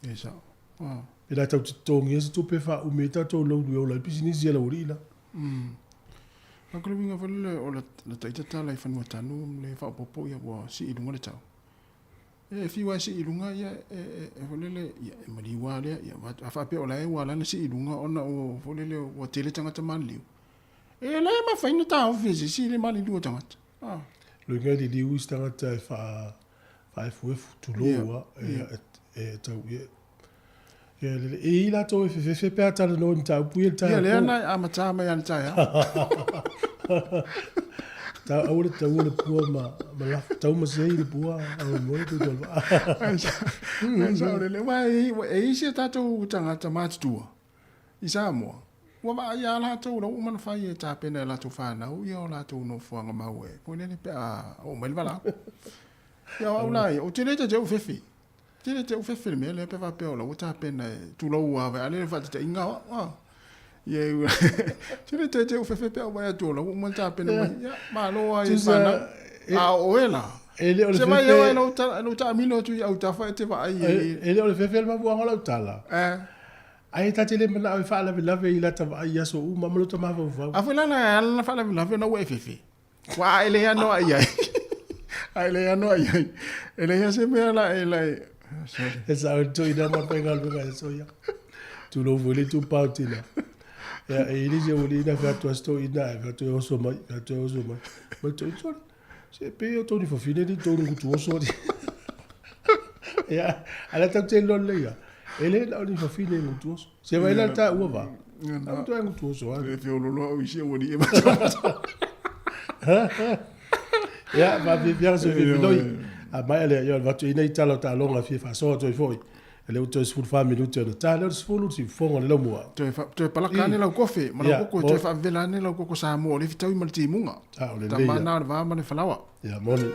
E sao. Ah. E la tau te totogia se tupe e faaumi ai tatou laulu e ola ai pisinisi a laualii la. A ko le uiga foi lele o la taita tala i fanua tanu le faaopoopo ia ua sii i luga le tau. E fiu lava e sii i luga ia e e foi lele ia e maliu lava lea ia a faapea o la e ua ala ona sii i luga ona ua foi lele ua tele tagata maliliu. E le mafai ona taofi e se isi le maliliu o tagata. Ah. Loiga e liliu isi tagata e faa faaefuefu tulou a e e tau e e lele e i latou e fefefe pe a talanoa i mataupu ia i le taeao Ia lea na amata mai lava i le taeao. Tau aua le taua le pua ma ma lafo tau ma sei le pua au moe tu tau. Ai sao lele aua e i ai si o tatou tagata matutua i Samoa ua vaai lava latou la ua uma ona fai e tapena e latou fanau ia o latou nofoaga mau e foi lele pe a oo mai le valaau. Ia o au la ia, ou te le tatea ou fefe. Te le tatea ou fefe i le mea lea pe faapea o la ua tapena e tulou lava, a o le faataitaiga o au a. Ia te le tatea ou fefe pe a ou vaai atu o la ua uma ona tapena mai. Ia malo lava i fanau. A o oe la, E le o le se mai fefe. oe lou taamilo atu i autafa e te vaai i. E le o le fefe le mafuaaga o lau tala. Eh. Ai ta te le manao e faalavelave i lata vaai i aso uma ma lota mafaufau. A foi la na e ala ona faalavelave ona ua e fefe. Ua a e le anoa i ai. A e le anoa i ai. E leai lava se mea la e la e. Sorry. E sao e toina ma faigaluega e aso ia. Tulou foi le itupa o tina. Ia, e i le isi aualii na fai atu a si toeaina ae fai atu e oso mai, fai atu e oso mai. Mai toeaina, sole, se pei o tou ni fafine ni tou ni gutu oso ni. Ia, a le tau te iloa lelei lava, e le na o ni fafine e gutu oso. Se vai la ta ua va. Au toe gutu oso a. E feololo au i si aualii e Ia, faafiafiaga se filifiloi. A maea lea, ia o le avatu i nei tala o taaloga e fia faasoa atu ai foi. E lea ua toe 14 minute ona ta lea o le 10 le siufofoga o le laumua. Toe, fa, toe palaka ane lau kofe ma lau koko, toe faavevela ane lau koko Samoa o lea e fetaui ma le timuga. A, o lelei Tama ia. na o le va ma le falaoa. Ia, moni.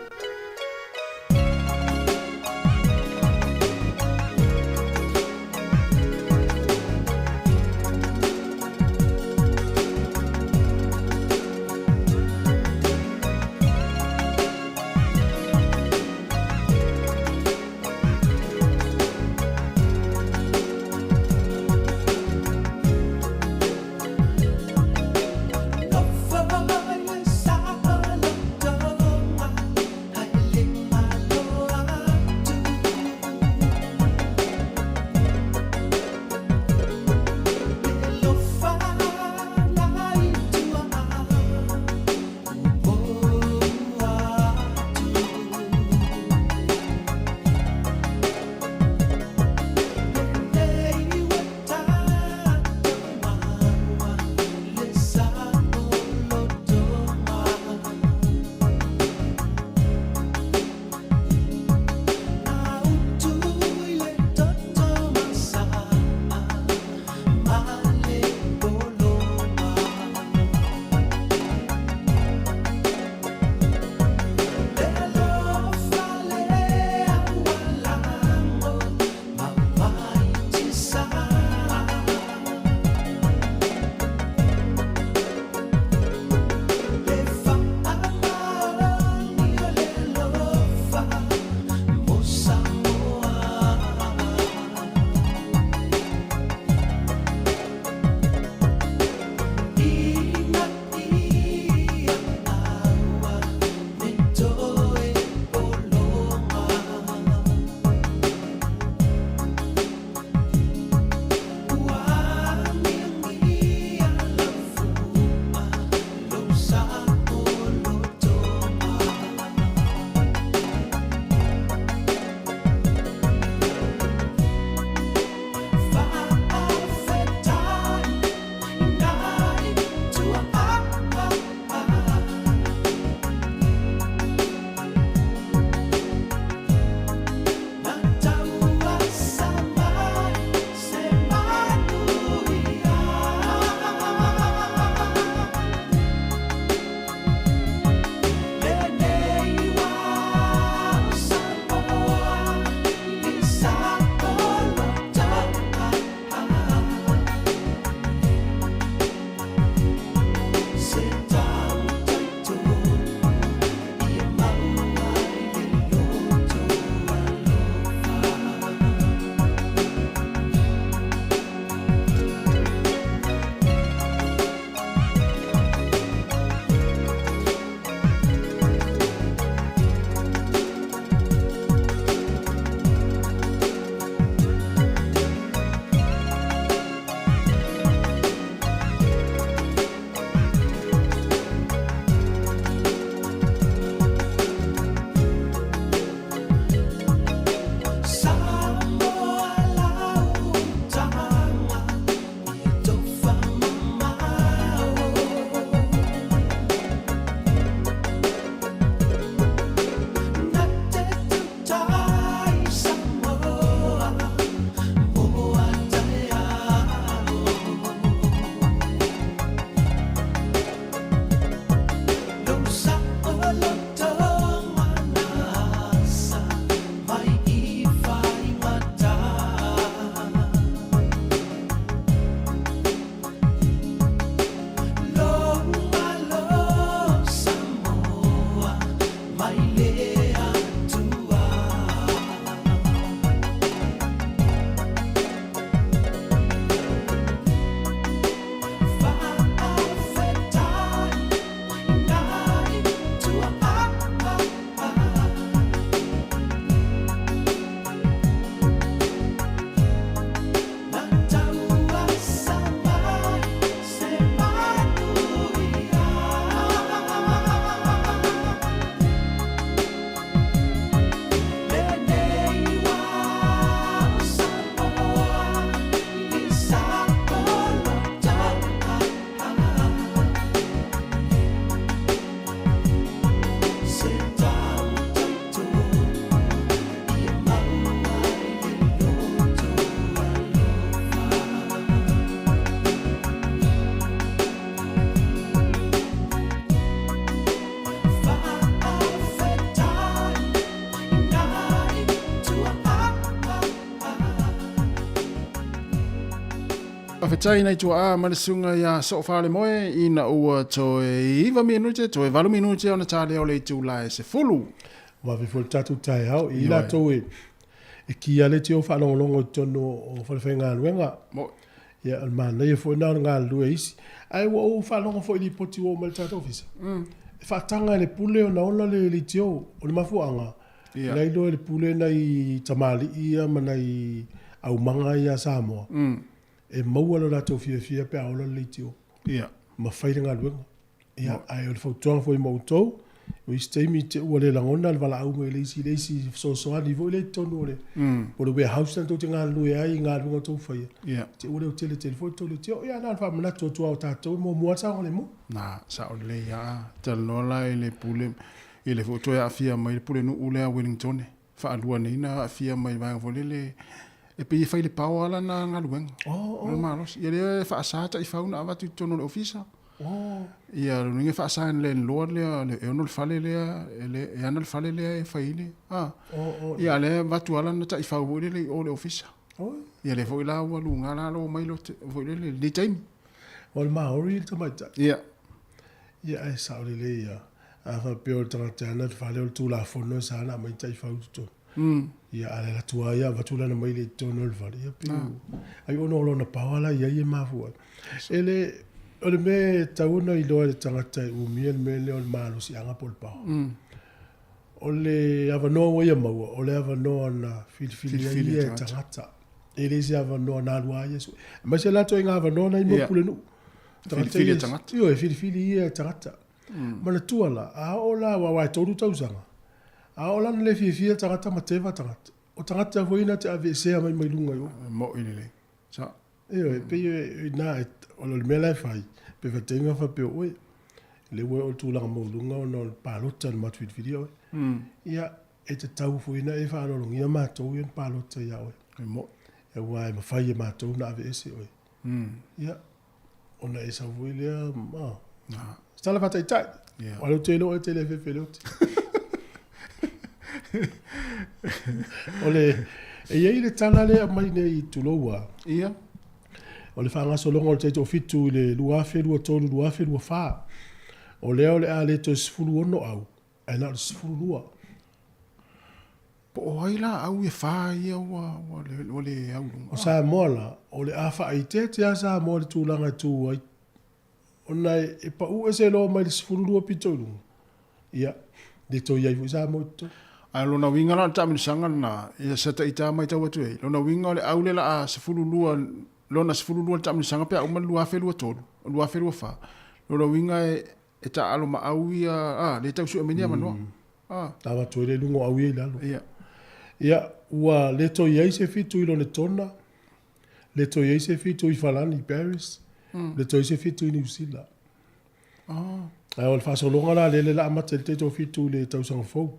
Faafetai nai tuaa ma le susuga ia Soofalemoe ina ua toe 9 minute, toe 8 minute ona ta lea o le itula e 10. Vave foi le tatou taeao i latou e e kia le tio faalogologo i totonu o falefaigaluega. Ia, o le manaia foi lena o le galulue ai isi. Ae ua ou faalogo foi i lipoti ua oo mai i le tatou ofisa, e faataga e le pule ona ola le leitio. O le mafuaaga, na iloa e le pule nai tamalii ia ma nai aumaga ia a Samoa, e maua lo latou fiafia pe a ola le leitio ma fai le galuega. Ia, ae o le fautuaga foi mo outou, o isi taimi te ua le lagona le valaau mai le isi le isi fesoasoani foi lea i totonu o le o le warehouse na tou te galulue ai i galuega tou faia. Te ua le tele tele foi tou leitio. Ia, na ona faamanatu atu lava o tatou e muamua lava le saogalemu. Na, sao lelei lava. Talanoa la i le pule, i le foi toe aafia mai le pulenuu lea a Wellingtone. Faalua nei na aafia mai i le vaega foi lele, e pei e fai i le paoa lana galuega. O le malosi. Ia lea e faasa taifau na avatu i totonu o le ofisa. Ia lona uiga e faasa e le landlord lea e ono le fale lea, e ana le fale lea e fai ai le, Ia a o lea e avatu lava lana taifau foi lele i o i le ofisa. Ia lea foi la ua luga la loo mai foi lele i lenei taimi. O le Maori le tamaitai. Ia. Ia ae sao lelei lava. A faapea o le tagata e ana le fale o le Tulafono e sa ona aumai taifau i totonu. Ia a le alu atu lava ia avatu lana maile i totonu o le fale, ia pei ai ona o lona power la e i ai e mafua ai. E le, o le mea e tatau ona iloa e le tagata e umia le mea lea o le malosiaga po o le power, o le avanoa ua ia maua, o le avanoa na filifili ai ia e tagata. E le se avanoa na alu lava ia sue. Aemaise la ituaiga avanoa na i mau pulenuu. Filifili e tagata. Ioe, filifili ia e tagata. Manatua la, a oo la, aua e 3 tausaga, a oo la ina le fiafia tagata ma teva tagata, o tagata foi na te aveesea mai mai luga i o. Moi lelei. Sa. Ioe, pei e ina, o le mea la e fai, pe faitaiga faapea o oe, lea ua oo i le tulaga maualuga ona o le palota na matou filifilia oe. Ia, e tatau foi ona e faaaloalogia matou ia na palota ia oe. E moi. Aua e mafai e matou ona aveese oe. Ia, ona e sau foi lea, ma. Se tala faataitai. Aua o lea ou te iloa oe e te le fefe i le oti. O le, e i ai le tala lea e aumai nei, tulou lava. Ia. O le faagasologa o le taitoafitu i le 2023, 2024, o lea o le a le toe 16 au, ae na o le 12. Po o ai la au e fa ia ua ua le ua le au luga. O Samoa la, o le a faaiteete lava Samoa i le tulaga e tu ai, ona e pau ese loa mai le 12 pito i luga, ia, le toe i ai foi Samoa i totonu. Ae o lona uiga la o le taamilosaga lena, ia sa ita matau atu ai, lona uiga o le au lea la a 12, lona 12 le taamilosaga pe a uma le 2023, 2024, lona uiga e E taaalo ma au ia, a, le tau sue mai ni avanoa. A. Na avatu ai lea i luga o au ia i lalo. Ia. Ia, ua le toe i ai se fitu i Lonetona, le toe i ai se fitu i Falani i Paris, le toe i ai se fitu i Niu Sila. Ae o le faasologa la lea la amata i le taitoafitu i le tausaga fou.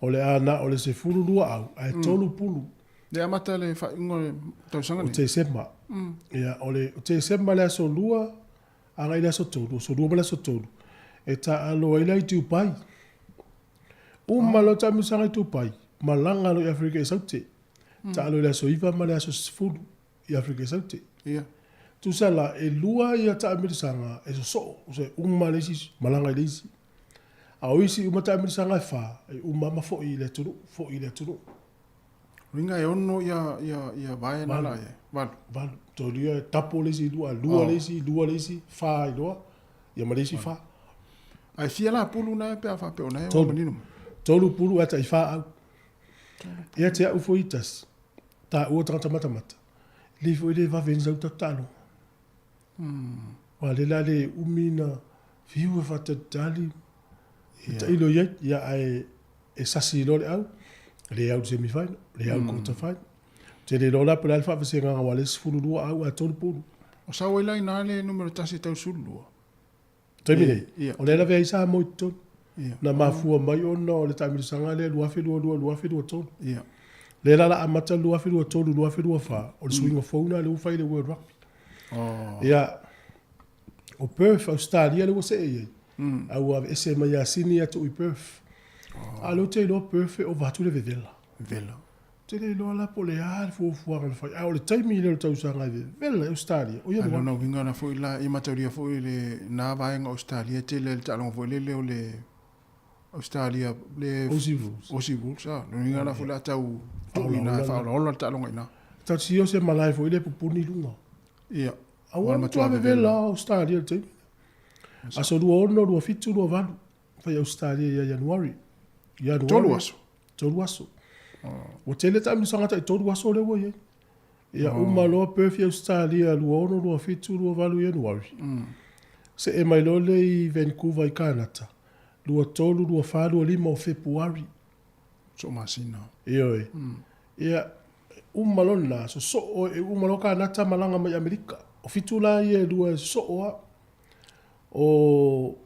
O le a na o le 12 au, ae tolu pulu. Le amata le faaiuga o le tausaga nei? O Tesema. Ia, o le Tesema le aso 2, Agai i le aso 3, aso 2 ma le aso 3, e taaalo ai la i Dubai. Uma loa taamilosaga i Dubai, malaga loa i Aferika i Saute. Taalo i le aso 9 ma le aso 10 i Aferika i Saute. Tusa la, e lua ia taamilosaga e sosoo, tusa e uma le isi, malaga i le isi. A o isi uma taamilosaga e fa, e uma ma foi i le atunuu, foi i le atunuu. Uiga e ono ia ia ia vae na la e. Valu. Valu. Tolu ia tapo le isi lua, lua le isi, lua le isi, fa ai loa. Ia ma le isi fa. Ae fia la pulu na e pe a faapea o na e ua manino mai. Tolu pulu ae tai fa au. Ia te au foi i tasi. Taua tagata matamata. Le foi le vave ni sau tatu taaloga. Aua lea la le umi na fiu e faatalitali, e tailo i ai, ia ae e sasi loa le au, le au i le semi final, le au i le quarter final. Ou te le iloa la po o le a le faavasegaga aua o lea e 12 au ae 3 pulu. O sau ai la inā le numera tasi e tau 12? Taimi nei, o lea e lavea ai Samoa i totonu. Na mafua mai ona o le taamilosaga lea 2022, 2023. Lea la o le a amata le 2023, 2024, o le suiga fou lena lea ua fai i le World Rugby. Ia, o Perth, Ausetalia lea ua see i ai, a ua aveese mai ia Sydney atu i Perth. A o lea ou te iloa Perth e ova atu le vevela. Vevela. Ou te le iloa la po o le a le fuafuaga na fai, a o le taimi lea o le tausaga e vevela ai Ausetalia, o Ae Ianuari. lona uiga la foi la, ia mataulia foi le na vaega o Ausetalia e tele ai le taaloga foi lele o le Ausetalia le Aussie Rules. Aussie Rules, a. Lona uiga la foi le a tau tuu i ina e faaolaola le taaloga i ina. Tau sio se malae foi lea e pupuni i luga. Ia. Aua le matua vevela Ausetalia i le taimi lea. Aso 26, 27, 28, fai Ausetalia ia Ianuari. Ianuari. Tolu aso. Tolu aso. Ua tele taamilosaga tai tolu aso lea ua i ai. Ia uma loa Perth i Ausetalia 26, 27, 28 Ianuari. Se'e mai loa lea i Vancouver i Kanata, 23, 24, 25 o Fepuari. Soo masina. Ioe. Ia, uma loa lena, sosoo, e uma loa Kanata malaga mai Amerika. O fitu la ia e lua e sosoo lava. O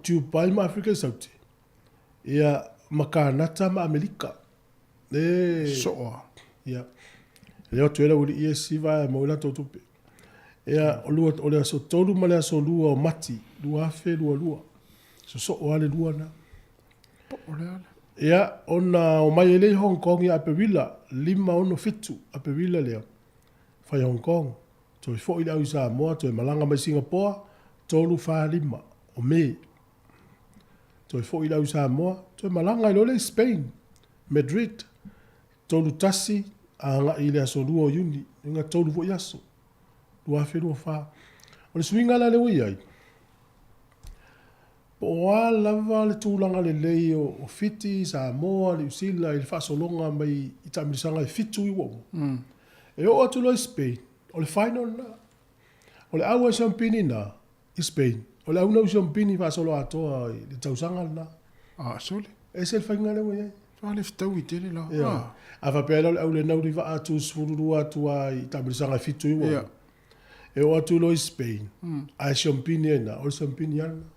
Dubai ma Afrika i Saute. Ia, ma Kanata ma Amerika. E... Soo. Ia. E le o atu ai le aualii ia i sisi vaega e maua ai latou tupe. Ia, o lua, o le aso 3 ma le aso 2 o Mati, 2022. Sosoo lava le lua lena. Po o le a le. Ia, ona omai ai lea i Hong Kong ia Aperila, 5, 6, 7 Aperila lea, fai Hong Kong. Toe foi le au i Samoa, toe malaga mai Singapoa, 3, 4, 5 o Me. Toe foi le au i Samoa, toe malaga ai loa lea i Spain, Madrid, tolu tasi agai i le aso lua o Iuni, uiga tolu foi aso, 2024. O le suiga la lea ua i ai, po o a lava le tulaga lelei o Fiti, Samoa, Niu Sila i le faasologa mai i taamilosaga e fitu i ua uma, e oo atu loa i Spain, o le final lena. O le au a Siampini na, i Spain, o le au na u Siampini faasolo atoa i le tausaga lena. A, sole. Ese le faiga lea ua i ai. Fa le fetaui tele la. Ia. A faapea la o le au lena uli vaa atu 12 atu a i taamilosaga e fitu i ua uma. E oo atu loa i Spain, ae Siampini ai na, o le Siampini lava lena.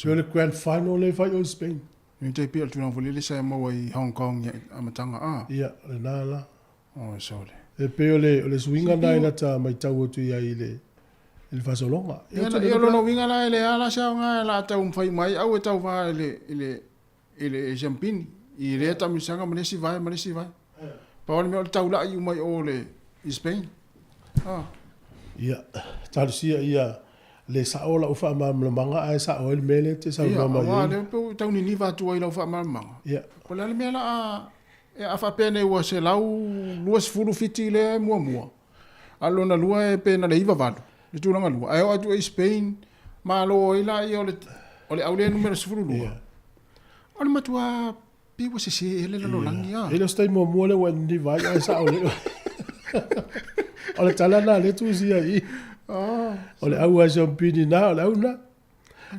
Pei o le grand final lea e fai o i Spain. Ni tai pei o le tulaga foi lele sa e maua i Hong Kong i amataga a. Ia, lena la. Oi sole. E pei o le, o le suiga lena i lata matau atu i ai i le, i le faasologa. Ia, ia o lona uiga la e leai lava la se aoga o le a taumafai mai au e tauva i le, i le, i le siampini, i lea taamilosaga ma le isi vae ma le isi vae. Pau le mea o le taulai uma i o le, i Spain. Ah. Ia, talosia ia le sao o lau faamalamalamaga ae sao ai le mea lea e te saunoa mai ai. Ia, aua o lea pei ua tau niniva atu ai i lau faamalamalamaga. Ia. Po o le a le mea la a E a faapea nei ua 120 fiti le muamua, a o lona lua e pe na le 98 le tulaga lua, ae oo atu i Spain, malo ai laia o le, o le au lea numera 12. O le matua pei ua sese ea le lalolagi a. E le o se taimi muamua lea ua e niniva ai ae sao lea. O le tala lena lea e tusia i i. O le au a Siampini na, o le au lena.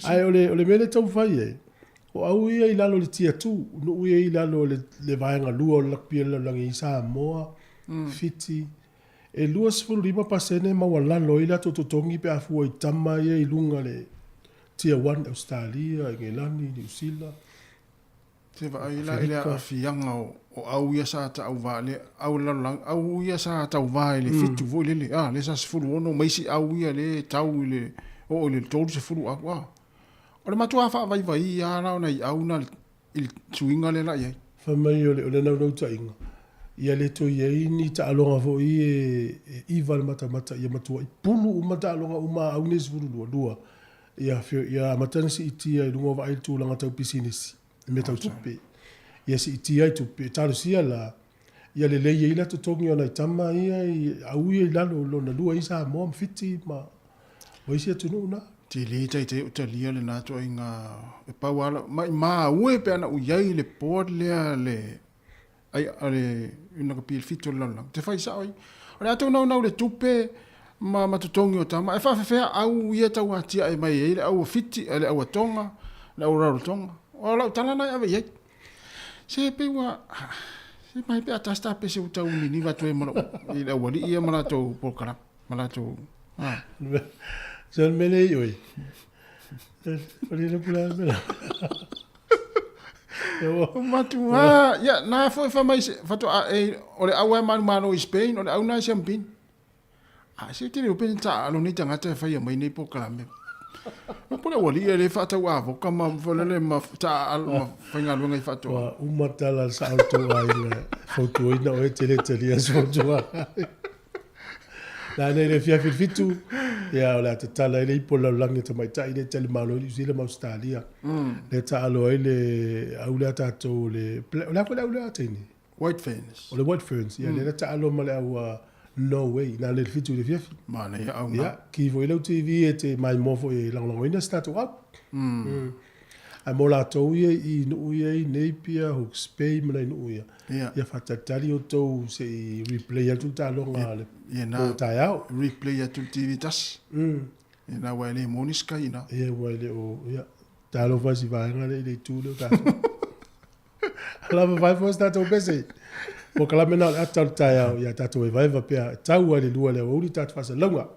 Ae o le, o le mea lea e taumafai ai, o au ia i lalo o le tier two, nuu ia i lalo o le, le vaega lua o le lakupia o le lalolagi i Samoa, Fiti, e 25% maualalo ai latou totogi pe a fua i tama ia i luga le tier one, Ausetalia, Engelani, Niu Sila. Se vaai la i le aafiaga o au ia sa tauvā le au lalolagi, au ia sa tauvā i le fitu foi lele, a, lea sa 16 ma isi au ia lea e tau i le oo i le 30 au, a. O le matua faavaivaia lava la o nai au na i le suiga lea la i ai. Fai mai o le, o le naunautai,ga, ia le toe i ai ni taaloga foi e, e iva le matamata ia matuai pulu uma taaloga uma a au nei 12, lua, ia, ia amata ona siitia i luga o vaai i le tulaga tau pisinisi. I mea tau tupe. Ia siitia ai tupe. Talosia la, ia lelei ai la totogi o nai tama ia i au ia i lalo lona lua i Samoa ma Fiti ma ma isi atunuu na. Tele taitai o talia lena ituaiga e pau lava maimau e pe ana ou i ai i le board lea le ai a le ina ka pili fitu o le lalolagi te fai sao ai. O le a tou naunau i le tupe ma ma totogi o tama e faafefea au ia tau atiae mai ai le au a Fiti le au a Tonga le au a Rarotonga. O lau tala na e ave i ai. Se pei ua se mai pe a tasi ta pese ua tau niniva atu ai ma lou i le aualii ia ma latou polokalame ma latou a. Se o le mea lea i oe. O le pula mea. Matua, ia, na foi fai mai se, faatoa, e, o le au e manumalo i Spain, o le au na e siampini. A, se te leo pene taalo nei tagata e faia mai nei polokalame. Po le aualii e lē faatauavoka ma folele ma taaalo ma faigaluega i faatoaga. Ua uma tala a le sao o le tou aiga e fautuaina oe e te le talia se fautuaga. La nei le afiafi i le 7, ia o le a tatala ai le ipu o le lalolagi a tamaitai lea e talimalo ai Niu Sila ma Ausetalia. Lea e taalo ai le au lea a tatou o le, o le a foi le au lea a teine? White Ferns. O le White Ferns, ia lea na taalo ma le au a Norway, na nei le 7 i le afiafi. Manaia au na. Ia, ki foi lau TV e te maimoa foi e lagolagoina se tatou au. Ae mo latou ia i nuu ia i Napier, Hawke's Bay ma nai nuu ia, ia faatalitali outou se i replay atu le taaloga a le po taeao. Replay atu i le TV tasi. Ia na aua e le maua ni Sky ina. Ia aua e le o, ia, talofa i si vaega lea i le itu lea o tatou. Lava vai foi se tatou pese. Mo kalame na o le ata o le taeao, ia tatou evaeva pea e tau ai le 2 i le aoauli tatou faasalalauga.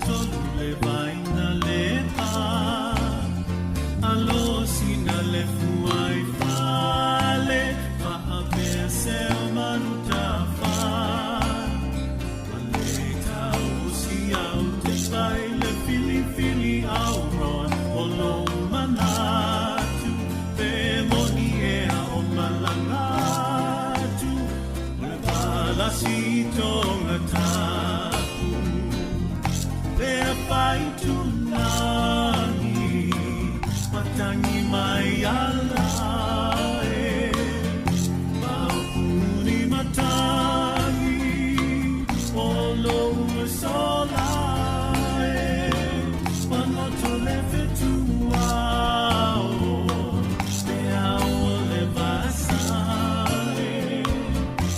tolu le vaina le a Alo sina le fuai fale Faapea se o manutafa Wale tau si au te pai le filifili au roa O lo manatu Pe moni ea o malangatu O le palasi tonga tapu Lea fai tunangi Matangi mai ala e Maupuni matangi O lo ua sola e Wanoto le fetua o Te au o le vasa e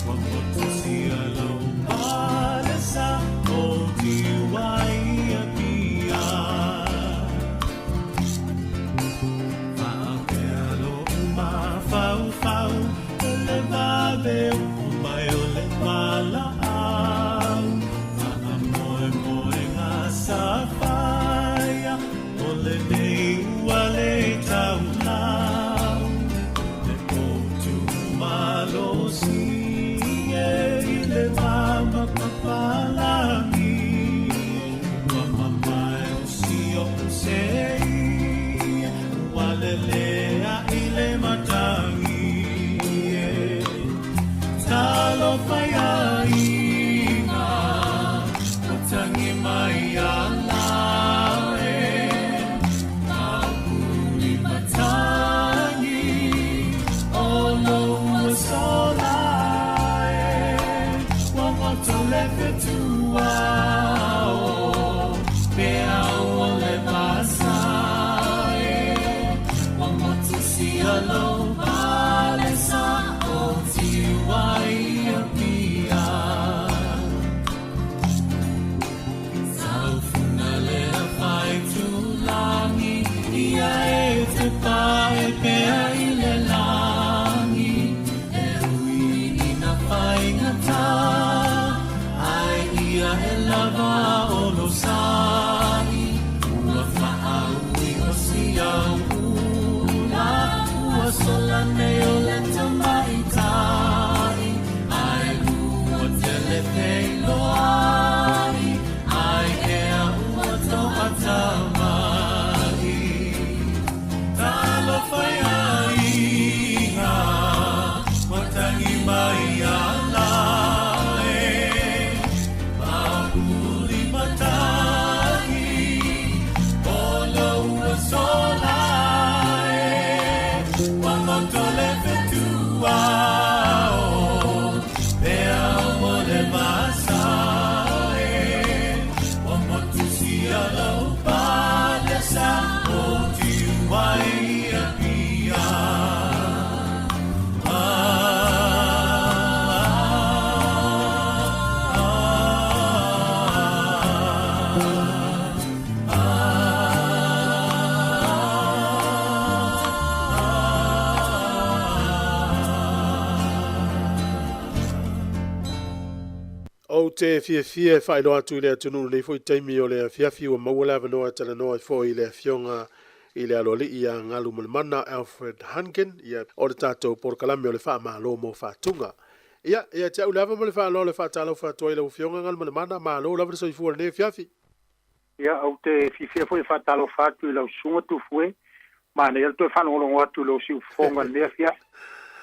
Wamotu sia lo palesa O tiwai a pia Faapea lo uma fau fau O le vave o mai o le malaau Faamoe moe ngā safaia O le nei ua le taulau Le potu malosi e i le mama papalangi Ua mamae o si o sei Ua lelea i le matangi e Talofa ia iga Matangi mai ala e Maupuni matangi O lo ua sola e Wamoto le fetua o Pe au o le vasa e Wamotu sia lo palesa O tiwai a pia Taufuna lea whai tūlangi Ia e te pae pea i le langi E ui ina whaingata Ai ia e lava o lo sai Ua whaaui o si au ula Ua sola nei o le tamaitai Ai ua tele te loai Ai ea ua toatamai Talofa ia iga Matangi mai ala e Maupuni matangi O lo ua sola e Wamoto le fetua o Pe au o le vasa e Wamotu sia lau palesa O tiwai a pia Ou te fiafia e faailoa atu i le atunuu lenei foi taimi o le afiafi ua maua le avanoa e talanoa ai foi i le afioga i le aloalii ia Galumalemana Alfred Hunkin, ia, o le tatou polokalame o le Faamalo mo Faatuga. Ia, ia te au le ava ma le faaaloalo e faatalofa atu ai i lau afioga Galumalemana, malo lava le soifua i lenei afiafi. Ia, ou te fiafia foi e faatalofa atu i lau susuga Tufue, manaia le toe faalogologo atu i lou siufofoga i lenei afiafi.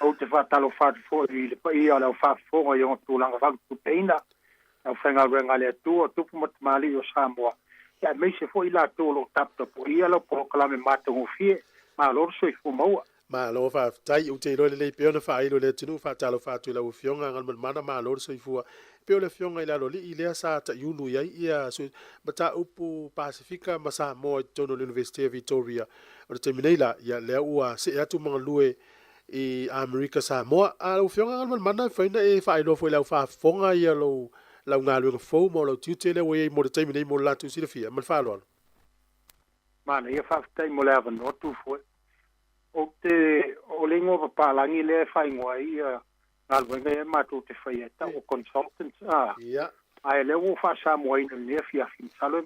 Ou te faatalofa atu foi i le paia o le aufaafofoga i ona tulaga faalutupeina, le aufaigaluega a le Atua, tupu ma tamalii o Samoa, ia aemaise foi i latou o lo o taputapuaia lau polokalame matagofie. Malo le soifua maua. Malo faafetai, ou te iloa lelei pea ona faailo i le atunuu, faatalofa atu i lau Afioga Galumalemana, malo le soifua. E pei o le Afioga i le Aloalii lea sa taiulu i ai ia mataupu Pasefika ma Samoa i totonu o le Universite o Victoria. O le taimi nei la, ia lea ua see atu ma galue i Amerika Samoa. A lau Afioga Galumalemana, e mafai ona e faailoa foi i le aufaafofoga ia lou lau galuega fou ma o lau tiute lea ua i ai mo le taimi nei mo le latou silafia. Ma le faaaloalo. Manaia, faafetai mo le avanoa Tufue. Ou te, o le igoa papalagi lea e faaigoa ai ia galuega ia matou te faia e tau o consultants, a. Ae lea ua ou faasamoaina i lenei afiafi, masalo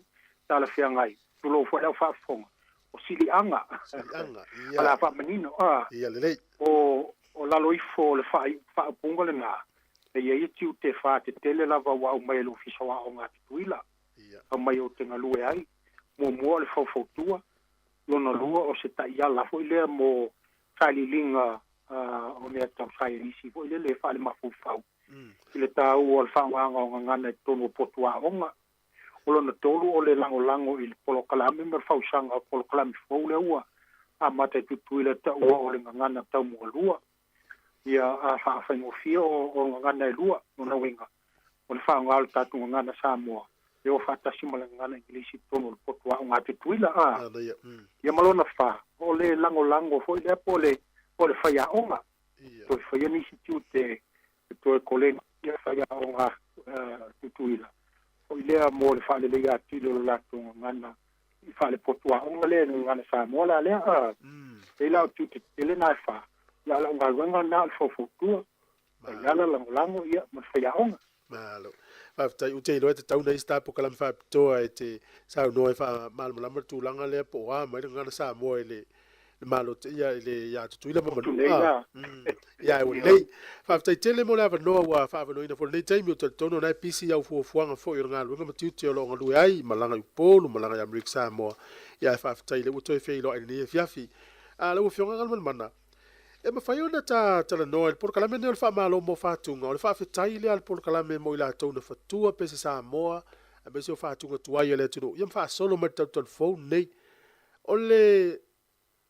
talafeagai, tulou foi le aufaafofoga, o siliaga. Siliaga, ia. O le a faamanino, a. Ia lelei. O lalo ifo o le faaupuga lenā, e i ai tiute fātetele lava ua aumai e le Ofisa o Aoga a Tutuila. Aumai ou te galue ai. Muamua o le faufautua, lona lua o se taiala foi lea mo sailiiliga o mea tau saienisi foi lele e faalemafaufau i le taua o le faaaogaga o gagana i totonu o potu aoga. O lona tolu o le lagolago i le polokalame ma le fausaga o polokalame fou lea ua amata i Tutuila taua o le gagana taumualua. Ia a faafaigofie o gagana e lua, lona uiga o le faaaoga o le tatou gagana Samoa e o faatasi ma le gagana Igilisi i totonu o le potu aoga a Tutuila. A ia ma lona fa o le lagolago foi lea po o le faiaoga toe faia nisi tiute e toe koleni ia faiaoga Tutuila foi lea mo le faaleleia atili o le latou gagana i faalepotu aoga lea i le gagana Samoa la lea. A e la o tiute tetele na e fa ia lau galuega na o le faufautua taiala lagolago ia ma le faiaoga. Malo. Faafetai. Ou te iloa e tatau ona i ai se ta polokalame faapitoa e te saunoa e faamalamalama le tulaga lea po o a mai le gagana Samoa i le Malo ia i le ia Tutuila ma Manua. Ia e ua lelei. Faafetai tele mo le avanoa ua faaavanoaina foi i lenei taimi. Ou te talitonu o lena e pisi i au fuafuaga foi o le galuega ma tiute o lo o galue ai, malaga i Upolu, malaga i Amerika Samoa. Ia ae faafetai lea ua toe feiloai i lenei afiafi. A lau Afioga Galumalemana, e mafai ona ta talanoa i le polokalame lenei o le Faamalo mo Fatuga, o le faafetai lea a le polokalame mo i latou na fatua pese Samoa, aemaise o fatuga tuai a le atunuu, ia ma faasolo mai le talutalu fou lenei. O le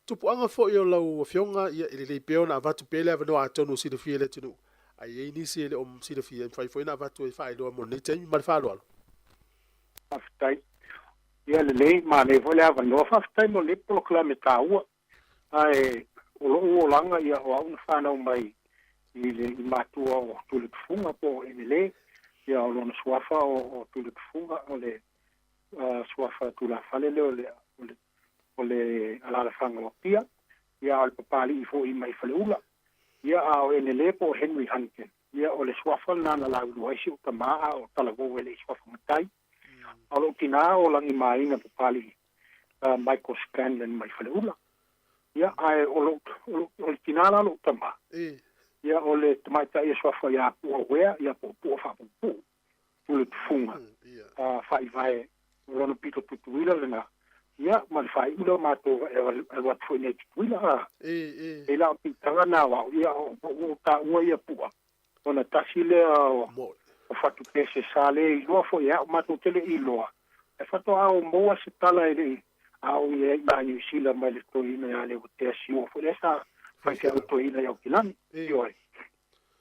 tupuaga foi o lau Afioga, ia e lelei pea ona avatu pea le avanoa atonu o silafia e le atunuu, ae i ai nisi e le o silafia, e mafai foi ona avatu e faailoa mo lenei taimi. Ma le faaaloalo. Faafetai. Ia lelei, manaia foi le avanoa. Faafetai mo lenei polokalame taua. Ae o lou olaga ia o au na fanau mai i le i matua o Tulitufuga po o Enele, ia o lona suafa o Tulitufuga o le suafa tulafale lea o le o le alaalafaga o Apia, ia a o le Papalii foi mai Faleula. Ia a o Enele po o Henry Hunkin, ia o le suafa lena na laulua ai si ou tamā a o talavou e le i suafa matai. A o lou tinā o Lagimaina Papalii Michael Scanlon mai Faleula. Ia, ae o lou, o le tinā la o lou tamā, ia o le tamaitai e suafa ia Pua Wea, ia po o Pua Faapuupuu, Tulitufuga, faaivae o lona pito Tutuila lena, ia, ma le faaiu lea o matou e alu atu foi nei i Tutuila, a. E la o piitaga na o au, ia, o ou taua ia Pua, ona tasi lea o fatupese sa le iloa foi e au, matou te le i iloa, ae faatoa ou maua se tala e le i a o i ai i Niu Sila mai le toeaina ia Leuatea Siua foi lea sa faifeau toeaina i Aukilani. Ioe.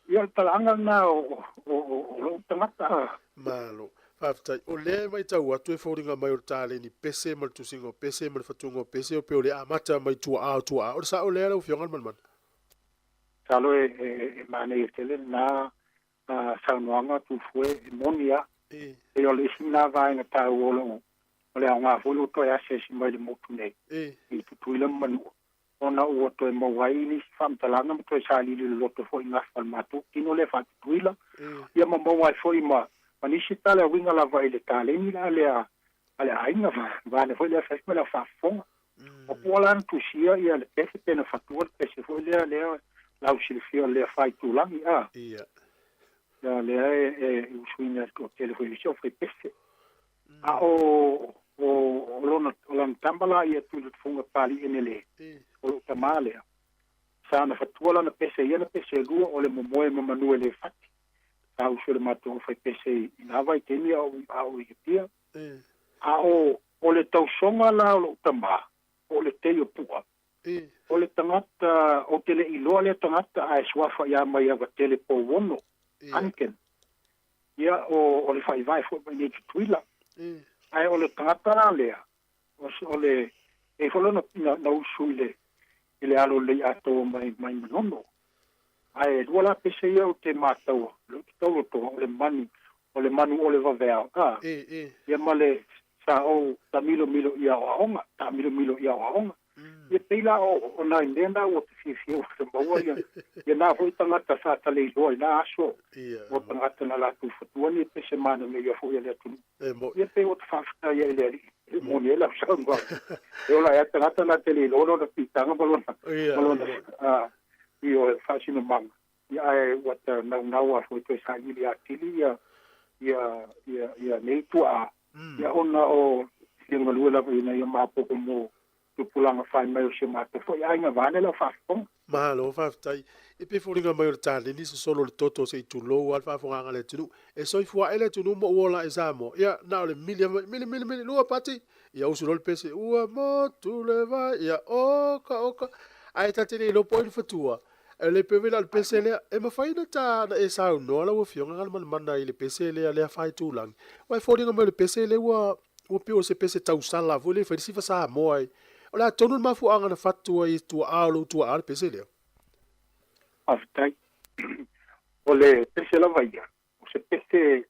Ia o le talaaga lena o lou tagata. Malo. Faafetai. O lea e matau atu e foliga mai o le taleni pese ma le tusiga o pese ma le fatuga o pese o pei o le amata mai tuaa o tuaa. O le sao lea lau Afioga Aliimalemana? Masalo e manaia tele lena saunoaga Tufue, e moni lava. Pei o le isi lena vaega taua o lou o le aoga foi lea ua toe asiasi mai i le motu nei i Tutuila ma Manua, ona ua toe maua ai nisi faamatalaga ma toe sailili loloto foi i gafa o le matou tino lea faa-Tutuila, ia ma maua ai foi ma nisi tala e uiga lava i le taleni la lea a le aiga, vaeane foi le afiafi ma le au faafofoga. O pua la na tusia ia le pese pe na fatua le pese foi lea lea lau silafia o lea faaitulagi a. Ia lea e usuina e le toatele foi o isi au fai pese. A o o lona o lana tama la ia Tulitufuga Papalii Enele, o lou tamā lea, sa na fatua lana pese ia na pese e lua o le momoe ma manu e le fati. Sa usu e le matou au fai pese i na vaitaimi a o i Apia. A o le tausoga la o lou tamā, po o le tei o Pua, o le tagata, ou te le i iloa lea tagata ae suafa ia mai Avatele Pouono, Hunkin. Ia, o le faivae foi mai nei Tutuila. Ae o le tagata la lea, o le, e foi lona na usu i le alo lelei atoa mai mai Manono. Ae lua la pese ia ou te mataua, lea ou te taulotoa, o le manu, o le manu o le vaveao, a, ia ma le sa ou taamilomilo i aoaoga, taamilomilo i aoaoga. Ia pei la o nai mea na ua te fiafia ua te maua ia, ia na foi tagata sa taleiloa i na aso, o tagata na latou fatua ni pese manaia foi a le atunuu. Ia pei ua te faafetai ai i le Alii. E moni e lau saunoaga. E ola ai tagata na te le iloa lona piitaga ma lona ma lona ioe faasinomaga. Ia ae ua ta naunau a foi toe sailiili atili ia ia ia ia nei tuaa. Ia ona o fia galue lava ina ia maopoopo mo tupulaga fai mai o si o matou foi aiga vaeane lau faafofoga. Malo faafetai. E pei e foliga mai o le taleni sosolo le toto se i tulou lava le faafofogaaga a le atunuu. E soifua ae le atunuu ma ua ola ae Samoa. Ia, na o le mili lava mai, mili, mili, mili, lua pati! Ia usu loa le pese, ua motu le vai, ia oka, oka. Ae ta te le iloa po o ai le fatua. E le pei foi la o le pese lea, e mafai ona ta, ona e saunoa lau Afioga Galumalemana i le pese lea, lea faitulagi. Aua e foliga mai o le pese lea ua, ua pei o se pese tausala foi lea e fai le sifa Samoa ai. O le a tonu le mafuaaga na fatu ai i tuaa o lou tuaa le pese lea? Faafetai. O le pese lava ia, o se pese,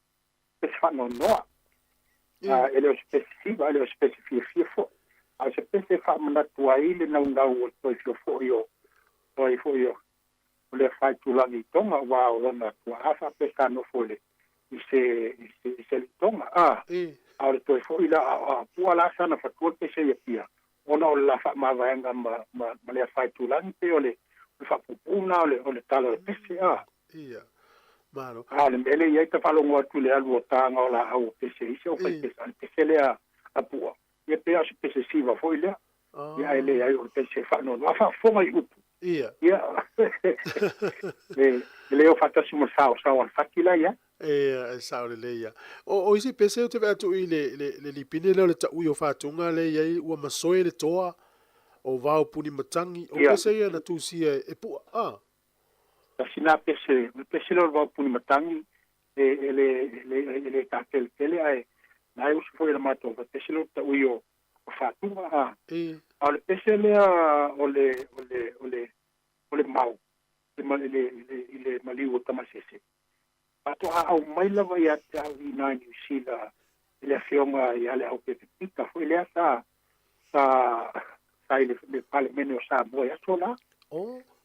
pese faanoanoa. E le o se pese siva, e le o se pese fiafia foi. A o se pese e faamanatu ai le naunau o le toe fia foi o, o ai foi o, o le faitulagi i Toga, aua o lona tuaa faapea sa nofo i le, i se, i se, i se alii Toga. A, a o le toe foi la, a, a pua la sana fatua le pese i Apia, ona o le la faamavaega ma, ma, ma lea faitulagi, pei o le, o le faapuupuu lena o le, o le tala o le pese, a. Ia. Malo. A o le mea lea e i ai ta faalogo atu i le alu o taga o laau o pese isi au fai pese, a o le pese lea a Pua, ia pei lava o se pese siva foi lea. Ia ae leai o le pese faanoanoa. A faafofoga i upu. Ia. Ia. E le o faatasi ma le saosao a le fati la e i ai. Ia, e sao lelei ia. O isi pese ou te vaai atu i le lipine lea o le taui o Fatuga lea e i ai ua masoe le toa o vao puni matagi. O pese ia na tusia e Pua, a? Tasi na pese, o le pese lea o le vao puni matagi e e le e le e le tateletele ae na e usu foi i le matou pese lea o le taui o o Fatuga a. A o le pese lea o le o le o le o le mau i le i le i le maliu o Tamasese. Faatoa aumai lava ia te au i ina i Niu Sila i le afioga ia Leaupepe Pita foi lea sa sa sa i le le Palemene o Samoa i aso la.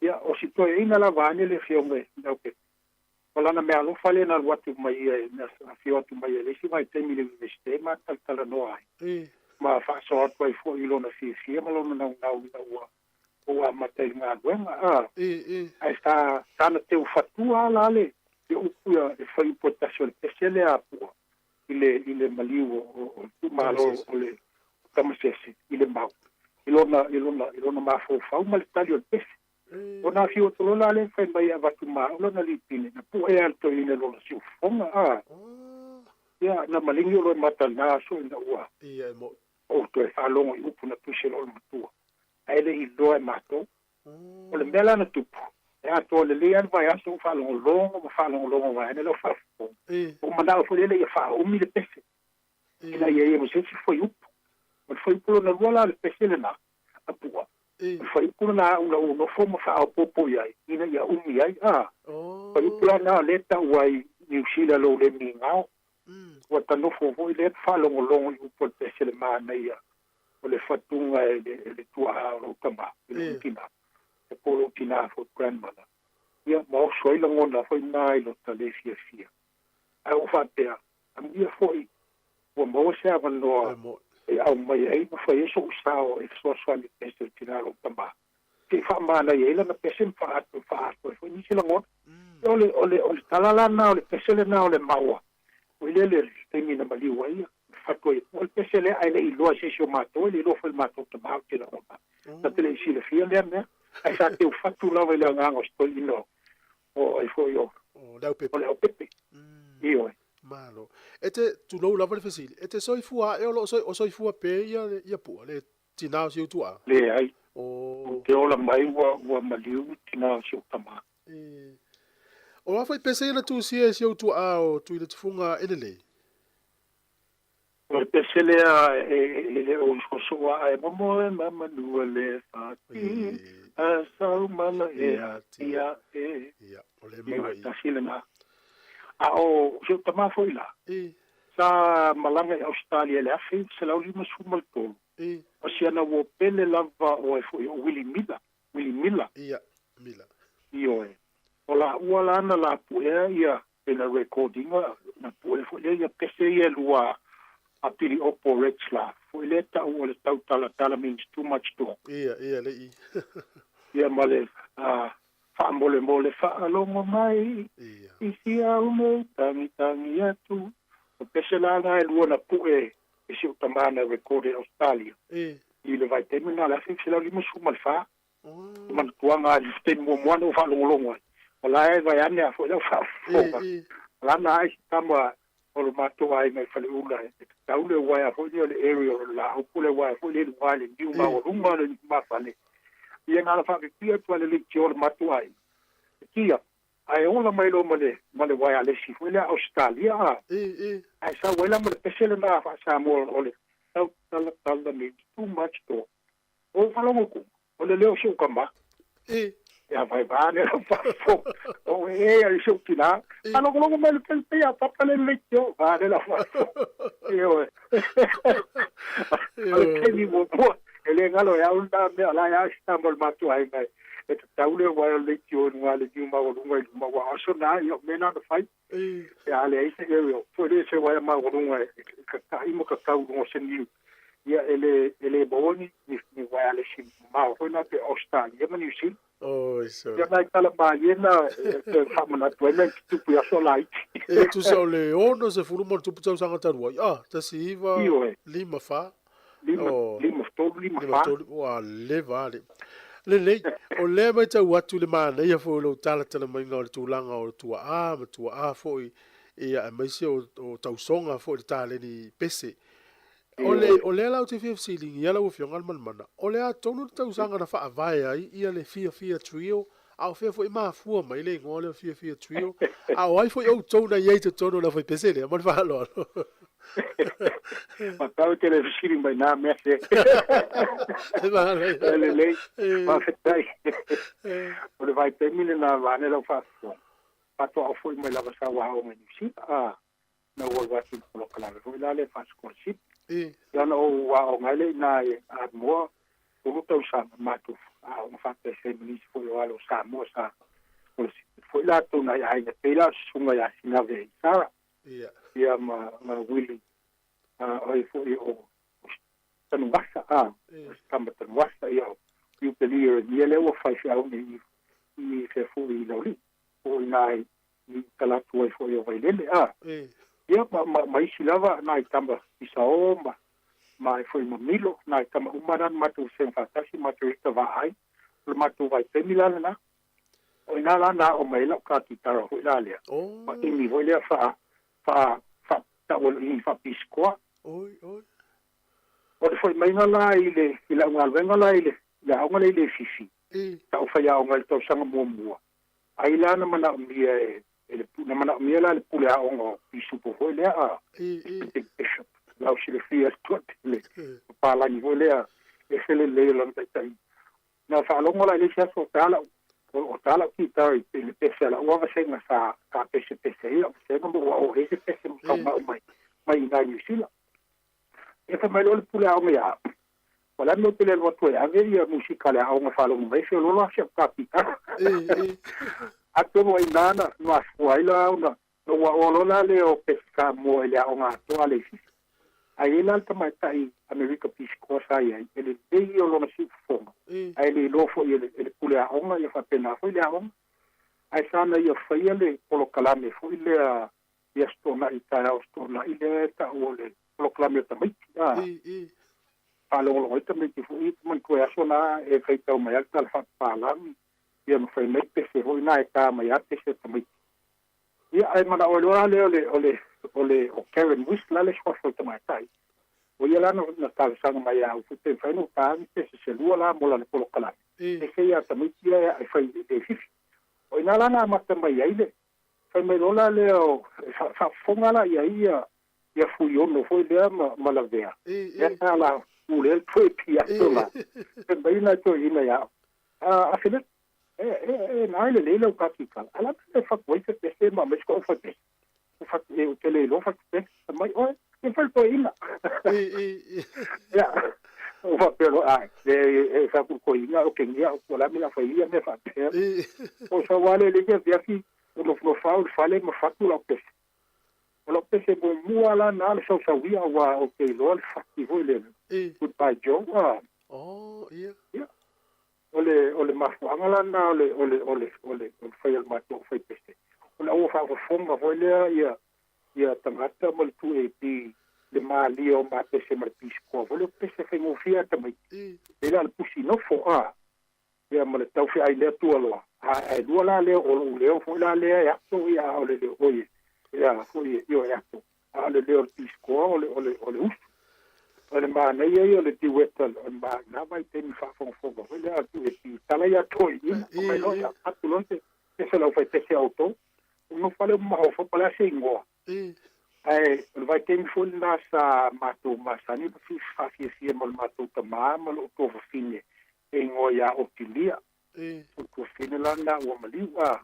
Ia, o si toeaina lava ane le afioga i Leaupepe. O lana meaalofa lea na alu atu mai ia, na afio atu mai ia i le isi vaitaimi i le Iunivesite ma talatalanoa ai. Ma faasoa atu ai foi i lona fiafia ma lona naunau ina ua ua amata i le galuega, a. Ae sa sa na teu fatua la le le upu ia e fai upu e tasi o le pese lea a Pua i le i le maliu o o o le itumalo o le Tamasese i le mau i lona i lona i lona mafaufau ma le tali o le pese. O na afio atu loa la lea fai mai e avatu ma au lana lipine na pue a le toeaina i lona siufofoga, a. Ia na maligi o loe mata na aso ina ua ou toe faalogo i upu na tusi e lou matua. Ae le i iloa e matou. O le mea la na tupu, e atoa lelei lava le vaiaso ou faalogologo ma faalogologo vaeane lau faafofoga. Ua ou manao foi lele ia faaumi le pese, ina ia ia ma se isi fuaiupu. O le fuaiupu lona lua la o le pese lena, a Pua, o le fuaiupu lena aʻu na ou nofo ma faaopoopo i ai, ina ia umi ai. A, fuaiupu la lena o lea e tau ai Niu Sila lou le migao. Ua ta nofo foi lea faalogologo i upu o le pese le manaia o le fatuga e le, e le tuaa o lou tama, i lou tina, e po o lou tina foi grandmother. Ia, ma oso ai lagona foi na i lota le fiafia. Ae ua faapea, amuia foi ua maua se avanoa e aumai ai ma fai ai so'u sao e fesoasoani i le pese o le tina o lou tama. Se i faamanaia ai lana pese ma faaatu faaatu ai foi nisi lagona. O le, o le, o le tala la lena o le pese lena o le maua, foi lele le taimi na maliu ai ia, fatu ai o le pese lea ae le i iloa e se isi o matou, e le iloa foi e le matou tama ou te lagona. Na te le i silafia lea mea, ae sa teu fatu lava i le agaga o si toeaina o ai foi o, o le aupepe. O le aupepe. Ioe. Malo. E te, tulou lava le fesili, e te soifua ae o lo o soifua pea ia, ia Pua, le tinā o si ou tuaa? Leai. Ou te ola mai ua, ua maliu le tinā o si ou tama. E. O a foi pese ia na tusia e si ou tuaa o Tuiletifuga e lelei? O le pese lea e, e le o sosoa ae momoe ma manua le fati a sau mala e atia e. Ia, o le maua i. Tasi lena. A o si ou tama foi la, sa malaga i Ausetalia i le 1953, O si ana uo pele lava o ai foi o Willie Miller, Willie Miller. Ia, Miller. Ioe. O laua la na lapuea ia pei na record ina, na pue foi lea ia pese ia e lua A pili opo Retzlaff. Foi le ta'u o le tautalatala means too much talk. Ia, ia, le i. Ia ma le faamolemole faalogo mai i siau nei tagitagi atu. O pese la e lua na pu'e e si o tamā na record e Australia. I le vaitaimi na le 1954. Manatuaga i le taimi muamua na ou faalogologo ai. O la e vaiane a fo'i lau faafofoga. Lana ai si tama o le matou aiga i Faleula e tatau le uaea foi lea o le area o le laau po le uaea foi lea i luga i le niu maualuga le mafale. Ia na ala faapipia atu a le leitio o le matou aiga. E tia, ae ola mai loa ma le ma le uaealesi foi lea Ausetalia a. Ae sau ai la ma le pese lenā faa-Samoa o le tautalatala means too much talk. O faalogo ku, o le leo o si ou tama. Ia vai va ne lau faafofoga. O e ai si ou tinā. Faalogologo mai le pele ia papa le leitio. Va ne lau faafofoga. Ioe. O le taimi muamua. E le galo e au lena mea o la e a si tama o le matou aiga e tatau le uaea o le leitio i luga le niu maualuga i luma ua oso na ia o mea na na fai. E a leai se area foi le se uaea maualuga e kaka'i ma kakau i luga o se niu. Ia e le e le maua ni ni ni uaealesi mamao foi na pe Australia ma New Zealand. Oi sole. Ia nai tala malie na e toe faamanatu ai mea i tutupu i aso laiti. E tusa o le 60 ma ona tupu tausaga talu ai, ah, 19, Ioe. 5, 4. 5, Oh. 5, 3, 5, 5, 4. 3, ua leva lava le. Lelei, o lea e matau atu i le manaia foi o lou talatala maiga o le tulaga o tuaa ma tuaa foi, ia, aemaise o, o tausoga foi i le taleni pese. O le, o lea la ou te fia fesiligia lau Afioga Alimalimana, o le a tonu le tausaga na faavae ai ia le Fiafia Trio, a o fea foi e mafua mai le igoa lea o Fiafia Trio, a o ai foi outou na i ai i totonu o le aufaipese lea? Ma le faaaloalo. Matau e te le fesili mai nā mea se. E manaia. E lelei, faafetai. O le vaitaimi lenā vaeane lau faafofoga, faatoa foi mai lava sa ua aoga i Niu Sila, a na ou alu atu i le polokalame foi la lea faa-scholarship. Ia ona ou aoga ai lea i ina i Amoa, 3 tausaga matou aoga faataisai ma nisi foi o alo o Samoa sa scholarship foi latou nai aiga pei la o Susuga ia Sinave Isara ia ma Willie o ai foi o Tanuvasa a o Tama Tanuvasa ia o Iupelia ia lea ua faifeau nei i fea foi i Laulii o i ina i tala atu ai foi o Vailele a ia ma isi lava nai tama Isao ma ma ai foi ma Milo nai tama uma na matou vasega faatasi matou ita vaai o le matou vaitaimi la lenā. O ina la na aʻo mai ai la'u kakitara foi la lea ma ʻimi foi lea faa faa faa ta'u faapisikoa. O le fo'i maiga la i le i la'u galuega la i le le aoga lea i Leififi ta'u faiaoga i le tausaga muamua ai la na manaʻomia e e le na manaʻomia la le pule aoga o pisupo foi lea a bishop lau silafia le toatele papalagi foi lea e felelei o lana ta'ita'iga. Na faalogo la i le isi aso o tā la'u o tā la'u kitara i le pese a la'u vasega sa sa pesepese ai la'u vasega ma ua oo i ai se pese ma tauga'u mai mai i nai Niu Sila. Ia fai mai loa le pule aoga iā au. O le a le mea ou te le alu atu ai e ave ia musika a le aoga faalogo mai feoloolo a si au kapitara. Atonu ai inā na mafua ai la ona na ua oa loa la lea o pese Samoa i le aoga atoa a le Ifisi. Ae i ai la le tamaitai Amerika Peace Corps sa i ai, e lelei ia o lona siufofoga, ae le iloa foi e le, e le pule aoga ia faapena foi le aoga. Ae sa na ia faia le polokalame foi lea i Aso Toonai, taeao Aso Toonai lea e ta'u o le polokalame o tamaiti, a. Faalogologo ai tamaiti foi ia manatua e aso na e faitau mai ai le tala faapapalagi, ia ma fai mai pese foi na e tā mai a pese o tamaiti. Ia ae mana'o ai loa la lea o le o le o le o Karen Whistler le suafa o le tamaitai. O ia la na na talosaga mai ia au foi pe mafai ona ou tā ni pese se lua la mo lana polokalame. Pese ia a tamaiti ia e fai i le fifi. O ina la na amata mai ai le fai mai loa la lea o faafofoga la ia ia ia Fuiono foi lea ma ma Lavea. Lea sa la pulea le toe piato la. Fai mai nai toeaiina ia au. A Filipe, e e e na ai lelei lau kakikala. A o le a le mea e fatu ai se pese ma aumai se koʻu fai pese. O fatu e ou te le iloa fatu pese. Fai mai oe, e fai le toeaina. Ia, ou faapea loa, ae, leai e fai atu i le toeaina, okegia au, po o le a le mea o le a fai ai ia mea faapea. O sau lava lea i le isi afiafi, ou nofonofo au i le fale ma fatu lau pese. O lau pese muamua la na le sausauia auā ou te iloa le fati foi le Goodbye Joe a. Oh, ia. Ia. O le o le mafuaaga lana o le o le o le o le o le fai o le matou aufaipese. O le aua faafofoga foi lea ia ia tagata ma le 2AP le malie o mapese ma le pisikoa foi lea o pese faigofie a tamaiti. E la le pusi nofo a. Ia ma le tau feai lea tua loa. A ae lua la lea o lou leo foi la lea e ato ia a o le leo oi e a foi e io e ato. A o le leo o le pisikoa o le o le o le usu. O le manaia ia o le duet o le ma na vaitaimi faafogafoga foi lea atu e pi tala ia toeaiina. Mai loa ia atu loa se pese lau fai pese outou. O nofo lea mafaufau po o le a se igoa. Ae o le vaitaimi foi lena sa matou masani ma faafiafia ma le matou tamā ma lou tuafafine e igoa ia Otilia. O le tuafafine la lena ua maliu a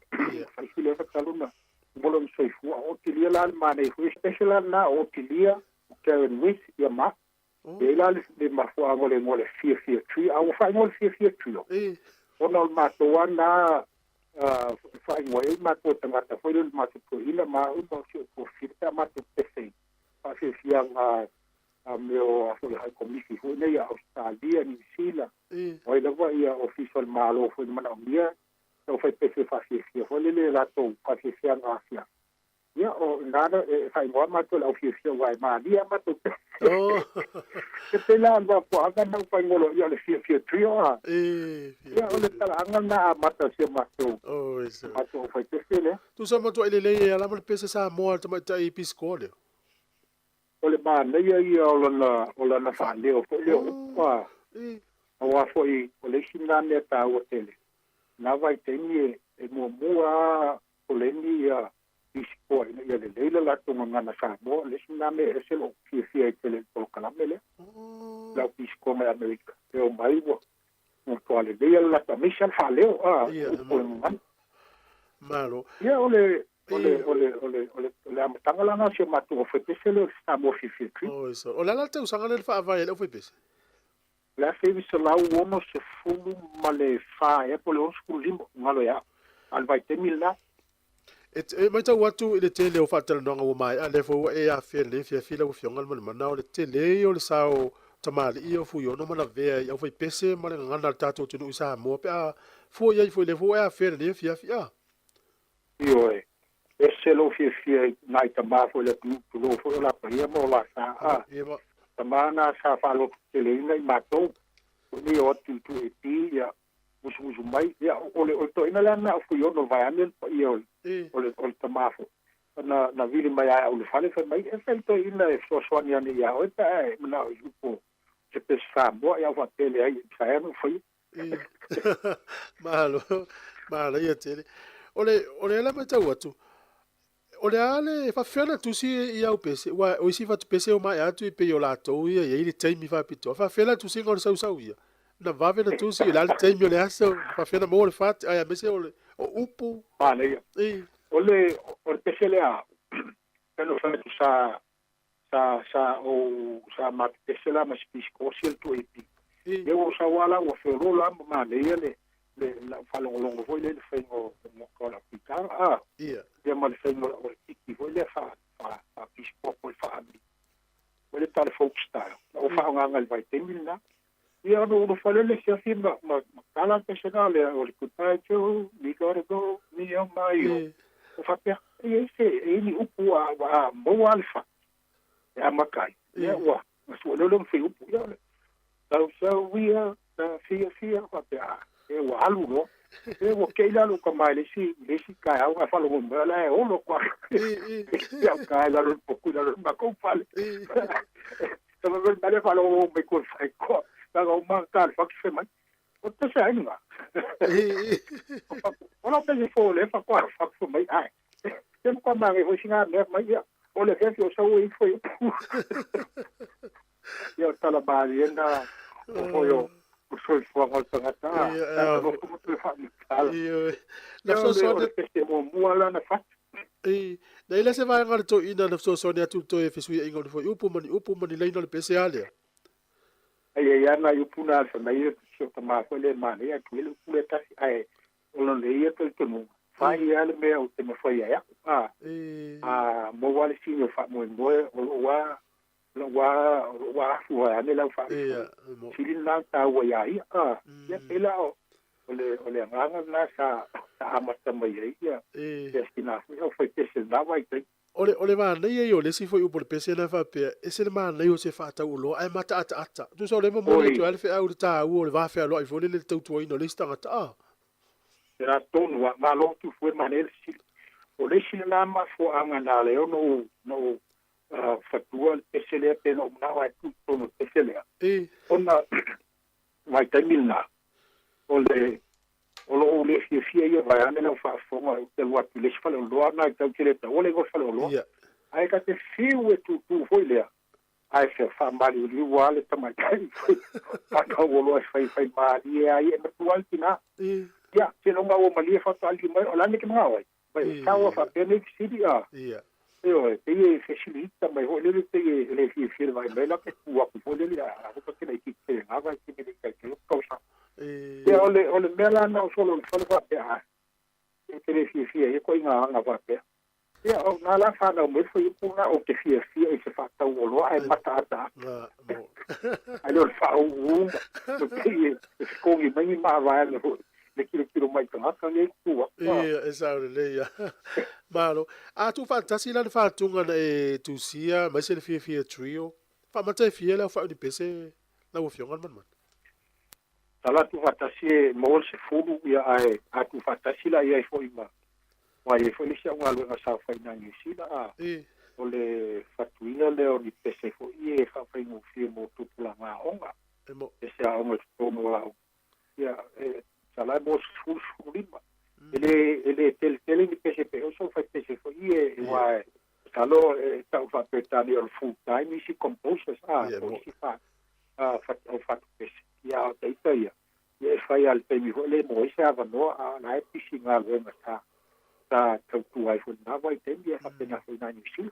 fai si leva talu na uma lona soifua. O Otilia la le manaia foi pese la lena o Otilia, o Karen Wyss ia ma. E i ai la le mafuaaga o le igoa o le Fiafia Trio. A ua faaigoa le Fiafia Trio ona o le matou lava lena faaigoa ai matou tagata foi lea o le matou toeaina ma au ma si ou tuafafine pe a matou pese i faafiafiaga a mea o a foi hai komisi foi nei a Ausetalia, Niu Sila, o ai lava ia ofisa o le Malo foi na manaomia e au faipese faafiafia foi lele latou faafiafiaga afiafi. Ia, o i ina e faaigoa matou e le aufiafia aua e malie a matou pese. E pei la o le mafuaaga lena ua faaigoa ia o le Fiafia Trio a. Ia, o le talaaga lena amata o si a matou matou aufaipese lea. Tusa matuai lelei e ala ma le pese Samoa a le tamaitai pisikoa lea. O le manaia ia o lana o lana faaleo foi lea o upu a. Aua foi o le isi lena mea taua tele. Na vaitaimi e muamua lava koleni ia pisikoa ina ia lelei le latou gagana Samoa. O le isi lena mea e ese lou fiafia ai tele i le polokalame lea. Le au pisikoa mai Amerika e omai ua matua lelei le latou aemaise lava le faaleo a upu o le gagana. Malo. Ia o le o le o le o le o le o le amataga la lena o si o matou aufaipese lea o le Samoa Fiafia Trio. Oi so. O le a la le tausaga lea na faavae ai le aufaipese? O le 1964 ea po o le 65 galo ia au, a o le vaitaimi lena. E matau atu i le tele o faatalanoaga ua maea, lea foi ua e afea i lenei afiafi lau Afioga Aliimalemana, o le tele ia o le sao o tamalii ia o Fuiono ma Lavea i aufaipese ma le gagana a le tatou atunuu i Samoa pe a fua i ai foi lea foi ua e afea i lenei afiafi. A. Ioe, ese lou fiafia i nai tamā foi o le atunuu tulou foi o la paia ma o la sa. A, tamā na sa faalototeleina i matou, foi nei o atu i 2AP, ia, musumusu mai, ia, o le, o le toeaina lea na o Fuiono vaeane le paia o le, o le, o le tamā foi. Na, na vili mai lava e au i le fale, fai mai, e fai le toeaina e fesoasoani ane iā oe pe a e manao i upu o se pese Samoa, ia, ou faapea e leai, sa ea ona ou faia. Malo, manaia tele. O le, o lea la matau atu, o le a le faafefea ona tusi i au pese, ua o isi fatu pese o maea atu e pei o latou ia e i ai le taimi faapitoa. Faafefea la tusiga o le sausau ia? Na vave na tusi, o le a le taimi o le aso, faafefea na maua le fati, ae aemaise o le o upu. Manaia. O le, o le pese lea a au, pei ona ou fai atu sa sa sa ou sa mapepese la ma se pisikosi le 2AP. Ia ua ou sau lava la ua feoloolo lava ma manaia le le lau faalogologo foi lea i le faiga o moka o lau guitar a. Ia ma le faiga o le piki foi lea faa faa faa pisikoa po o le faa-ami foi lea tale folk style. Na ou faaaogaina i le vaitaimi lena. Ia ona ou nofo lea i le afiafi ma ma ma tala le pese lena lea o le Goodbye Joe, we gotta go, me oh my oh. O faapea, e i ai se, e i ai ni upu a a maua lava le fati e amata ai. Ia ua na sue loa lea ma fai upu, ia o le sausauia na fiafia faapea, a, e ua alu loa. E ua kei la lou tama i le isi i le isi taeao ae faalogo mai o la e olo atu lava i au ta i lalo i le potu i lalo o le matou fale. Tama mai le mea lea faalogologo mai tua i le faitoa, na ona uma ta le fatu fai mai, o te se ai lena. O lau pese fou lea faatoa fatu fai mai, ae, se matua manaia foi sina mea mai, ia, o le afiafi o sau ai foi upu. Ia o le tala malie lena o foi o o le soifuaga o le tagata, a, sa nofo ma toe faamatala. Na Ia o le fesoasoani pese muamua la na fatu. Na i ai la se vaega a le toeaina na fesoasoani atu i le toe fesuiaiga o ni fuaiupu ma ni upu ma ni laina o le pese a lea? Ai ai lava nai upu na fai mai si ou tama foi lea e manaia, ae tuu ia le upu lea tasi, ae o lona ia talitonuga, Fai ia le mea o te mafai ai a'u a a maua le sini o fa'amoemoe o lo'u a lo'u a lo'u a afu ai ane lau fa'alefua sili lena taua iā ia a ia pei la o le agaga lena sa amata mai ai ia ia sina fo'i au faipese lena vaitaimi. O le manaia ia o le isi foi upu o le pese lena faapea, ese le manaia o se faatauoloa ae mataataata. Tusa o lea e momoli atu ai le feau i le taua o le va fealoai foi lele i le tautuaina o le isi tagata. A. Le la tonu a malo tufu e manaia le fesili. O le isi lena mafuaaga na ala ai ona ou fatua le pese lea pe na ou manao ae tuu i totonu o le pese lea, ona vaitaimi lena, o le o loo le fiafia ia vaeane lau faafofoga ou te alu atu i le isi faleoloa na i tau te le taua le igoa o le faleoloa ae ta te fiu e tūtū foi lea ae faamaliuliu lava le tamaitai foi faatauoloa e faifai malie ai e matua ai le tinā. Ia seiloga ua malie faatoa mai o le a le mea e te manao ai mai sao a faapea nei fesili a ioe pei e fesilita mai foi lele pei e le fiafia le vaai mai la pe tu atu foi lele a ko te nei te ngā vai te mele kai te tausaga. Ia o le mea la na o solo le fale faapea a e te le fiafia ia koe ngā anga faapea. Ia o nā la whanau mai foi upu na o te fiafia i se whātau oloa e mata ata ata. Ai le o le whaauunga no pei e whikongi mai ni maavae le foi le kilokilo mai tagata nei tu atu. Ia, e sao lelei ia. Malo. A tuufaatasi la le faatuga na e tusia aemaise le fiafia trio. Faamata e fia le aofai o ni pese lau Afioga le Manumanu? Tala tuufaatasi e maua le 10 ia ae a tuufaatasi la iai foi ma ma iai foi le isi augaluega sa fai i na Niu Sila a o le fatuina lea o ni pese foi e faafaigofie mo tupulaga aoga. Pese aoga i totonu o lau ia e tala e mo 10 15. E le tele tele ni pese pe oso fai pese foi e wa e talo e tau faaperetania o le full time isi composers a o isi fa a o fatu pese ia o taita ia ia e fai a le taimi foi le mo ai se avanoa a la e pisi galuega sa sa tautua ai foi lena vaitaimi e faapena foi nai Niu Sila.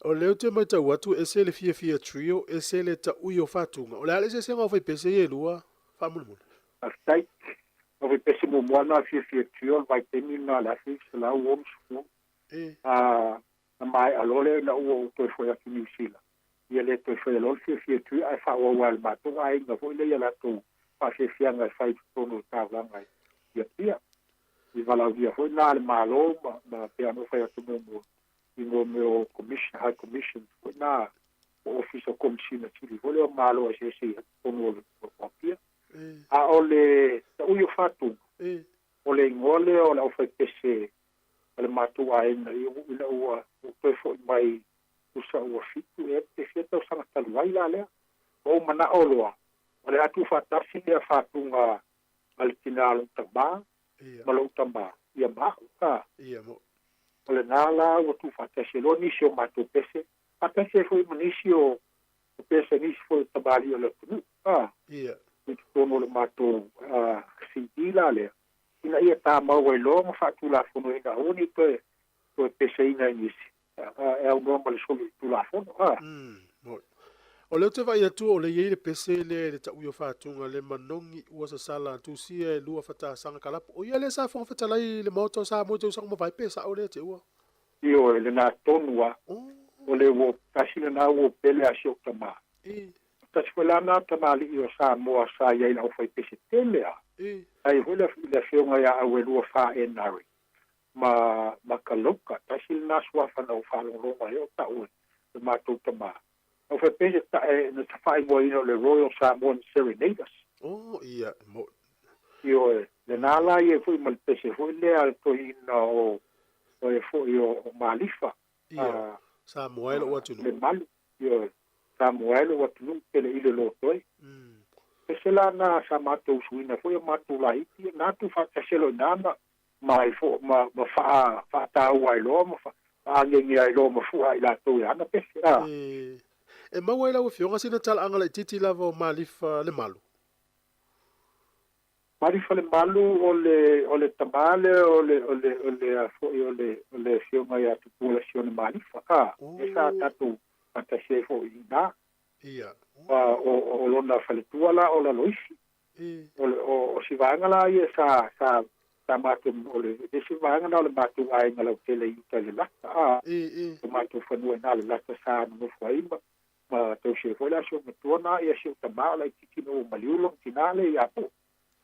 O lea ou te matau atu ese le fiafia trio, ese le taui o fatuga. O le a le eseesega o faipese ia e lua faamolemole? Faafetai. O faipese muamua lena fiafia trio le vaitaimi lena o le 1960. A na maea loa lea ina ua ou toe foi atu i Niu Sila, ia le toe faia loa le fiafia trio ae faaauau lava e le matou aiga foi lea ia latou faafiafiaga e fai i totonu o le taulaga i Apia. I valaaulia foi lena a le Malo ma pei ona ou fai atu muamua i mea mea o Commission, High Commission foi lena o Ofisa o Komesina Sili foi lea o Malo eseese i totonu o Apia. A o le taui o Fatuga, o le igoa lea o le aufaipese a le matou aiga ina ua toe foi mai tusa ua 7 ea pe fia tausaga talu ai la lea. Ua ou manao loa, o le a tuufaatasi lea fatuga a le tinā o lou tamā ma lou tamā, ia ma a'u a. O lena la ua tuufaatasi ai loa nisi o matou pese, faatasi ai foi ma nisi o pese nisi foi o tamalii o le atunuu a, i totonu o le matou CD la lea, ina ia tamau ai loa ma faatulafonoina aua ne i toe peseina e nisi e aunoa ma le soli o le Tulafono a. O lea ou te vaai atu o lea e i ai le pese lea i le taui o Fatuga, le manogi ua sasala tusia e lua fatasaga kalapu. O ia lea sa Fofoga Fetalai i le Maota o Samoa i tausaga mavae pe sao lea te ua? Ioe, lena tonu a. O le uo tasi lena uo pele a si ou tamā. Tasi foi la na tamalii o Samoa sa i ai i le aufaipese tele a. Sa i ai foi le afioga ia Auelua Faaenari ma Kaloka. Tasi lena suafa na ou faalogologo ai o tau e le matou tamā. Aufaipese ta'e na faaigoaina o le Royal Samoan Serenaders. Oh, ia, mo. Ioe, lena la ia foi ma le pese foi lea le toeaina o e foi o Malifa. Ia, Samoa e lou atunuu. Le malu, ioe, Samoa e lou atunuu pele i le lotoi. Pese la na sa matou usuina foi o matou laiti, na tuufaatasi ai loa i ina ma ma ai fo ma ma faa faataua ai loa ma faagege ai loa ma fua i latou e ana pese a. E maua ai lau Afioga sina talaaga laitiiti lava o Malifa Lemalu. Malifa Lemalu o le o le tamā lea o le o le o le a foi o le o le Afioga ia Tupuola Sione Malifa a e sa tatou faatasi ai foi i ina. Ia. O lona faletua la o Laloisi. O si vaega la ia sa sa Sa matou o le isi vaega na o le matou aiga lautele i uta i le lata a o matou fanua ina le lata sa nonofo ai ma tausi ai foi le aso matua na ia si o tamā o laititi na ua maliu lona tinā lea ia Pu'u.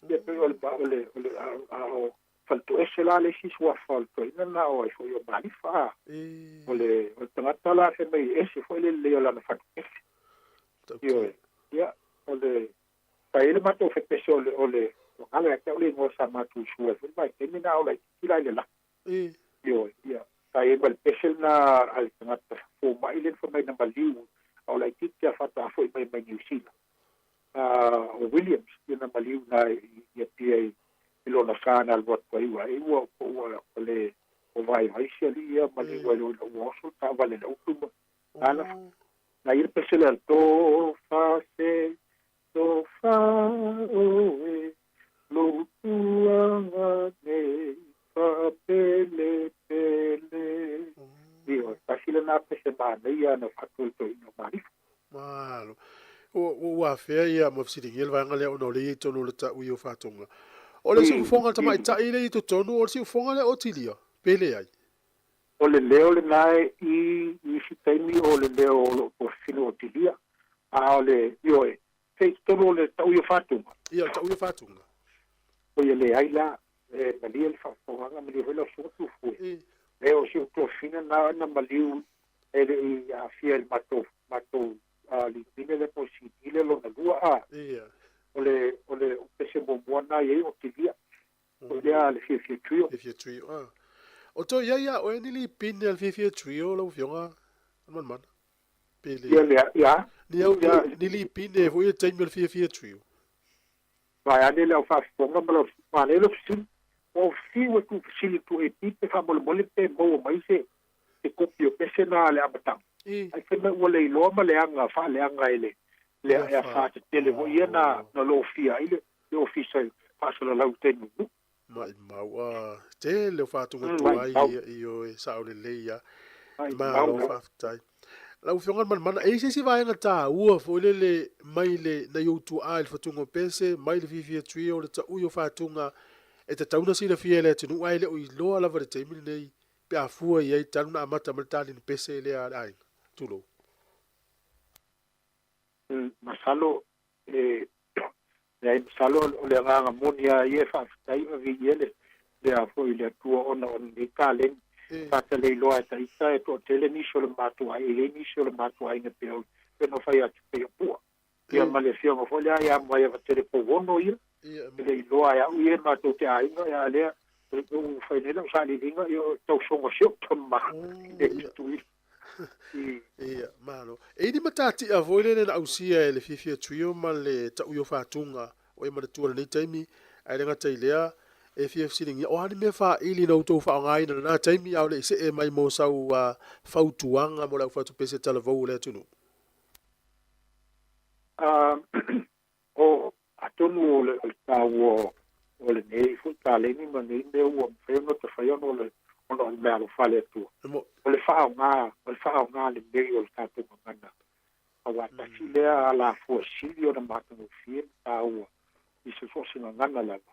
Ia pei o le o le o le a o faletoese la le isi suafa o le toeaina na o ai foi o Malifa a. O le o le tagata la fai mai e ese foi le lelei o lana fatupese. Ioe. Ia o le sa i ai le matou fepese o le o le ua galo ia te au le igoa sa matou usu ai foi le vaitaimi na a o laititi la i le lata. Ioe. Ia sa i ai ma le pese lena a le tagata foma'i lea na fai mai na maliu a o laititi a faatoa foi mai mai Niu Sila. O Williams ia na maliu na i Apia i lona sa na alu atu ai ua ai ua ua ua le o vaivai si alii ia maliu ai loa ina ua oso le taavale i le utu ma ana na ia le pese lea do fa se do fa oe lou tulaga nei faapele pele. Ioe, tasi lena pese manaia na faatoetoeina o Malifa. Malo. Ua ua afea ia ma fesiligia le vaega lea ona o lea e i ai totonu o le ta'u o Fatoga. O le siufofoga a le tamaitai lea e i totonu, o le siufofoga lea o Otilia, pe leai? O le leo lena i isi taimi o le leo o loo tofino Otilia, a o le, ioe, se i totonu o le ta'u o Fatoga. Ia, o le ta'u o Fatoga. O ia leai la, e malie le faafofogaga, malie foi lau susuga Tufue. E o si ou tuafafine na na maliu e le i aafia i le matou matou lipine lea po o le CD lea lona lua a. O le o le pese muamua na i ai o Tilia. O lea le Fiafia Trio. Fiafia Trio a. O toe i ai ia oe ni lipine a le Fiafia Trio lau Afioga Manumana? Pe le. Ia lea, ia. Ni au ni lipine foi i le taimi o le Fiafia Trio. Vaeane le au faafofoga ma lau manaia lou fesili. Ua ou fiu e tuufesili atu AP pe faamolemole pe maua mai se se kopi o pese na a le amataga. Ae fai mai ua leiloa ma leaga faaleaga e le le afa tetele foi ia na na lofia ai le le ofisa i faasalalau i taimi i Nuu. Maimau a tele o faatuga tuai ia ioe sao lelei a. Malo faafetai. Lau Afioga i le Manamana, e i ai se isi vaega taua foi lele mai le nai ou tuaa i le fatuga o pese, mai le Fiafia Trio, le taui o fatuga e tatau ona silafia e le atunuu ae le o iloa lava i le taimi lenei pe a fua i ai talu na amata mai le taleni pese lea a le aiga. Tulou. Masalo e leai masalo o le agaga moni lava ia e faafetai ma viia le lea foi i le Atua ona o lenei taleni. Sa ta le iloa e ta ita e toatele nisi o le matou aiga, e i ai nisi o le matou aiga pei o pei ona fai atu pei o Pua. Ia ma le afioga foi lea ia Maiavatele Pouono ia, e le iloa e au ia e matou te aiga, ia a lea ua fai nei lau sailiiliga, ia o tausoga si ou tama i le Tutuila. Ia, malo. E i ai ni matatia foi lele na ausia e le Fiafia Trio ma le Taui o Fatuga o e manatua i lenei taimi, ae le gata i lea, e fia fesiligia, o a ni mea faili na outou faaaogaina i lena taimi a o le i see mai mo sau fautuaga mo le aufatupese talavou o le atunuu? O, atonu o le taua o lenei foi taleni ma nei mea ua mafai ona tafaia ona o le ona o le meaalofa a le Atua. O le faaaoga, o le faaaoga lelei o le tatou gagana, aua tasi lea alafua sili ona matagofie ma taua i se so o se gagana lava,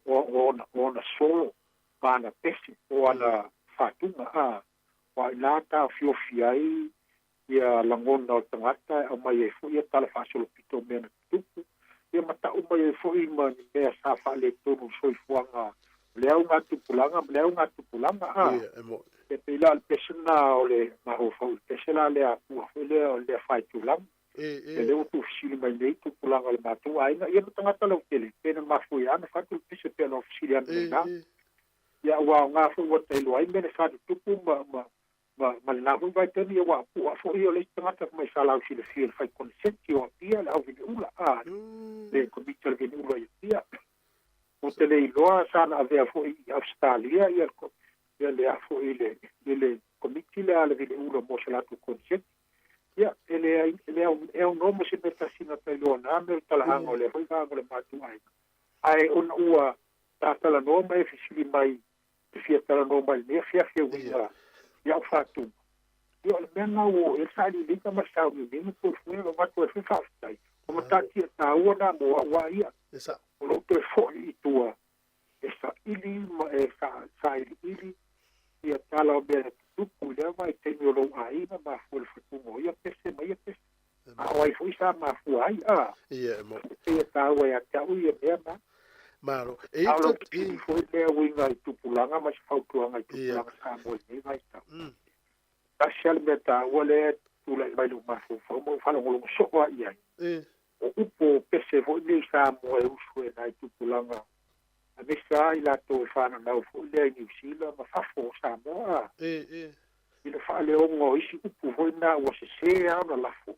o ona, o ona solo ma ana pese, o ana faatuga, a, aua o i ina taofiofi ai ia lagona o le tagata e aumai ai foi ia tala faasolopito o mea na tutupu, ia ma tau mai ai foi ma ni mea sa faaletonu i le soifuaga o le augatupulaga ma le augatupulaga. A e pei la o le pese lena o le mafaufau i le pese la lea a Pua foi lea o lea faitulaga. Ia lea ua tuufesili mai nei tupulaga o le matou aiga, ia ma tagata lautele, pe na mafua ia na fatu le pese pei ona fesili ane mai na. Ia ua aoga foi ua tailoa ai mea na sa tutupu ma ma Ma, ma lena foi vaitaimi ia ua pu'a foi ia o le isi tagata mai sa lausilafia i le fai koneseti o Apia le au viliula, a, le Komiti o le Viliula i Apia. Ou te le iloa sa na avea foi i Ausetalia ia le, ia le a foi le, i le Komiti lea a le Viliula mo se latou koneseti. Ia, e leai, e le au, e aunoa ma se mea tasi na ta iloa na mea o le talaaga o lea foi vaega o le matou aiga. Ae ona ua ta talanoa ma e fesili mai te fia talanoa mai i lenei afiafi e uiga i au faatuga. Ia o le mea lena ua oo i ai le sailiiliga ma le sauniuniga toe fue o avatu ai foi faafetai. O matautia taua na mo au a ia. O lou toe foi i tua E saili ma e sailiili ia tala o mea na tutupu i lea vaitaimi o lou aiga mafua i le fatuga o ia pese ma ia pese. A o ai foi sa mafua ai, a? Ia, e moni. E pei e taua ia te au ia mea na. Malo. E A o lau fesili foi lea e uiga i tupulaga ma se fautuaga i tupulaga Samoa i lenei vaitau. Tasi lava le mea taua lea e tulai mai i lou mafaufau ma ou faalogologo soo lava i ai, o upu o pese foi nei Samoa e usu e nai tupulaga aemaise lava i latou e fananau foi lea i Niu Sila ma fafo o Samoa, a, i le faaleoga o isi upu foi na ua sesē lava ona lafo,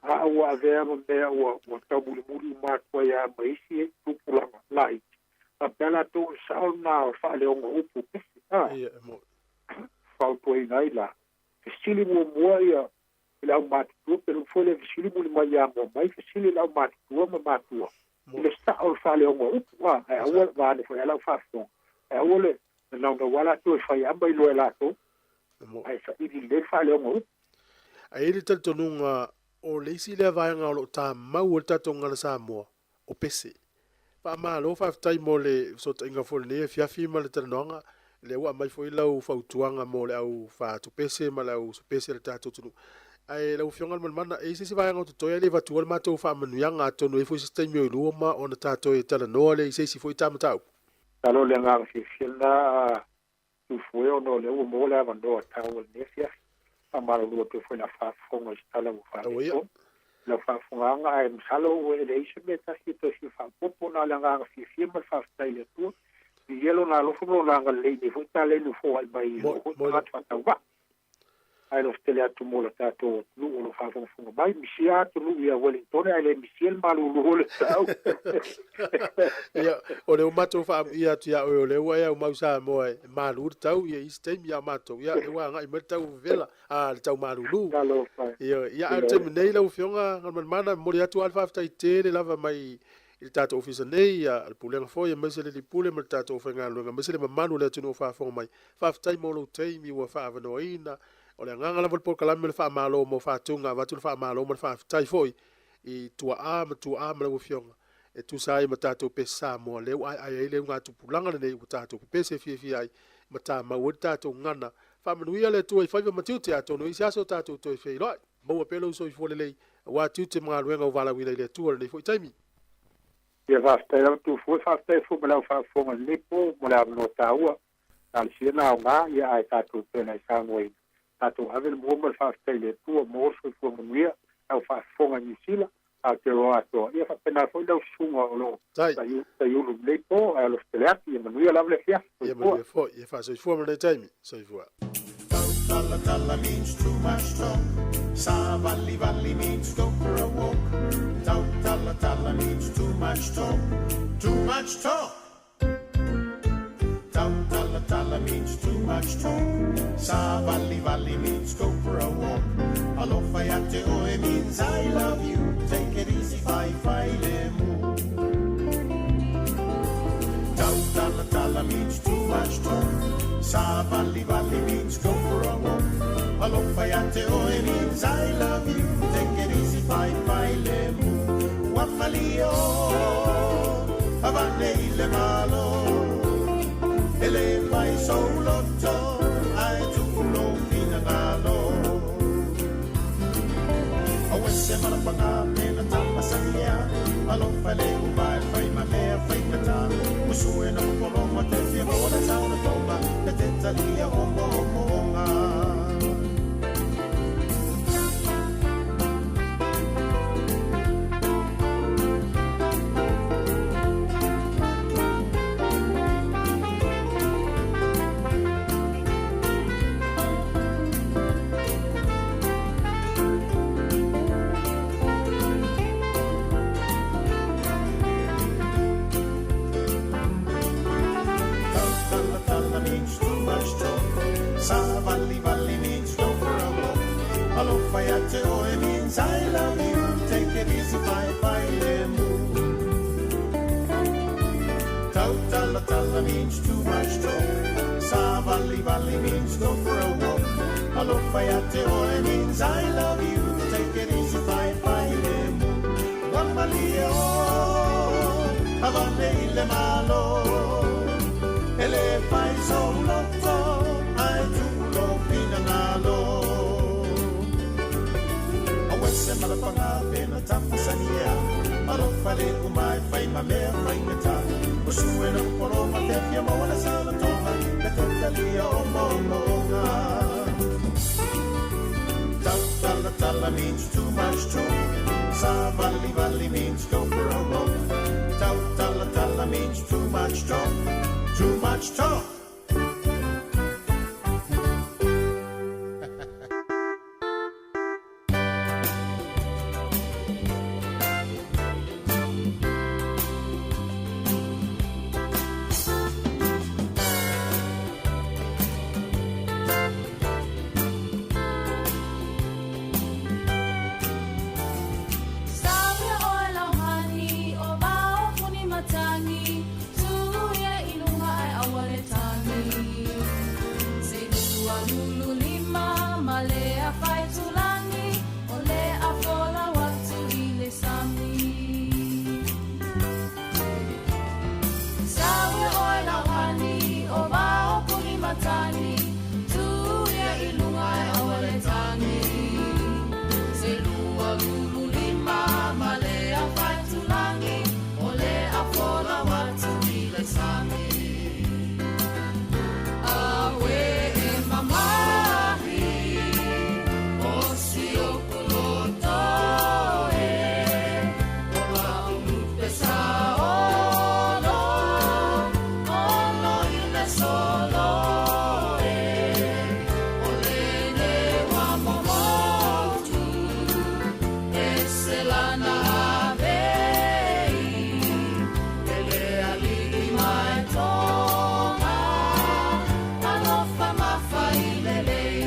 a ua avea ma mea ua taumulimuli uma atu ai lava ma isi tupulaga laiti, faapea latou o le sao lena o le faaleoga o upu o pese, a. Fautuaina ai la, fesili muamua ia i le aumatutua, pe foi le fesili muli mai ia mua mai, fesili i le aumatutua ma matua i le sao o le faaleoga o upu, a, ae aua, vaeane foi a lau faafofoga, ae aua le naunau lava latou e fai ama iloa e latou, ae saili lelei le faaleoga o upu. Ae i ai le talitonuga o le isi lea vaega o lo o tamau ai le tatou gagana Samoa, o pese. Faamalo faafetai mo le fesootaiga foi i lenei afiafi ma le talanoaga. Lea ua aumai foi lau fautuaga mo le au faatupese ma le au supese a le tatou atunuu. Ae lau Afioga Aliimalemana, e i ai se isi vaega o totoe ae le avatua le matou faamanuiaga atonu e i ai foi se isi taimi o i luma ona tatou toe talanoa lea i se isi foi ta mataupu. Masalo o le agaga fiafia lena Tufue ona o lea ua maua le avanoa taua i lenei afiafi. Faamalulu atu ai foi i lau faafofoga i se tala ua faaletonu i lau faafofogaaga, ae masalo ua e leai se mea e tasi e toe fia faaopoopo, na o le agaga fiafia ma le faafetai i le Atua. Viia Lona alofa ma Lona agalelei i lenei foi taleni ua foai mai i lou foi tagata faatauvaa. Ae alofa tele atu mo le tatou atunuu o lo o faafogafoga mai. Misia atunuu ia Wellingtone ae le misia le malulu o le tau. Ia, o lea ua matou faamuia atu ia oe o lea ua e aumau Samoa e malu le tau ia i isi taimi ia matou, ia lea ua agai mai le tau vevela, a le tau malulu. Talofa. Ia, ia a o le taimi nei lau Afioga Galumalemana, e momoli atu lava le faafetai tele lava mai i le tatou ofisa nei, ia, le Pulega foi aemaise le Alii Pule ma le tatou aufaigaluega aemaise le mamalu o le atunuu o faafofoga mai. Faafetai mo lou taimi ua faaavanoaina. O le agaga lava o le polokalame o le faamalo mo faatuga, avatu le faamalo ma le faafetai foi i tuaa ma tuaa ma lau Afioga e tusa ai ma tatou pese Samoa lea ua aeae ai le ugatupulaga lenei ua tatou pepese fiafia ai ma tamau ai le tatou gagana. Faamanuia le Atua i faiva ma tiute atonu e i ai se aso tatou toe feiloai. Maua pea lou soifua lelei aua tiute ma galuega ua valaauina i le Atua i lenei foi taimi. Ia faafetai lava Tufue, faafetai foi ma le au faafofoga i lenei po mo le avanoa taua. Talosia na aoga, ia ae tatou pei ona e saunoaina, tatou ave le mua ma le faafetai i le Atua mo le soifua manuia, lau faafofoga i Niu Sila, Aotearoa atoa, ia faapena foi lau susuga o lo o taiulu i lenei po, ae alofa tele atu, ia manuia lava le afiafi. Ia manuia foi, ia faasoifua ma lenei taimi. Soifua. Tala tala means too much talk Sa valli valli means go for a walk Tau tala tala means too much talk Too much talk Tau tala tala means too much talk Sa valli valli means go for a walk Alofa ia te oe means I love you Take it easy fai fai le mu Tau tala tala means too much talk Sa valli valli means go for a walk Alofa ia te oe means I love you Take it easy fai fai le mu Ua malio Avane i le malo E le fai sou loto Ae tuu lou finagalo Auese malapanga pena tapasaia Alofa le uva e fai ma mea fai kata Usue na popolongo te fia maua le tau na tonga Le te talia o mo'omo'oga. Tala tala means too much talk Sa valli valli means go for a walk Alofa ia te oe means I love you Take it easy fai fai le mu Tau tala tala means too much talk Sa valli valli means go for a walk Alofa ia te oe means I love you Take it easy fai fai le mu Ua malie o Avane i le malo. fai sou loto ae tuu lou finagalo. Auese ma le paga pena tamasani ea, alofa le uma e fai ma mea faigata. O suena popologa fiafia maua le salatoga, le taitalia o moomooga. Tala tala means too much talk. Sa vali vali means go for a walk. Tau tala tala means too much talk. Too much talk. Sauia oe lauhani o vao puni matagi, Tuia i luga ae aua le tagi. Se lua lulu lima ma le afai tulagi, O le afolau atu i le sami. Sauia oe lauhani o vao puni matagi, Tuia i luga ae aua le tagi. Se lua lulu lima ma le afai tulagi, O le afolau atu i le sami. Awe e mamahi, o si o kuloto e, O la ulupe sa olo, olo i le solo e, O le wa momotu, e se lana avei, E le alii mai tonga, alofa mafa i lelei.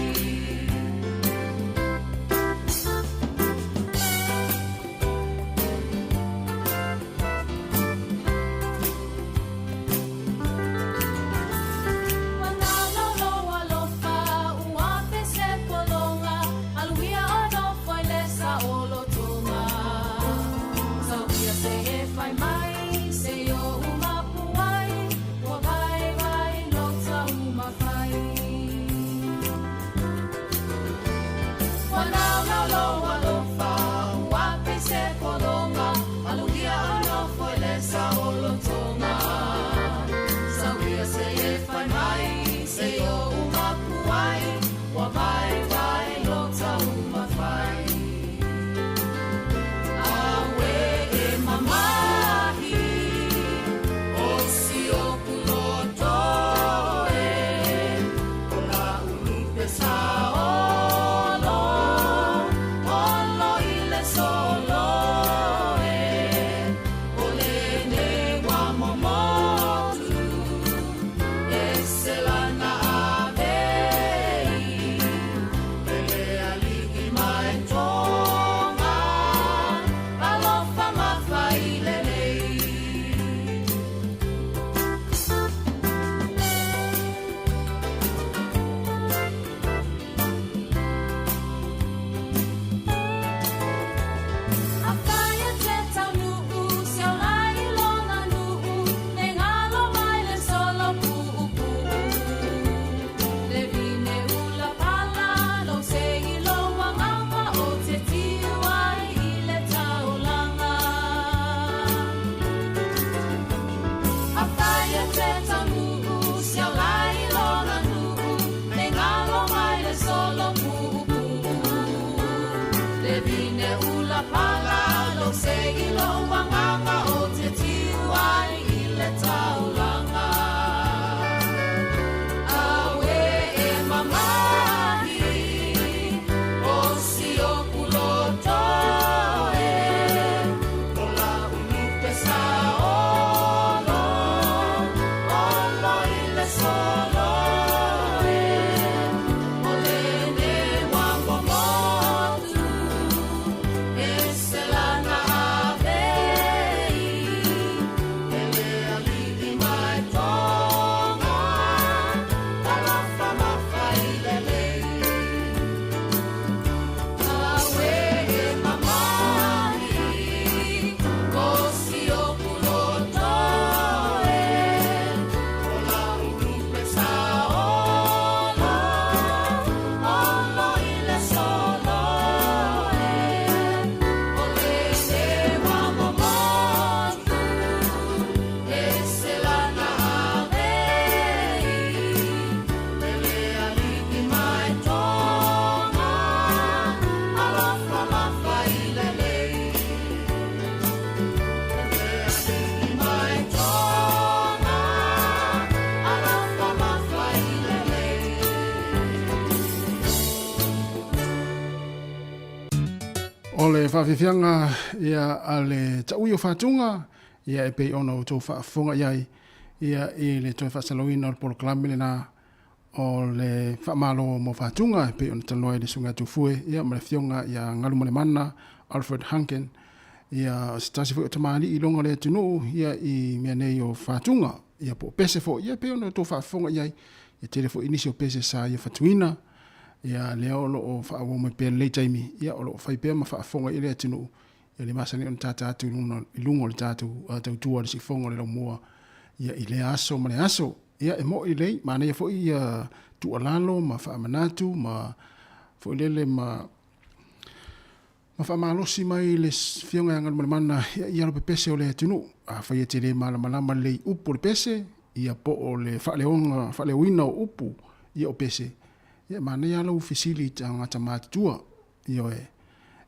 Manalo alofa ua pese polonga, Aluia o nofo i le saolotoga. Sauia se e fai mai, se o umapu ai, Ua vai vai lota umafai. Manalo alofa ua pese polonga, Aluia o nofo i le saolotoga. Sauia se e fai mai, se o umapu ai, Ua vai vai lota umafai. Awe e mamahi, faafiafiaga ia a le taui o Fatuga, ia e pei ona outou faafofoga i ai, ia i le toe faasalauina o le polokalame lena o le Faamalo mo Fatuga e pei ona talanoa ai le Susuga ia Tufue ia ma le Afioga ia Galumalemana Alfred Hunkin, ia o se tasi foi o tamalii i luga o le atunuu ia i mea nei o Fatuga, ia po o pese foi, ia e pei ona outou faafofoga i ai, e tele foi nisi o pese sa ia fatuina, ia lea o lo o faaauau mai pea i lenei taimi, ia o lo o fai pea ma faafofoga i ai le atunuu, ia le masani ona tata atu i luga, i luga o le tatou tautua i le siufofoga o le laumua, ia i lea aso ma le aso. Ia e mo'i lelei, manaia foi ia tuualalo ma faamanatu ma foi lele ma ma faamalosi mai le Afioga ia Galumalemana ia i alo pepese o le atunuu. Afai e te le malamalama lelei i upu o le pese, ia po o le faaleoga, faaleoina o upu ia o pese, ia e manaia lava lau fesili i tagata matutua. Ioe,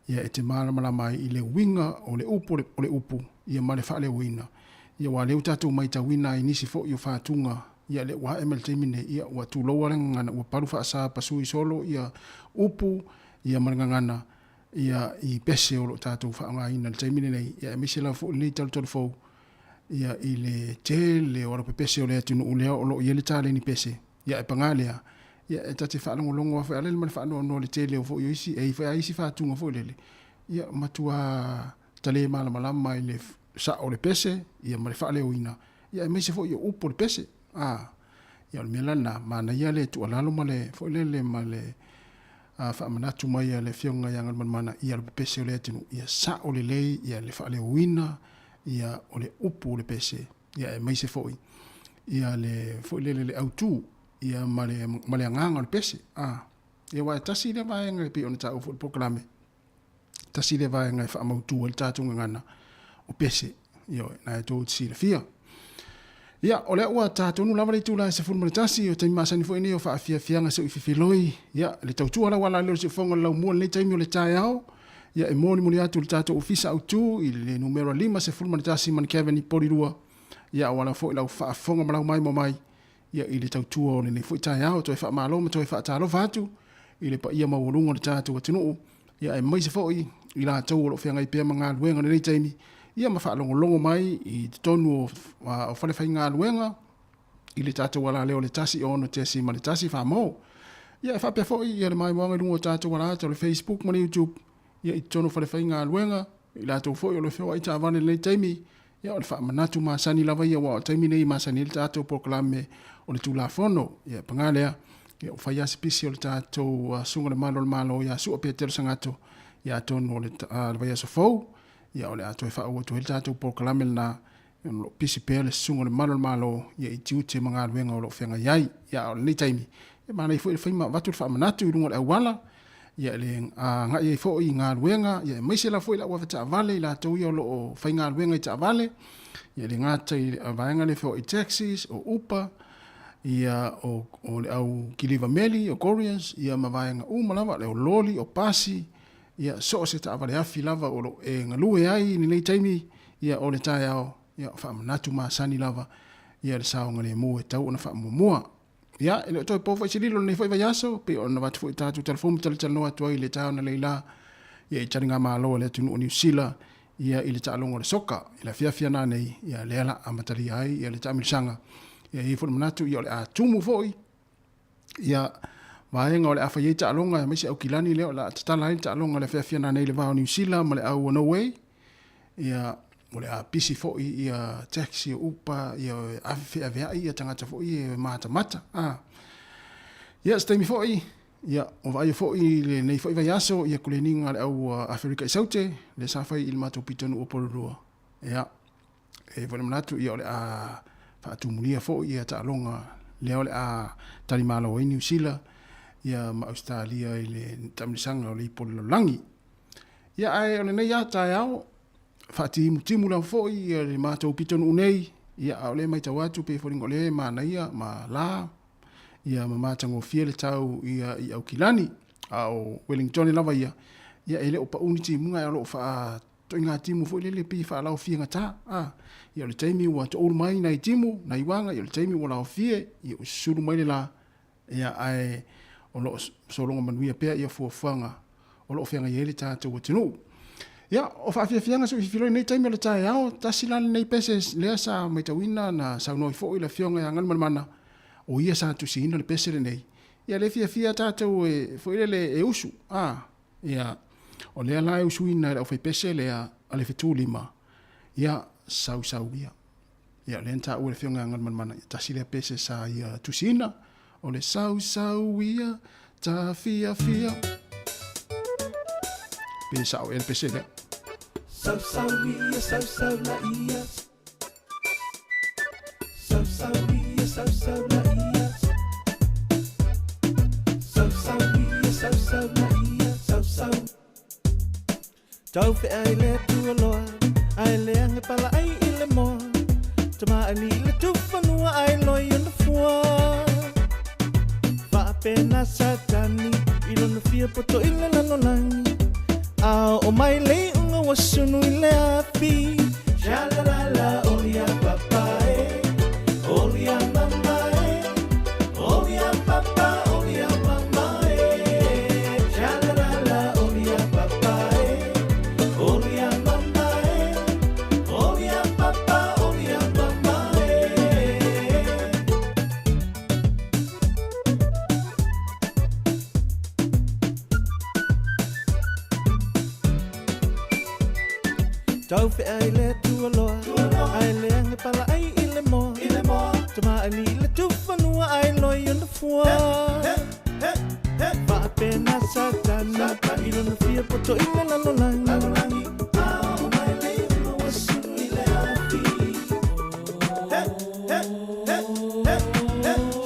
ia e te malamalama ai i le uiga o le upu o le upu ia ma le faaleoina. Ia aua o lea ua tatou matauina ai nisi foi o fatuga ia lea ua ae mai le taimi lenei, ia ua tuloua le gagana, ua palu faasa pasui solo ia upu ia ma le gagana ia i pese o lo o tatou faaaogaina i le taimi lenei, ia aemaise lava foi lenei talutalu fou ia i le tele o alopepese o le atunuu lea o lo o i ai le taleni pese. Ia e paga lea, ia e ta te faalogologo lava foi a lele ma le faanoanoa i le tele o foi o isi, e i ai foi lava isi fatuga foi lele, ia matua tale malamalama i le sao o le pese, ia ma le faaleoina, ia aemaise foi o upu o le pese. A, ia o le mea la lena, manaia le tuualalo ma le foi lele ma le faamanatu mai a le Afioga ia Galumalemana i alopepese o le atunuu, ia sao lelei ia le faaleoina ia o le upu o le pese, ia aemaise foi ia le foi lele le autu ia ma le ma le agaga o le pese. A, ia aua e tasi lea vaega e pei ona taua foi i le polokalame, tasi lea vaega e faamautu ai le tatou gagana o pese, ioe, na e tou te silafia. Ia, o lea ua ta tonu lava le itula e 11, o taimi masani foi nei o faafiafiaga seu i fifiloi, ia, le tautua lau ala lea o le siufofoga o le laumua i lenei taimi o le taeao, ia e molimoli atu i le tatou ofisa autu i le numera 51 Manukeveni Polilua, ia auala foi lau faafofoga ma lau maimoa mai, ia i le tautua o lenei foi taeao. Toe faamalo ma toe faatalofa atu i le paia maualuga o le tatou atunuu, ia aemaise foi i latou o lo o feagai pea ma galuega i lenei taimi, ia ma faalogologo mai i totonu o falefaigaluega i le tatou alaleo o le 106.1 Famo. Ia e faapea foi ia le maimoaga i luga o tatou alata o le Facebook ma le YouTube, ia i totonu o falefaigaluega, i latou foi o lo o feoai taavale i lenei taimi, ia o le faamanatu masani lava ia, aua o le taimi lenei e masani ai le tatou polokalame o le Tulafono. Ia paga lea, ia ua fai lava si pisi o le tatou Susuga i le Malu o le Malo ia Sua Petelo Sagato, ia atonu o le vaiaso fou, ia o le a toe faaauau atu ai le tatou polokalame lena, ia o lo o pisi pea le Susuga i le Malu o le Malo ia i tiute ma galuega o lo o feagai ai. Ia a o lenei taimi, e manaia foi le fai ma avatu le faamanatu i luga o le auala, ia le agai ai foi i galuega, ia aemaise lava foi le au avetaavale, i latou ia o lo o faigaluega i taavale, ia le gata i le vaega lea feoai taxis, o Uber, ia o, o le au kiliva meli, o couriers, ia ma vaega uma lava, le au loli, o pasi, ia so o se taavale afi lava o lo o e galue ai i lenei taimi, ia o le taeao, ia faamanatu masani lava ia le saogalemu e tau ona faamuamua. Ia, e le o toe po foi se lilo i lenei foi vaiaso, pei ona avatu foi i tatou telefoni ma talatalanoa atu ai i le taeao na leila ia i taligamalo a le atunuu o Niu Sila ia i le taaloga o le soka i le afiafi ana nei, ia lea la amatalia ai ia le taamilosaga. Ia e i ai foi le manatu ia o le a tumu foi ia vaega o le a fai ai taaloga aemaise Aukilani lea o le a tatala ai le taaloga i le afiafi ana nei i le va o Niu Sila ma le au o Norway. Ia, o le a pisi foi ia taxi o Uber, ia ave feaveai ia tagata foi e matamata. A. Ia, se taimi foi, ia, o vaaia foi i lenei foi vaiaso ia kuleniga a le au Aferika i Saute, lea sa fai i le matou pitonuu o Porirua. Ia, e i ai foi le manatu, ia, o le a faatumulia foi ia taaloga lea o le a talimalo ai Niu Sila ia ma Ausetalia i le taamilosaga o le Ipu o le Lalolagi. Ia, ae o lenei lava taeao, faatimutimu lava foi ia le matou pitonuu nei, ia, a o lea e matau atu pei foi o lea e manaia ma la, ia ma matagofie le tau ia i Aukilani, a o Wellingtone lava ia, ia e le o pau ni timuga ae o lo o faatoiga timu foi lele pei e faalaofie gata, a, ia o le taimi ua toulu mai nai timu, nai uaga, ia o le taimi ua laofie, ia ua susulu mai le la, Ia, ae o lo o sologa manuia pea ia fuafuaga o lo o feagai ai le tatou atunuu. Ia, o faafiafiaga se i fifilo i lenei taimi o le taeao, tasi la lenei pese lea sa matauina na saunoa ai foi le Afioga ia Galumalemana, o ia sa tusiina le pese lenei. Ia lea e fiafia tatou e foi lele e usu, a, ia, o lea la e usuina e le aufaipese lea a le Fetulima, ia, sausau ia. Ia, o lea na taua e le Afioga ia Galumalemana, ia tasi lea pese sa ia tusiina, o le sausau ia tafiafia. Pe sao ea le pese lea. Sausau ia, sausau la ia. Sausau ia, sausau la ia. Sausau ia, sausau la ia. Sausau. Tau feai le atua loa, ae leaga e pala ai i le moa. Tamaali le tufanua ai loi ona fua. Faapena Satani i lona fia poto i le lalolagi. A o mai le iuga ua sunu i le afi. Sha-la-la-la, oli a papa e, oli a mama e, oli a papa, oli a mama e. Sha-la-la-la, oli a papa e, oli a mama e, oli a papa, oli a mama e. Tau feai le atua loa, ae leaga e pala ai i le moa. Tamaali le tufanua ai loi ona fua. Faapena Satani i lona fia poto i le lalolagi. Ao mai le iuga ua sunu i le afi.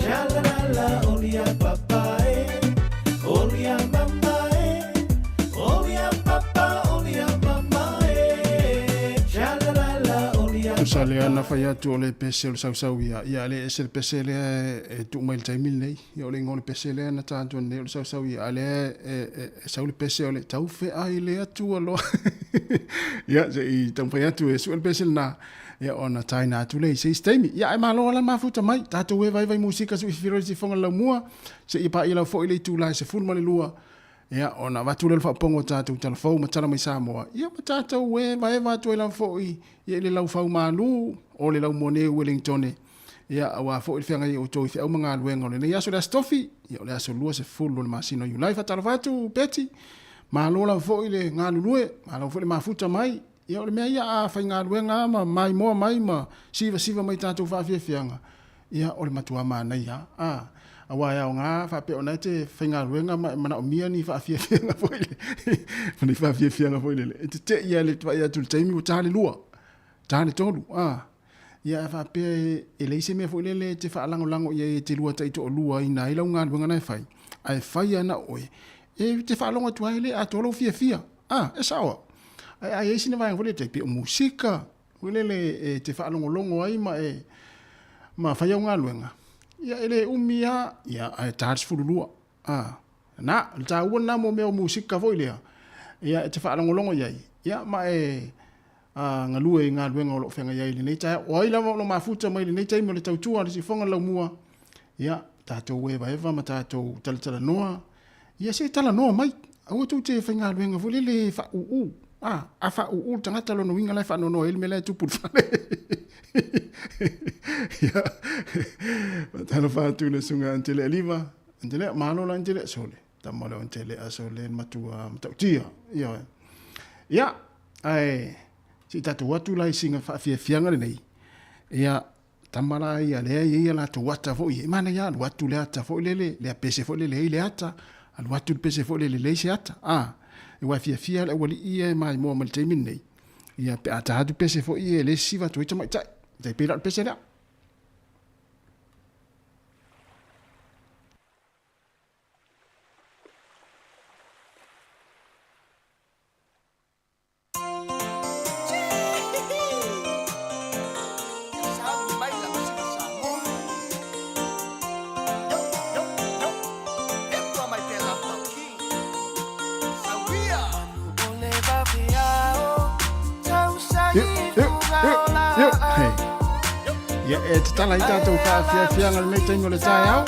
Sha-la-la-la, oli a papa e, oli a mama e, oli a papa, oli a mama e. Sha-la-la-la, oli a Tusa lea na fai atu o le pese o le sausau ia. Ia le ese le pese lea e tuu mai le taimi lenei. Ia o le igoa o le pese lea na ta atu nei o le sausau ia. A lea e sau le pese o le tau feai le atua loa. Ia se i taumafai atu e sue le pese lena. Ia ona taina atu lea i se isi taimi. Ia ae malo lava le mafuta mai. Tatou e vaivai musika se i fifilo i le sifoga le laumua. Se i paia lau foi le itula e 12. Ia ona avatu lea o le faapopoga o tatou talafou ma tala mai Samoa. Ia ma tatou e vaeva atu ai lava foi ia i le laufau malu o le laumone Wellingtone. Ia aua foi le feagai ai outou i feau ma galuega o lenei aso le Aso Tofi. Ia o le aso 20 o le masina o Iulai. Faatalofa atu Betty. Malo lava foi le galulue, malo foi le mafuta mai. Ia o le mea ia a faigaluega lava ma maimoa mai ma sivasiva mai i tatou faafiafiaga, ia o le matua manaia lava. A, aua e aoga faapea o na e te faigaluega ma e manaomia ni faafiafiaga foi lele, ma ni faafiafiaga foi lele. E te te i lava i le vaai atu i le taimi ua ta le 2, ta le 3, a. Ia a faapea e leai se mea foi lele e te faalagolago i ai e te lua taitoaluaina ai lau galuega na e fai, ae fai lava na o oe, e te faalogo atu ai e le atoa lou fiafia. A, e sao au. Ae a i ai sina vaega foi lele tai pei o musika, foi lele e te faalogologo ai ma e ma fai au galuega, ia e le umi lava, ia ae ta le 12. A, na, o le taua lena mo mea o musika foi lea, ia e te faalogologo i ai, ia ma e a galue i galuega o lo o feagai ai i lenei taeao. O ai lava o lo o mafuta mai i lenei taimi o le tautua a le sifoga le laumua, ia, tatou evaeva ma tatou talatalanoa, ia se talanoa mai. Aua tou te faigaluega foi lele faauu. A, a faauu le tagata lona uiga la e faanoanoa ai le mea la e tupu i le fale. Ia, faatalofa atu i le susuga ia Antelea Eliva. Antelea, malo la Antelea, sole. Tama lea o Antelea, sole, le matua matautia. Ioe. Ia, ae se i tatou atu la i sina faafiafiaga lenei. Ia, tama la ia lea e i ai a latou ata foi e manaia alu atu le ata foi lele, le pese foi lele e i ai le ata, alu atu le pese foi lele e leai se ata. A, aua e fiafia le aualii ia e maimoa mai le taimi lenei, ia pe a ta atu pese foi ia e le sisiva atu ai tamaitai. Tai pei la o le pese lea. Ia, e tatala ai tatou faafiafiaga lenei taimi o le taeao.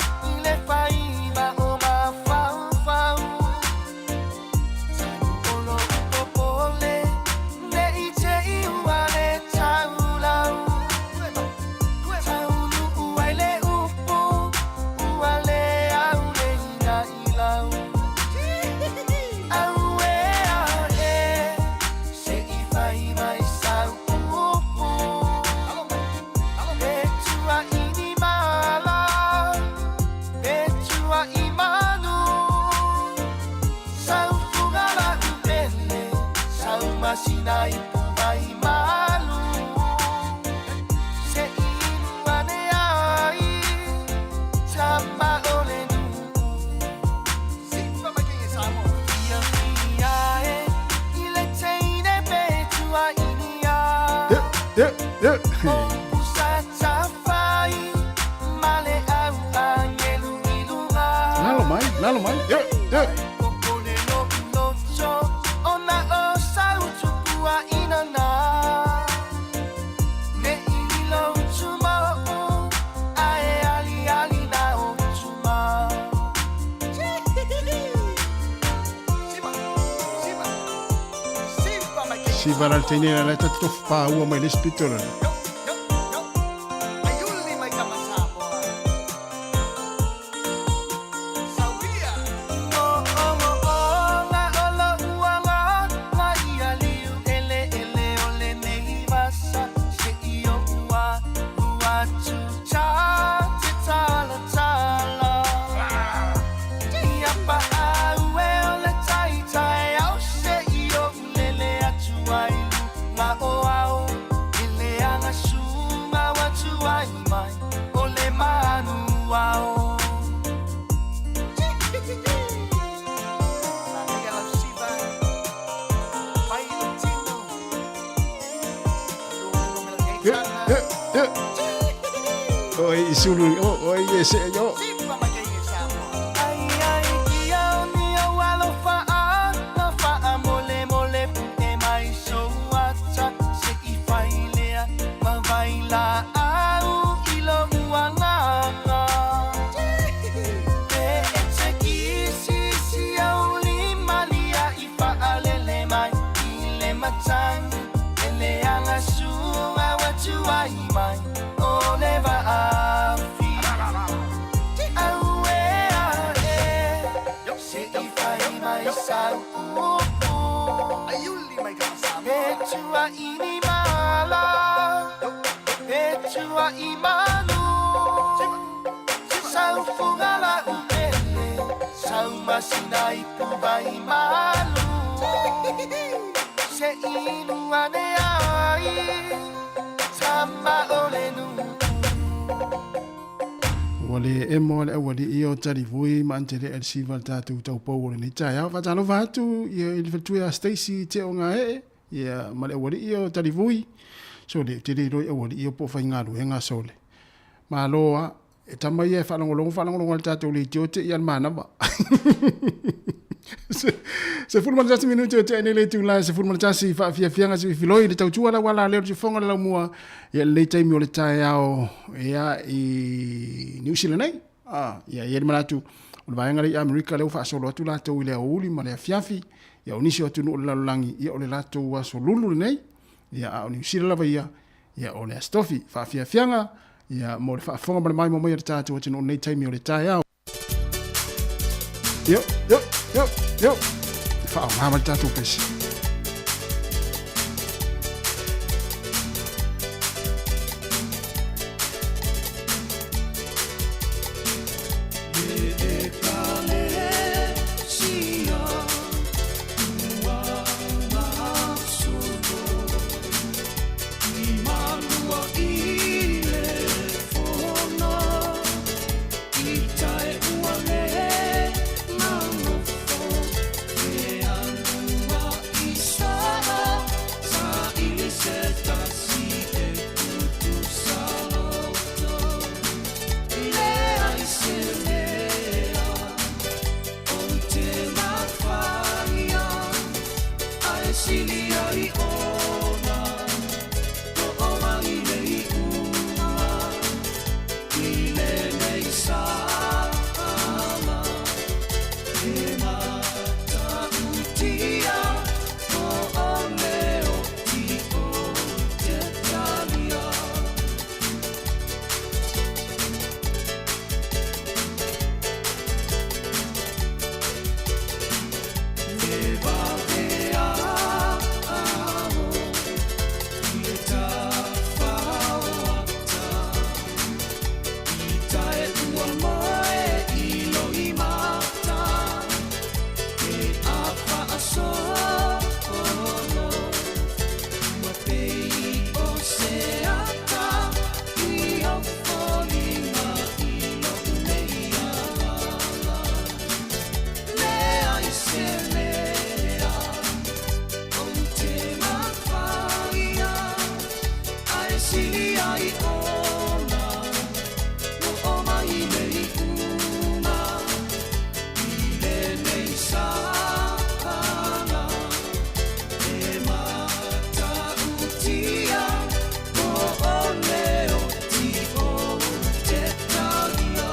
Ia, ia. Lalo mai, lalo mai. Ia, ia. Siva la le teine la ta tofu paua mai le isi pito la. Oi, sulu, oh, oi, ese, yo. Ua le emo le aualii o talivui ma Antele el Siva le tatou taupou o lenei taeao. Faatalofa atu ia i le faletua ia Stacy Te o Gaee ia ma le aualii o talivui. Sole, ou te le iloa i aualii o po o faigaluega sole. Malo a, e tama ia e faalogologo faalogologo ai le tatou leitio te i a le manava. 11 minute o tea nei le itula e 11 faafiafiaga siifiloi le tautua lau ala lea o le tifoga le laumua ia lenei taimi o le taeao ia i Niu Sila nei. Ah, ia i ai le manatu o le vaega lea i Amerika lea ua faasolo atu latou i le aoauli ma le afiafi ia o nisi o atunuu o le lalolagi ia o le latou aso lulu lenei ia a o Niu Sila lava ia ia o le Aso Tofi faafiafiaga ia mo le faafofoga ma le maimoa mai a le tatou atunuu i lenei taimi o le taeao. Yo, yo, yo, yo. Faaaoga mai le tatou pese. e sili ai ona oo mai le iuga i lenei saga e matautia po o le oti ou te talia.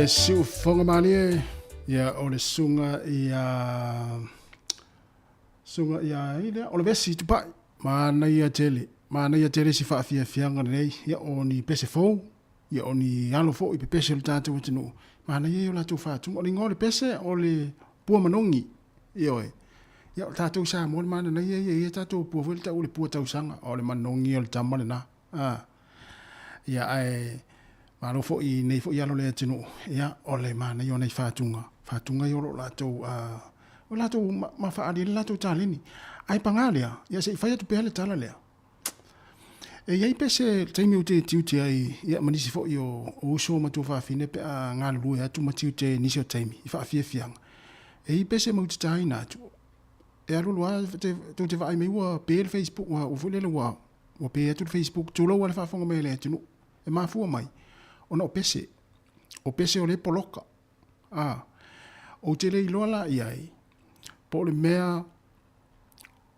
le siufofoga malie, ia o le susuga ia susuga ia ai lea o le vesi tupai. Manaia tele, manaia tele si faafiafiaga lenei, ia o ni pese fou, ia o ni alo foi pepese o le tatou atunuu. Manaia ia o latou faatuga. O le igoa o le pese o le pua manogi. Ioe. Ia o tatou Samoa le mananaia ia ia tatou pua foi le tau o le pua tausaga, o le manogi o le tama lena. A. Ia ae malo foi i nei foi alo o le atunuu, ia o le manaia o nai faatuga, faatuga ia o lo o latou a o latou ma faaali ai le latou taleni. Ae paga lea, ia se i fai atu pea le tala lea. E i ai pe se taimi ou te tiute ai ia ma nisi foi o uso ma tuafafine pe a galulue atu ma tiute i nisi o taimi i faafiafiaga. E i ai pe se mau titaina atu e alualu lava tou te vaai mai ua pe le Facebook ua foi lele ua ua pe atu le Facebook tulou lava le faafofoga mai a le atunuu. E mafua mai ona o pese. O pese o lea e poloka. A, ou te le iloa la i ai po o le mea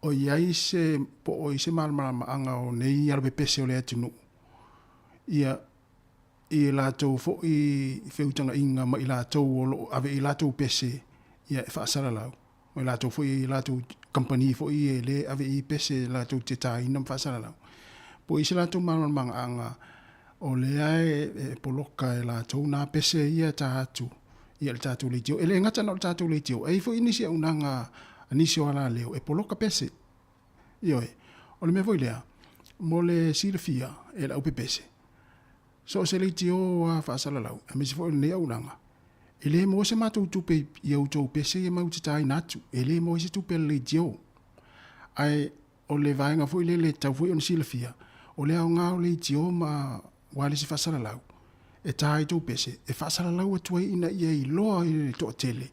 o i ai se po o i se malamalamaaga o nei alopepese o le atunuu ia i latou foi feutagaiga ma i latou o lo o ave i latou pese ia e faasalalau ma i latou foi i latou kamupani foi e le ave i pese latou te tāina ma faasalalau. Po o i se latou malamalamaaga o lea e poloka e latou nā pese ia e tā atu ia le tatou leitio. E le gata na o le tatou leitio, e i ai foi nisi auaunaga a nisi o alaleo e poloka pese. Ioe, o le mea foi lea, mo le silafia e le aupepese, so o se leitio lava faasalalau, aemaise foi o lenei auaunaga, e le maua se matou tupe i a outou pese ia matou te tāina atu, e le maua ai se tupe a le leitio. Ae o le vaega foi lele e tatau foi ona silafia, o le aoga o leitio ma ualesi faasalalau, e tā ai tou pese, e faasalalau atu ai ina ia iloa i le toatele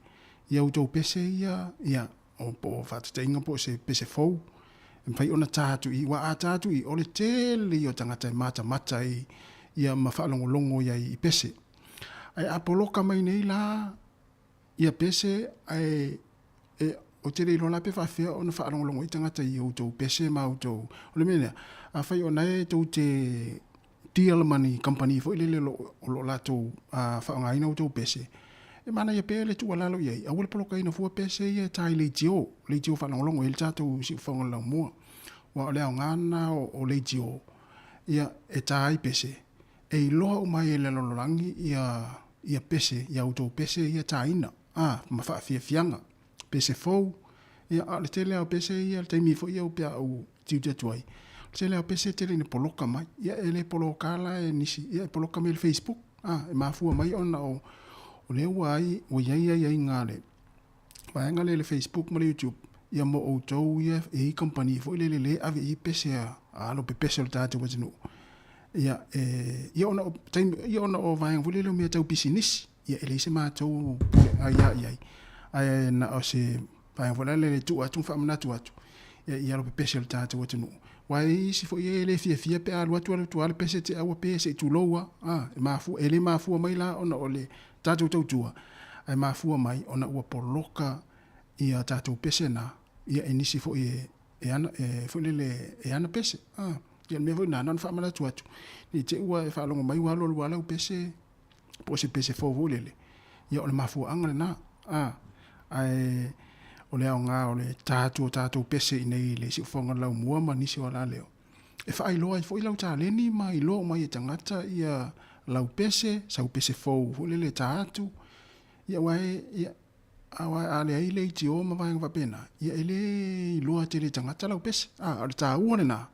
ia outou pese ia, ia, o po o faataitaiga po o se pese fou, e mafai ona tā atu i i, aua a tā atu i i, o le tele ia o tagata e matamata i, ia ma faalogologo i ai i pese. Ae a poloka mai nei la ia pese ae e, ou te le iloa la pe faafefea ona faalogologo ai tagata i outou pese ma outou. O le mea lea, afai o na e tou te deal ma ni kamupani foi lele o lo o latou faaaogaina outou pese, e manaia pea le tuualalo i ai, aua le polokaina fua pese ia e ta i leitio, leitio faalogologo e i ai le tatou siufofoga o le laumua. Aua o le aoga lena o leitio, ia e ta ai pese, e iloa uma ai e le lalolagi ia pese, ia outou pese ia taina, a, ma faafiafiaga, pese fou, ia, a o le tele lava o pese ia, le taimi foi ia pe a ou tiute atu ai, o le tele lava o pese e tele ina poloka mai. Ia, e le poloka la e nisi, ia e poloka mai e le Facebook, a, e mafua mai ona o, o lea ua ai, ua i ai aiaiga a le vaega lea i le Facebook ma le YouTube, ia mo outou ia e i ai kamupani foi lele lea e ave i ai pese a alo pepese o le tatou atunuu. Ia, e, ia ona o taimi, ia ona o vaega foi lele o mea tau pisinisi, ia e leai se matou pule aia i ai. Ae na o se vaega foi lele e tuu atu ma faamanatu atu, ia i alo pepese o le tatou atunuu. Aua e i ai isi foi e le fiafia pe a alu atu alu atu lava le pese te aua pe se i tulou lava. A, e mafua, e le mafua mai la ona o le tatou tautua, ae mafua mai ona ua poloka ia tatou pese na, ia e nisi foi e, e ana, e foi lele, e ana pese. A, ia o le mea foi lena, na ona faamanatu atu, ne i te i ua e faalogo mai ua alu alu lava lau pese, po o se pese fou foi lele, ia o le mafuaaga lena. A, ae o le aoga o le ta atu o tatou pese i inei i le siufofoga o le laumua ma nisi o alaleo, e faailoa ai foi lau taleni ma iloa uma ai e tagata ia lau pese, sau pese fou foi lele e ta atu, ia aua e, ia, aua a leai leitio ma vaega faapena, ia e le iloa tele e tagata lau pese. A, o le taua lena,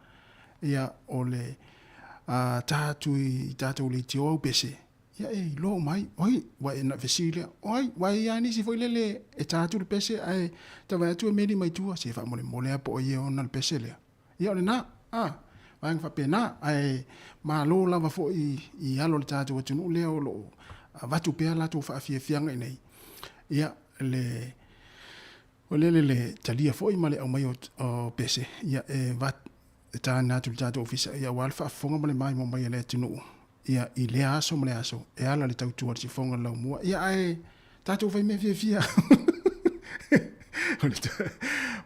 ia o le a, ta atu i tatou leitio au pese, ia e iloa uma ai, oi, ua e na fesili lea, oi, ua e i ai nisi foi lele e ta atu le pese ae ta vaai atu e meli mai tua, se faamolemole lava po o ai e ona le pese lea. Ia o lena, a, vaega faapena, ae malo lava foi i alo o le tatou atunuu lea o lo o avatu pea latou faafiafiaga i inei, ia le o lele le talia foi ma le aumai o pese, ia e e tāna atu i le tatou ofisa, ia aua le faafofoga ma le maimoa mai a le atunuu, ia i lea aso ma le aso, e ala le tautua a le siufofoga o le laumua. Ia ae tatou fai mea fiafia.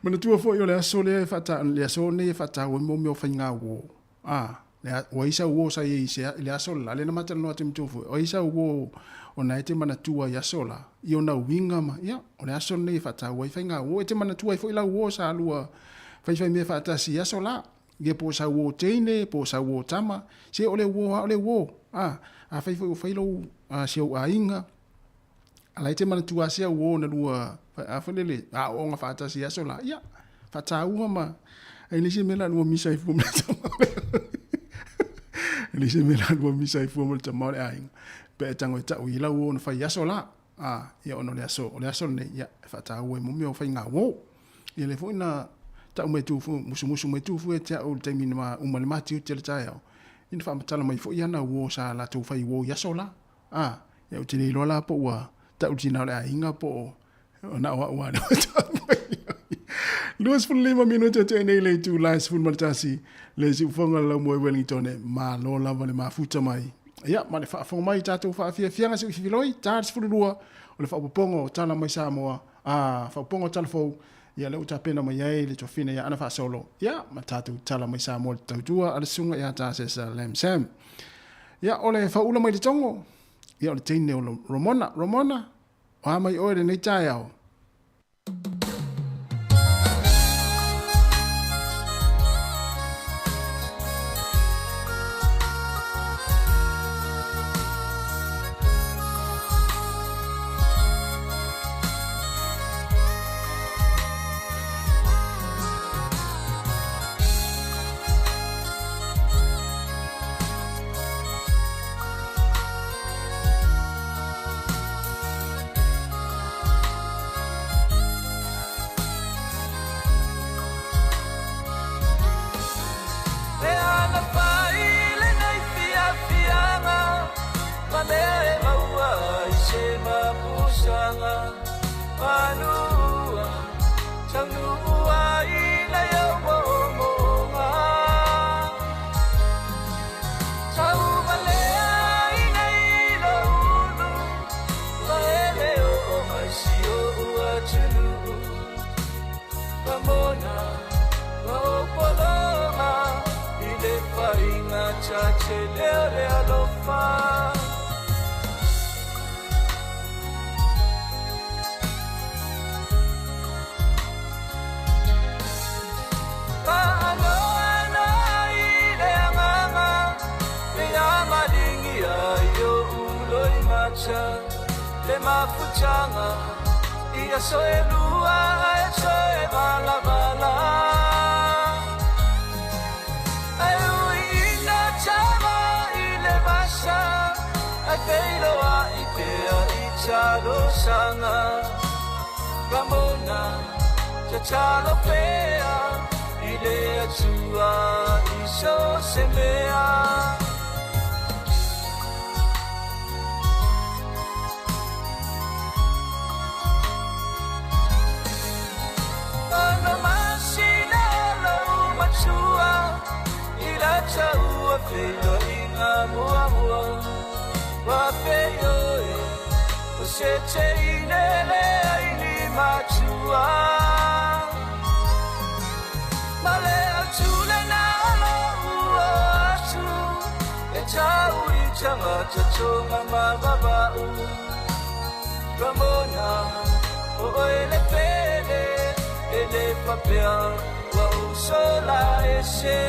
Manatua foi o le aso lea e faata, le aso nei e faataua ai mo mea o faigauo. A, Le o ai sau uo sa i ai i se i le aso le la, lea na ma talanoa atu ma Tufue, o ai sau uo ona e te manatua i aso la, i ona uiga ma, ia, o le aso lenei e faataua ai faiga uo. E te manatua ai foi lau uo sa lua faifai mea faatasi i aso la. Ia po o sau uo teine, po o sau uo tama, se o le uo lava o le uo. A, afai foi ua fai lou, a, si ou aiga, a la e te manatua lava si au uo na lua, a foi lele, aooga faatasi i aso la, ia, faataua ma, ai le isi mea la lua misa ai fua ma le tama o le e le isi mea la lua misa ai fua ma le tama o le aiga, pe e tago e tau i lau uo na fai i aso la. A, ia ona o le aso, o le aso lenei, ia, e faataua ai mo mea o faiga uo. Ia lea foi na tau mai Tufu, musumusu mai Tufu ia te au i le taimi na uma le matiuti o le taeao, ia na faamatala mai foi ana uo sa latou fai uo i aso la. A, ia ou te le iloa la po ua tau i le tina o le aiga po o na o au lava lea ua tau mai ai. 25 minute tea nei le itula e 11 le siufoga le laumua i Wellington, malo lava le mafuta mai. Ia, ma le faafofoga mai i tatou faafiafiaga se i fifiloi, ta le 12 o le faaopoopoga o Tala mai Samoa, a, faaopoopoga o Tala Fou, ia lea ua tapena mai ai le tuafine ia Ana Faasolo, ia, ma tatou Tala mai Samoa le tautua a le susuga ia Tasesa Lam Sam. Ia, o le fauula mai le togo, ia o le teine o Romona. Romona, o a mai oe lenei taeao? E ana fai lenei fiafiaga ma mea e maua ai se mapusaga manua taunuu ai nai au moomooga. Tauvalea i nei loulu ua ele oo mai si o'u atunuu. Ramona ma o pologa i le faiga tatele o le alofa. Faanoano i le agaga le amaligia i o'u loimata le mafutaga i aso e lua ae toe valavala. Ae ui ina tama i le vasa ae feiloai pea i talosaga. Ramona tatalo pea i le Atua i so o se mea. Ono masina lou matua i la taua feiloaiga muamua. Ua feioe o se teine leai ni matua. Ma le autu lena o lou o atu e tau i tagata tonga ma vava'u. Ramona, o oe le pele, e le faapea ua ou sola ese.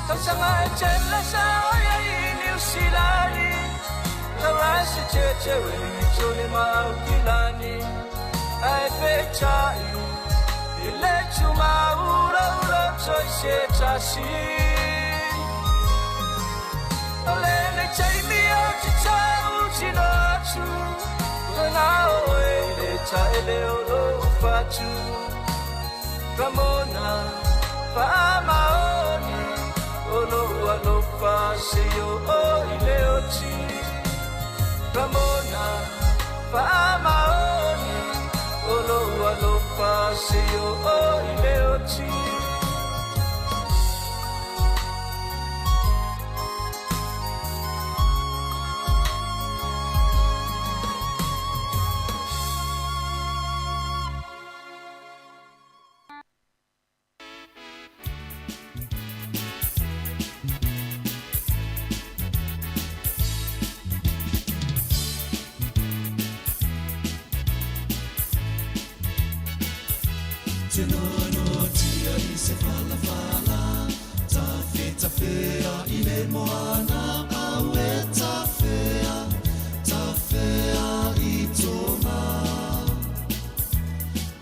Tausaga e tele sa oi ai i Niu Silani, Taua se tete Wellingtone ma Aukilani, Ae peitai i le tumaulaula toi se tasi. O lenei taimi ou te tautino atu, Ua na oe i le taele o lou fatu. Ramona Faamaoni o lou alofa seio o i le oti. Ramona Faamaoni o lou alofa seio o i le oti. Tenonotia i se falafala, tafetafea i le moana, aue tafea, tafea i tonga.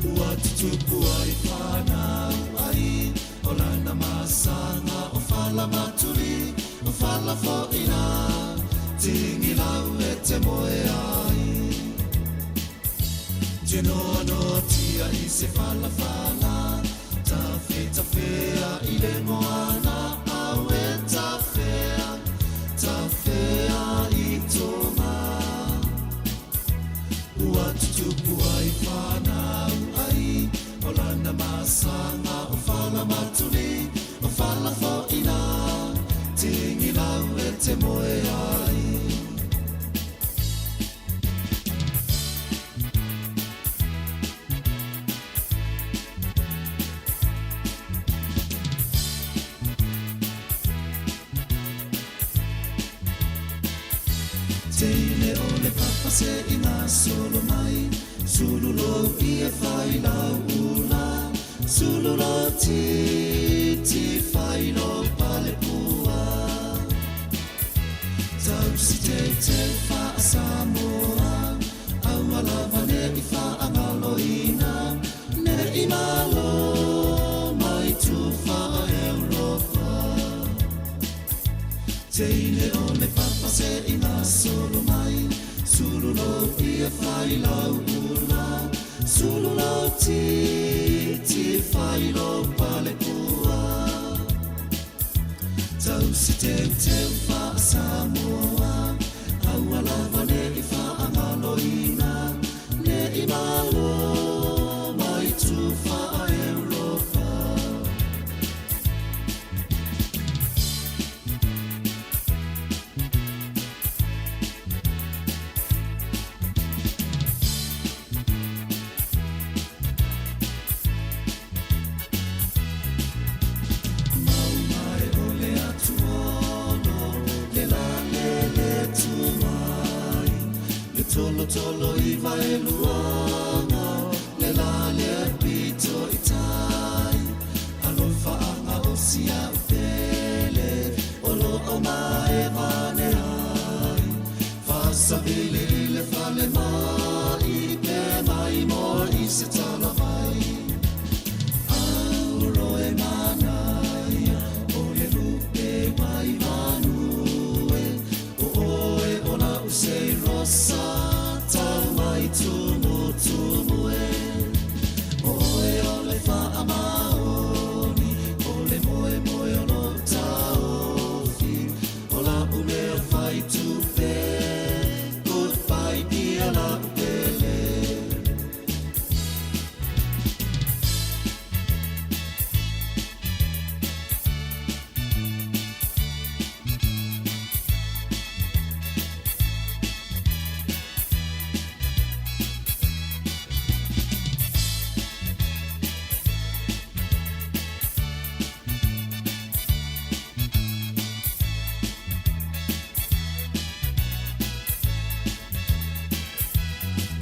Ua tutupu ai whanau ai, o lana masanga o fala matuli, o fala fo'ina, tingilau e te moe ai. Tenonotia i se falafala, tafetafea i le moana, aue tafea, tafea i tonga. Ua tutupu ai whanau ai, o lana masanga o fala matuli, o fala fo'ina, tingilau e te moe ai. Teine o le papa se i ngā solo mai, sulu lo i e whai lau ula, sulu lo ti, ti whai lo pale pua. Tau si te te wha a Samoa, au alava ne i wha angalo ina, ne i malo mai tu wha a Europa. Teine o le papa se i ngā solo mai, sulu lo i e whai lau ula, sulu lo ti, ti whai lo pale pua. Tau si teu teu wha a Samoa, au alava ne i wha angalo ina, ne i malo mai tu wha a Europa. Mau mai o le atuono, le la le le tuai, le tolo tolo i vaeluanga, le la le pito i tai, alofa anga o sia upele, o lo o mae vane ai, fasavili i le fale mai, pe mai mo i se talavai. Auro e manaia, o le lupe wai manue, o oe o la usei rosa, tau mai tumu tumu e. O oe o le whaamaoni, o le moe moe o lo taofi, o la umea whai tupe, goodbye dear la upele.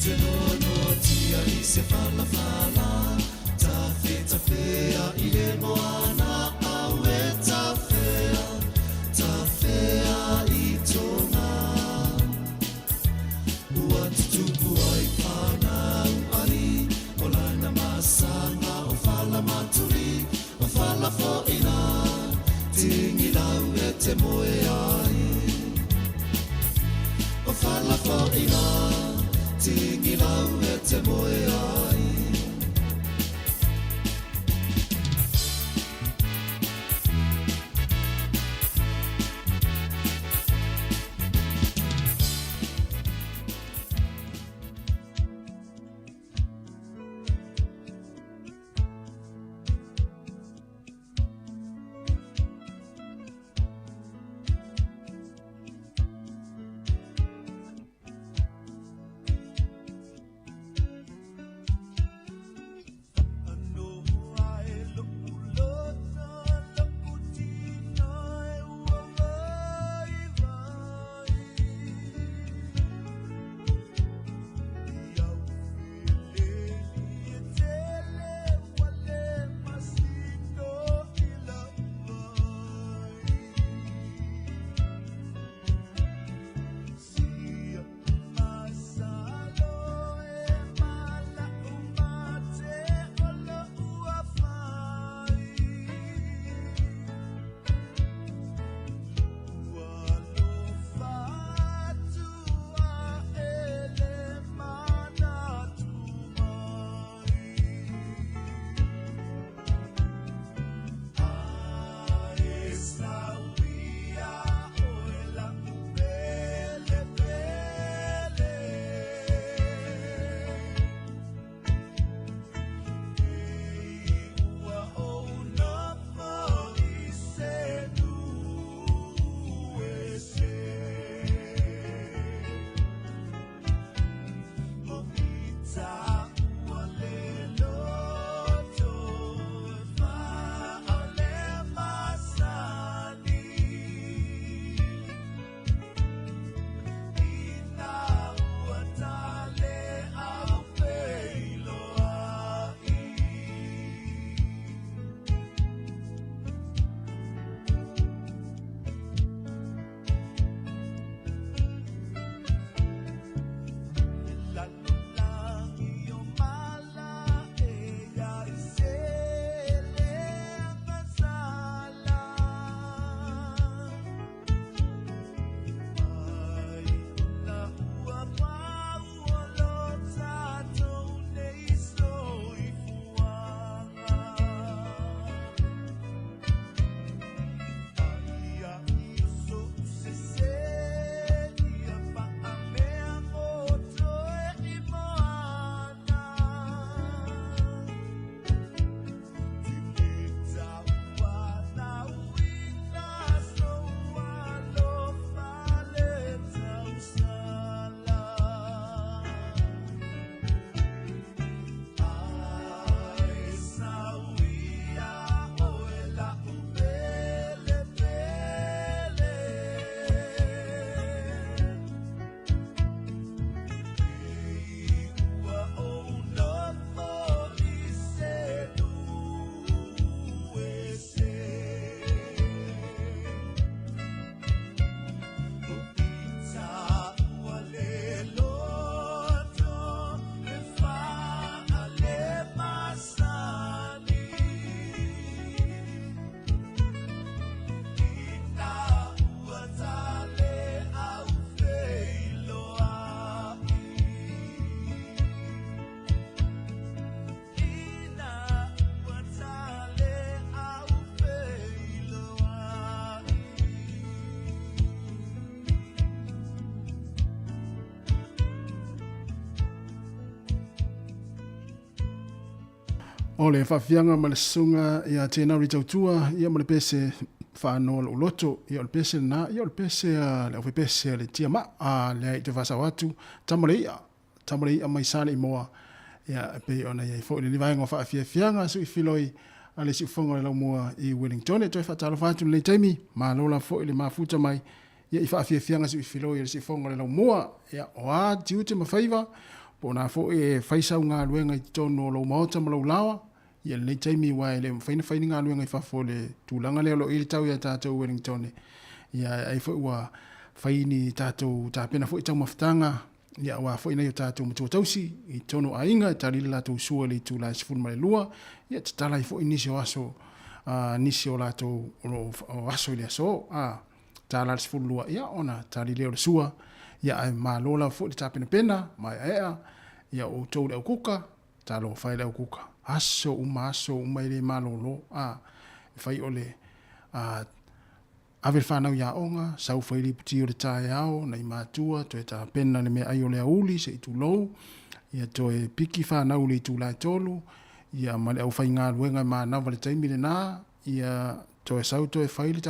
Tenonotia i se falafala, tafetafea i le moana, aue tafea, tafea i tonga. Ua tutupu ai whanau ai, o lana masanga o fala maturi, o fala fo'ina, tingilau e te moe ai. O fala fo'ina, tingilau e te moe ai. O le faafiaga ma le susuga ia Tenauri Tautua ia ma le pese faanoa lou loto ia o le pese lena ia o le pese a le aufaipese a le tiamaa a lea i te faasao atu tama le i'a tama le i'a mai Saleimoa ia e pei ona i ai foi lenei vaega o faafiafiaga suʻi filoi a le siufofoga o le laumua i Wellington. E toe faatalofa atu i lenei taimi, malo lava foi le mafuta mai ia i faafiafiaga suʻi filoi a le siufofoga o le laumua. Ia o a tiute ma faiva po o na foi e fai sau galuega i totonu o lou maota ma lou laoa ia lenei taimi aua e le mafai ona fai ni galuega i fafo o le tulaga lea o lo o i ai le tau ia tatou i Wellington. Ia ai foi ua fai ni tatou tapena foi taumafataga ia aua foi nai o tatou matua tausi i totonu o aiga e tali le latou sua i le itula e 12, ia tatala ai foi nisi o aso nisi o latou o aso i le aso a tala le 12 ia ona tali lea o le sua ia ae malo lava foi le tapenapena maeaea ia o outou le aukuka talofa e le aukuka aso uma e le malolo a e fai o le ave le fanau i aoga, sau fai liputi o le taeao, nai matua, toe tapena le meaai o le aoauli se i tulou, ia toe piki fanau i le itula e 3, ia ma le aufaigaluega e manava i le taimi lena, ia toe sau toe fai le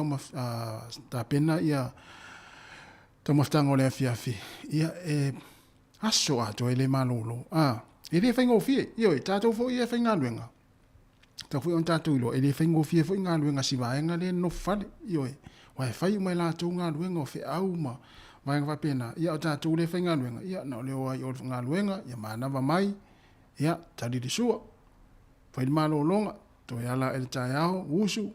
tapena ia taumafataga o le afiafi, ia e aso atoa e le malolo. E le faigofie, ioe, tatou foi ia e faigaluega. Tatau foi ona tatou iloa, e le faigofie foi galuega a si vaega lea e nonofo fale, ioe, aua e fai uma e latou galuega o feau ma vaega faapena, ia o tatou lea e faigaluega, ia na o le o lava i o i le galuega, ia manava mai, ia tali le sua, fai le malologa, toe ala ae i le taeao, usu,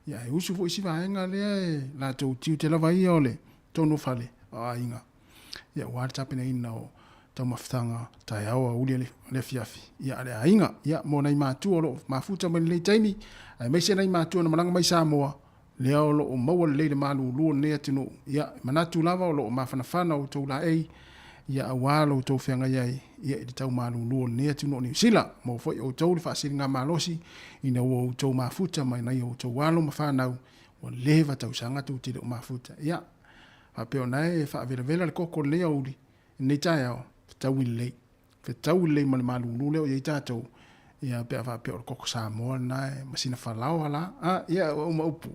ia e usu foi si vaega lea e latou tiute lava ia o le tonu o fale o aiga. Ia aua le tapenaina o taumafataga taeao aoauli le afiafi ia a le aiga. Ia mo nai matua o lo o mafuta mai lenei taimi, aemaise nai matua na malaga mai Samoa, lea o lo o maua lelei le malulu o lenei atunuu. Ia e manatu lava o lo o mafanafana outou laei, ia aua lo outou feagai ai ia i le tau malulu o lenei atunuu o Niu Sila. Maua foi outou le faasiligamalosi ina ua outou mafuta mai nai outou alo ma fanau ua leva tausaga tou te le o mafuta. Ia Faapea ona e faavelavela le koko lenei aoauli, lenei taeao, fetaui lelei. Fetaui lelei ma le malulu lea o i ai tatou, ia pe a faapea o le koko Samoa lena e ma sina falaoa la. A, ia, ua uma upu.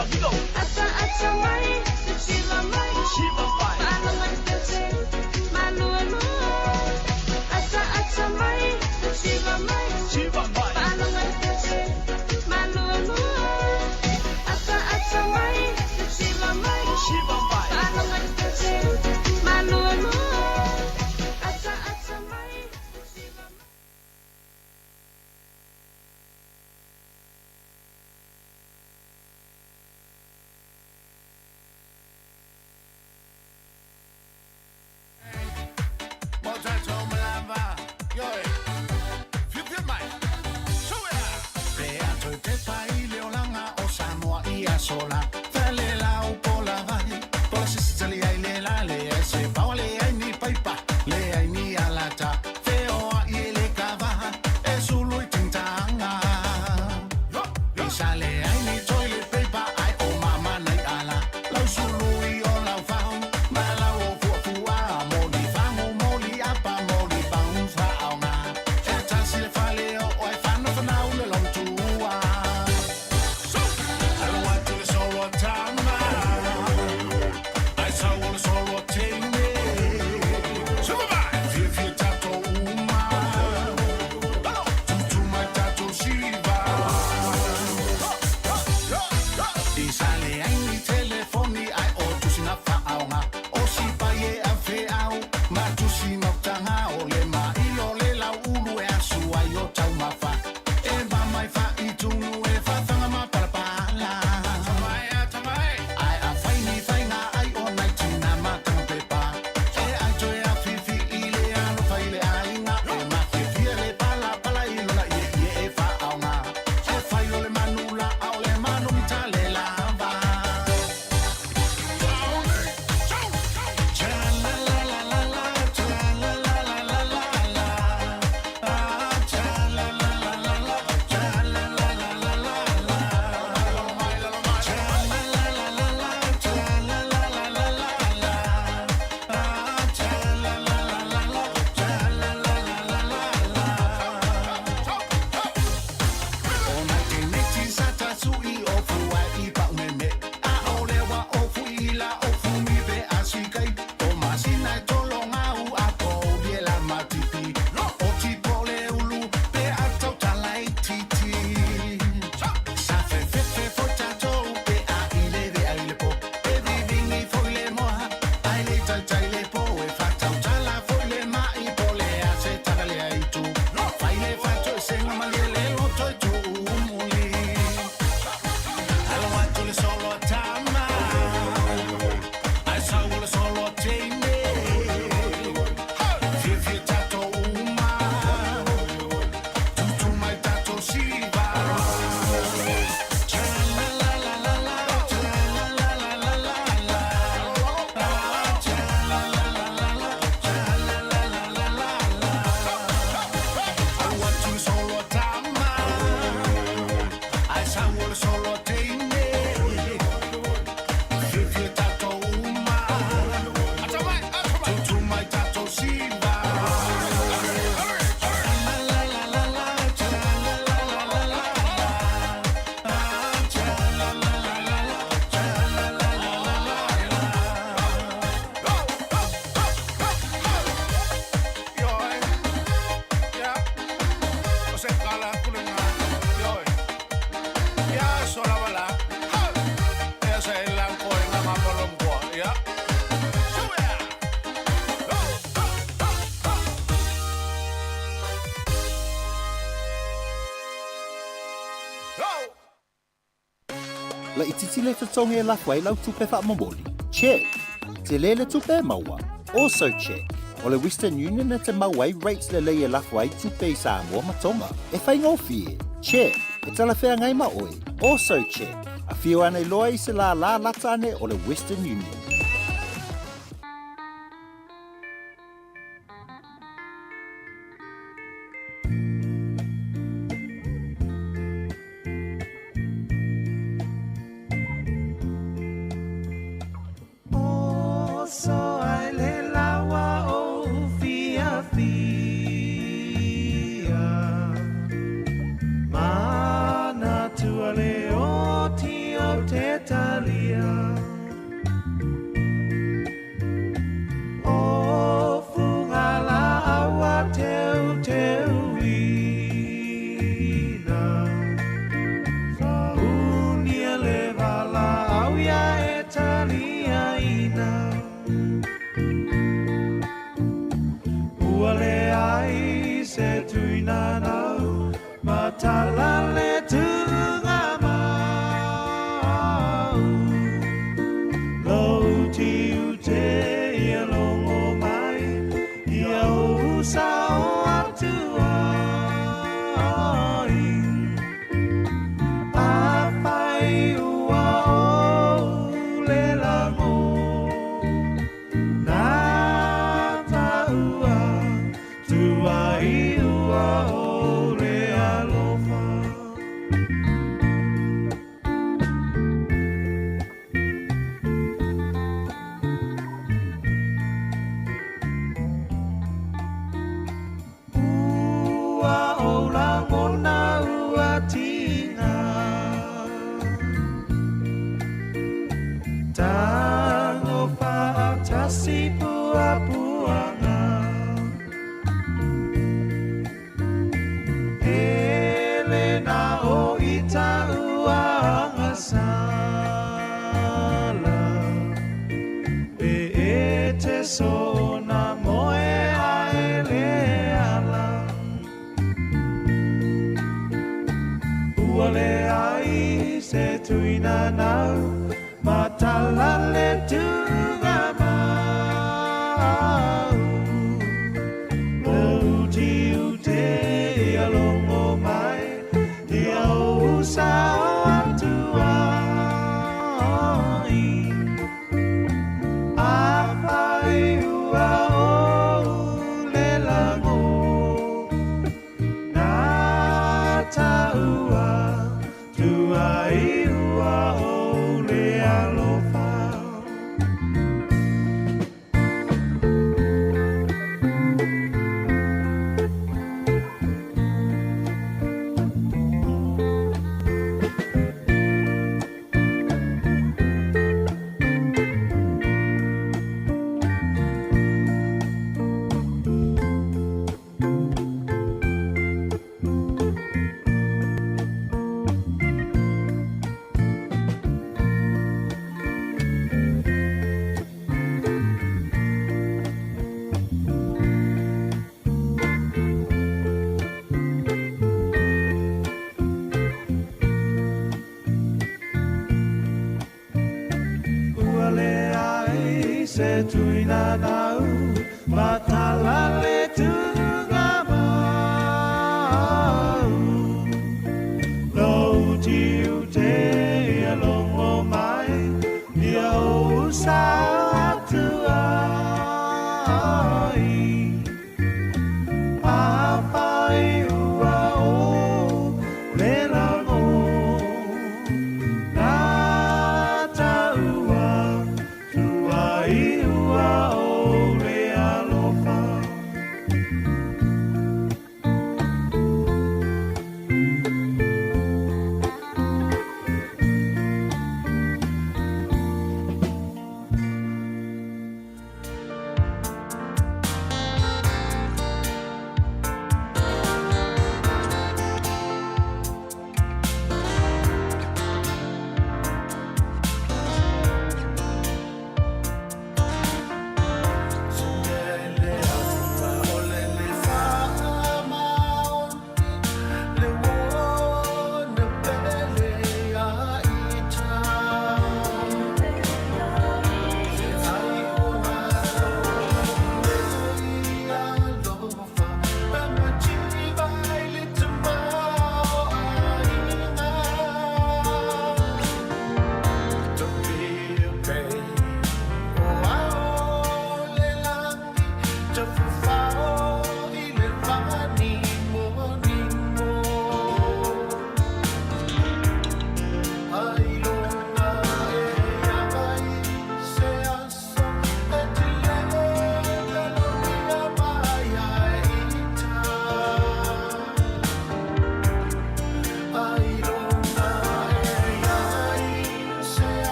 Ata ata mai, te siva mai, Faaloga i te malua lua. Ata ata mai, te siva mai, Faaloga i te malua lua. Ata ata mai, te siva mai, Faaloga i te malua lua. Ata ata mai, te siva mai. Sola, fale lau pola vai, pola sisitali ai le la le ai se pawa le ai ni paipa, le ai ni alata, feoa i le kavaha, e sulu i tintanga. Isa le ai ni toilet paper, ai o mama nei ala, lau sulu i o lau fau, ma lau o fuafua, moli fangu, moli apa, moli bounce faonga. E tasi le fale o ai whana whanau le long tua. La itiiti le totogi e lafo ai lau tupe faamomoli? Check. Tele le tupe e maua? Also check. O le Western Union e te maua ai rates lelei e lafo ai tupe i Samoa ma Tonga. E faigofie? Check. E talafeagai ma oe? Also check. Afio ane loa i se lālā lata ane o le Western Union. O so ai le laua o fia fia Mana tua le o ti o te Matala le tuga mau Lo ti u te ia longo mai Ia o sa o atu ai A whai ua o le lango Nā tāua tua i ua o le alofa. Ua o langona ua tinga Tango whaatasi pua puanga Ele na o ita uanga sala E e te so na moe a ele ala Ua le ai se tuina nau Matala le tuga mau Lo ti u te ia longo mai Ia o sa o atu ai A whai ua o le lango Nā tāua tua i ua o le alofa. Ua le ai se tuina nau Matala le tuga mau Lo ti u te ia longo mai Ia o sa atu ai A whai ua o le lango Nā tāua tua i ua o le alofa.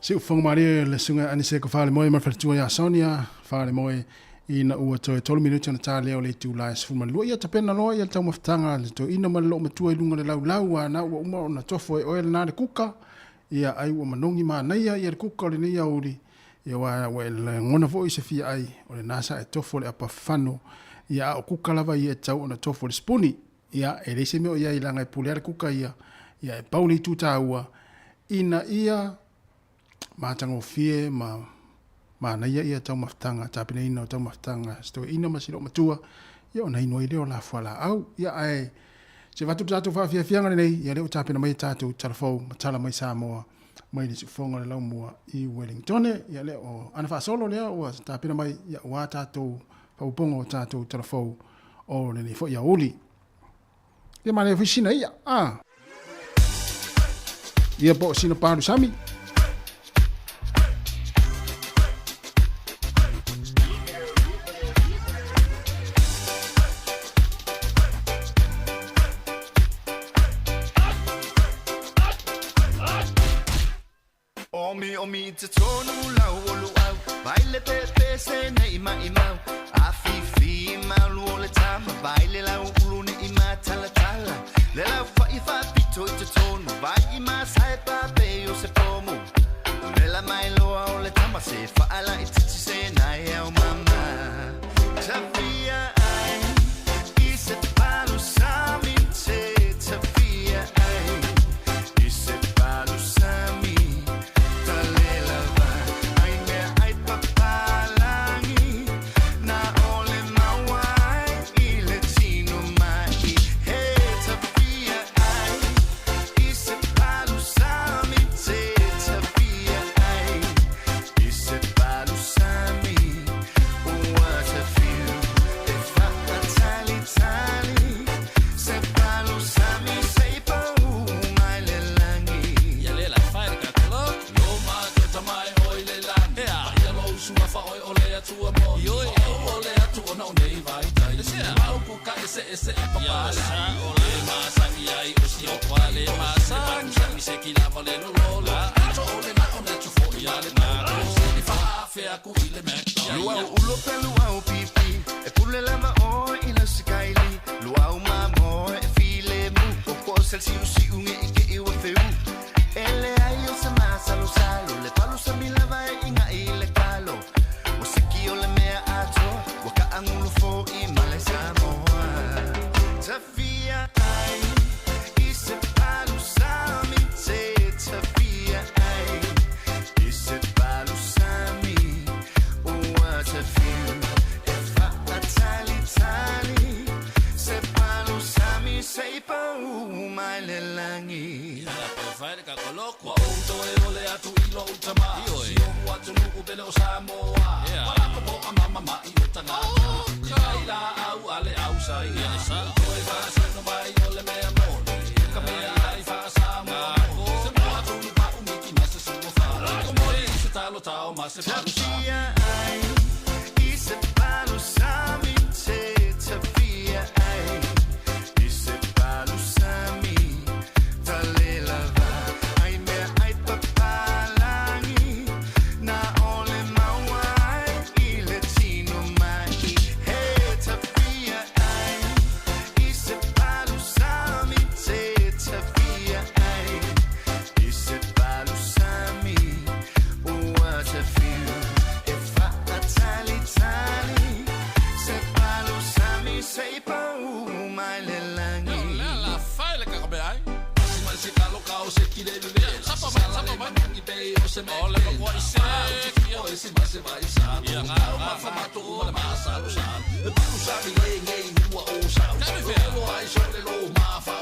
Siufofoga malie le susuga Aniseko Faalemoe ma le faletua ia Sonia Faalemoe ina ua toe tolu minute ona ta lea o le itula e 12. Ia tapena loa ia le taumafataga a le toeaina ma le loomatua i luga o le laulau a na ua uma ona tofo e oe lena le kuka. Ia ai ua manogi manaia ia le kuka o lenei aoauli. Ia aua ua e lagona foi se fia ai o lena sa e tofo le apa fano. Ia a o kuka lava ia e tatau ona tofo i le sipuni. Ia, e leai se mea o i ai leaga e pule lava le kuka ia. Ia, e pau le itu taua, ina ia matagofie ma manaia ia taumafataga, tapenaina o taumafataga a si toeaina ma si loomatua, ia ona inu ai lea o la fualaau. Ia, ae se avatu le tatou faafiafiaga lenei, ia lea ua tapena mai a tatou tala fou ma tala mai Samoa mai le siufofoga o le laumua i Wellingtone. Ia lea o ana faasolo lea ua tapena mai, ia aua tatou faaopoopoga o tatou tala fou o lenei foi aoauli. Ia manaia foi sina ia. Ah. Ia po o sina palusami. Omi omi i te tonu lau o luau Vai le pepe se nei mai mau A fi fi malu o le tama Vai le lau ulu ne i ma tala tala Le lau fa i fa pito i te tonu Vai i ma sai pa pe o se pomu Le la mai loa o le tama se fa ala i titi se nai au mama Tafia ai i se palu sami te tafia ai i se palu sami talela va ai mea ai papalangi na ole maua ai i le tino mai he tafia ai i se palu sami te tafia ai i se palu sami ua tafiu e faatalitali se palu sami se i pau mai le lagi. Ia le la fai le kakalo Lo ma to tamai oi le lani Ia lo usua fa oi o le atua mo Ioi o o le atu ona o nei vai tai Mau ku ka ese ese e papa sa o le ma sa i ai o si o kwa le ma sa Mi se ki lava le lo lo la To o le na o na tu fo i a le na Se ni fa fe aku i le Mac Luau ulo pe luau pipi E pule lava oe i lau sikaili Luau mamo e file mu O ko sel siu siu nge i ke iwa feu E le ai o se masalo salo Le palu sa milava e inga i le kalo O siki o le mea atoa Ua ka angulu fo i male Samoa Tafia ai i se palu sami te tafia ai i se palu sami ua tafiu e faatalitali se palu sami se i pau mai le lagi. Ia pe fai le kakalo Kua ou toe o le atu i lou tama Si ou atunuu pele o Samoa Wala ko po a mama mai o tagata Ke kai la au a le au sa ia Toe faasino mai o le mea moni Ka mea ai faa-Samoa moni Se mo atu ni pa umiki ma se sua fa Ko moni se talo tao ma se palu sami Tafia ai i se palu sami te tafia ai i se palu sami talela va ai mea ai papalangi na ole maua ai i le tino mai he tafia ai i se palu sami te tafia ai i se palu sami ua tafiu e faatalitali se palu sami se i pau mai le lagi. La fai le kakabe ai Si mai se kalo kao se ki le le Sapa mai sapa mai i pe o se me Ole ma kwa i se Ki o e se ma se vai sa Au ma fa ma tu ma le ma sa lo sa E palu sa mi le ngei ua o sa Lo ai so le lo ma fa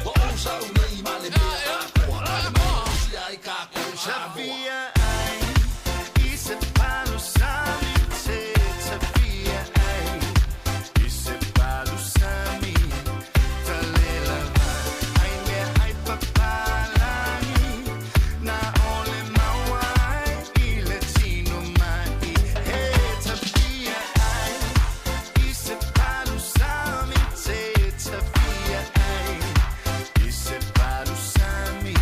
Wa o sa u nei ma le mea a koa Ma si ai ka ko Samoa Tafia ai i se palu sami te tafia ai i se palu sami talela va ai mea ai papalangi na ole maua ai i le tino mai he tafia ai i se palu sami te tafia ai i se palu sami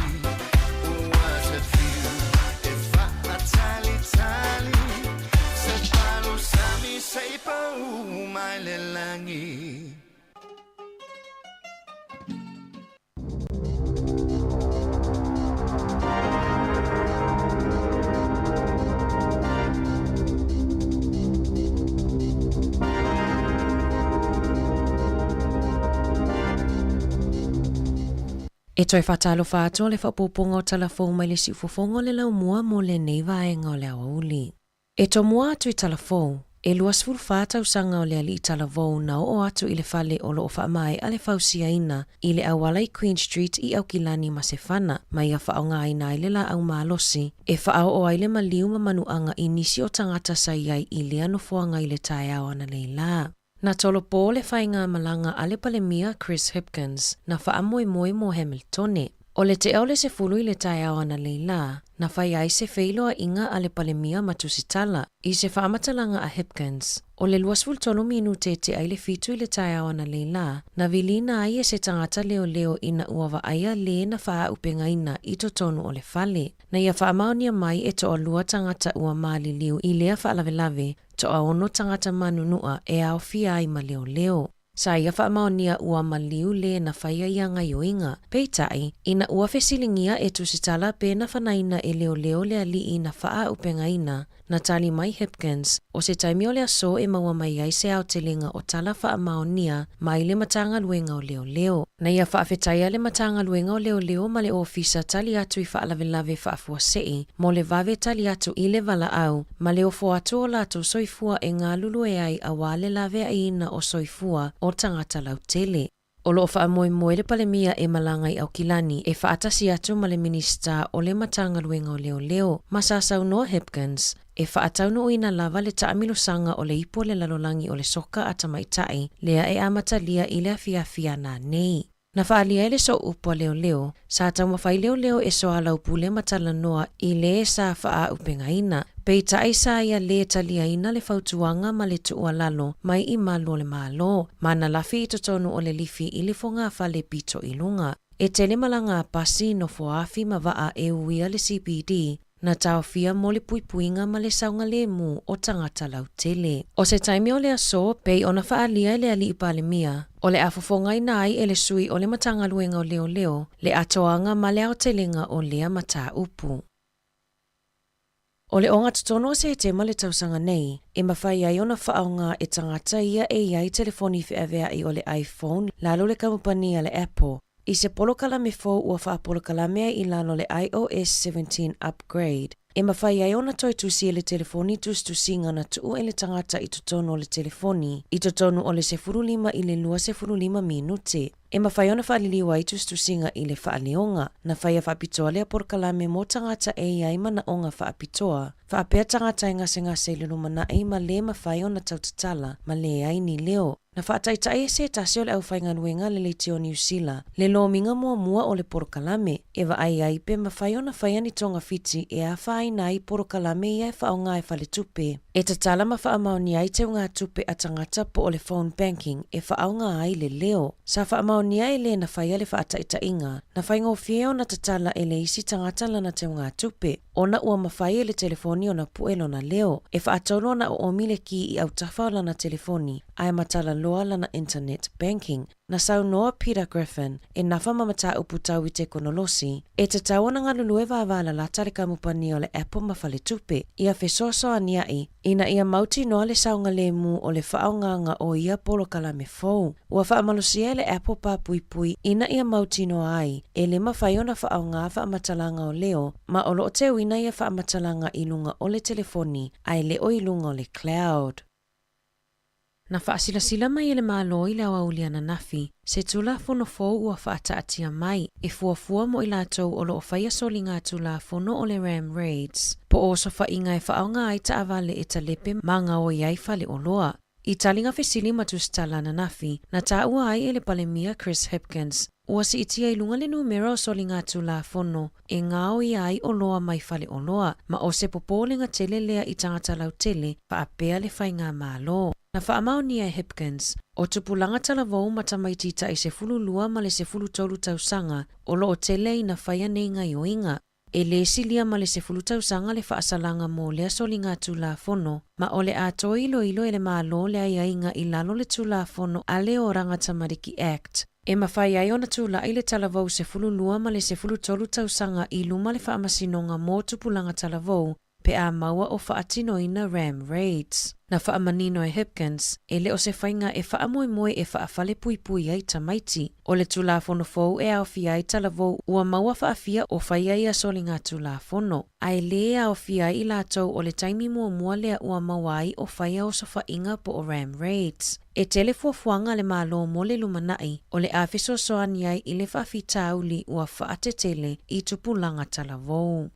E toe faatalofa atu o le faaopoopoga o tala fou mai le siufofoga o le laumua mo lenei vaega o le aoauli. E tomua atu i tala fou, e 24 tausaga o le alii talavou na oo atu i le fale o loo faamaea le fausiaina i le auala i Queen Street i Aukilani ma Sefana ma ia faaaogaina ai le laau malosi e faaoo ai le maliu ma manuaga i nisi o tagata sa i ai i lea nofoaga i le taeao ananei lā. Na tolopo le faigamalaga a le Palemia Chris Hipkins na faamoemoe mo Hamiltone. O le tea o le 10 i le taeao ananei lā, na fai ai se feiloaiga a le Palemia ma Tusitala. I se faamatalaga a Hipkins, o le 23 minute e tea i le 7 i le taeao ananei lā, na viliina ai e se tagata leoleo ina ua vaaia lē na faaaupegaina i totonu o le fale. Na ia faamaonia mai e toalua tagata ua maliliu i lea faalavelave, toaono tagata manunua e aofia ai ma leoleo. Sa ia faamaonia ua maliu lē na faia ia gaioiga. Peitai, ina ua fesiligia e Tusitala pe na fanaina e leoleo le alii na faaaupegaina, na tali mai Hipkins, o se taimi o le aso e maua mai ai se aotelega o tala faamaonia mai le Matagaluega o Leoleo. Na ia faafetaia le Matagaluega o Leoleo ma le Ofisa Tali Atu i Faalavelave Faafuasei mo le vave tali atu i le valaau ma le ofo atu o latou soifua e galulue ai auā le laveaiina o soifua o tagata lautele. O loo faamoemoe le Palemia e malaga i Aukilani e faatasi atu ma le Minisita o le Matagaluega o Leoleo, ma sa saunoa Hipkins, e faataunuuina lava le taamilosaga o le Ipu o le Lalolagi o le Soka a Tamaitai lea e amatalia i le afiafi ananei. Na faaalia ai le sooupu a leoleo, sa taumafai leoleo e soalaupule ma talanoa i lē sa faaaupegaina. Peitai sa ia lē taliaina le fautuaga ma le tuualalo mai i malu o le Malo, ma na lafi i totonu o le lifi i le fogafale pito i luga. E tele malaga a pasi, nofoafi ma vaa e uia le CBD, na taofia mo le puipuiga ma le saogalemu o tagata lautele. O se taimi o le aso, pei ona faaalia e le alii Palemia, o le a fofogaina ai e le sui o le Matagaluega o Leoleo le atoaga ma le aotelega o lea mataupu. O le ogatotonu o Setema le tausaga nei, e mafai ai ona faaaoga e tagata ia e i ai telefoni feaveai o le iPhone lalo le kamupani a le Apple, i se polokalame fou ua faapolokalame ai i lalo le iOS 17 upgrade, e mafai ai ona toe tusi e le telefoni tusitusiga na tuu e le tagata i totonu o le telefoni i totonu o le 15 i le 25 minute. E mafai ona faaliliu ai tusitusiga i le faaleoga. Na faia faapitoa lea polokalame mo tagata e i ai manaoga faapitoa, faapea tagata e gasegase i le lumanai ma lē mafai ona tautatala ma leai ni leo. Na faataitai e se tasi o le aufaigaluega a le Leitio o Niu Sila le lomiga muamua o le polokalame, e vaai ai pe mafai ona faia ni togafiti e afaina ai polokalame ia e faaaoga e faletupe, e tatala ma faamaonia ai teugatupe a tagata po o le phone banking e faaaoga ai le leo. Sa faamaonia e lē na faia le faataitaiga, na faigofie ona tatala e le isi tagata lana teugatupe, ona ua mafai e le telefoni ona pue lona leo, e faatolu ona oomi le kī i autafa o lana telefoni, ae matala loa lana internet banking. Na saunoa Peter Griffin, e nafa ma mataupu tau i tekonolosi, e tatau ona galulue vavalalata le kamupani o le Apple ma faletupe, ia fesoasoaniai ina ia mautinoa le saogalemu o le faaaogaga o ia polokalame fou. Ua faamalosia e le Apple papuipui ina ia mautinoa ai e le mafai ona faaaoga faamatalaga o leo ma o loo teuina ia faamatalaga i luga o le telefoni ae le o i luga o le cloud. Na faasilasila mai e le Malo i le aoauli ananafi se Tulafono fou ua faataatia mai e fuafua mo i latou o loo faia soliga Tulafono o le Ram Raids, po o osofaiga e faaaoga ai taavale e talepe ma gaoi ai faleoloa. I taliga fesili ma tusitala ananafi, na taua ai e le Palemia Chris Hipkins, ua siitia i luga le numera o soliga Tulafono e gaoia ai oloa mai faleoloa, ma o se popolega tele lea i tagata lautele faapea le faigamalo. Na faamaonia e Hipkins, o tupulaga talavou ma tamaiti tai 12 ma le 13 tausaga o loo tele ina faia nei gaioiga. E lē silia ma le 10 tausaga le faasalaga mo lea soliga Tulafono, ma o le a toe iloilo e le Malo le aiaiga i lalo le Tulafono a le Oranga Tamariki Act, e mafai ai ona tulai le talavou 12 ma le 13 tausaga i luma le Faamasinoga mo Tupulaga Talavou. pe a maua o faatinoina ram raids. Na faamanino e Hipkins, e le o se faiga e faamoemoe e faafalepuipui ai tamaiti. O le Tulafono fou e aofia ai talavou ua maua faafia o faia ia soligatulafono, ae lē aofia ai i latou o le taimi muamua lea ua maua ai o faia osofaiga po o ram raids. E tele fuafuaga a le Malo mo le lumanai o le a fesoasoani ai i le faafitauli ua faatetele i tupulaga talavou.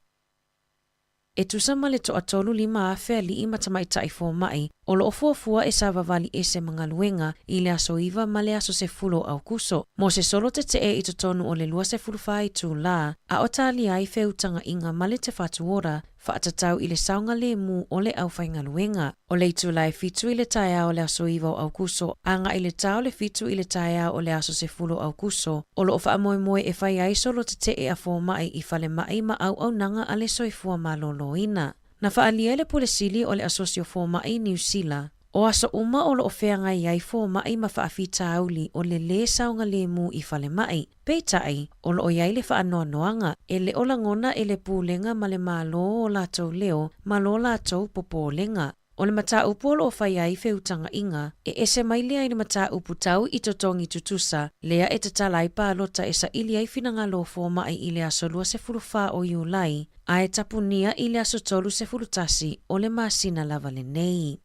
E tusa ma le toatolu 5,000 alii ma tamaitai fomaʻi o loo fuafua e savavali ese ma galuega i le aso 9 ma le aso 10 o Aukuso mo se solo tetee i totonu o le 24 itulā a o talia ai feutagaʻiga ma le Te Whatu Ora faatatau i le saogalēmū o le aufaigaluega. O le itulā e 7 i le taeao o le aso 9 o Aukuso agaʻi le tā o le 7 i le taeao o le aso 10 o Aukuso o loo faamoemoe e fai ai solo tetee a fomaʻi i falemaʻi ma auaunaga a le soifua malōlōina. Na faaalia e le Pule Sili o le Asosi o Fomaʻi i Niu Sila, o aso uma o loo feagai ai fomaʻi ma faafitauli o le lē saogalēmū i falemaʻi. Peitai, o loo i ai le faanoanoaga, e le o lagona e le Pulega ma le Malo o latou leo ma lo latou popolega. O le mataupu o loo faia ai feutagaʻiga, e ese mai lea i le mataupu tau i totogi tutusa, lea e tatala ai palota e saʻili ai finagalo o fomaʻi i le aso 24 o Iulai, ae tapunia i le aso 31 o le masina lava lenei.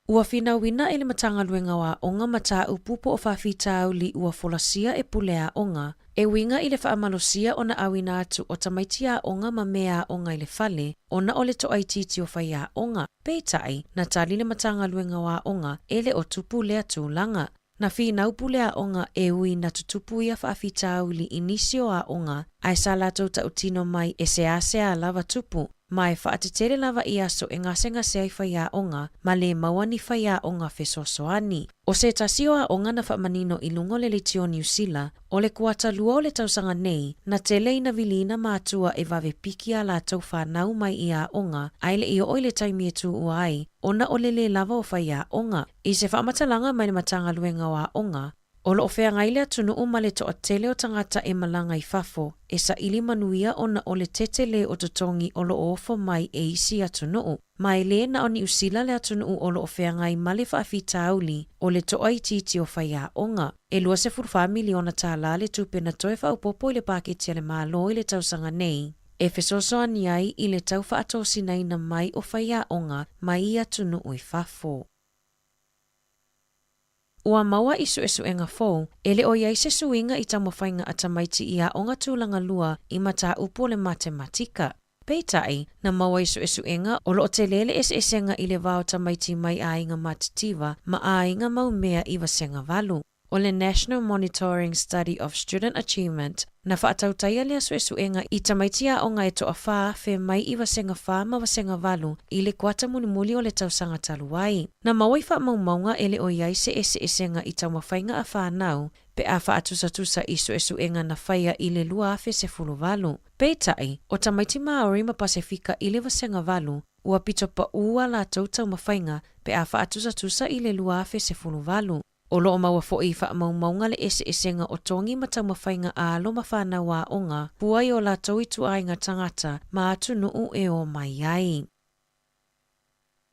Ua finauina e le Matagaluega o Aoga mataupu po o faafitauli ua folasia e pule aoga, e uiga i le faamalosia ona auina atu o tamaiti aoga ma mea aoga i le fale ona o le toaitiiti o faiaoga. Peitai, na tali le Matagaluega o Aoga e le o tupu lea tulaga. Na finau pule aoga e ui na tutupu ia faafitauli i nisi o aoga ae sa latou tautino mai e seasea lava tupu, ma e faatetele lava i aso e gasegase ai faiaoga ma lē maua ni faiaoga fesoasoani. O se tasi o aoga na faamanino i luga o le leitio Niu Sila, o le kuata lua o le tausaga nei, na tele ina viliina matua e vave piki a latou fanau mai i aoga ae le i oo i le taimi e tuua ai ona o le lē lava o faiaoga. I se faamatalaga mai le Matagaluega o Aoga, o loo feagai le atunuu ma le toatele o tagata e malaga i fafo e saʻili manuia ona o le tetele o totogi o loo ofo mai e isi atunuu. Ma e lē na o Niu Sila le atunuu o loo feagai ma le faafitauli o le toaitiiti o faiaoga. E $24 miliona tālā le tupe na toe faaopoopo i le paketi a le Malo i le tausaga nei e fesoasoani ai i le tau faatosinaina mai o faiaoga mai i atunuu i fafo. Ua maua i suesuega fou, e le o i ai se suiga i taumafaiga a tamaiti i aoga tulaga lua i mataupu o le matematika. Peitai, na maua i suesuega o loo tele le eseesega i le va o tamaiti mai aiga matitiva ma aiga maumea i vasega valu. O le National Monitoring Study of Student Achievement, na faatautaia lea suesuega i tamaiti aoga e 4,000 mai i vasega 4 ma vasega 8 i le kuata mulimuli o le tausaga talu ai. Na maua i faamaumauga e le o i ai se eseesega i taumafaiga a fanau pe a faatusatusa i suesuega na faia i le 2018. Peitai, o tamaiti Māori ma Pasefika i le vasega 8, ua pito paū a latou taumafaiga pe a faatusatusa i le 2018. O loo maua foʻi i faamaumauga le eseesega o togi ma taumafaiga a alo ma fanau aoga fua i o latou ituaiga tagata ma atunuu e o mai ai.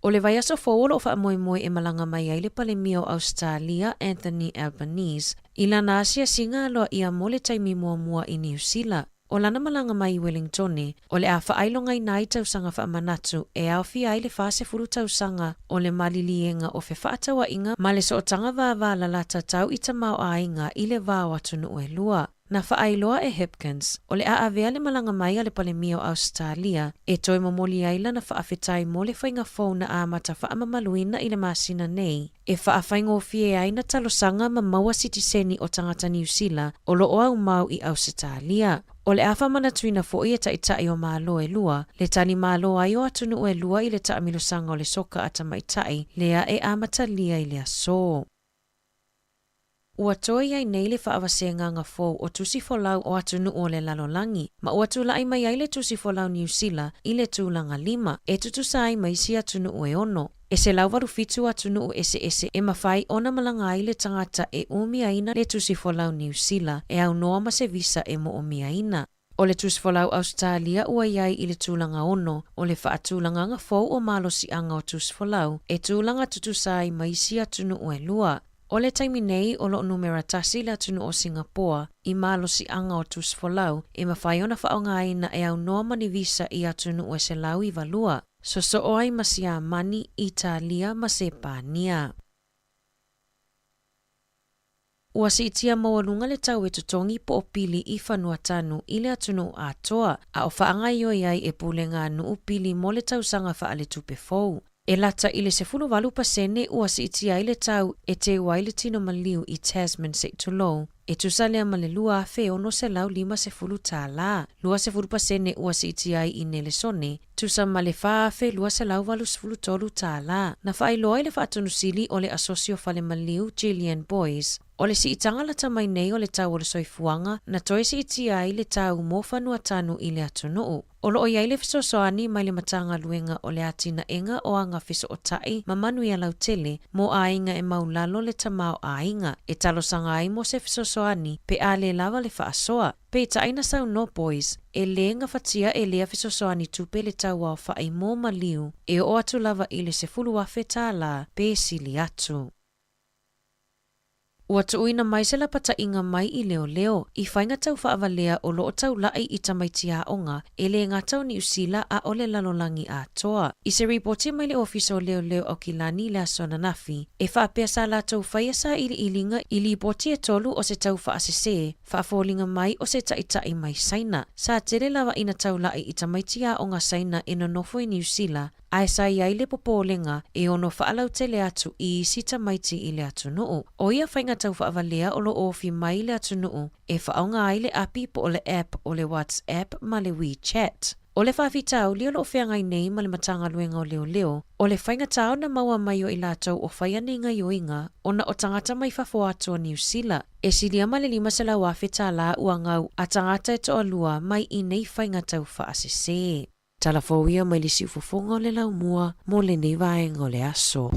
O le vaiaso fou o loo faamoemoe e malaga mai ai le Palemia o Ausetalia Anthony Albanese i lana asiasiga aloaia mo le taimi muamua i Niu Sila. O lana malaga mai i Welingtone, o le a faailogaina ai tausaga faamanatu e aofia ai le 40 tausaga o le maliliega o fefaatauaiga ma le sootaga vāvālalata tau i tamaoaiga i le va o atunuu e lua. Na faailoa e Hipkins, o le a avea le malaga mai a le Palemia o Ausetalia e toe momoli ai lana faafetai mo le faiga fou na amata faamamaluina i le masina nei e faafaigofie ai na talosaga ma maua sitiseni o tagata Niu Sila o loo aumau i Ausetalia. O le a faamanatuina foʻi e taitai o Malo e lua, le tali malo ai o atunuu e lua i le taamilosaga o le soka a tamaitai lea e amatalia i le aso. Ua toe i ai nei le faavasegaga fou o tusi folau o atunuu o le lalolagi, ma ua tulaʻi mai ai le tusi folau Niu Sila i le tulaga lima, e tutusa ai ma isi atunuu e ono. E 187 atunuu eseese e mafai ona malaga ai le tagata e umiaina le tusi folau Niu Sila e aunoa ma se visa e moomiaina. O le Tusifolau Ausetalia ua i ai i le tulaga 6 o le faatulagaga fou o malosiaga o tusifolau e tulaga tutusa ai ma isi atunuu e lua. O le taimi nei o lo o numera tasi le atunuu o Singapoa i malosiaga o tusifolau e mafai ona faaaogaina e aunoa ma ni visa i atunuu e 192, sosoo ai ma Siamani, Italia ma Sepania. Ua siitia maualuga le tau e totogi po o pili i Fanuatanu i le atunuu atoa, a o faagaoioi ai e pulega a nuu pili mo le tausaga faaletupe fou. E lata i le 18% ua siitia ai le tau e teu ai le tino maliu i Tasman se i tulou, e tusa lea ma le $2,650. 20% ua siitia ai i Nelesone, tusa ma le $4,283. Na faailoa i le faatonusili o le Asosi o Fale Maliu Gillian Boyes, o le siitaga lata mai nei o le tau o le soifuaga na toe siitia ai le tau mo Fanuatanu i le atunuu. O lo o i ai le fesoasoani mai le Matagaluega o le Atinaega o Aga Fesootai ma Manuia Lautele mo aiga e maulalo le tamaoaiga e talosaga ai mo se fesoasoani pe a le lava le faasoa. Peitai na saunoa Boyes, e lē gafatia e lea fesoasoani tupe le tau aofa'i mo maliu e oo atu lava i le $10,000 pe sili atu. Ua tuuina mai se lapataiga mai i leoleo i faiga tau faavalea o lo o taula'i i tamaiti aoga e lē gata o Niu Sila a o le lalolagi atoa. I se ripoti mai le Ofisa o Leoleo Aukilani i le aso ananafi, e faapea sa latou faia sailiiliga i lipoti e tolu o se tau faasesē faafoliga mai o se ta'ita'i mai Saina. Sa tele lava ina taula'i i tamaiti aoga Saina e nonofo i Niu Sila, ae sa i ai le popolega e ono faalautele atu i isi tamaiti i le atunuu. O ia faiga tau faavalea o lo o ofi mai i le atunuu e faaaoga ai le api po o le app o le WhatsApp ma le WeChat. O le faafitauli o lo o feagai nei ma le Matagaluega o Leoleo, o le faigata ona maua mai o i latou o faia nei gaoioiga ona o tagata mai fafo atu o Niu Sila. E silia ma le $500,000 ua gau a tagata e toalua mai i nei faiga tau faasesē. Tala fou ia mai le siufofoga o le laumua mo lenei vaega o le aso.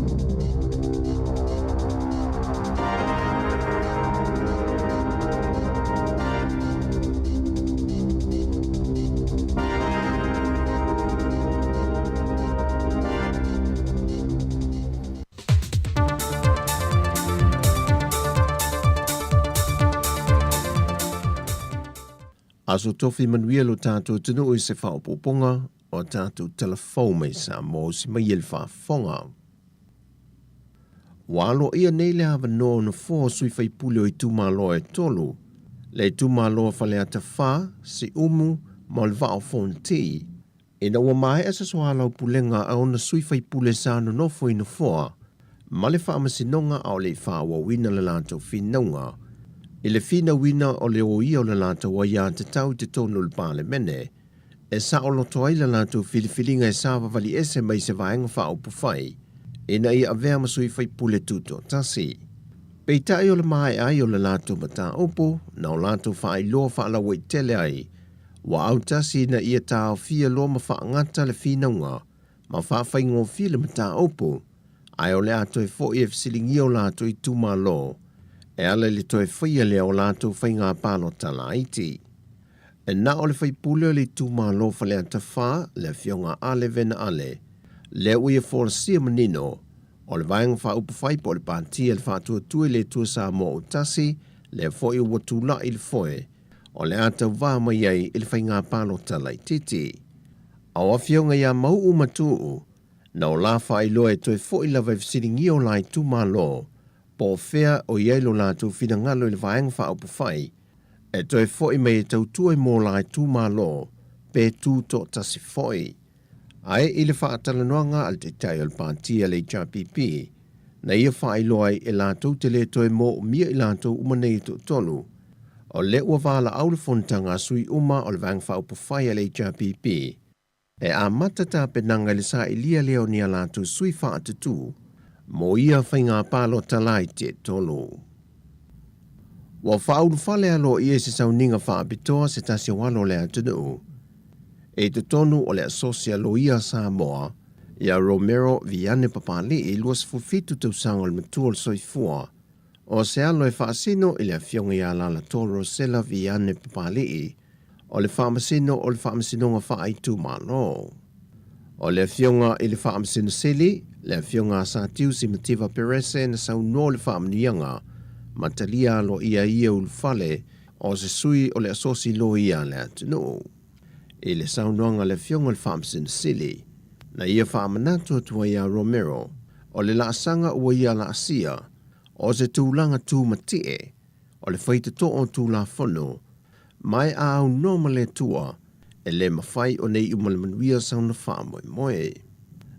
Aso Tofi manuia lo tātou atunuu i se faaopoopoga o a tātou tala fou mai Samoa o si mai e le faafofoga. Ua aloaia nei le avanoa o nofoa o sui faipule o itumalo e tolu, le itumalo o Faleata 4, Siumu ma o le Vaa o Fonoti, ina ua maea se soalaupulega a ona sui faipule sa nonofo i nofoa ma le faamasinoga a o le i faaauauina le latou finauga i le finauina o le oia o le latou aiatatau i totonu o le Palemene e saoloto ai le latou filifiliga e savavali ese mai se vaega faaupufai ina ia avea ma sui faipule tutoatasi. Peitai o le maea ai o le latou mataupu na o latou faailoa faalauaitele ai Ua autasi ina ia taofia loa ma faagata le finauga ma faafaigofie le mataupu, ae o le a toe foi e fesiligia o latou itumalo e ala i le toe faia lea o latou faiga palota laiti. E na o le faipule o le itumalo Faleata 4, le Afioga Ale Vena Ale, lea ua ia folasia manino o le Vaega Faaupufai po o le Pati a le Faatuatua i le Atua Samoa Autasi, lea foi ua tulai i le foe o le a tauvā mai ai i le faiga palota laitiiti. A o afioga iā Mau'u ma Tu'u, na o la faailoa e toe fo'i lava e fesiligia o la itumalo po o fea o i ai lo latou finagalo i le Vaega Faaupufai e toe fo'i mai e tautua i mō la itumalo pe tu toatasi fo'i. Ae i le faatalanoaga a le Taitai o le Pati a le HRPP, na ia faailoa ai e latou te le toe moomia i latou uma nei e toatolu, o lea ua valaau le fonotaga a sui uma o le Vaega Faaupufai a le HRPP e amata tapenaga i le sailia lea o ni a latou sui faatutū mo ia faiga palota laiti e tolu. Ua faaulufale aloaia i se sauniga faapitoa se tasi o alo o le atunuu i totonu o le Asosi a Loia a Samoa, ia Romero Viane Papali'i, 27 tausaga o le matua o le soifua, o se alo e faasino i le afioga ia Alaalatoa Rosella Viane Papali'i. o le Faamasino o le Faamasinoga Faaitumalo. O le Afioga i le Faamasino Sili, le Afioga a Satiu Simativa Perese na saunoa i le faamanuiaga ma talia aloaia ai ia ulufale o se sui o le Asosi Loia a le atunuu. I le saunoaga a le Afioga i le Faamasino Sili, na ia faamanatu atu ai ia Romero o le laasaga ua ia laasia o se tulaga tumatie o le faitotoo o Tulafono ma e a aunoa ma le Atua, e le mafai ona iu ma le manuia sauna faamoemoe.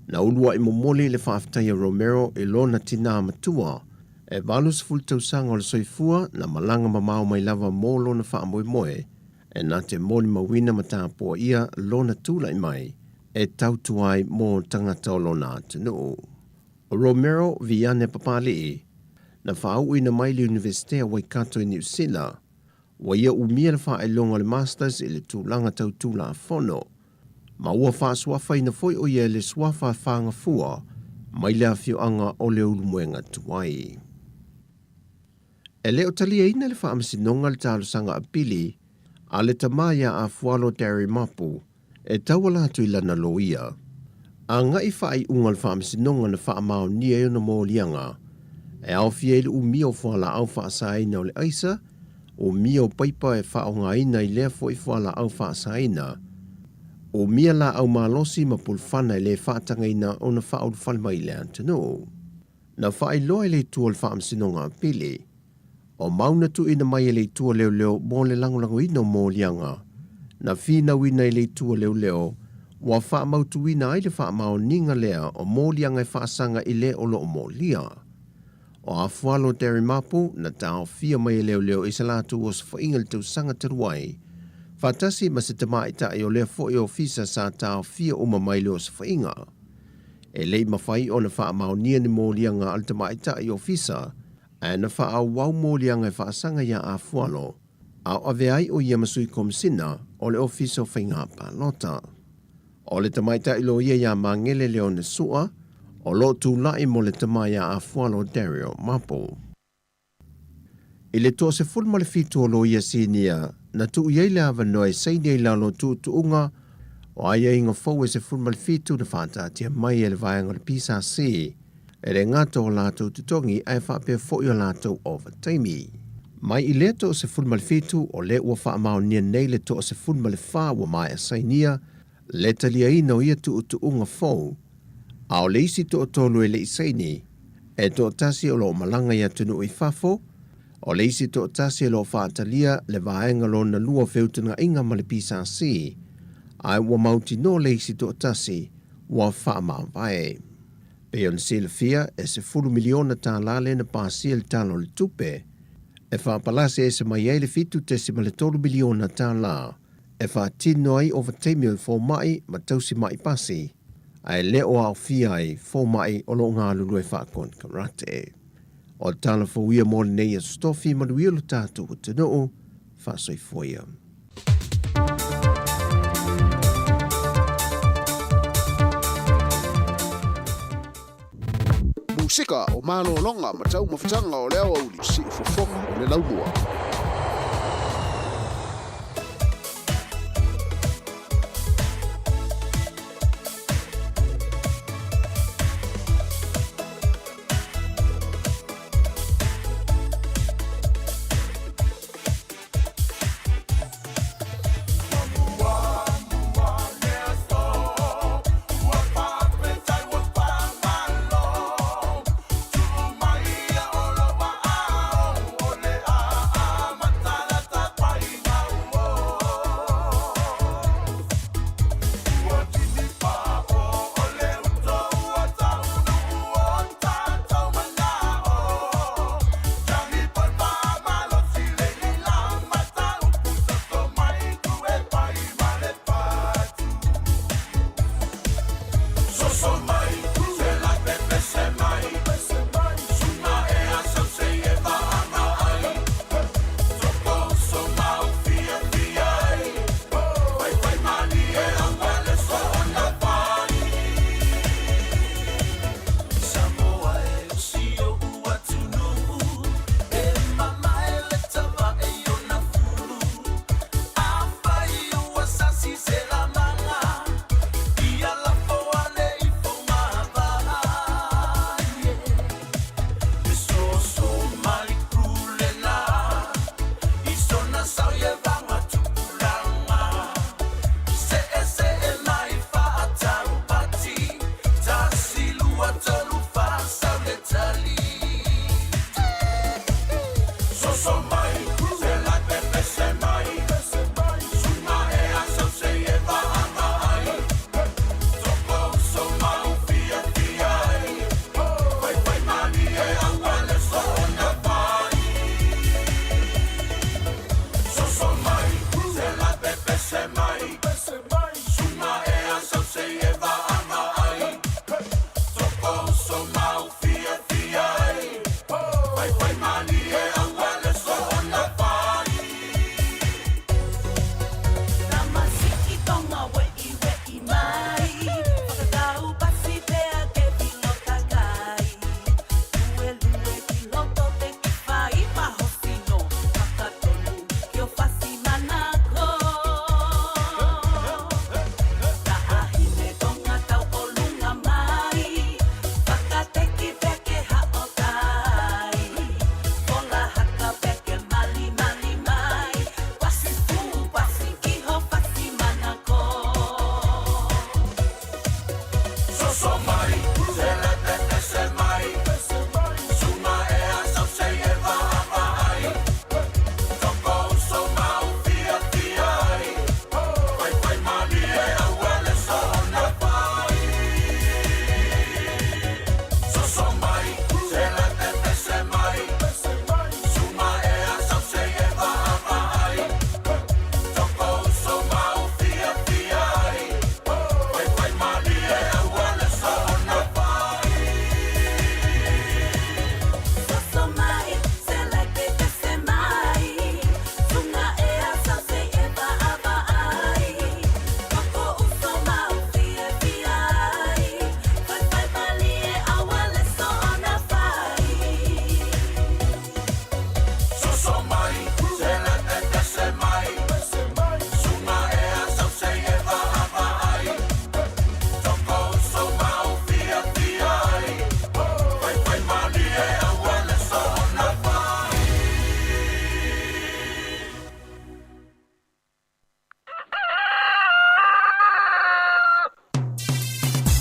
Na uluai momoli le faafetai a Romero i lona tinā matua e 80 tausaga o le soifua na malaga mamao mai lava mo lona faamoemoe e na te molimauina ma tapuaia lona tulai mai e tautua ai mo tagata o lona atunuu. O Romero Viane Papali'i, na faauuina mai le Iunivesite a Waikato i Niu Sila, ua ia umia le faailoga o le Masters i le tulaga tau Tulafono, ma ua faasuafaina foi o ia i le suafa fagafua mai le afioaga o Leulumoega Tuai. E le o taliaina le Faamasinoga le talosaga apili a le tama ia Afualo Darry Mapu e tauala atu i lana loia. Agai faaiuga o le Faamasinoga na faamaonia ai ona moliaga e aofia ai le umia o fualaau faasaina o le aisa, umia o paipa e faaaogaina i lea foi fualaau faasaina, umia laau malosi ma pulufana e le faatagaina ona faaulufale mai i le atunuu. Na faailoa e le Itu o le Faamasinoga Apili, o mau na tuuina mai e le Itu o Leoleo mo le lagolagoina o moliaga na finauina i le Itu o Leoleo ua faamautuina ai le faamaoniga lea o moliaga e faasaga i le o lo o molia. O Afualo Terry Mapu na taofia mai e leoleo i se latou osofaiga i le tausaga talu ai, faatasi ma se tamaitai o lea foi ofisa sa taofia uma mai le osofaiga. E le i mafai ona faamaonia ni moliaga a le tamaitai ofisa, ae na faaauau moliaga e faasaga iā Afualo, a o avea ai o ia ma sui komisina o le Ofisa o Faiga Palota. O le tamaitai loia iā Magele Leone Sua, o lo o tulai mo le tama iā Afualo Dario Mapu. I le 17 o loia sinia, na tuu i ai le avanoa e saini ai lalo o tuutuuga o aiaiga fou e 17 na faataatia mai e le vaega o le PSC e le gata o latou totogi ae faapea foi o latou ovataimi. Mai i lea 17 o lea ua faamaonia nei le 14 ua maea sainia le taliaina o ia tuutuuga fou, a o le isi toatolu e le i saini, e toatasi o lo o malaga i atunuu i fafo, o le isi toatasi o lo o faatalia le vaega lona lua o feutagaiga ma le PSC, ae ua mautinoa le isi toatasi ua faamavae. Pei ona silafia, e $10 miliona lea na pasia i le Tala o le Tupe, e faapalasi ese mai ai le $7.3 miliona e faatino ai ovataimi o fomai ma tausi ma'i pasi, ae le o aofia ai fomai o lo o galulue faakonekarate. O le tala fou ia mo lenei Aso Tofi, manuia lo tatou atunuu, faasoifua ia. Musika o malologa ma taumafataga o le aoauli, siufofoga o le laumua.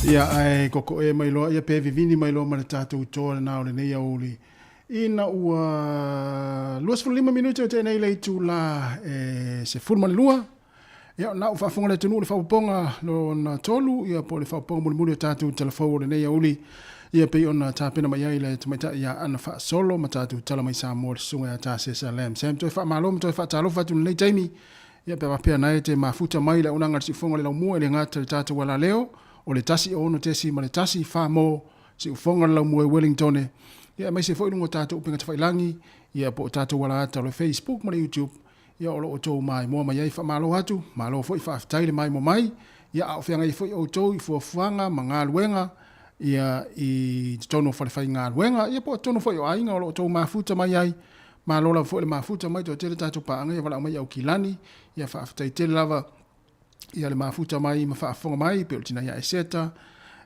Ia, ae kokoe mai loa, ia pe vivini mai loa ma le tatou toa lenā o lenei aoauli. Ina ua 25 minute o tenei le itulā e 12. Ia, na ua faafofoga le atunuu i le faaopoopoga lona tolu, ia po o le faaopoopoga mulimuli o tatou tala fou o lenei aoauli, ia pei ona tapena mai ai le tamaitai ia Ana Faasolo ma tatou tala mai Samoa le susuga ia Tasesa Lam Sam. Toe faamalo ma toe faatalofa atu i lenei taimi, ia pe a faapea na e te mafuta mai le auaunaga a le Siufofoga o le Laumua e le gata i le tatou alaleo o le 106.1 Famo Siufofoga o le Laumua i Wellingtone, ia aemaise foi luga o tatou upega tafailagi, ia po o tatou alaata o le Facebook ma le YouTube, ia o lo o outou maimoa mai ai. Faamalo atu, malo foi faafetai le maimoa mai, ia a o feagai foi outou i fuafuaga ma galuega ia i totonu o falefaigaluega, ia po o totonu foi o aiga o lo o outou mafuta mai ai. Malo lava foi le mafuta mai, toatele tatou paaga ia valaau mai i Aukilani, ia faafetai tele lava ia le mafuta mai ma faafofoga mai, pei o le tina ia Eseta,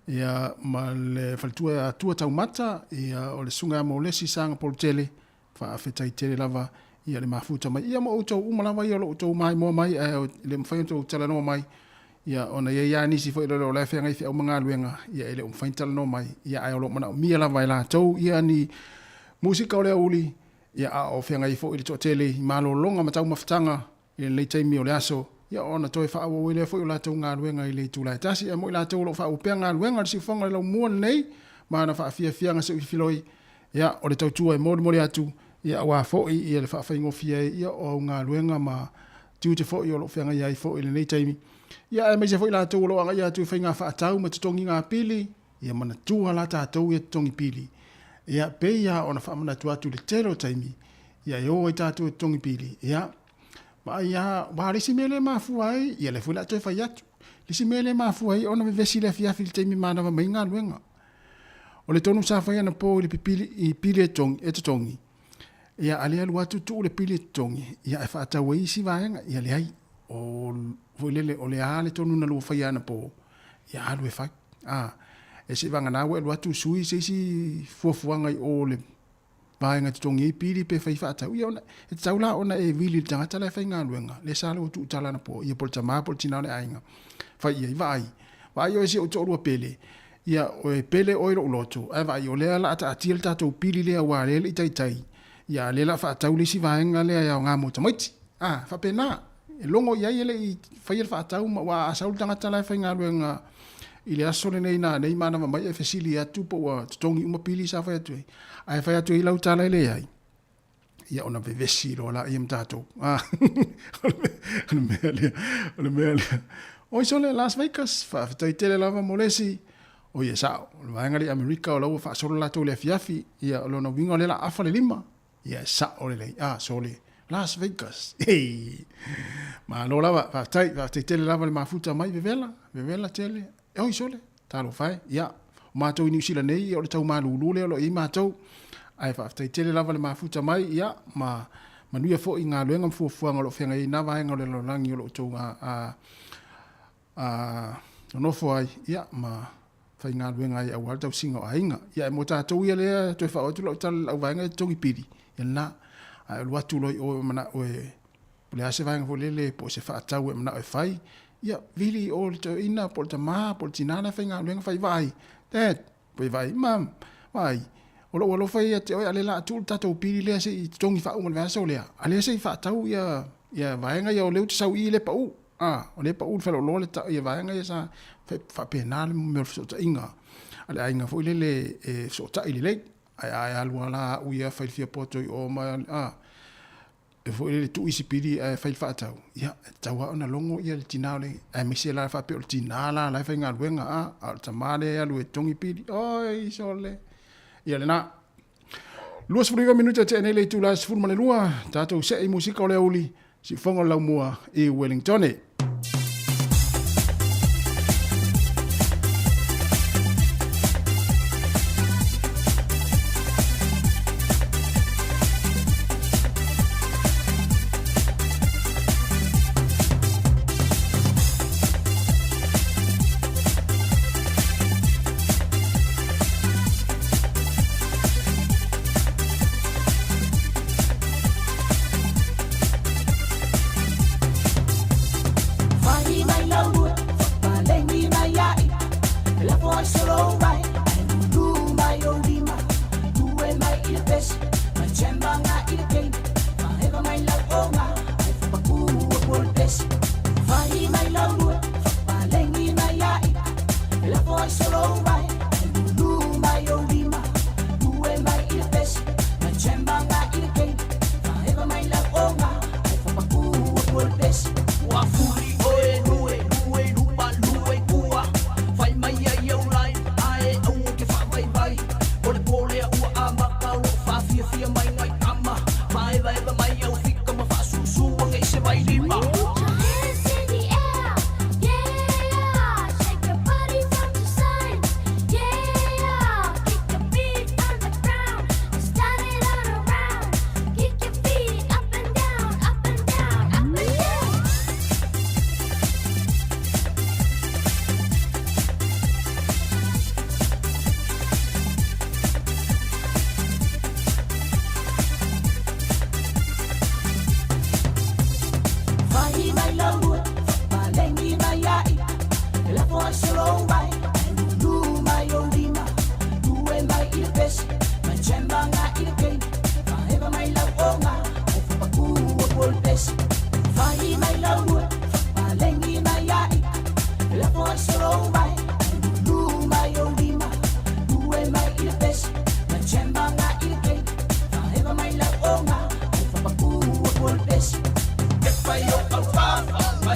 ia ma le faletua ia Atua Taumata, ia o le susuga ia Molesi Saga Polotele, Faafetai tele lava ia le mafuta mai. Ia ma outou uma lava ia o lo outou maimoa mai ae le mafai ona outou talanoa mai. Ia ona e i ai lava nisi foi o la e feagai feau ma galuega, ia e le o mafai ona talanoa mai. Ia ae o lo o manaomia lava e latou ia ni musika o le aoauli, ia a o feagai foi le toatele i malologa ma taumafataga i lenei taimi o le aso, ia ona toe faaauau ai lea foi o latou galuega i le itula e tasi. Ae mo i latou o lo o faaauau pea galuega o le siufofoga o le laumua lenei ma ana faafiafiaga seuifiloi, ia, o le tautua e molimoli atu, ia, aua foi ia le faafaigofie ai ia o au galuega ma tiute foi o lo o feagai ai foi i lenei taimi. Ia, aemaise foi latou o lo o agaia atu i faiga faatau ma totogiga pili, ia manatua la tatou ia totogi pili. Ia, pei lava ona faamanatu atu i le tele o taimi, ia e o ai tatou e totogi pili, ia, Vaai lava, aua o le isi mea lea e mafua ai, ia lea foi o le a toe fai atu. Le isi mea lea e mafua ai ona vevesi i le afiafi i le taimi e manava mai ai galuega. O le tonu sa fai anapo i le pipili, i pili e totogi, e totogi, ia a le alu atu tuu le pili e totogi, ia ae faatau ai isi vaega. Ia leai, o, foi lele, o le a le tonu na lua faia anapo, ia alu e fai. A, e seivagana ua e alu atu sui se isi fuafuaga i o le vaega e totogi ai pili pe fai faatau, ia ona, e tatau la ona e vili i le tagata la e faigaluega, lea sa lou tuutala anapo, ia po o le tama po o le tina o le aiga, fai i ai, vaai, vaai oe si ou toalua pele, ia e pele oe i lou loto, ae vaai o lea o le a taatia le tatou pili lea aua o lea e le i taitai, ia a o lea o le a faatau le isi vaega lea e aoga mo tamaiti. A, faapena, e logo i ai e le i faia le faatau ma aua a sau le tagata la e faigaluega i le aso lenei nanei manava mai e fesili atu po ua totogi uma pili sa fai atu ai, ae fai atu ai lau tala e leai, ia ona vevesi loa laia ma tatou. Ah, o le mea lea, o le mea lea. Oi sole, Las Vegas, faafetai tele lava mo le isi. Oi e sao, o le vaega lea i Amerika o la ua faasolo latou i le afiafi, ia o lona uiga o lea o le a afa le lima. Ia e sao lelei. Ah, sole. Las Vegas. Ei. Malo lava, faafetai, faafetai tele lava le mafuta mai vevela, vevela tele. E oi sole, talofa e. Ia, o matou i Niu Sila nei, ia o le tau malulu lea o lo o i ai matou. Ae faafetai tele lava le mafuta mai, ia, ma manuia foi galuega ma fuafuaga o lo o feagai ai na vaega o le lalolagi o lo o outou a, a, a nonofo ai, ia, ma faigaluega ai aua le tausiga o aiga. Ia, ae mo tatou ia lea, toe faaoo atu lau tala i lau vaega e totogi pili, ia lena. Ae alu atu loa i o e manao e, po o le a se vaega foi lele, po o se faatau e manao e fai, ia, vili i o i le toeaina, po o le tama, po o le tina la e faigaluega, fai, vaai, Dad, pe vaai, Mum, vaai, o lou alofa ia ia te oe, a o lea o le a tuu le tatou pili lea se i totogi faauma i le vaiaso lea, a o lea se i faatau ia, ia vaega ia o lea ou te sau i i lea e pau. A, o lea e pau i le faleoloa le ta, ia vaega ia sa faapena le mea o le fesootaiga a le aiga foi lele e fesootai lelei. Ae a e alu lava la au ia fai le fia poto i o ma, a, e foi lele tuu isi pili ae fai le faatau, ia, e tatau lava ona logo ia le tina o le, aemaise la faapea o le tina la la e faigaluega, a, a o le tama lea e alu e totogi pili, oi sole. Ia lena. 29 minute tea nei le itula e 12, tatou see i musika o le aoauli, siufofoga o le laumua i Wellingtone.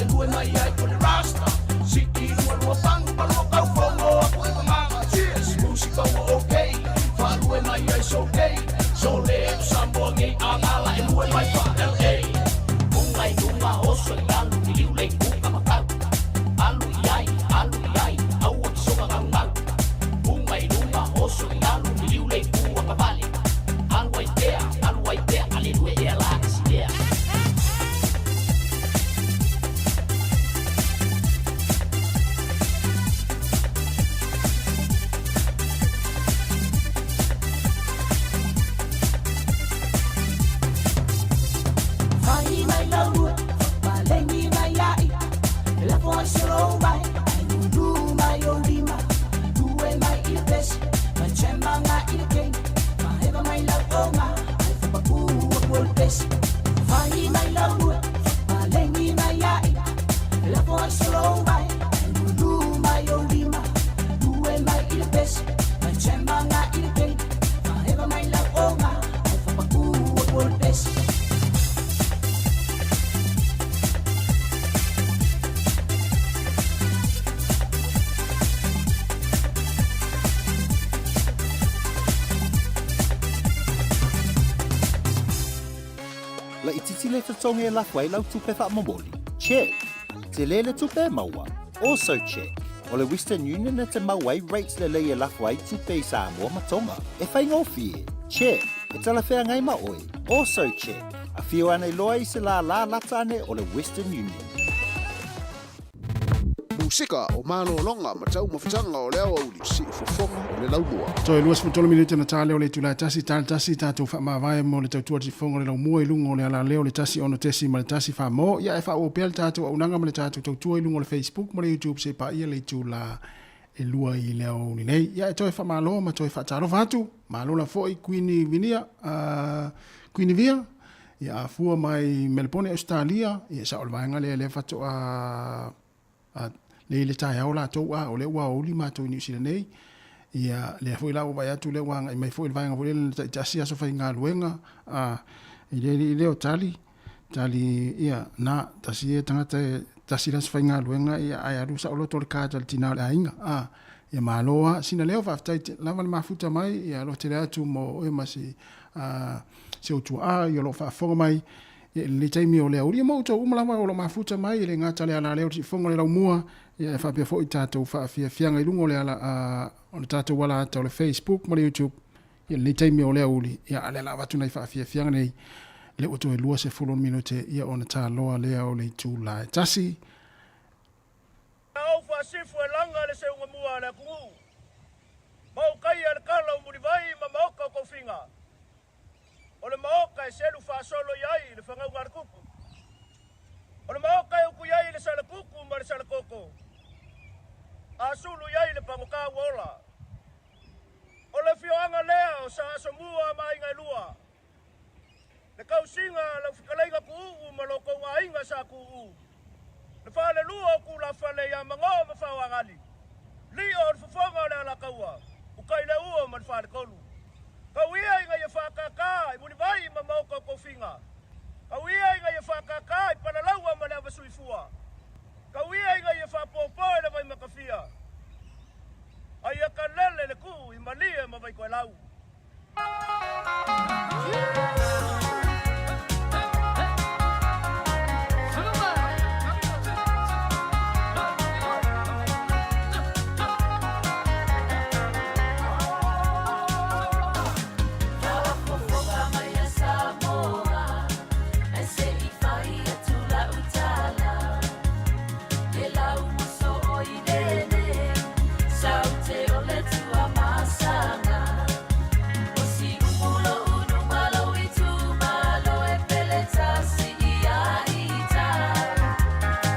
e lue mai ai o le rasta. Siki lua lua pangu pa lua kau fongo aku e mamaga. Cheers, musika ua okay. Faalue mai ai so okay. So le tu Samoa ngei angala e lue mai pa LA. Unga i lunga oso i alu i liu lei kuka makau. Alu i ai, alu i ai, aua ki soka gau gau. Unga i lunga oso i alu i liu lei kua kavale. Alu ai tea, alu ai tea, ale lue ea la kasi ea. Fai mai lau lua, fapalengi mai ai. E lafo ai se lou vai, ai lulu mai o lima. Lue mai i le pesi, mai chemanga i le kei. Maheva mai lau onga, ai fapaku aku o le pesi. Fai mai lau lua, fapalengi mai ai. E lafo ai se lou vai, ai lulu mai o lima. Lue mai i le pesi, mai chemanga i le kei. Maheva mai lau onga, ai fapaku aku o le pesi. La itiiti le totogi e lafo ai lau tupe faamomoli. Check. Tele le tupe e maua. Also check. O le Western Union e te maua ai rates lelei e lafo ai tupe i Samoa ma Tonga. E faigofie. Check. E talafeagai ma oe. Also check. Afio ane loa i se lālā lata ane o le Western Union. Musika o malologa ma taumafataga o le aoauli siufofoga o le laumua. Toe 23 minute na tā leo le itula e tasi, tali tasi, tātou faamavae mo le tautua tifoga o le laumua i luga o le alaleo le 1.6 fā mo. Ia e faaauau pea le tātou auaunaga ma le tātou tautua i luga o le Facebook ma le YouTube se paia le itula e 2 i le aoauli nei. Ia e toe faamalo ma toe faatalofa atu. Malo la foi Kuini Vinia, Kuini Via, ia afua mai Melbourne, Australia, ia sa o le vaega lea lea faatoa lei le taeao latou a o lea ua aoauli matou i Niu Sila nei. Ia lea foi la ua vaai atu lea ua agai mai foi le vaega foi lea le taitasi aso faigaluega a i le alii lea o Tali Tali ia na tasi ia tagata e tasi le aso faigaluega ia ae alu saoloto le card a le tina o le aiga a ia malo a sina leo faafetai lava le mafuta mai ia alofa tele atu mo oe ma si a si ou tuaa ia o lo o faafofoga mai Ia, i lenei taimi o le aoauli, ia ma outou uma lava o lo o mafuta mai, e le gata le alaleo o le siufofoga o le laumua, ia e faapea foi tatou faafiafiaga i luga o le ala, a, o le tatou alaata o le Facebook ma le YouTube, ia lenei taimi o le aoauli, ia a o lea la avatu nai faafiafiaga nei, lea ua toe 20 minute, ia ona taloa lea o le itula e tasi. Au faasifu e laga le seuga mua a le atunuu, ma ou kaia le kala o Mulivai ma maoka o Tofiga. O le maoka e selu faasolo i ai le fagauga a le kuku. O le maoka e uku i ai le salakuku ma le salakoko. A sulu i ai le pagota ua ola. O le afioaga lea o Sa Asomua ma aiga e lua. Le kausiga a lau fetalaiga Tuuu ma lo tou aiga Sa Tuuu. Le falelua o Tulafale ia Mango ma Faoagali. Lio o le fofoga o le Alataua, utai le ua ma le faletolu. Kau ia ina ia faakākā i Mulivai ma maoka o Tofiga. Kau ia ina ia faakākā i Palalaua ma le Avasuifua. Kau ia ina ia faapōpō i le Vaimakafia. A ia kalele le kuu i Malie ma Vaitoelau. Faafofoga mai a Samoa, ae se i fai atu lau tala. Le lau moso o i lele, saute o le Tuamasaga. O si umu lo'u numa lou itumalo e pele tasi ia ita.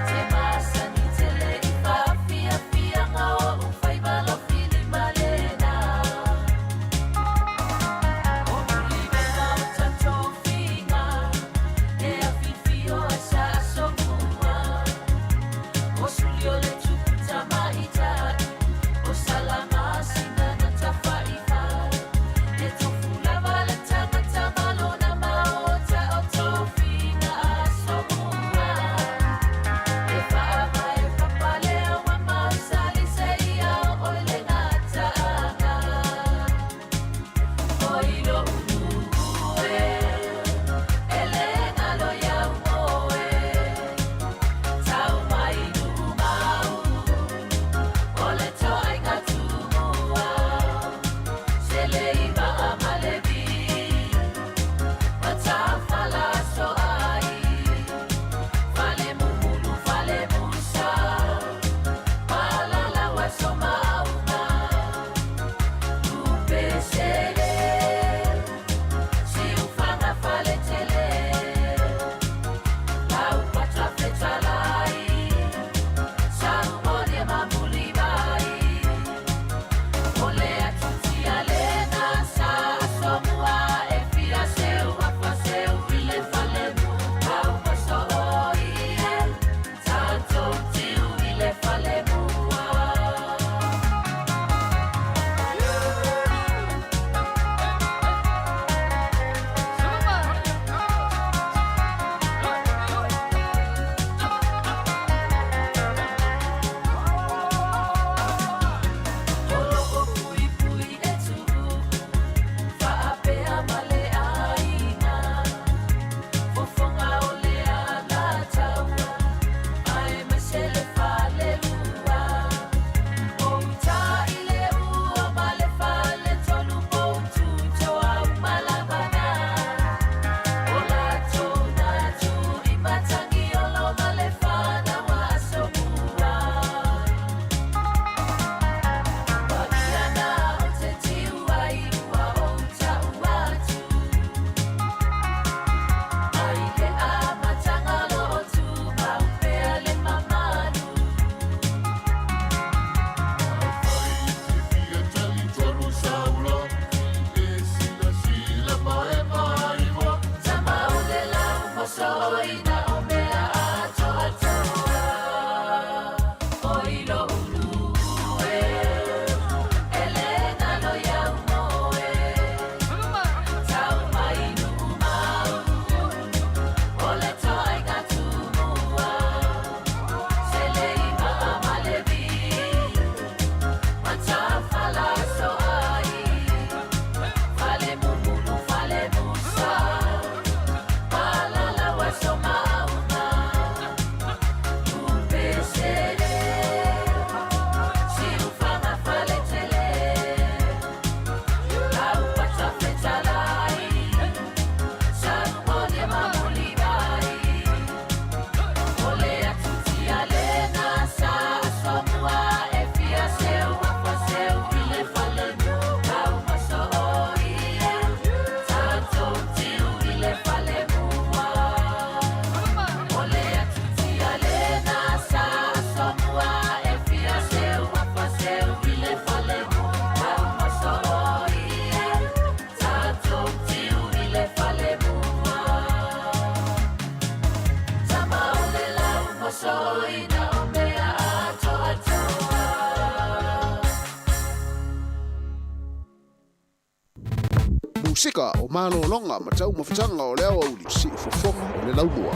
Te masani tele i faafiafiaga o ou faiva lau filima lena. O mulivena o tatou figa, e afifio ai sa asomua. O suli o le tupu tamaitai, o Salamasina na tafaifa. E tofu lava le tagata ma lona maota o Tofiga Asomua. E Musika o malōloga ma taumafataga o le aoauli siufofoga o le laumua.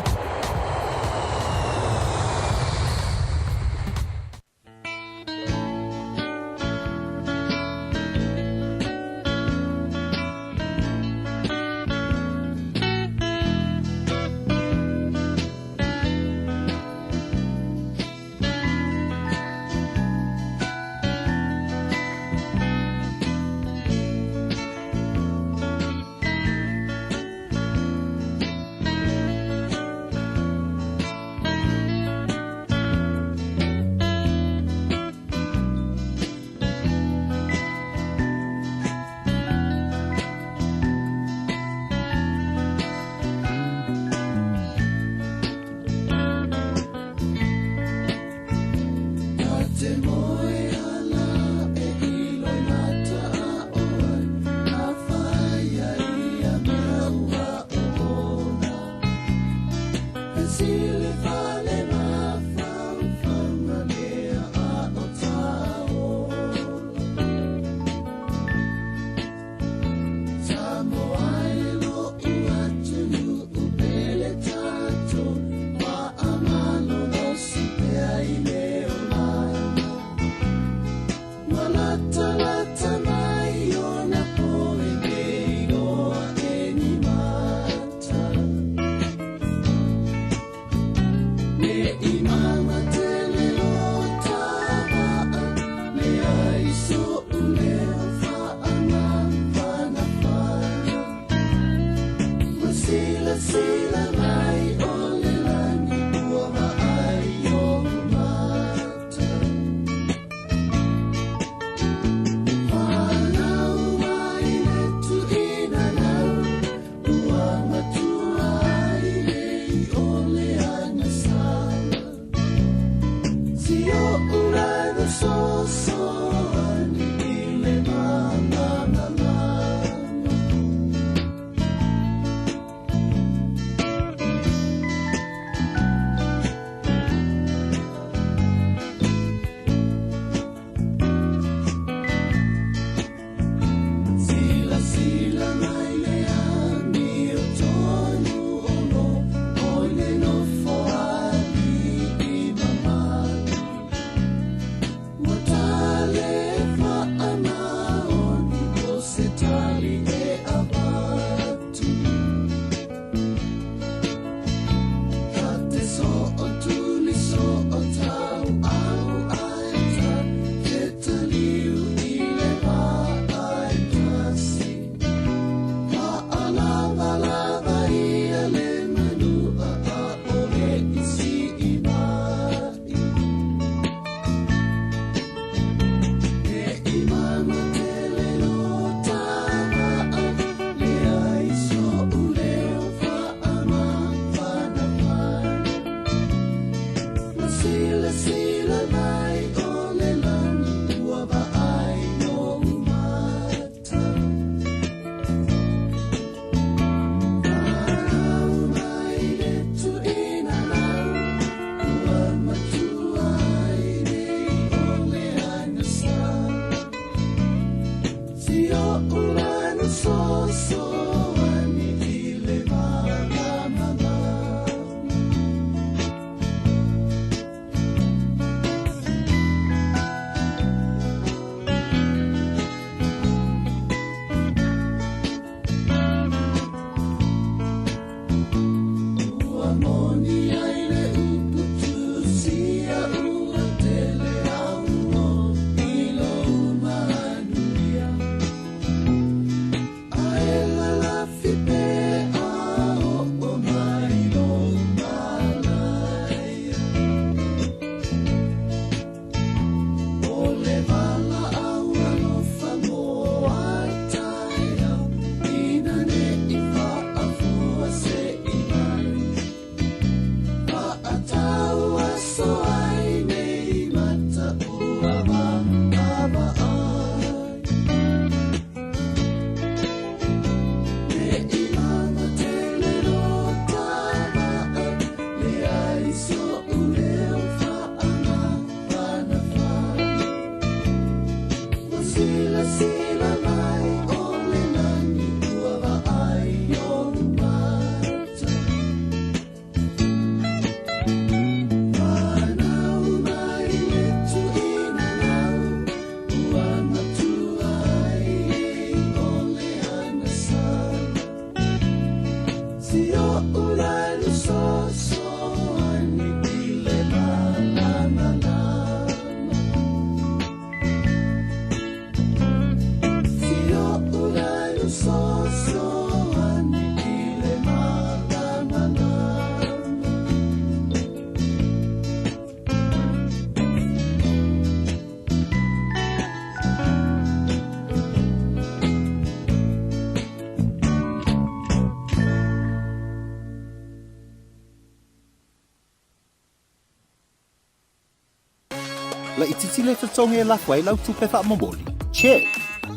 Laitiiti le totogi e lafo ai lau tupe faamomoli? Check.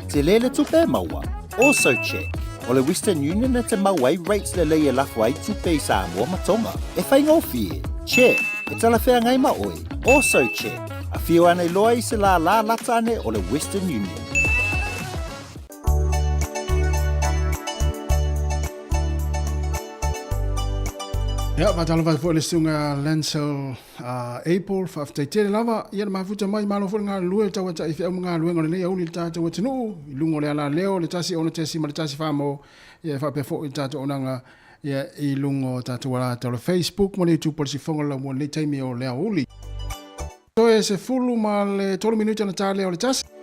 Tele le tupe e maua? Also check. O le Western Union e te maua ai rates lelei e lafo ai tupe i Samoa ma Tonga. E faigofie? Check. E talafeagai ma oe? Also check. Afio ane loa i se lālā lata ane o le Western Union. Ia, faatalofa atu foi i le susuga Lancel Apple, faafetai tele lava ia le mafuta mai, malo foi le galulue, tau ata'i feau ma galuega o lenei auli i le tatou atunuu, i luga o le alaleo le 1 6.1 mo, ia e faapea foi i le tatou auaunaga ia i luga o tatou alata o le Facebook ma le YouTube o le Siufofoga o le Laumua i lenei taimi o le aoauli. Toe 13 minute ona ta lea o le 1.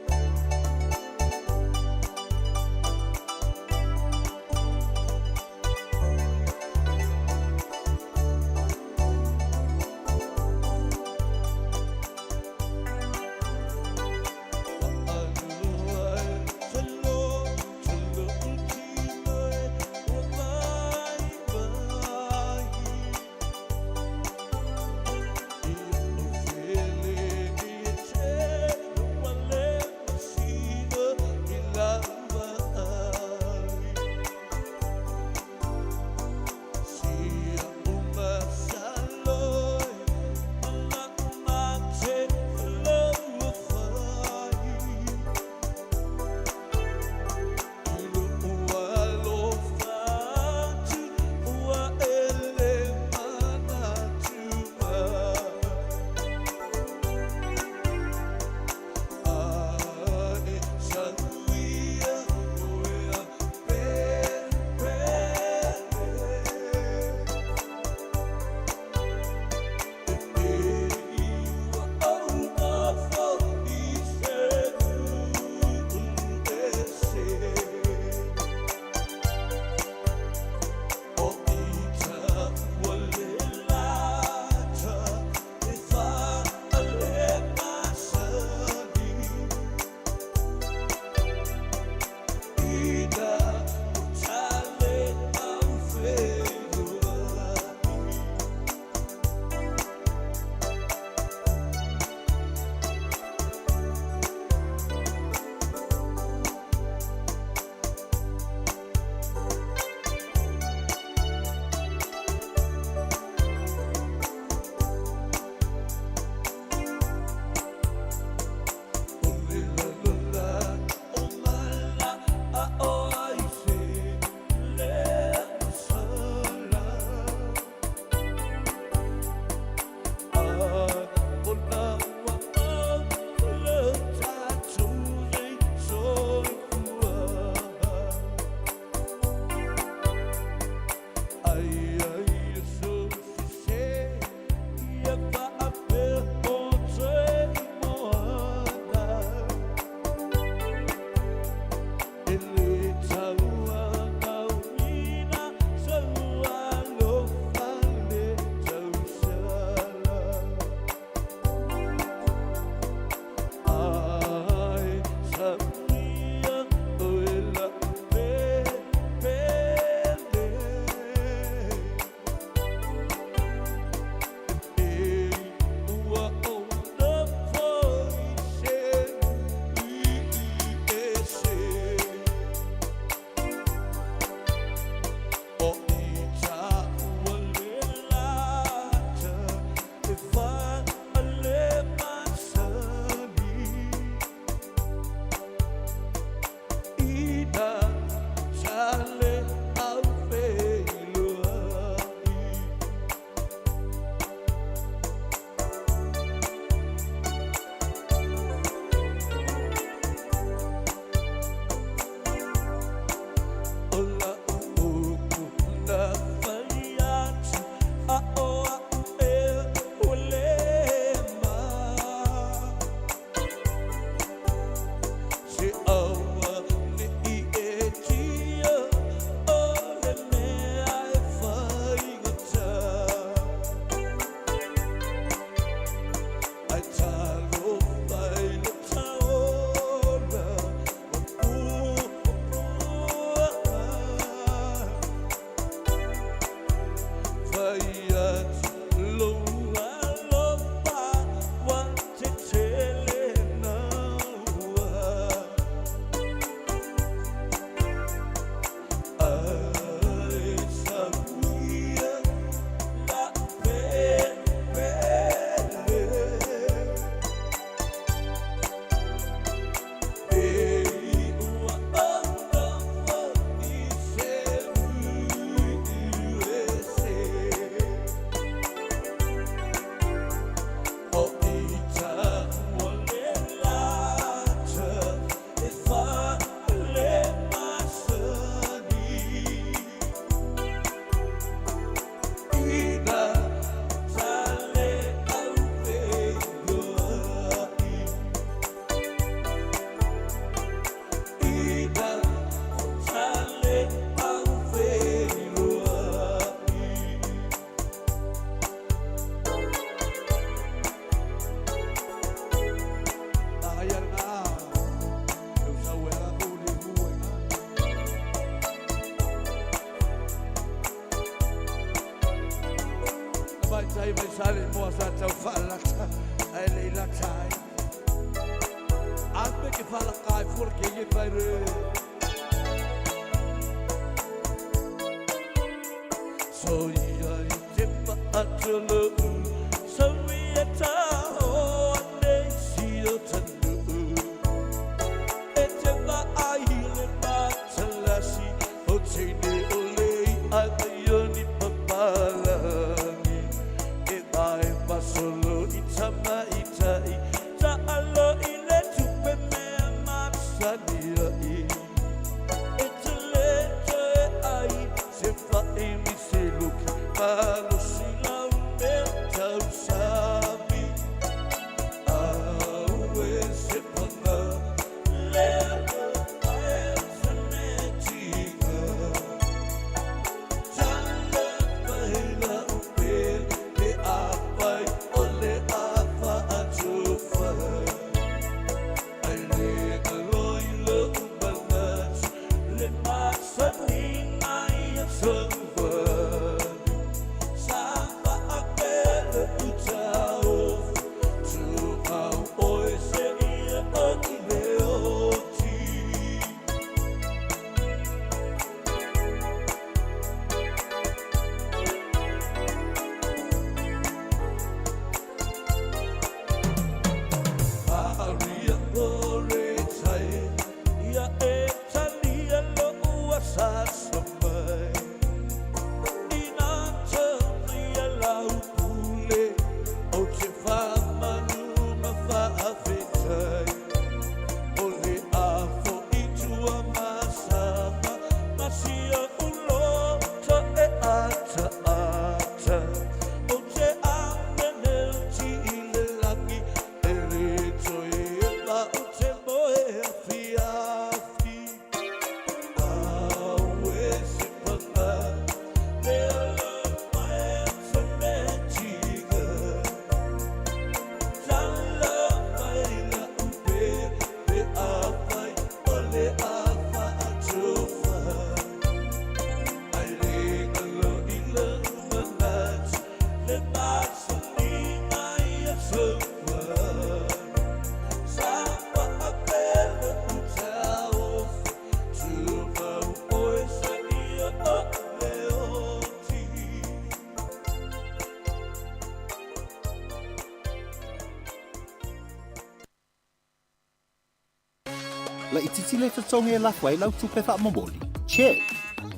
Laitiiti le totogi e lafo ai lau tupe faamomoli? Check.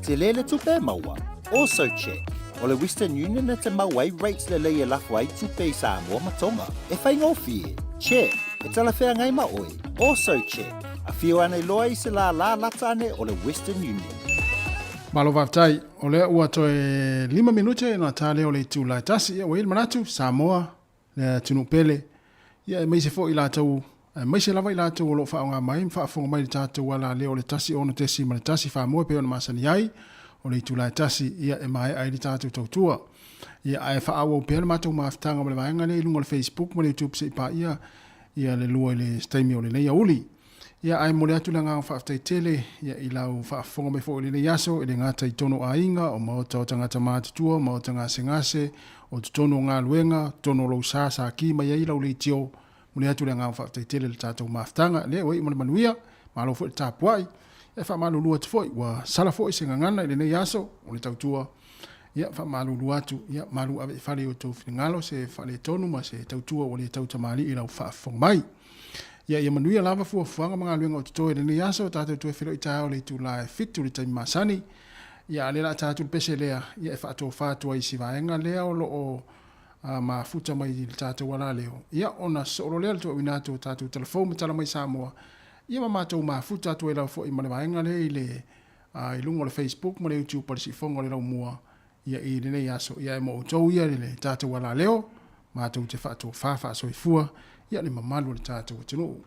Tele le tupe e maua? Also check. O le Western Union e te maua ai rates lelei e lafo ai tupe i Samoa ma Tonga. E faigofie? Check. E talafeagai ma oe? Also check. Afio ane loa i se lālā lata ane o le Western Union. Malo faafetai. O lea ua toe 5 minute ona ta lea o le itula e tasi. Ia, ua i ai le manatu, Samoa, le atunuu pele, ia aemaise foi i latou, aemaise lava i latou o lo o faaaoga mai ma faafofoga mai i le tatou alaleo o le 106.1 Famoe pei ona masani ai, o le itula e tasi, ia e maea ai le tatou tautua. Ia ae faaauau pea le matou mafutaga ma le vaega lea i luga o le Facebook ma le YouTube se i paia ia le lua i le taimi o lenei aoauli. Ia ae momoli atu le agaga faafetai tele ia i lau faafofoga mai foi i lenei aso, e le gata i totonu o aiga, o maota o tagata matutua, maota gasegase, o totonu o galuega, totonu o lou sa sa ki mai ai lau leitio. Momoli atu le agaga faafetai tele i le tatou mafutaga. Lea ua iu ma le manuia, malo foi le tapuai. E faamalulu atu foi, ua sala foi se gagana i lenei aso o le tautua. Ia faamalulu atu, ia malu ave i fale i outou finagalo se faaletonu ma se tautua ua le tau tamalii i lau faafofoga mai. Ia, ia manuia lava fuafuaga ma galuega o totoe i lenei aso, tatou toe feiloai taeao i le itula e 7 i le taimi masani. Ia, a o lea o le a ta atu le pese lea, ia e faatofa atu ai i si vaega lea o lo o mafuta mai i le tatou alaleo. Ia, ona sosoo loa lea o le toauina atu o tatou talafou ma tala mai Samoa, ia ma matou mafuta atu ai lava foi ma le vaega lea i le i luga o le Facebook ma le YouTube a le Siufofoga o le Laumua, ia i lenei aso, ia e mo outou ia i le tatou alaleo, matou te faatofa faasoifua ia le mamalu o le tatou atunuu.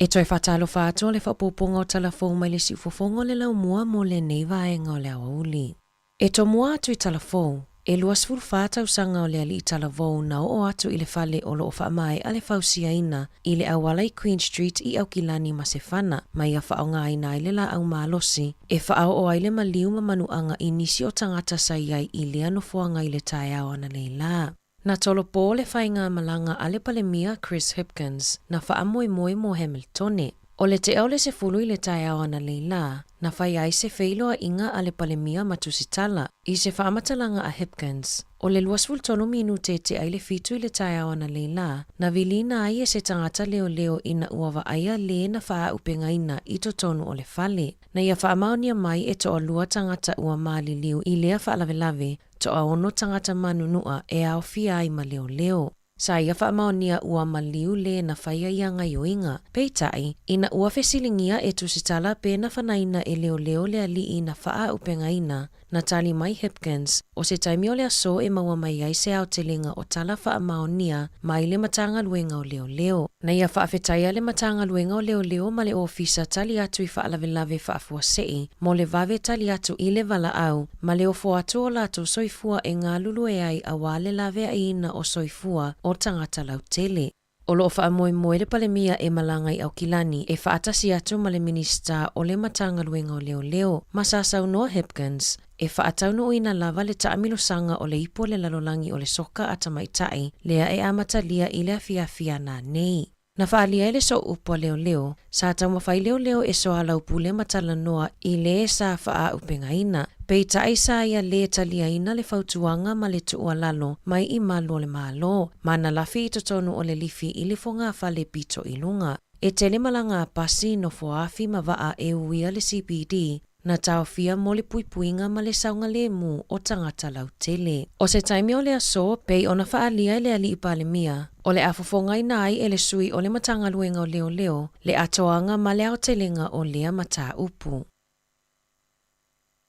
E toe faatalofa atu o le faaopoopoga o Talafou mai le siufofoga o le laumua mo lenei vaega o le aoauli. E tomua atu i Talafou, e 24 tausaga o le alii talavou na oo atu i le fale o lo o faamaea le fausiaina i le auala i Queen Street i Aukilani ma Sefana ma ia faaaogaina ai le laau malosi e faaoo ai le maliu ma manuaga i nisi o tagata sa i ai i lea nofoaga i le taeao analeila. Na tolopo le faigamalaga a le Palemia Chris Hipkins na faamoemoe mo Hamiltone. O le tea o le 10 i le taeao analeila, na fai ai se feiloaiga a le Palemia ma Tusitala. I se faamatalaga a Hipkins, o le 23 minute e tea i le 7 i le taeao analeila, na viliina ai e se tagata leoleo ina ua vaaia lē na faaaupegaina i totonu o le fale. Na ia faamaonia mai e toalua tagata ua maliliu i lea faalavelave, toaono tagata manunua e aofia ai ma leoleo. Sa ia faamaonia ua maliu lē na faia ia gaioiga. Peitai, ina ua fesiligia e Tusitala pe na fanaina e leoleo le alii na faaaupegaina, na tali mai Hipkins, o se taimi o le aso e maua mai ai se aotelega o tala faamaonia mai le Matagaluega o Leoleo. Na ia faafetaia le Matagaluega o Leoleo ma le Ofisa Tali Atu i Faalavelave Faafuasei mo le vave tali atu i le valaau ma le ofo atu o latou soifua e galulue ai auā le laveaiina o soifua o tagata lautele. O lo o faamoemoe le Palemia e malaga i Aukilani e faatasi atu ma le Minisita o le Matagaluega o Leoleo, ma sa saunoa Hipkins, e faataunuuina lava le taamilosaga o le Ipu o le Lalolagi o le Soka a Tamaitai lea e amatalia i le afiafi ananei. Na faaalia e le sooupu a leoleo, sa taumafai leoleo e soalaupule ma talanoa i lē sa faaaupegaina. Peitai sa ia lē taliaina le fautuaga ma le tuualalo mai i malu o le Malo, ma na lafi i totonu o le lifi i le fogafale pito i luga. E tele malaga a pasi, nofoafi ma vaa e uia le CBD, na taofia mo le puipuiga ma le saogalemu o tagata lautele. O se taimi o le aso, pei ona faaalia e le Alii Palemia, o le a fofogaina ai e le sui o le Matagaluega o Leoleo le atoaga ma le aotelega o lea mataupu.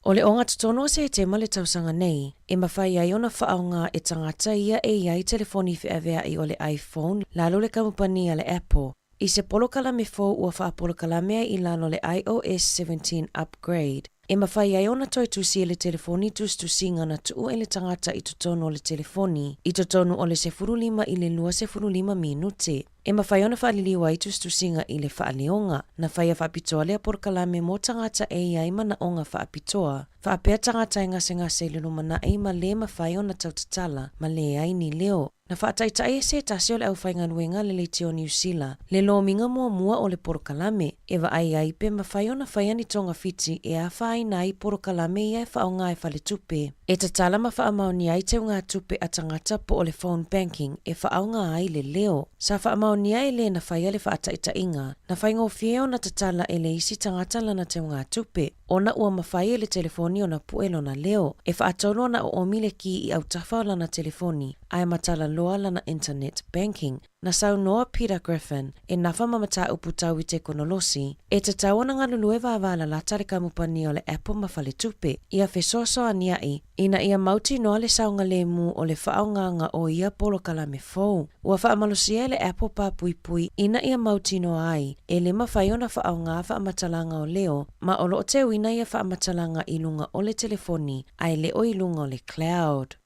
O le ogatotonu o Setema le tausaga nei, e mafai ai ona faaaoga e tagata ia e i ai telefoni feaveai o le iPhone lalo le kamupani a le Apple, I se polokalame fou ua faapolokalame ai i lalo le iOS 17 upgrade, e mafai ai ona toe tusi e le telefoni tusitusiga na tuu e le tagata i totonu o le telefoni i totonu o le 15 i le 25 minute. E mafai ona faaliliu ai tusitusiga i le faaleoga. Na faia faapitoa lea polokalame mo tagata e i ai manaoga faapitoa, faapea tagata e gasegase i le lumanai ma lē mafai ona tautatala ma leai ni leo. Na faataitai e se tasi o le aufaigaluega a le Leitio Niu Sila le lomiga muamua o le polokalame, e vaai ai pe mafai ona faia ni togafiti e afaina ai polokalame ia e faaaoga e faletupe, e tatala ma faamaonia ai teugatupe a tagata po o le phone banking e faaaoga ai le leo. Sa faamaonia e lē na faia le faataitaiga, na faigofie ona tatala e le isi tagata lana teugatupe. Ona ua mafai e le telefoni ona pue lona leo, e faatolu ona oomi le kī i autafa o lana telefoni, ae matala loa lana internet banking. Na saunoa Peter Griffin, e nafa ma mataupu tau i tekonolosi, e tatau ona galulue vavalalata le kamupani o le Apple ma faletupe, ia fesoasoania'i ina ia mautinoa le saogalemu o le faaaogaga o ia polokalame fou. Ua faamalosia e le Apple papuipui ina ia mautinoa ai e le mafai ona faaaoga faamatalaga o leo ma o lo o teuina ia faamatalaga i luga o le telefoni ae le o i luga o le cloud.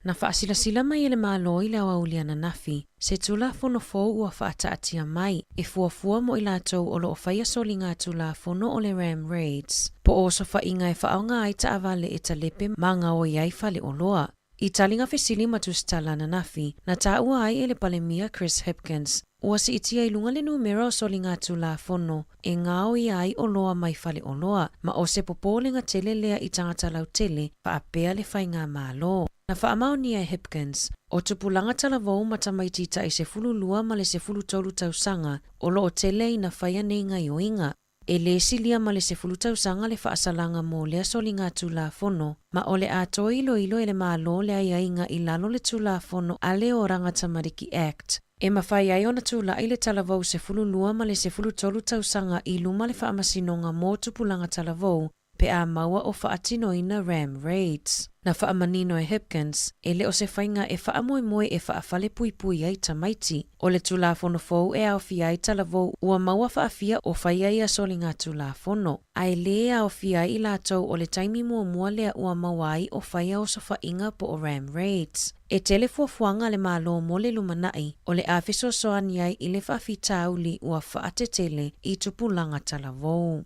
Na faasilasila mai e le Malo i le aoauli ananafi se Tulafono fou ua faataatia mai e fuafua mo i latou o lo o faia soliga Tulafono o le Ram Raids, po o osofaiga e faaaoga ai taavale e talepe ma gaoi ai faleoloa. I taliga fesili ma tusitala ananafi, na taua ai e le Palemia Chris Hipkins, ua siitia i luga le numera o soliga Tulafono e gaoia ai oloa mai faleoloa, ma o se popolega tele lea i tagata lautele faapea le faigamalo. Na faamaonia e Hipkins, o tupulaga talavou ma tamaiti tai 12 ma le 13 tausaga o lo o tele ina faia nei gaioiga. E lē silia ma le 10 tausaga le faasalaga mo lea soliga Tulafono, ma o le a toe iloilo e le Malo le aiaiga i lalo le Tulafono a le Oranga Tamariki Act, e mafai ai ona tula'i le talavou 12 ma le 13 tausaga i luma le Faamasinoga mo Tupulaga Talavou. pe a maua o faatinoina ram raids. Na faamanino e Hipkins, e le o se faiga e faamoemoe e faafalepuipui ai tamaiti. O le Tulafono fou e aofia ai talavou ua maua faafia o faia ia soligatulafono, ae lē aofia ai i latou o le taimi muamua lea ua maua ai o faia osofaiga po o ram raids. E tele fuafuaga a le Malo mo le lumanai, o le a fesoasoani ai i le faafitauli ua faatetele i tupulaga talavou.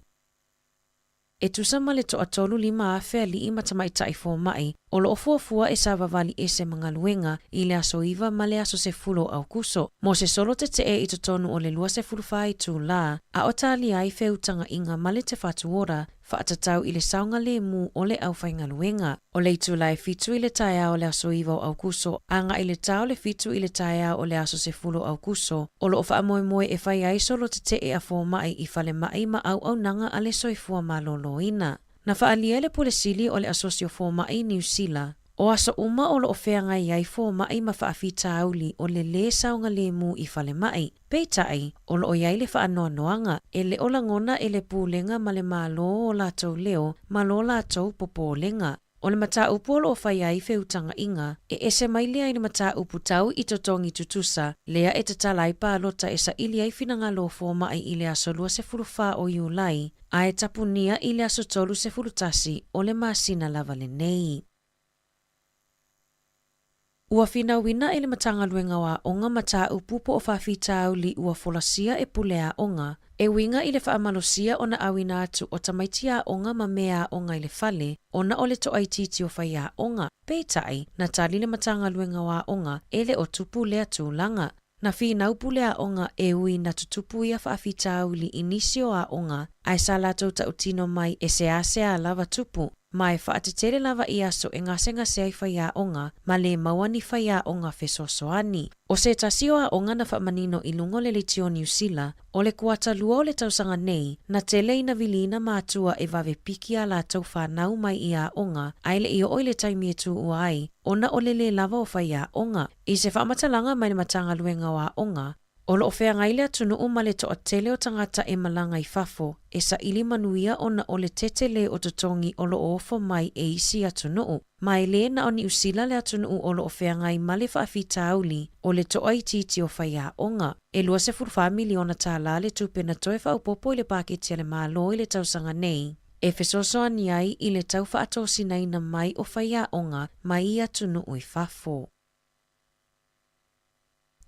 E tusa ma le toatolu 5,000 alii ma tamaitai fomaʻi o loo fuafua e savavali ese ma galuega i le aso 9 ma le aso 10 o Aukuso mo se solo tetee i totonu o le 24 itulā a o talia ai feutagaʻiga ma le Te Whatu Ora faatatau i le saogalēmū o le aufaigaluega. O le itulā e 7 i le taeao o le aso 9 o Aukuso agaʻi le tā o le 7 i le taeao o le aso 10 o Aukuso o loo faamoemoe e fai ai solo tetee a fomaʻi i falemaʻi ma auaunaga a le soifua malōlōina. Na faaalia e le Pule Sili o le Asosi o Fomaʻi i Niu Sila, o aso uma o loo feagai ai fomaʻi ma faafitauli o le lē saogalēmū i falemaʻi. Peitai, o loo i ai le faanoanoaga, e le o lagona e le Pulega ma le Malo o latou leo ma lo latou popolega. O le mataupu o loo fai ai feutagaʻiga, e ese mai lea i le mataupu tau i totogi tutusa, lea e tatala ai palota e saʻili ai finagalo o fomaʻi i le aso 24 o Iulai, a e tapunia i le aso 31 o le masina lava lenei. Ua finauina e le Matagaluega o Aoga mataupu po o faafitauli ua folasia e pule aoga, e uiga i le faamalosia ona auina atu o tamaiti aoga ma mea aoga i le fale ona o le toaitiiti o faiaoga. Peitai, na tali le Matagaluega o Aoga e le o tupu lea tulaga. Na finau pule aoga e ui na tutupu ia faafitauli i nisi o aoga ae sa latou tautino mai e seasea lava tupu, ma e faatetele lava i aso e gasegase ai faiaoga ma lē maua ni faiaoga fesoasoani. O se tasi o aoga na faamanino i luga o le leitio Niu Sila, o le kuata lua o le tausaga nei, na tele ina viliina matua e vave piki a latou fanau mai i aoga ae le i oo i le taimi e tuua ai ona o le lē lava o faiaoga. I se faamatalaga mai le Matagaluega o Aoga, o loo feagai le atunuu ma le toatele o tagata e malaga i fafo e saʻili manuia ona o le tetelē o totogi o loo ofo mai e isi atunuu. Ma e lē na o Niu Sila le atunuu o loo feagai ma le faafitauli o le toaitiiti o faiaoga. E $24 miliona tālā le tupe na toe faaopoopo i le paketi a le Malo i le tausaga nei e fesoasoani ai i le tau faatosinaina mai o faiaoga mai i atunuu i fafo.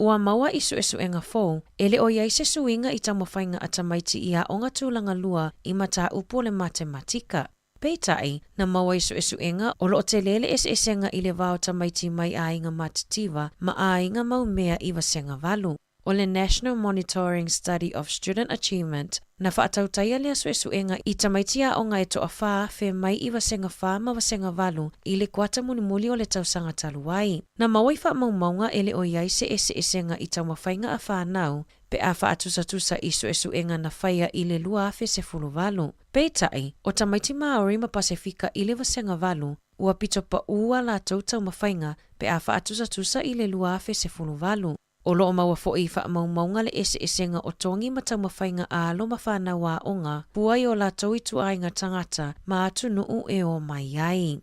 Ua maua i suesuega fou, e le o i ai se suiga i taumafaiga a tamaiti i aoga tulaga lua i mataupu o le matematika. Peitai, na maua i suesuega o loo telē le eseesega i le va o tamaiti mai aiga matitiva ma aiga maumea i vasega 8. O le National Monitoring Study of Student Achievement, na faatautaia lea suesuega i tamaiti aoga e 4,000 mai i vasega 4 ma vasega 8 i le kuata mulimuli o le tausaga talu ai. Na maua i faamaumauga e le o i ai se eseesega i taumafaiga a fanau pe a faatusatusa i suesuega na faia i le 2018. Peitai, o tamaiti Māori ma Pasefika i le vasega 8, ua pito paū a latou taumafaiga pe a faatusatusa i le 2018. O loo maua foʻi i faamaumauga le eseesega o togi ma taumafaiga a alo ma fanau aoga fua i o latou ituaiga tagata ma atunuu e o mai ai.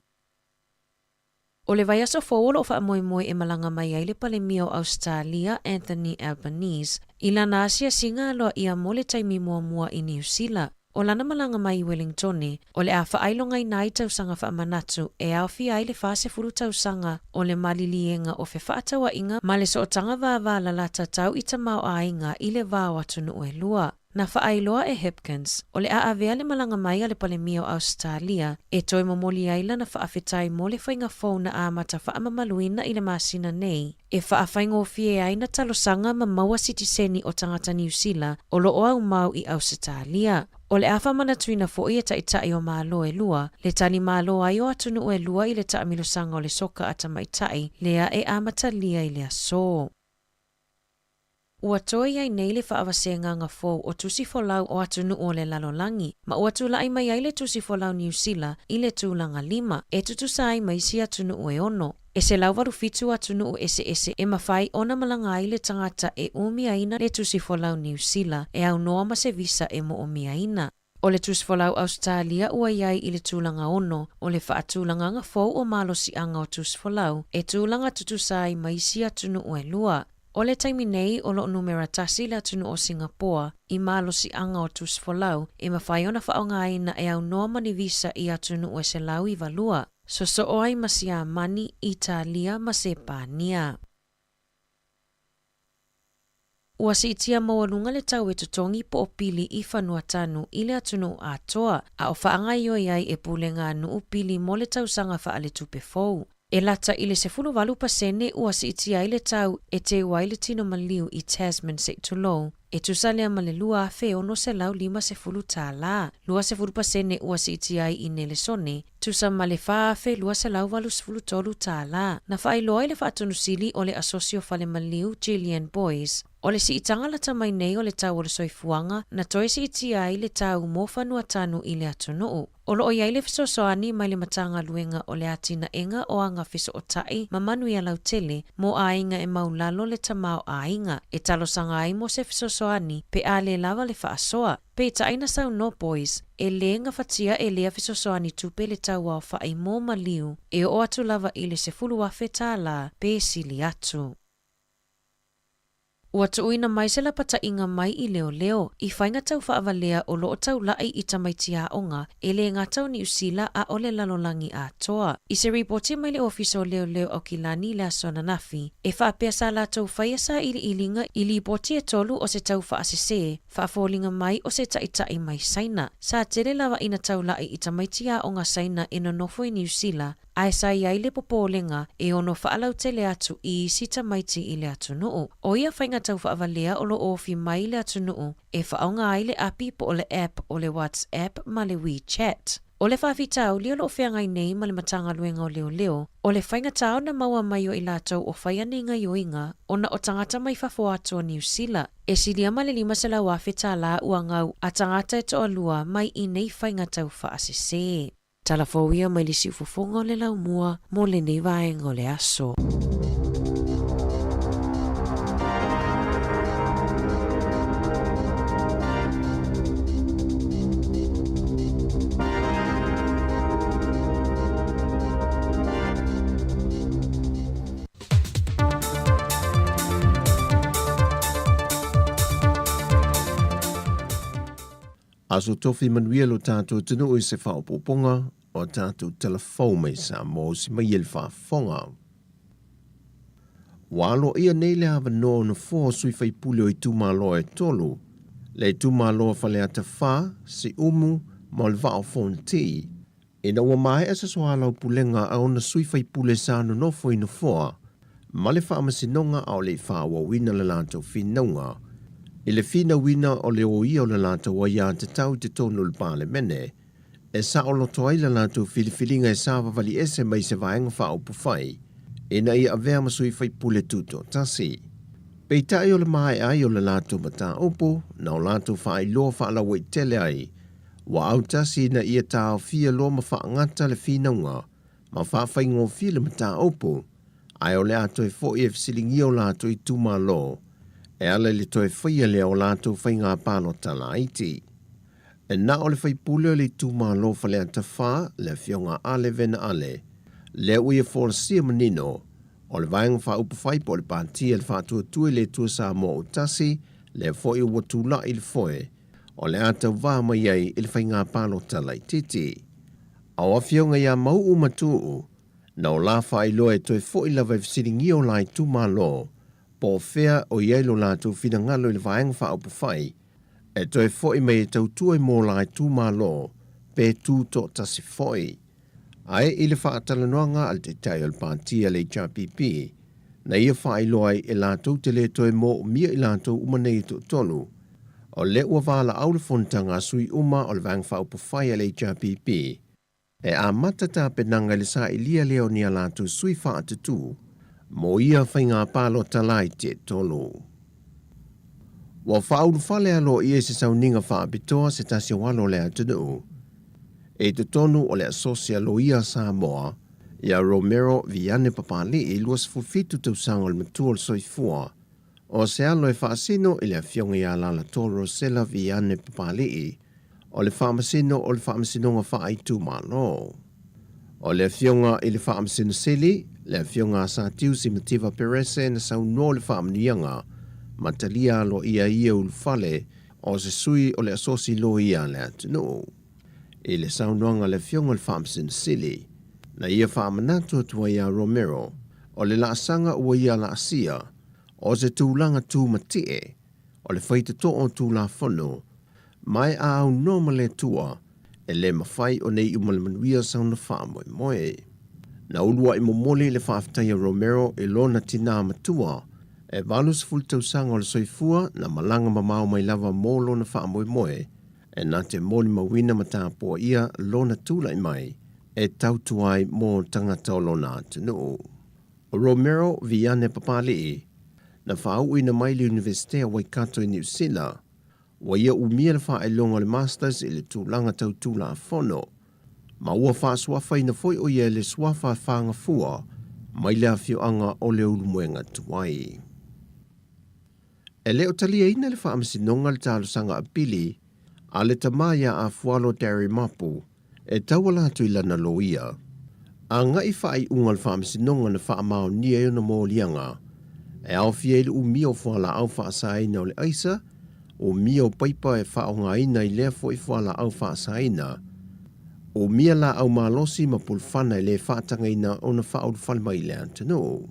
O le vaiaso fou o loo faamoemoe e malaga mai ai le Palemia o Ausetalia Anthony Albanese i lana asiasiga aloaia mo le taimi muamua i Niu Sila. O lana malaga mai i Welingtone, o le a faailogaina ai tausaga faamanatu e aofia ai le 40 tausaga o le maliliega o fefaatauaiga ma le sootaga vāvālalata tau i tamaoaiga i le va o atunuu e lua. Na faailoa e Hipkins, o le a avea le malaga mai a le Palemia o Ausetalia e toe momoli ai lana faafetai mo le faiga fou na amata faamamaluina i le masina nei, e faafaigofie ai na talosaga ma maua sitiseni o tagata Niu Sila o loo aumau i Ausetalia. O le a faamanatuina foʻi e taitai o Malo e lua, le tali malo ai o atunuu e lua i le taamilosaga o le soka a tamaitai lea e amatalia i le aso. Ua toe i ai nei le faavasegaga fou o tusi folau o atunuu o le lalolagi, ma ua tulaʻi mai ai le tusi folau Niu Sila i le tulaga lima, e tutusa ai ma isi atunuu e ono. E 187 atunuu eseese e mafai ona malaga ai le tagata e umiaina le tusi folau Niu Sila e aunoa ma se visa e moomiaina. O le tusifolau Ausetalia ua i ai i le tulaga 6 o le faatulagaga fou o malosiaga o tusifolau e tulaga tutusa ai ma isi atunuu e lua. O le taimi nei o lo o numera tasi le atunuu o Singapoa i malosiaga o tusifolau e mafai ona faaaogaina e aunoa ma ni visa i atunuu e 192, sosoo ai ma Siamani, Italia ma Sepania. Ua siitia maualuga le tau e totogi po o pili i Fanuatanu i le atunuu atoa, a o faagaoioi ai e pulega a nuu pili mo le tausaga faaletupe fou. E lata i le 18% ua siitia ai le tau e teu ai le tino maliu i Tasman se i tulou, e tusa lea ma le $2,650. 20% ua siitia ai i Nelesone, tusa ma le $4,283. Na faailoa ai le faatonusili o le Asosi o Fale Maliu Gillian Boyes, o le siitaga lata mai nei o le tau o le soifuaga na toe siitia ai le tau mo Fanuatanu i le atunuu. O lo o i ai le fesoasoani mai le Matagaluega o le Atinaega o Aga Fesootai ma Manuia Lautele mo aiga e maulalo le tamaoaiga, e talosaga ai mo se fesoasoani pe a le lava le faasoa. Peitai na saunoa Boyes, e lē gafatia e lea fesoasoani tupe le tau aofa'i mo maliu e oo atu lava i le $10,000 pe sili atu. Ua tuuina mai se lapataiga mai i leoleo i faiga tau faavalea o lo o taula'i i tamaiti aoga e lē gata o Niusila a o le lalolagi atoa. I se ripoti mai le Ofisa o Leoleo Aukilani i le aso ananafi, e faapea sa latou faia sailiiliga i lipoti e tolu o se tau faasesē faafoliga mai o se ta'ita'i mai Saina. Sa tele lava ina taula'i i tamaiti aoga Saina e nonofo i Niusila, ae sa i ai le popolega e ono faalautele atu i isi tamaiti i le atunuu. O ia faiga tau faavalea o lo o ofi mai i le atunuu e faaaoga ai le api po o le app o le WhatsApp ma le WeChat. O le faafitauli o lo o feagai nei ma le Matagaluega o Leoleo, o le faigata ona maua mai o i latou o faia nei gaoioiga ona o tagata mai fafo atu o Niu Sila. E silia ma le $500,000 ua gau a tagata e toalua mai i nei faiga tau faasesē. Tala fou ia mai le siufofoga o le laumua mo lenei vaega o le aso. Aso Tofi manuia lo tātou atunuu i se faaopoopoga o a tātou tala fou mai Samoa o si mai e le faafofoga. Ua aloaia nei le avanoa o nofoa o sui faipule o itumalo e tolu, le itumalo o Faleata 4, Siumu ma o le Vaa o Fonoti, ina ua maea se soalaupulega a ona sui faipule sa nonofo i nofoa ma le faamasinoga a o le i faaauauina le latou finauga i le finauina o le oia o le latou aiatatau i totonu o le Palemene e saoloto ai le latou filifiliga e savavali ese mai se vaega faaupufai ina ia avea ma sui faipule tutoatasi. Peitai o le maea ai o le latou mataupu na o latou faailoa faalauaitele ai Ua autasi ina ia taofia loa ma faagata le finauga ma faafaigofie le mataupu, ae o le a toe foi e fesiligia o latou itumalo e ala i le toe faia lea o latou faiga palota laiti. E na o le faipule o le itumalo Faleata 4, le Afioga Ale Vena Ale, lea ua ia folasia manino o le Vaega Faaupufai po o le Pati a le Faatuatua i le Atua Samoa Autasi, lea foi ua tulai i le foe o le a tauvā mai ai i le faiga palota laitiiti. A o afioga iā Mau'u ma Tu'u, na o la faailoa e toe fo'i lava e fesiligia o la itumalo, po o fea o i ai lo latou finagalo i le Vaega Faaupufai, e toe fo'i mai e tautua i mō la itumalo, pe tu toatasi fo'i. Ae i le faatalanoaga a le Taitai o le Pati a le HRPP, na ia faailoa ai e latou te le toe moomia i latou uma nei e toatolu, o lea ua valaau le fonotaga a sui uma o le Vaega Faaupufai a le HRPP e amata tapenaga i le sailia lea o ni a latou sui faatutū mo ia faiga palota laiti e tolu. Ua faaulufale aloaia i se sauniga faapitoa se tasi o alo o le atunuu i totonu o le Asosi a Loia a Samoa, ia Romero Viane Papali'i, 27 tausaga o le matua o le soifua, o se alo e faasino i le afioga ia Alalato Rosella Viane Papali'i. o le Faamasino o le Faamasinoga Faaitumalo. O le Afioga i le Faamasino Sili, le Afioga a Satiu Simativa Perese na saunoa i le faamanuiaga ma talia aloaia ai ia ulufale o se sui o le Asosi Loia a le atunuu. I le saunoaga a le Afioga i le Faamasino Sili, na ia faamanatu atu ai ia Romero o le laasaga ua ia laasia o se tulaga tumatie o le faitotoo o Tulafono ma e a aunoa ma le Atua, e le mafai ona iu ma le manuia sauna faamoemoe. Na uluai momoli le faafetai a Romero i lona tinā matua, e 80 tausaga o le soifua na malaga mamao mai lava mo lona faamoemoe, e na te molimauina ma tapuaia lona tulai mai e tautua ai mo tagata o lona atunuu. O Romero Viane Papali'i, na faauuina mai le Iunivesite o Waikato i Niu Sila, ua ia umia le faailoga o le Masters i le tulaga tau Tulafono, ma ua faasuafaina foi o ia i le suafa fagafua mai le afioaga o Leulumoega Tuai. E le o taliaina le Faamasinoga le talosaga apili a le tama ia Afualo Darry Mapu e tauala atu i lana loia. Agai faaiuga a le Faamasinoga na faamaonia ai ona moliaga e aofia ai le umia o fualaau faasaina o le aisa, umia o paipa e faaaogaina i lea foi fualaau faasaina, umia laau malosi ma pulufana e le faatagaina ona faaulufale mai i le atunuu.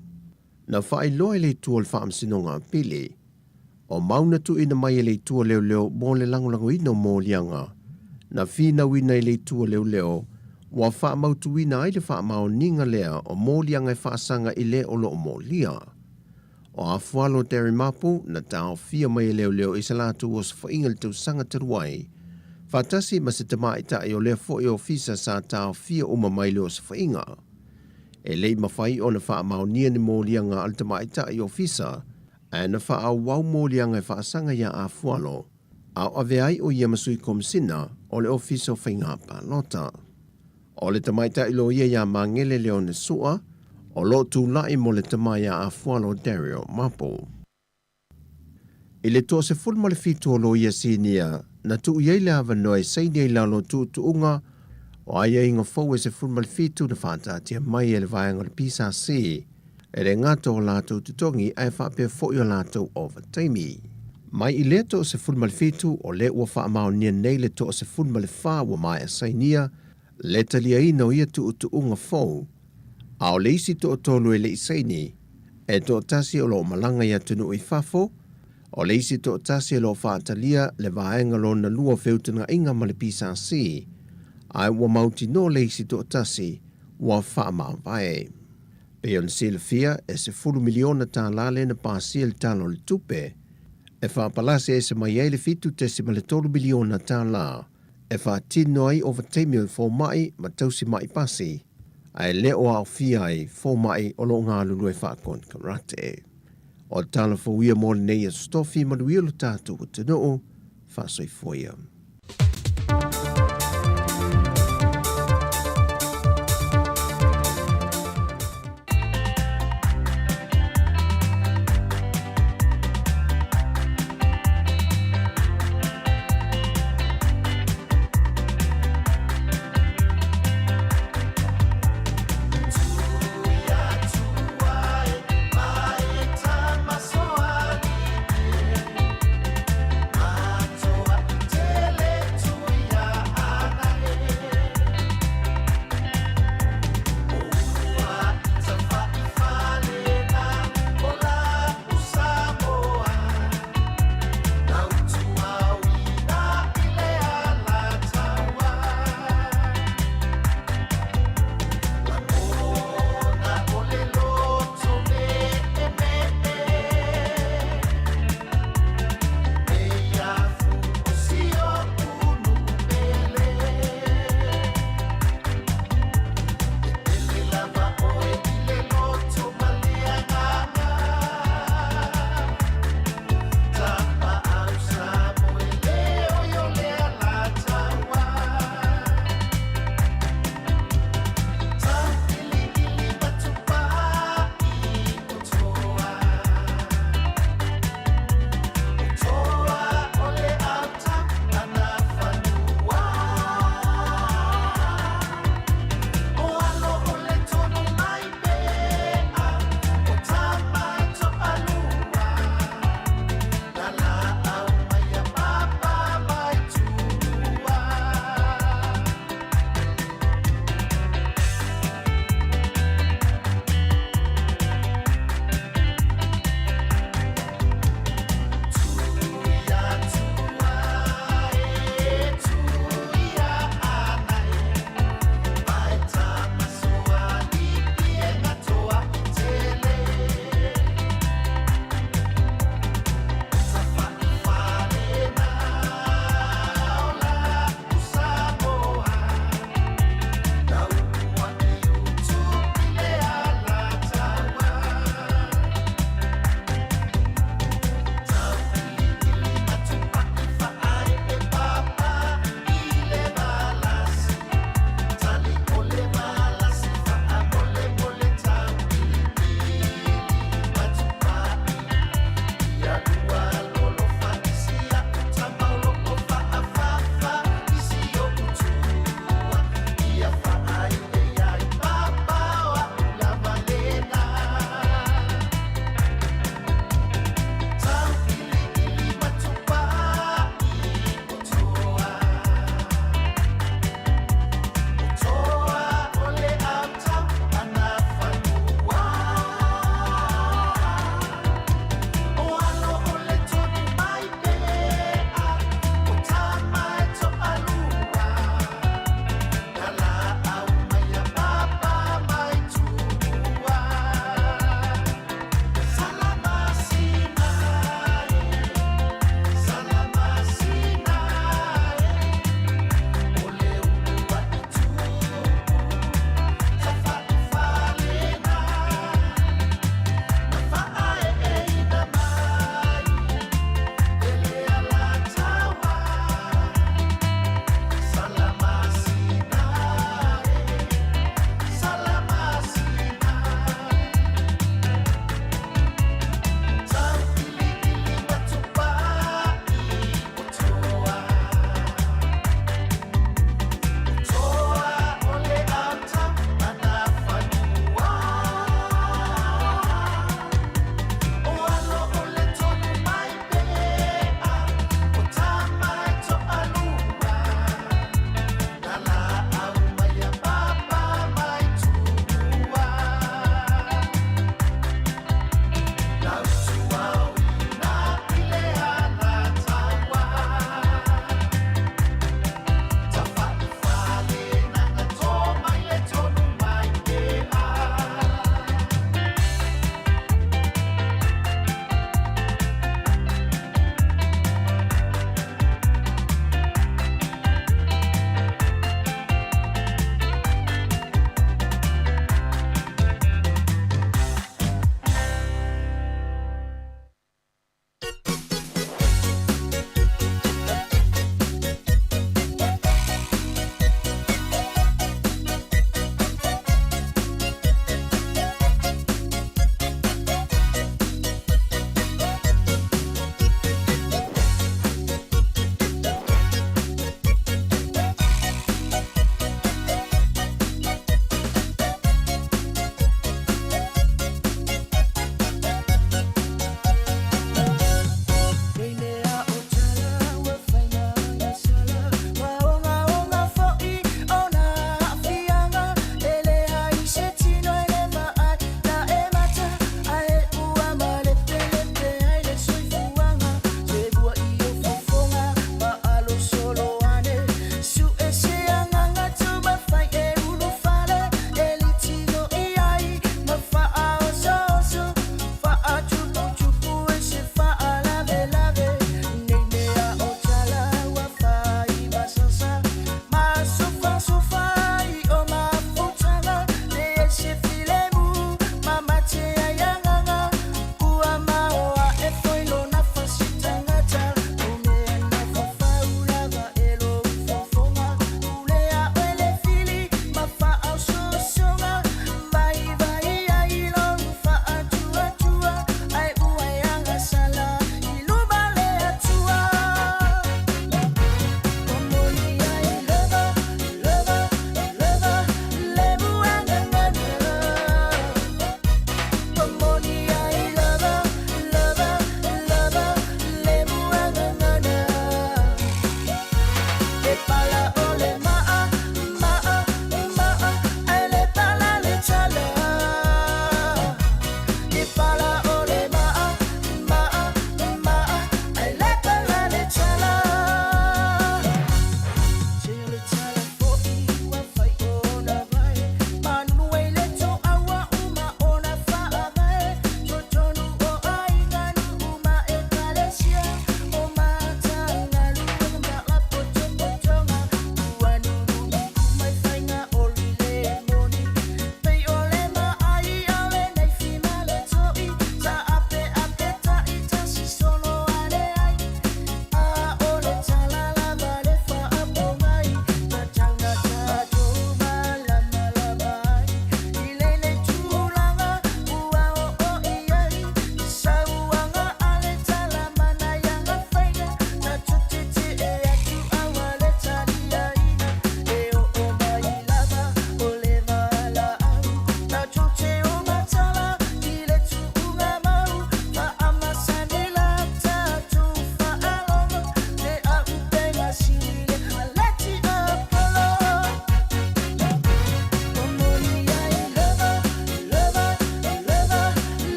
Na faailoa e le Itu o le Faamasinoga Apili, o mau na tuuina mai e le Itu o Leoleo mo le lagolagoina o moliaga na finauina i le Itu o Leoleo ua faamautuina ai le faamaoniga lea o moliaga e faasaga i le o lo o molia. O Afualo Terry Mapu na taofia mai e leoleo i se latou osofaiga i le tausaga talu ai, faatasi ma se tamaitai o lea foi ofisa sa taofia uma mai le osofaiga. E le i mafai ona faamaonia ni moliaga a le tamaitai ofisa, ae na faaauau moliaga e faasaga iā Afualo, a o avea ai o ia ma sui komisina o le Ofisa o Faiga Palota. O le tamaitai loia iā Magele Leone Sua, o lo o tulai mo le tama iā Afualo Dario Mapu. I le 17 o loia sinia, na tuu i ai le avanoa e saini ai lalo o tuutuuga o aiaiga fou e 17 na faataatia mai e le vaega o le PSC e le gata o latou totogi ae faapea foi o latou ovataimi. Mai i lea 17 o lea ua faamaonia nei le 14 ua maea sainia le taliaina o ia tuutuuga fou, a o le isi toatolu e le i saini, e toatasi o lo o malaga i atunuu i fafo, o le isi toatasi o lo o faatalia le vaega lona lua o feutagaiga ma le PSC, ae ua mautinoa le isi toatasi ua faamavae. Pei ona silafia, e $10 miliona lea na pasia i le Tala o le Tupe, e faapalasi ese mai ai le $7.3 miliona e faatino ai ovataimi o fomai ma tausi ma'i pasi, ae le o aofia ai fomai o lo o galulue faakonekarate. O tala fou ia mo lenei Aso Tofi, manuia lo tatou atunuu, faasoifua ia.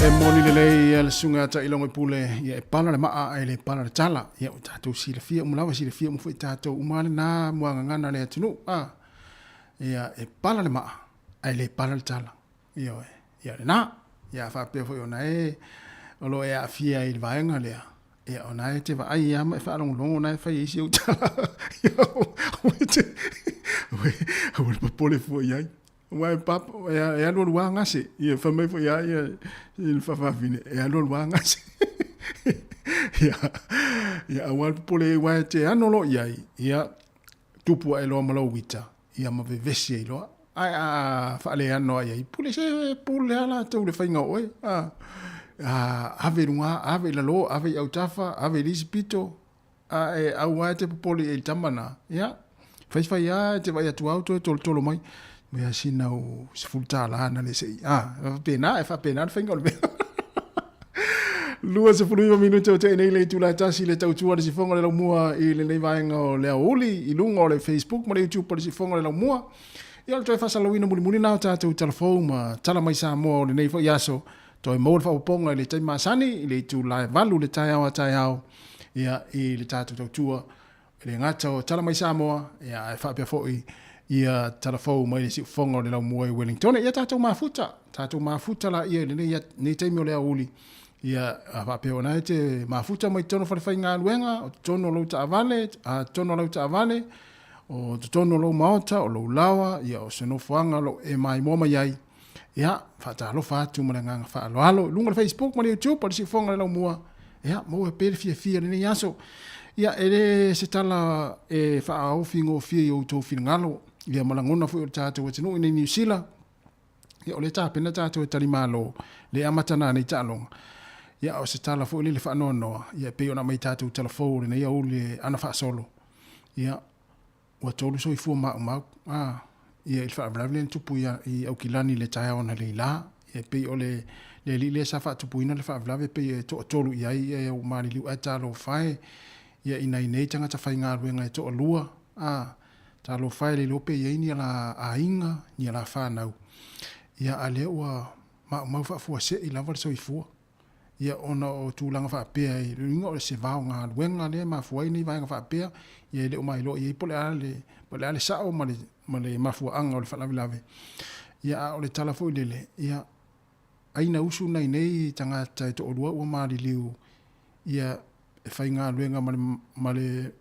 E moni lelei ia le susuga ia Tailongo i Pule, ia e pala le maa ae le pala le tala. Ia ua tatou silafia uma lava, silafia uma foi tatou uma lena muagagana a le atunuu. A, ia e pala le maa ae le pala le tala. Ioe, ia lena. Ia a faapea foi ona e o lo o e aafia i le vaega lea, ia ona e te vaai lava ma e faalogologo ona e fai ai si ou tala. Ia aua e te, aua le popole fua i ai. Aua e papa, e alualu lava gase. Ia fai mai foi lava ia i le faafafine, e alualu lava gase. Ia, ia aua le popole aua e te ano loa i ai, ia tupu ae loa ma lou uita, ia ma vevesi ai loa. Ae a faaleano ai ai, pule se pule lava latou i le faiga o oe. A, a ave i luga, ave i lalo, ave i autafa, ave i le isi pito, a e aua e te popole i ai i le tama lena, ia, faifai lava e te vaai atu lava ua toe tolotolo mai, mea sina u $10 na le se i, a, e faapena, e faapena le faiga o le mea. 29 minute o tea nei le itula e tasi le tautua le sifoga le laumua i lenei vaega o le aoauli i luga o le Facebook ma le YouTube o le sifoga le laumua. Ia o le toe faasalalauina mulimuli na o tatou talafou ma tala mai Samoa o lenei foi aso. Toe maua le faaopoopoga i le taimi masani i le itula e 8 le taeao a taeao ia i le tatou tautua e le gata o tala mai Samoa ia ae faapea foi ia talafou mai le siufofoga o le laumua i Wellington. Ia tatou mafuta, tatou mafuta la ia i lenei, lenei taimi o le aoauli. Ia a faapea ona e te mafuta mai totonu o falefaigaluega, o totonu o lou taavale, a totonu o lau taavale, o totonu o lou maota, o lou laoa, ia o se nofoaga o lo o e maimoa mai ai. Ia, faatalofa atu ma le agaga faaaloalo i luga o le Facebook ma le YouTube o le Siufofoga o le Laumua. Ia, maua pea le fiafia i lenei aso. Ia, e le se tala e faaofi gofie i outou finagalo, ia ma lagona foi o le tatou atunuu i nei Niu Sila. Ia, o lea e tapena tatou e talimalo, lea e amata nanei taaloga. Ia, o se tala foi lele faanoanoa, ia e pei ona aumai tatou tala fou o lenei aoauli e ana faasolo. Ia, Ua tolu soifua maumau, a, ia i le faalavelave lea na tupu i, i Aukilani i le taeao analeila. Ia e pei o le, le alii lea sa faatupuina le faalavelave e pei e toatolu i ai ia ua maliliu ae talofa e, ia i nai nei tagata faigaluega e toalua, a, talofa e le iloa pe i ai ni ala aiga, ni ala fanau. Ia a lea ua maumau faafuasei lava le soifua. Ia ona o tulaga faapea i le uiga o se vao galuega lea e mafua ai nei vaega faapea, ia e le o mailoa i ai po o le a le, po o le a le sao ma le, ma le mafuaaga o le faalavelave. Ia a o le tala foi lele, ia ai na usu nai nei tagata e toalua ua maliliu ia e faigaluega ma le, ma le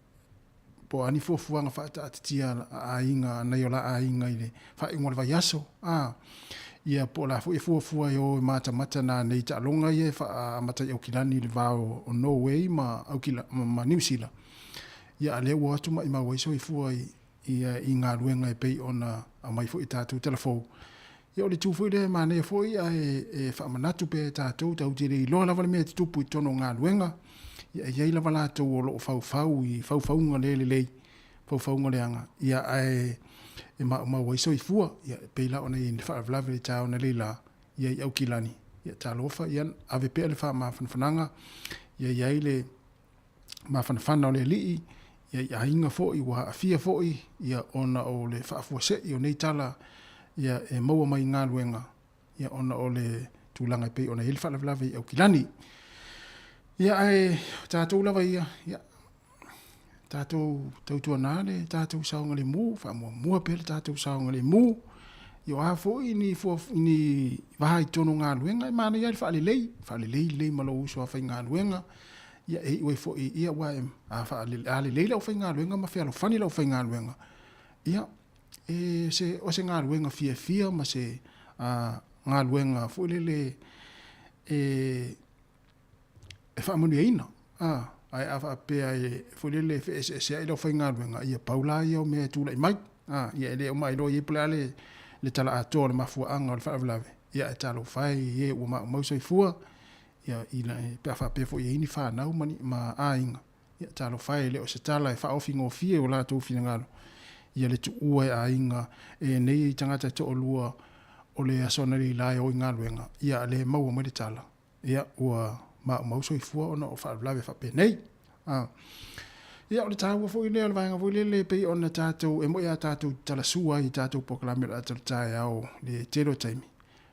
po o a ni fuafuaga faataatitia a aiga, a nai o la aiga i le faaiuga o le vaiaso, a, ia po o le a foi e fuafua e o e matamata nanei taaloga ia e faaamata i Aukilani i le va o Norway ma Aukila, ma Niu Sila. Ia a lea ua o atu maimau ai soifua i, ia, i galuega e pei ona aumai foi e tatou tala fou. Ia o le itu foi lea e manaia foi ae e faamanatu pea e tatou, tatou te le iloa lava le mea e tutupu i totonu o galuega. Ia e i ai lava latou o lo o faufau i faufauga le lelei, faufauga leaga, ia ae e maumau ai soifua. Ia e pei la ona i ai le faalavelave i le taeao nei la, ia i Aukilani, ia talofa, ia ave pea le faamafanafanaga, ia i ai le mafanafana o le Alii, ia i aiga foi ua aafia foi, ia ona o le faafuasei o nei tala ia e maua mai i galuega, ia ona o le tulaga e pei ona i ai le faalavelave i Aukilani. Ia ae o tatou lava ia, ia tatou tautuana le tatou saogalemu, faamuamua pea le tatou saogalemu. Ia o a foi ni, fua, ni va i totonu o galuega, e manaia le faalelei, faalelei lelei ma lou uso a faigaluega, ia e iu ai foi, ia aua e, a, faalelei, a lelei le aufaigaluega ma fealofani le aufaigaluega, ia, e se, o se galuega fiafia ma se a, galuega foi lele e, e faamanuiaina. A, ae a faapea e foi lele e feeseeseai le aufaigaluega, ia pau la ia o mea e tulai mai. A, ia e le o mailoa i ai po o le a le, le tala atoa o le mafuaaga o le faalavelave, ia ae talofa e i e ua maumau soifua, ia i, pe a faapea foi e i ai ni fanau ma, ni, ma aiga, Ia, talofa e, e le o se tala e faaofigofie o latou finagalo, ia le tuua e aiga e nei tagata e toalua o le aso analeila e o i galuega, ia a le maua mai le tala, ia ua maumau soifua ona o faalavelave faapenei. A. Ia, o le taua foi lea o le vaega foi lele e pei ona tatou, e moi a tatou talasua ai i tatou polokalame o le ata o le taeao i le tele o taimi,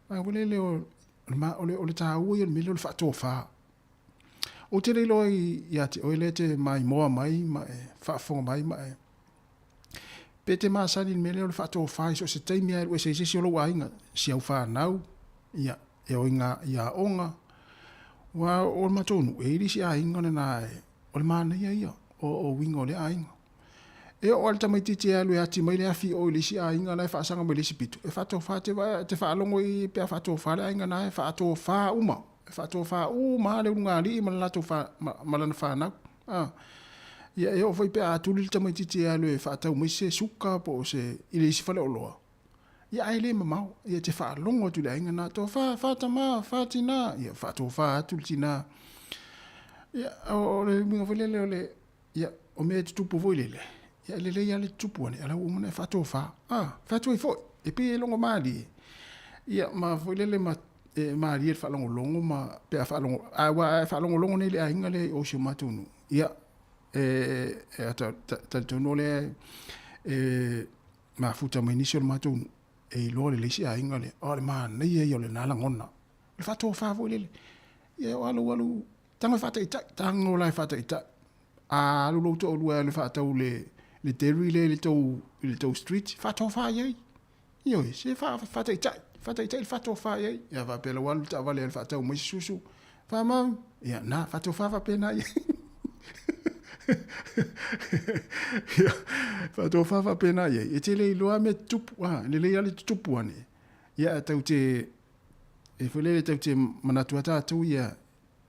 vaega foi lele o. ma, o le, o le tāua ia o le mea lea o le faatofā. Ou te le iloa ia te oe lea e te maimoa mai ma e faafofoga mai ma e pe te masani i le mea lea o le faatofa i so o se taimi lava e alu ese ai se isi o lou aiga, si au fanau, ia, e o i ngā, i aoga. Aua o le matou nuu, e i ai le isi aiga lena e, o le manaia ia o, o uiga o lea aiga. E oo lava le tamaitiiti e alu e ati mai le afi i o i le isi aiga la e faasaga mai i le isi pito, e faatofa, e te vaai, e te faalogo i pe a faatofa le aiga na, e faatofa uma. E faatofa uma lava le ulugalii ma le latou fa, ma, ma lana fanau. A. Ia, e oo foi pe a tuli le tamaitiiti e alu e faatau mai se suka po o se, i le isi faleoloa, ia ae le mamao, ia e te faalogo atu i le aiga na, tofa, fa tama, fa tina, ia faatofa atu le tina. Ia, o, o le uiga foi lele o le, ia, o mea e tutupu foi lele, ia e lelei lava le tutupu ane, a la ua uma ona e faatofa. A, fai atu ai foi, e pei e logo malie, ia, ma foi lele ma e malie le faalogologo ma pe a faalogo, a ua a faalogologo nei i le aiga lea i o i si o matou nuu, ia, e, e, talitonu o lea e mafuta mai nisi o le matou nuu, e iloa lelei se aiga lea, o le manaia ia o lena lagona. O le faatofa foi lele, ia o alu alu, tago e faataitai, tago la e faataitai. A alu lou toalua e alu e faatau le, le dairy lea i le tou, i le tou street, faatofa i ai. Ioe, se faataitai, faataitai le faatofa i ai. Ia faapea la ua alu le taavale e alu faatau mai se susu, faamau, ia na, faatofa faapena i ai. Ia, faatofa faapena i ai. E te le iloa mea tutupu, a, lelei lava le tutupu ane. Ia, tau te, e foi lele tau te manatu a tatou ia,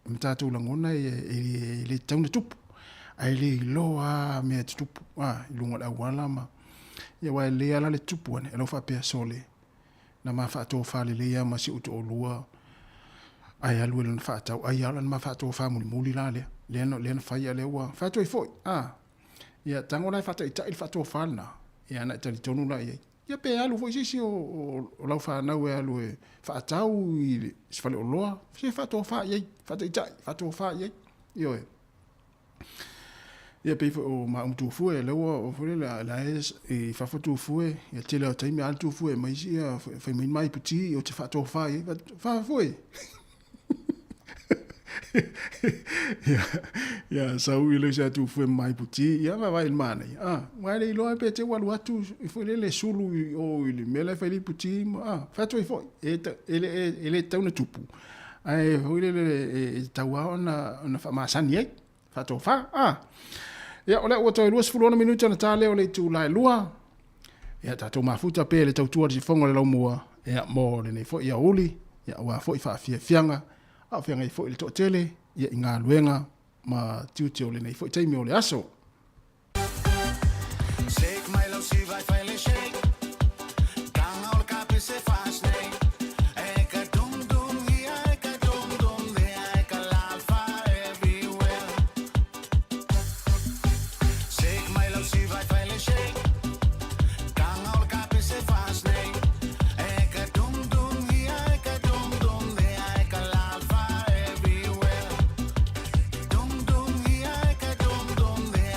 ma tatou lagona e, e, e le tatau ona tupu. Ae le iloa lava mea e tutupu a, i luga o le auala ma, ia aua e lelei lava la le tutupu ane, e lau faapea sole, na ma faatofa lelei lava ma si ou toalua, ae alu e lona faatau, ai lava o lana ma faatofa mulimuli la lea, lea na, lea na fai a o lea ua fai atu ai foi, a. Ia tago la e faataitai le faatofa lena, ia ona e talitonu la i ai. Ia pe alu foi se isi o, o, o lau fanau e alu e faatau i se faleoloa, se faatofa i ai, faataitai, faatofa i ai. Ioe. Ia pei foi o maʻu tufue, lea ua foi lele, la e i fafo tufue, ia tele o taimi a alu tufue e aumai ia fai mai mai puti ou te faatofa i ai, fafue. Ia, ia sau i le isi atu fue mai puti, ia vaavaai i le manaia. Ah, aua e le iloa pe te ua alu atu foi lele sulu i o i le mea la e fai ai puti, ah, fai atu ai foi, e, e, e, e le tatau ona tupu. Ae foi lele e tatau lava ona, ona faamasani ai, faatofa. Ah. Ia, o lea ua toe 26 minute ona ta lea o le itula e 2. Ia, tatou mafuta pea i le tautua i le sifoga o le laumua, ia, mo lenei foi aoauli, ia, aua foi faafiafiaga, a o feagai foi le toatele, ia, i galuega ma tiute o lenei foi taimi o le aso. Shake mai lau siva e fai le shake Tanga o le kapi se fast nei E ka dum dum hia e ka dum dum there e ka lalfa everywhere Shake mai lau siva e fai le shake Tanga o le kapi se fast nei E ka dum dum hia e ka dum dum there e ka lalfa everywhere Dum dum hia e ka dum dum there.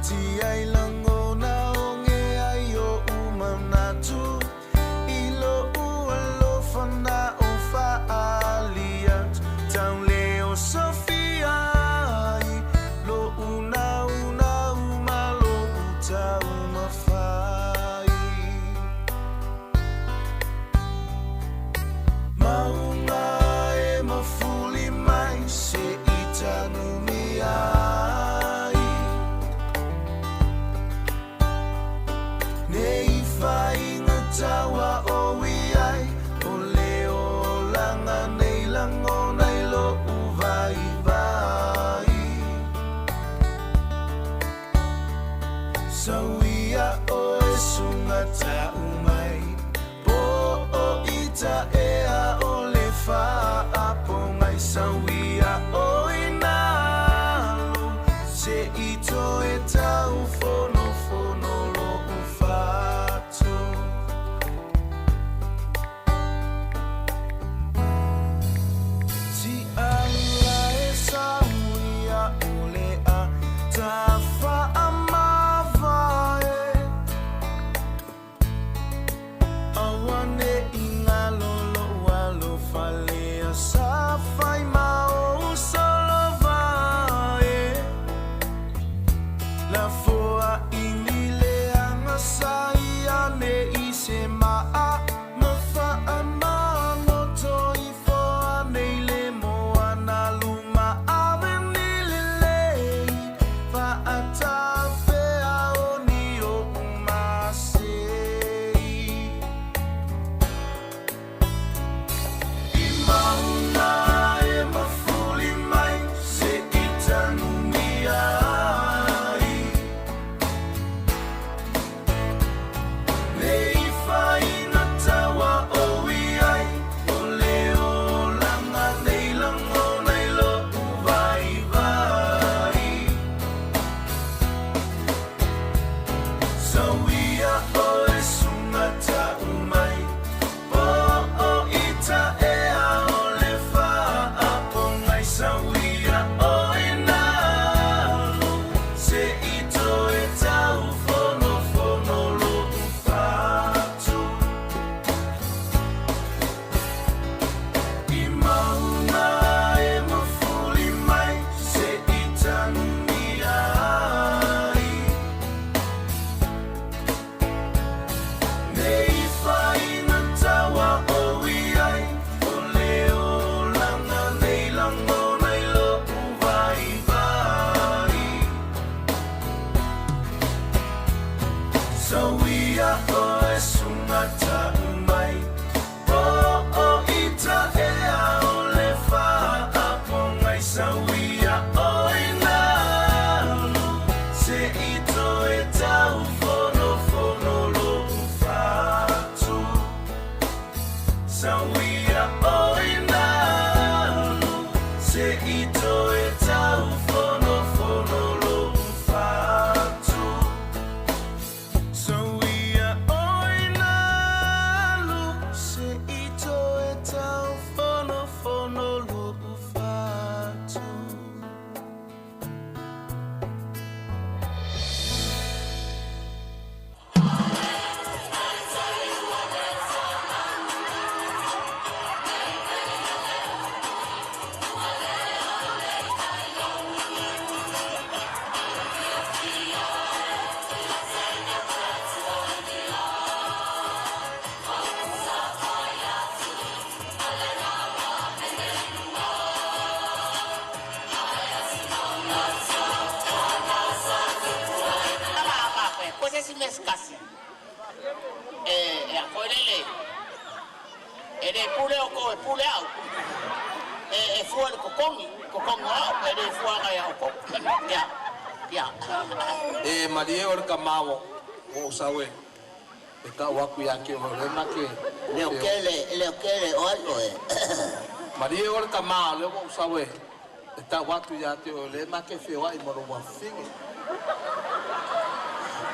Ti ai langona o nge ai o umanatu I lo ua na o whaalia Tau leo Sofia ai Lo una una uma lo uta uma whai Maunga e mafuli mai se i tanumi ai Nei whainga tawa o iai O leo langa nei langona i lo uvai vai Sauia o e sunga tau mai Po o ita ea o le whaapongai Sauia o inalo Se ito e tau fono fono lo ufatu Ti ala e sauia o le a Ta whaamavae Awane i ngā lolo alo falea Sa whai mao solo vae La foa ini le anga sa ia ne i se maa Ma wha amano toi foa nei le moana luma ave ni le lei Fa atawhea o ni o umasei I maunga e mafuli mai se i tanumi ai Nei whainga tawa o iai O leo langa nei langona i lo uvai vai Sauia o e sunga tau mai Po o ita ea o le whaapongai Sauia o inalo Se ito e tau fono fono lo ufatu I maunga e mafuli mai Se i tanumi ai Nei whainga tawa o iai O leo langa nei langona i lo uvai vai Sauia o e sunga tau mai Po o ita ea o le whaapongai Sauia o inalo Se ito e tau fono fono lo ufatu Sauia o inalo Se ito e tau fono fono lo ufatu Sauia o inalo Se ito e tau fono fono lo ufatu Ko se si meskasi. E a koe lele. E le pule o ko e pule au. E fua le kokongi, kokongi au, e le fua ngai au ko. Ya. Ya. E malie o le kamawo o sawe. E ka waku ya ke o le make. Leo kele, leo kele o ai oe. Malie o le kamawo le o sawe. E ta watu ya te o le make fe wa i moro wa finge.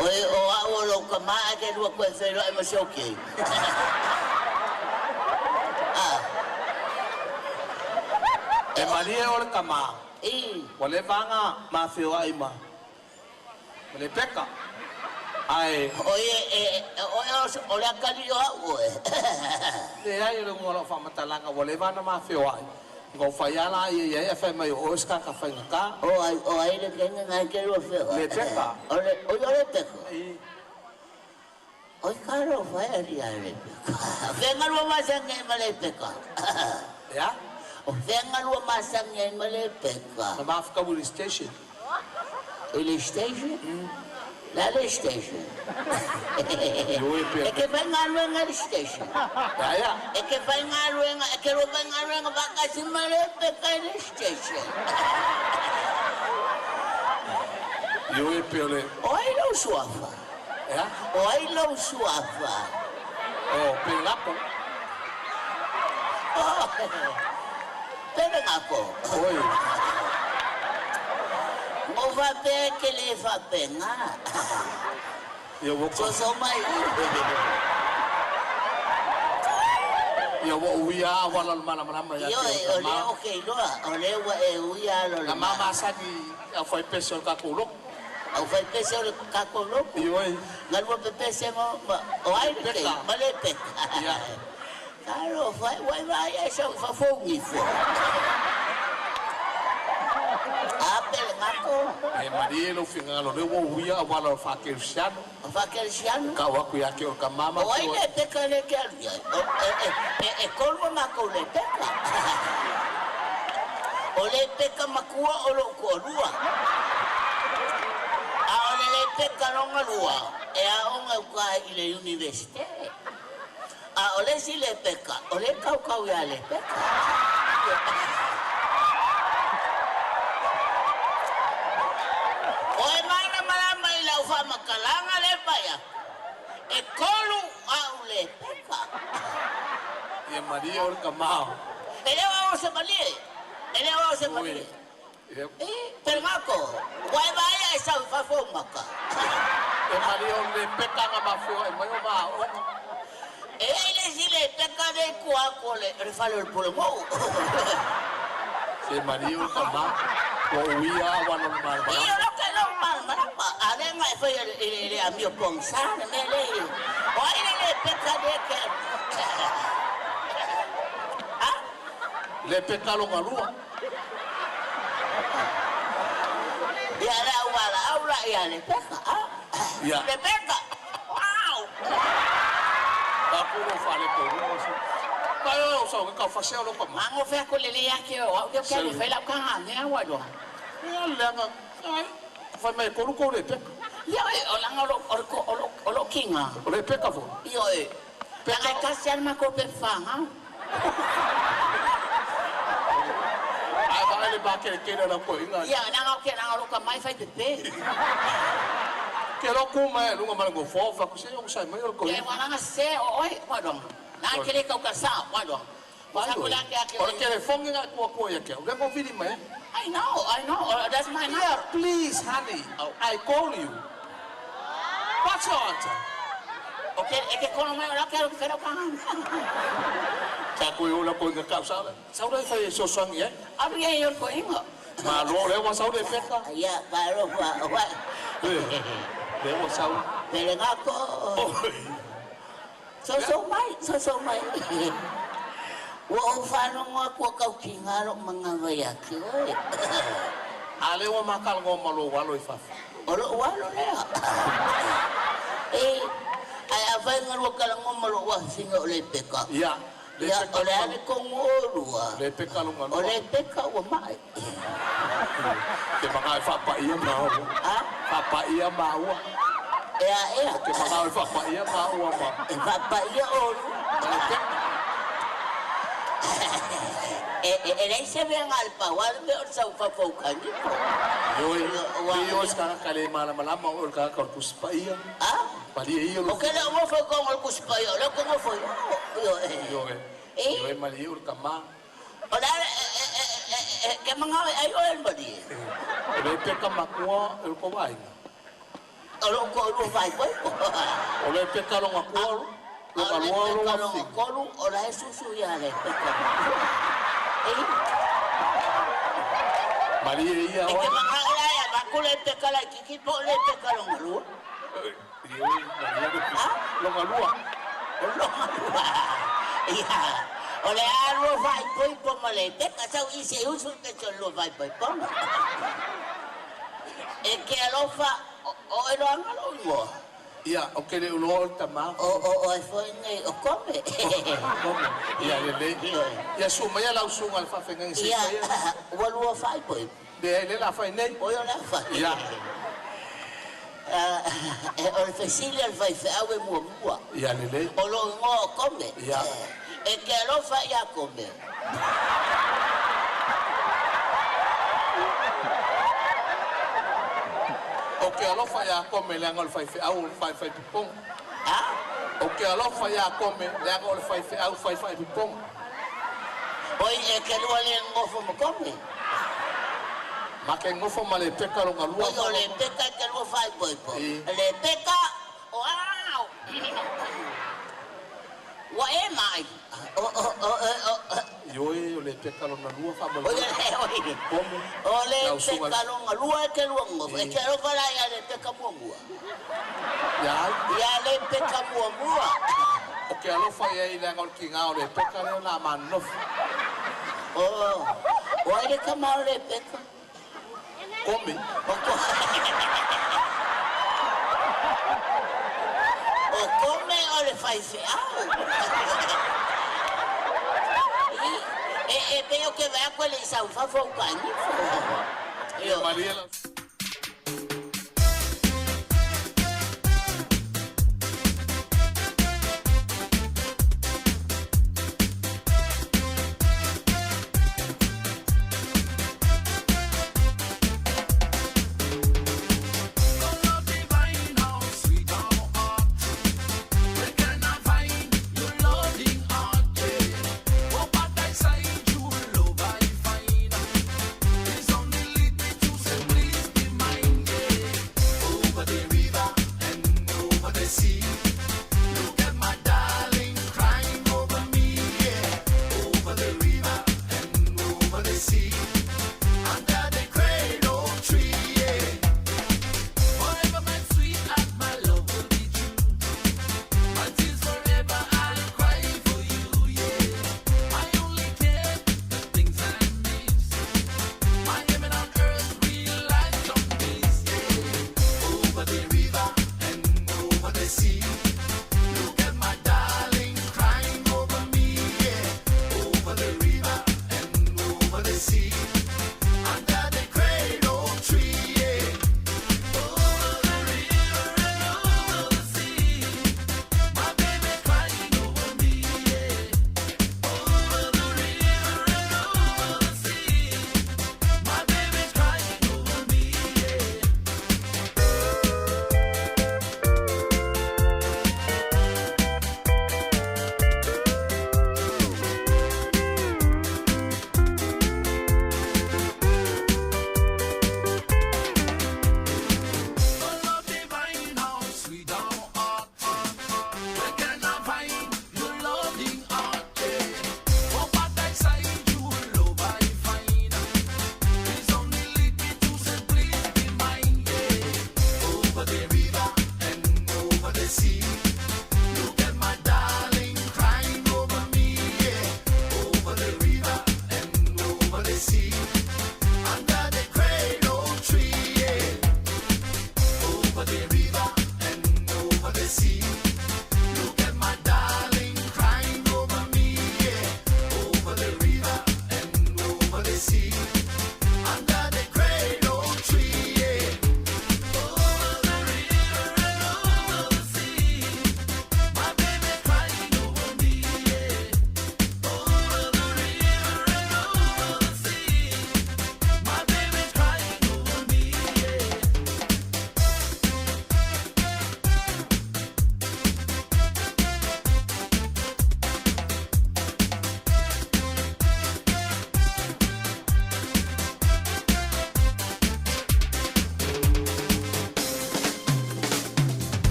Oe o au o lo ka maa te lua koe whenua e ma se oke. E malie o le kama. I. Wa le vanga ma fe wa i ma. Ma le peka. Ae. O e e o e o le akali o au oe. Leai o le uiga o lau faamatalaga ua leva ona ma feoai. Na ou fai lava la ia i ai ae fai mai o oe se tagata faigata. O ai o ai le kenge ngai ke lua feoai. Le peka. O le o le peka. Oi ka ro fai ali a le peka. Fenga lua masangi ai ma le peka. Ea? O fenga lua masangi ai ma le peka. Na mafukau i le station. I le station? Le a le station? Ioe pea. E ke faigaluega i le station. Ea ea. E ke faigaluega, e ke lua faigaluega faatasi ma le peka i le station. Ioe pea o le. O ai lou suafa? Ea? O ai lou suafa? O Pelegapo. O Pelegapo. Oi. Mo faapea e ke le faapena. Ia ua Soso mai. Ia ua ou uia lava auala o le malamalama ia te oe Ioe, o tama. lea ou te iloa, o lea ua e uia ala o le Na ma masani i au faipese o le tatou lotu. Au faipese o le tatou lotu? Ioe. Na lua pepese ma, ma, o ai le kei, ma le peka. Ia. Talofa e, ua e vaai ai sau i fafo ugifo. A pele ngako. E malie lou finagalo o lea ua ou uia auala o le faakerisiano. O faakerisiano? Tau atu ia te oe le tama ma O ai le peka lea e te alu i ai? O, e, e, e, e tolu a matou le peka. O le peka matua o lou toalua. A o le le peka lona lua, e aoga uka i le universite. A o le isi le peka, o le kaukau ia le peka. O e malamalama i lau faamatalaga le pai atu, e tolu au le peka. Ia malie o le tama. E le o au o se malie. E le o au o se malie. E, Pelegako, ua e vaai ae sau i fafo ou maka. E malie o le peka na mafeoai mai o maaoga. E i ai le isi le peka lea i tua atu o le fale o le Pulemou. Se malie o le tama, ua uia auala o le malamalama. I o lou tailou malamalama, a lea na e faia i le amio pogisa le mea lea i. O ai le le peka lea ke alu? A? Le peka lona lua. Ia le au valaau la ia le peka, a? Ia. Le peka! Wow! Tapu lou faaletonu ma se. Mai oe o sau ke kau fasea o lou tama. Mago fea ko lelei ake o au ke le fai lau kaga mea ua iloa. Ia le leaga, ai, fai mai e tolu kou le peka. Ia oe, o langa o lo, o lo, o lo, o lo kinga. O le peka foi. Ia oe. Peka e tasi a le matou pepa whangau. Ae vaai le makeletele o lau toeaiga. Ia, leaga o ke langa o lo ka mai fai pepe. Ke lo ku mai e luga ma le nofoa, fai atu, se onosai mai o le toeaina. Ia, ua langa se o oe, ua iloa. Langa ke le kau ka sa, ua iloa. Ua sa kula ke ake O le telefoni na e tuu atua ia te au, lea na vili mai ai. I know, I know, that's my number. Yeah, please honey, I call you. What's your answer? O ke, e ke kono mai o lau ke alu ke whenau ka hana. Ka koe o lau koinga kau sa, sau le whai e sosoangi ai. Alu ia i o le koinga. Malo lea ua sau le peka. Ia, ka alofa, wa. Lea ua sau. Pele ngako. Soso mai, soso mai. Ua ou faalogo atu ua taukiga lou manava ia te oe. A lea ua ma talanoa ma lou alo i fafo. O lou alo lea. E, ae afai na lua talanoa ma lou afafine o Lepeka. Ia, Ia, o le a le tonu o lua. Lepeka lona lua. O Lepeka ua mai. Te manao e faapaia maua. A? Faapaia maua. E a ea. Te manao e faapaia maua ma. E faapaia olua. Ma Lepeka. E, e, e leai se mea na o le pau lava le mea o le sau fafo uka niko. Ioe, pei o se tagata le malamalama o le tagata o le Tusi Paia. A? Malie ia lo. O ke le o nofo i koga o le Tusi Paia, o lea ou te nofo i o. Ioe. Ioe. E? Ioe malie o le tama. O le a le, e, e, e, e, e, ke mangao e ai oe le malie. O le peka matua e lo kou aiga. O lou toalua faikoiko. O le peka lona kua, lona lua o lona fili. Tolu, o la e susu ia le peka. E? Malie ia E oe. ke mangao la ia ku le peka laititi po o le peka logalua? Logalua. O logalua. Ia. O le a lua faaipoipo ma le peka sau i se usu te so lua faaipoipoga. E ke alofa o e loaga lou igoa. Ia, o ke le uloa o le tamā. O o o e foi nei o kome. Kome. Ia lelei. Ia su'u maia lau susuga i le faafeagaiga se i Ia, faia. ua lua faaipoipo. Leai, lea o le a fai nei. Oi o le a fai. Ia. O le fesili a le faifeau e muamua. Ia lelei. O lou igoa o Kome. Ia. E ke alofa iā Kome. Ou te alofa iā Kome leaga o le faifeau o le faifaipopoga. A? Ou te alofa iā Kome leaga o le faifeau faifaipopoga. Oi, e ke lua le gofo ma Kome. Ma ke gofo ma Lepeka lona lua. Oi, o Lepeka e te lua faaipoipo. Lepeka, o ao! Ua e mai. O, o, o, o, o. Ioe, o Lepeka lona lua faamolemole. Oi, oi. Kome. O Lepeka lona lua e te lua gofo. E te alofa la ia Lepeka muamua. Ia ai? Ia Lepeka muamua. Ou te alofa i ai leaga o le tiga o Lepeka lea o le a ma nonofo. O, o ai le tama o Lepeka? Kome. O Kome. O Kome o le faifeau. E, e pei o ke vaai atu e le i sau i fafo o uka nifo. Ia malie la.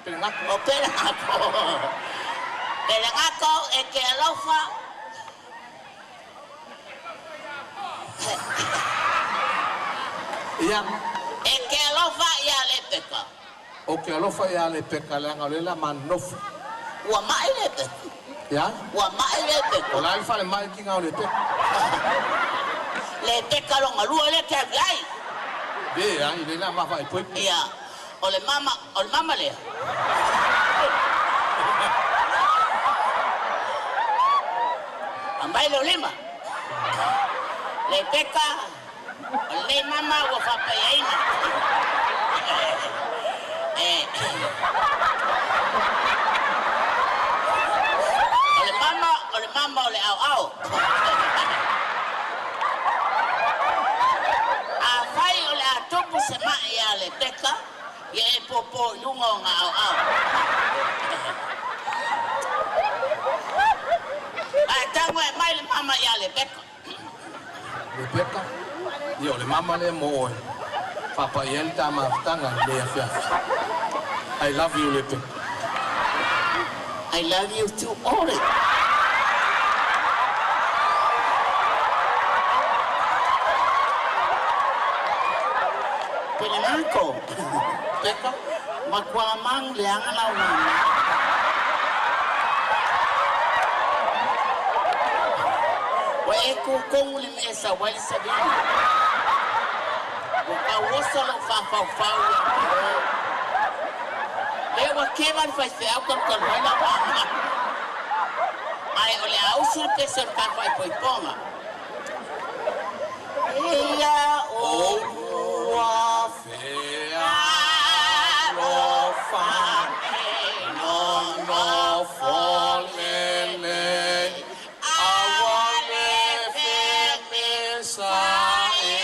Pelegako. O Pelegako. Pelegako e ke alofa. Ia. E ke alofa iā Lepeka. Ou te alofa iā Lepeka leaga o lea o le a ma nonofo. Ua maʻi Lepeka. Ia? Ua maʻi Lepeka. O le a le falemai le tiga o Lepeka? Lepeka lona lua lea e te alu i ai. Leai, lea o le a ma faaipoipo. Ia, o le mama, o le mama lea. Aumai lou lima. Lepeka, o lenei mama ua faapaiaina. O le mama, o le mama o le aoao. Afai o le a tupu se maʻi iā Lepeka, ia e pōpō i luga o ona aoao. Ae tago e aumai le mama iā Lepeka. Lepeka, ia o le mama lea mo oe. Faapai ai le ta mafutaga i lenei afiafi. I love you Lepeka. I love you too Ore. Pelenako. Peka. Matua mang leaga lau mama. Ua e kukogu le mea e sau ai le savili. Ua tauoso lou faafaufau ia te oe. Lea ua keva le faifeau talu talu ai lau mama. Ae o le a usu le pese o le ta faaipoipoga. Eia Oulua fealofa nonofo lelei aua le femesa i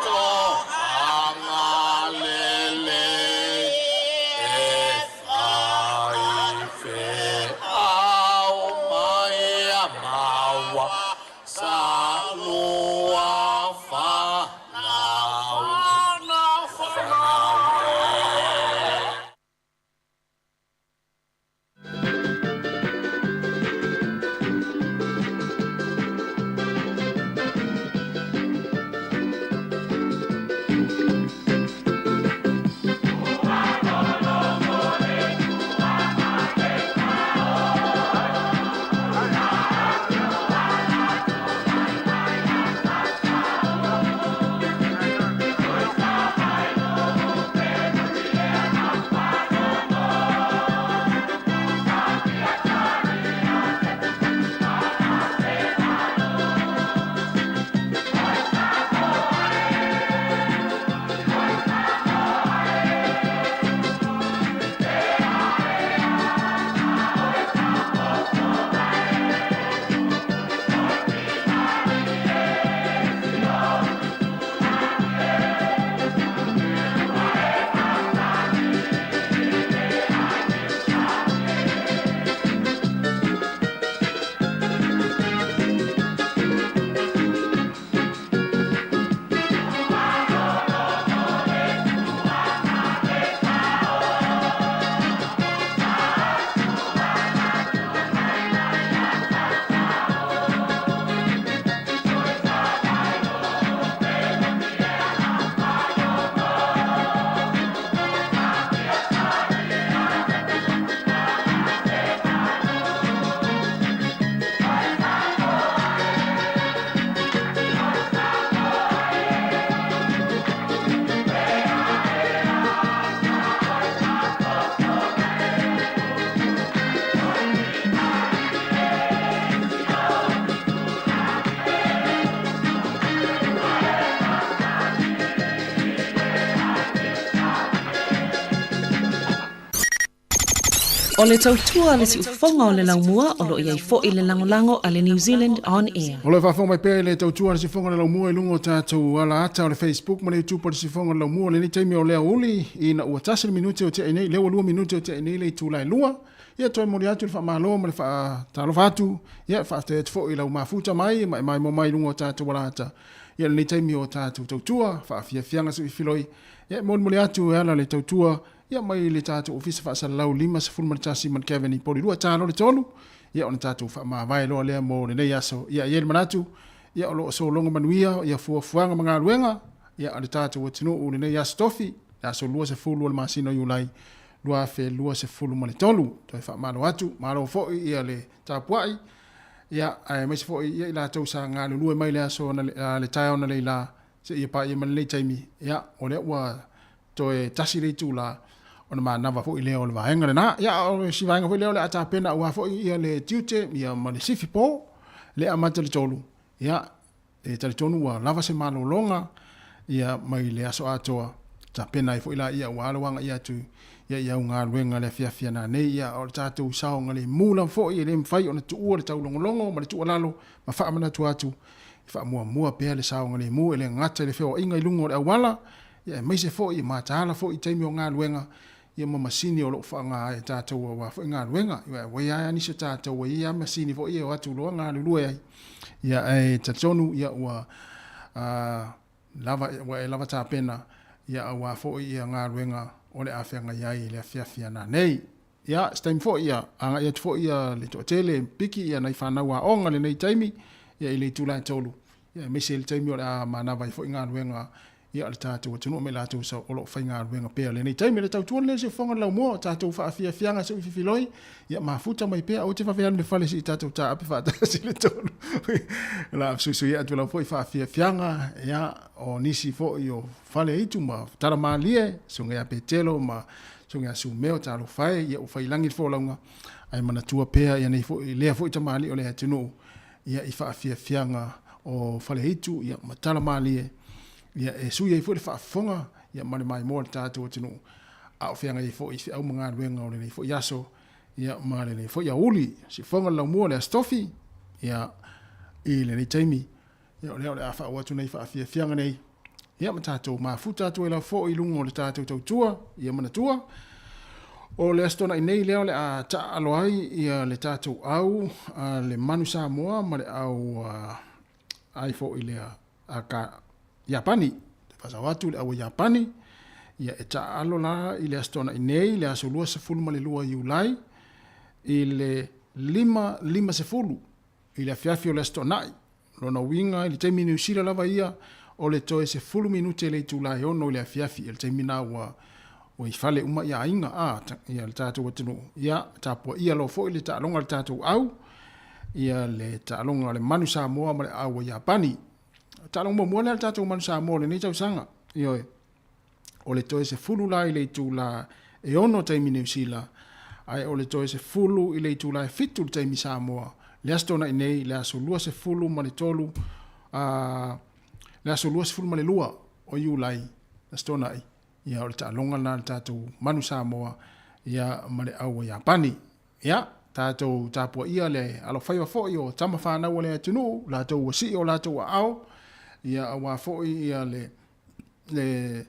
toaga lelei e fai feau mai a maua Sa lua fanau fanau e. O le tautua a le siufofoga o le laumua o lo o i ai foi le lagolago a le New Zealand On Air. O lo o faafofoga mai pea i le tautua a le siufofoga o le laumua i luga o tatou ala ata o le Facebook ma le YouTube o le siufofoga o le laumua. Lenei taimi o le aoauli ina ua tasi le minute o tea i nei, lea ua lua minute o tea i nei le itula e lua. Ia toe momoli atu le faamalo ma le faatalofa atu. Ia faafetai atu foi i lau mafuta mai ma e maimoa mai i luga o tatou ala ata. Ia lenei taimi o tatou tautua faafiafiaga sui filoi. Ia e molimoli atu e ala le tautua. ia mai le tatou ofisa faasalalau 51 Mount i Porirua, ta loa le 3, ia ona tatou faamavae loa lea mo lenei aso. Ia e i ai le manatu, ia o lo o sologa manuia ia fuafuaga ma galuega ia a le tatou atunuu i lenei aso tofi, le aso 20 o le masina o Iulai 2023. Toe faamalo atu, malo foi ia le tapuai, ia aemaise foi ia i latou sa galulue mai le aso le taeao analeila seia paia mai lenei taimi, ia o lea ua toe tasi le itula ona manava foi lea o le vaega lena. Ia o si vaega foi lea o le a tapena aua foi ia le tiute ia ma le sifi po le amata le 3. Ia e talitonu ua lava se malologa ia mai le aso atoa tapena ai foi la ia ua alo aga ia atu ia i au galuega le afiafi ana nei. Ia o le tatou saogalemu lava foi e le mafai ona tuua le taulogologo ma le tuualalo ma faamanatu atu e faamuamua pea le saogalemu e le gata i le feoaiga i luga o le auala, ia aemaise foi e mataala foi i taimi o galuega ia ma masini o lo o faaaoga ai e tatou aua foi galuega. Ia ua i ai lava nisi o tatou ua i ai lava masini foi ia e o atu loa galulue ai. Ia ae talitonu ia ua lava ua e lava tapena ia aua foi ia galuega o le a feagai ai i le afiafi ana nei. Ia, se taimi foi ia agai atu foi ia le toatele piki ia nai fanau aoga lenei taimi ia i le itula e 3, ia aemaise le taimi o le a manava ai foi galuega ia a le tatou atunuu ma i latou sa o lo o faigaluega pea lenei taimi. Le tautua lenei o Siufofoga le Laumua, o tatou faafiafiaga se ufifiloi, ia mafuta mai pea, aua te vave alu i le fale se i tatou taape faatasi le tolu. La fesuisui atu lau foi faafiafiaga, ia, o nisi foi o fale itu ma tala malie, susuga ia Petelo ma susuga ia Sumeo, talofa e, ia ua faiilagi le folauga, ae manatua pea ia nei foi, lea foi tamalii o le atunuu, ia i faafiafiaga o Faleitu ia ma tala malie ia e sui ai foi le faafofoga ia ma le maimoa o le tatou atunuu a o feagai ai foi i feau ma galuega o lenei foi aso ia ma lenei foi aoauli. Siufofoga le laumua o le Aso Tofi ia i lenei taimi ia o lea o le a faaoo atu nei faafiafiaga nei ia ma tatou mafuta atu ai lava foi i luga o le tatou tautua ia manatua o le Aso Toonai nei lea o le a taaalo ai ia le tatou au a le Manu Samoa ma le au ai foi lea a ka Iapani. Te faasao atu le au a Iapani ia e taaalo la i le Aso Toonai nei le aso 22 Iulai i le 5:50 i le afiafi o le Aso Toonai. Lona uiga i le taimi Niu Sila lava ia, o le toe 10 minute le itula e 6 i le afiafi, i le taimi na ua ua i fale uma ia aiga a ia le tatou atunuu. Ia tapuaia loa foi le taaloga a le tatou au, ia le taaloga a le Manu Samoa ma le au a Iapani. Taaloga muamua lea a le tatou Manu Samoa o lenei tausaga. Ioe. O le toe 10 la i le itula e 6 taimi Niu Sila, ae o le toe 10 i le itula e 7 i le taimi Samoa, le Aso Toonai nei, le aso 23, a, le aso 22 o Iulai, Aso Toonai, ia o le taaloga lena a le tatou Manu Samoa, ia ma le au a Iapani. Ia, tatou tapuaia le alofaiva foi o tama fanau a le atunuu, latou ua sii o latou aao, ia aua foi ia le le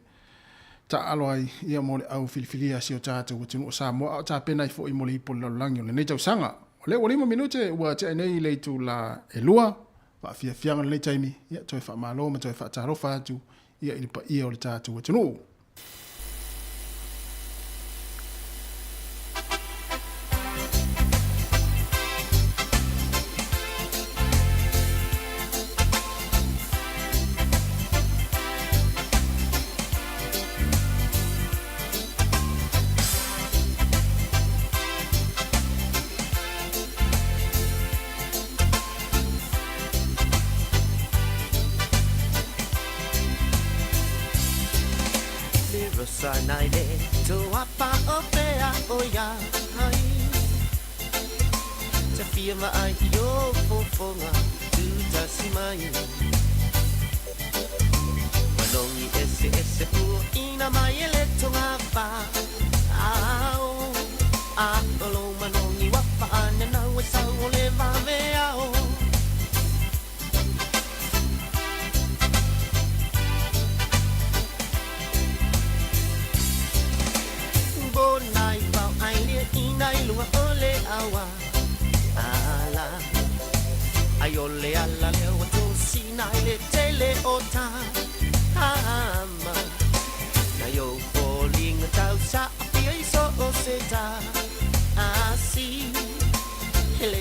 taaalo ai ia mo le au filifilia a si o tatou atunuu o Samoa, a o tapena ai foi mo le ipu o le lalolagi o lenei tausaga. O lea ua 5 minute ua tea nei i le itula e 2, faafiafiaga lenei taimi, ia toe faamalo ma toe faatalofa atu ia i le paia o le tatou atunuu.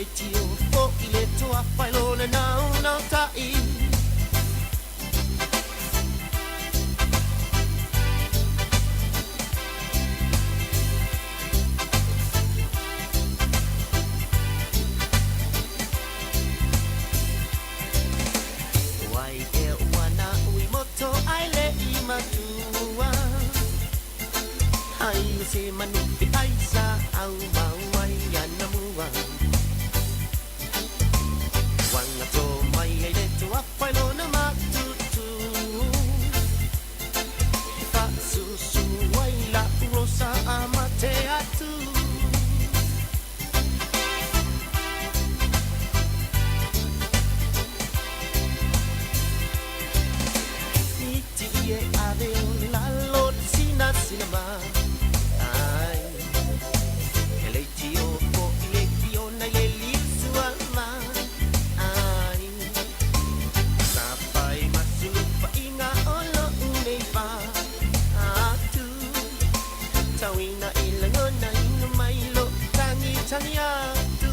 Le tio fo i le toa whailo le nau nau tai. Wai e ua na ui moto ai le i matua. Ai se manu pe ai sa au mau ai ana mua. Wanga tō mai ai le tua whailo na matutu. Whasusu ai la urosa a mate atu. Iti e ave o lalo sina sina ma. Ai. Ele tio fo i le kio na le lisu ama. Ai. Sa pai masulu pa inga o lo unei fa. Atu. Tauina i langona ina mai lo tangi tangi atu.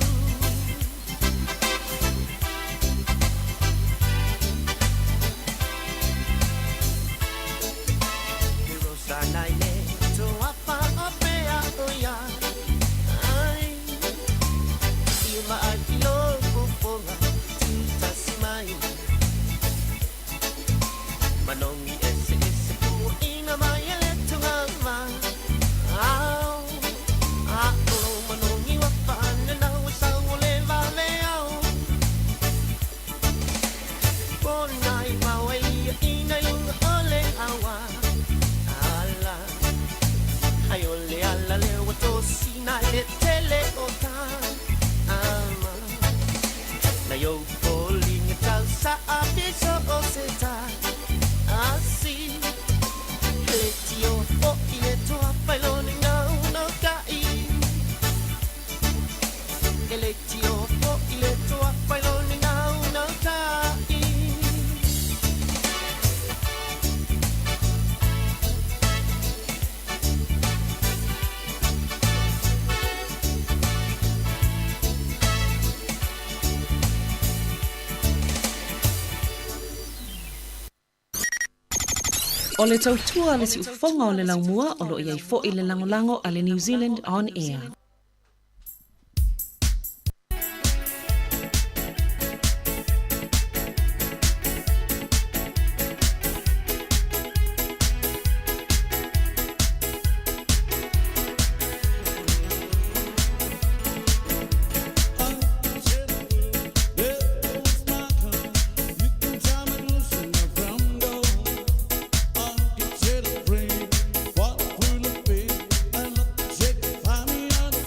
Rosa nai le toa pa o pea o ia. Ai. I maa i lo fofoga tutasi mai. Manongi ese ese puaʻiga mai e le tugama. Au, a o lo manogi ua faananau e sau o le valeau. Pona i mau ai liaʻiga i luga o le aua. Ala, ai o le ala lea ua tosina i le tele o ta ama. Na iou foliga tau saapiso o se ta asi. Le tio foʻi le toa failoni nau nau kai. E le tio foʻi le toa failoni nau nau kai. O le tautua le siufofoga o le laumua o loo iai foʻi le lagolago a le New Zealand On Air. Celebrate what will it be? And let the chick find me.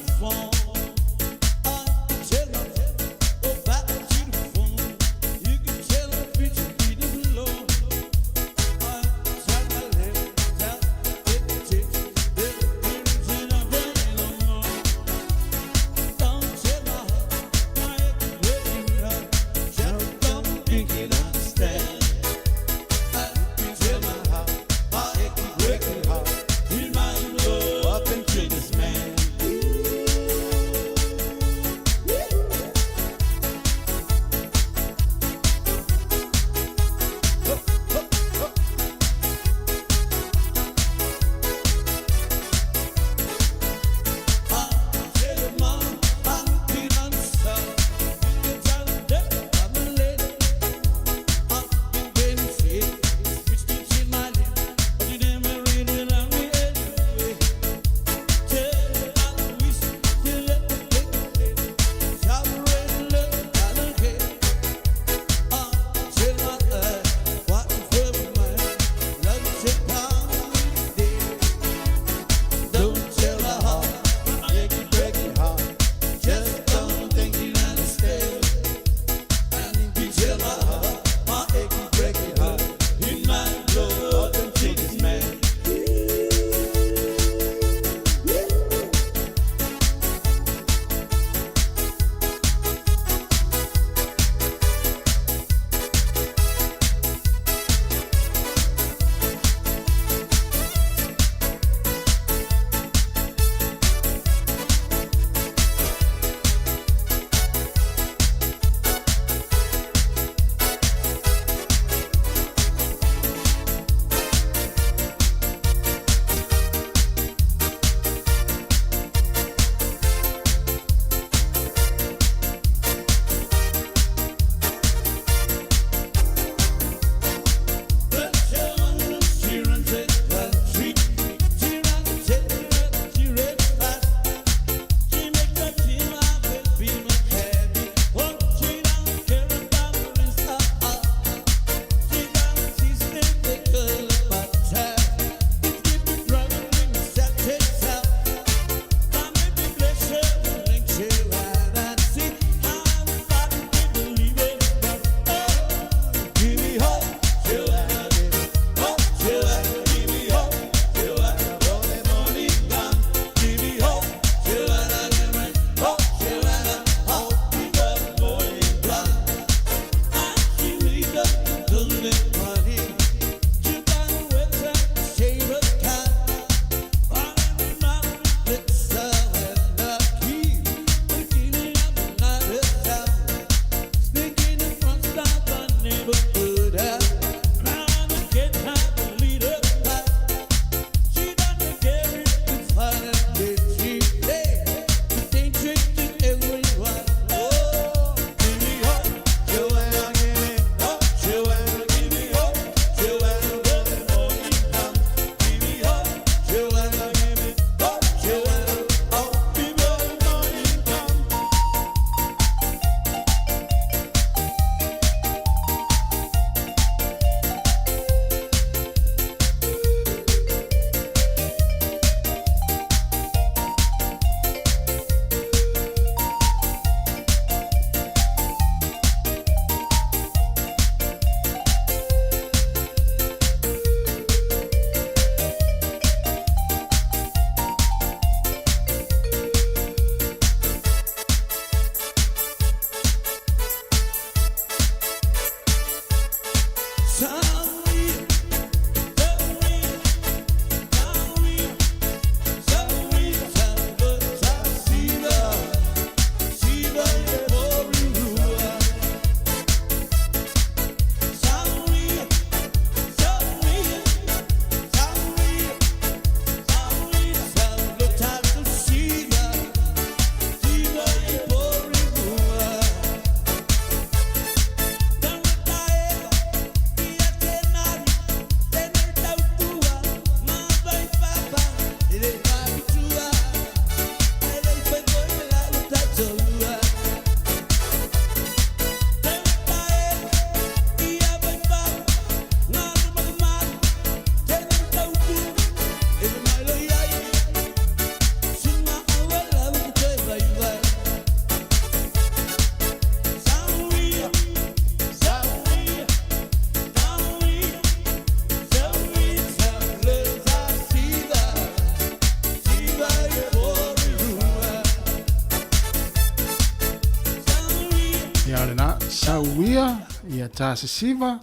Sauia, ia Tasesiva,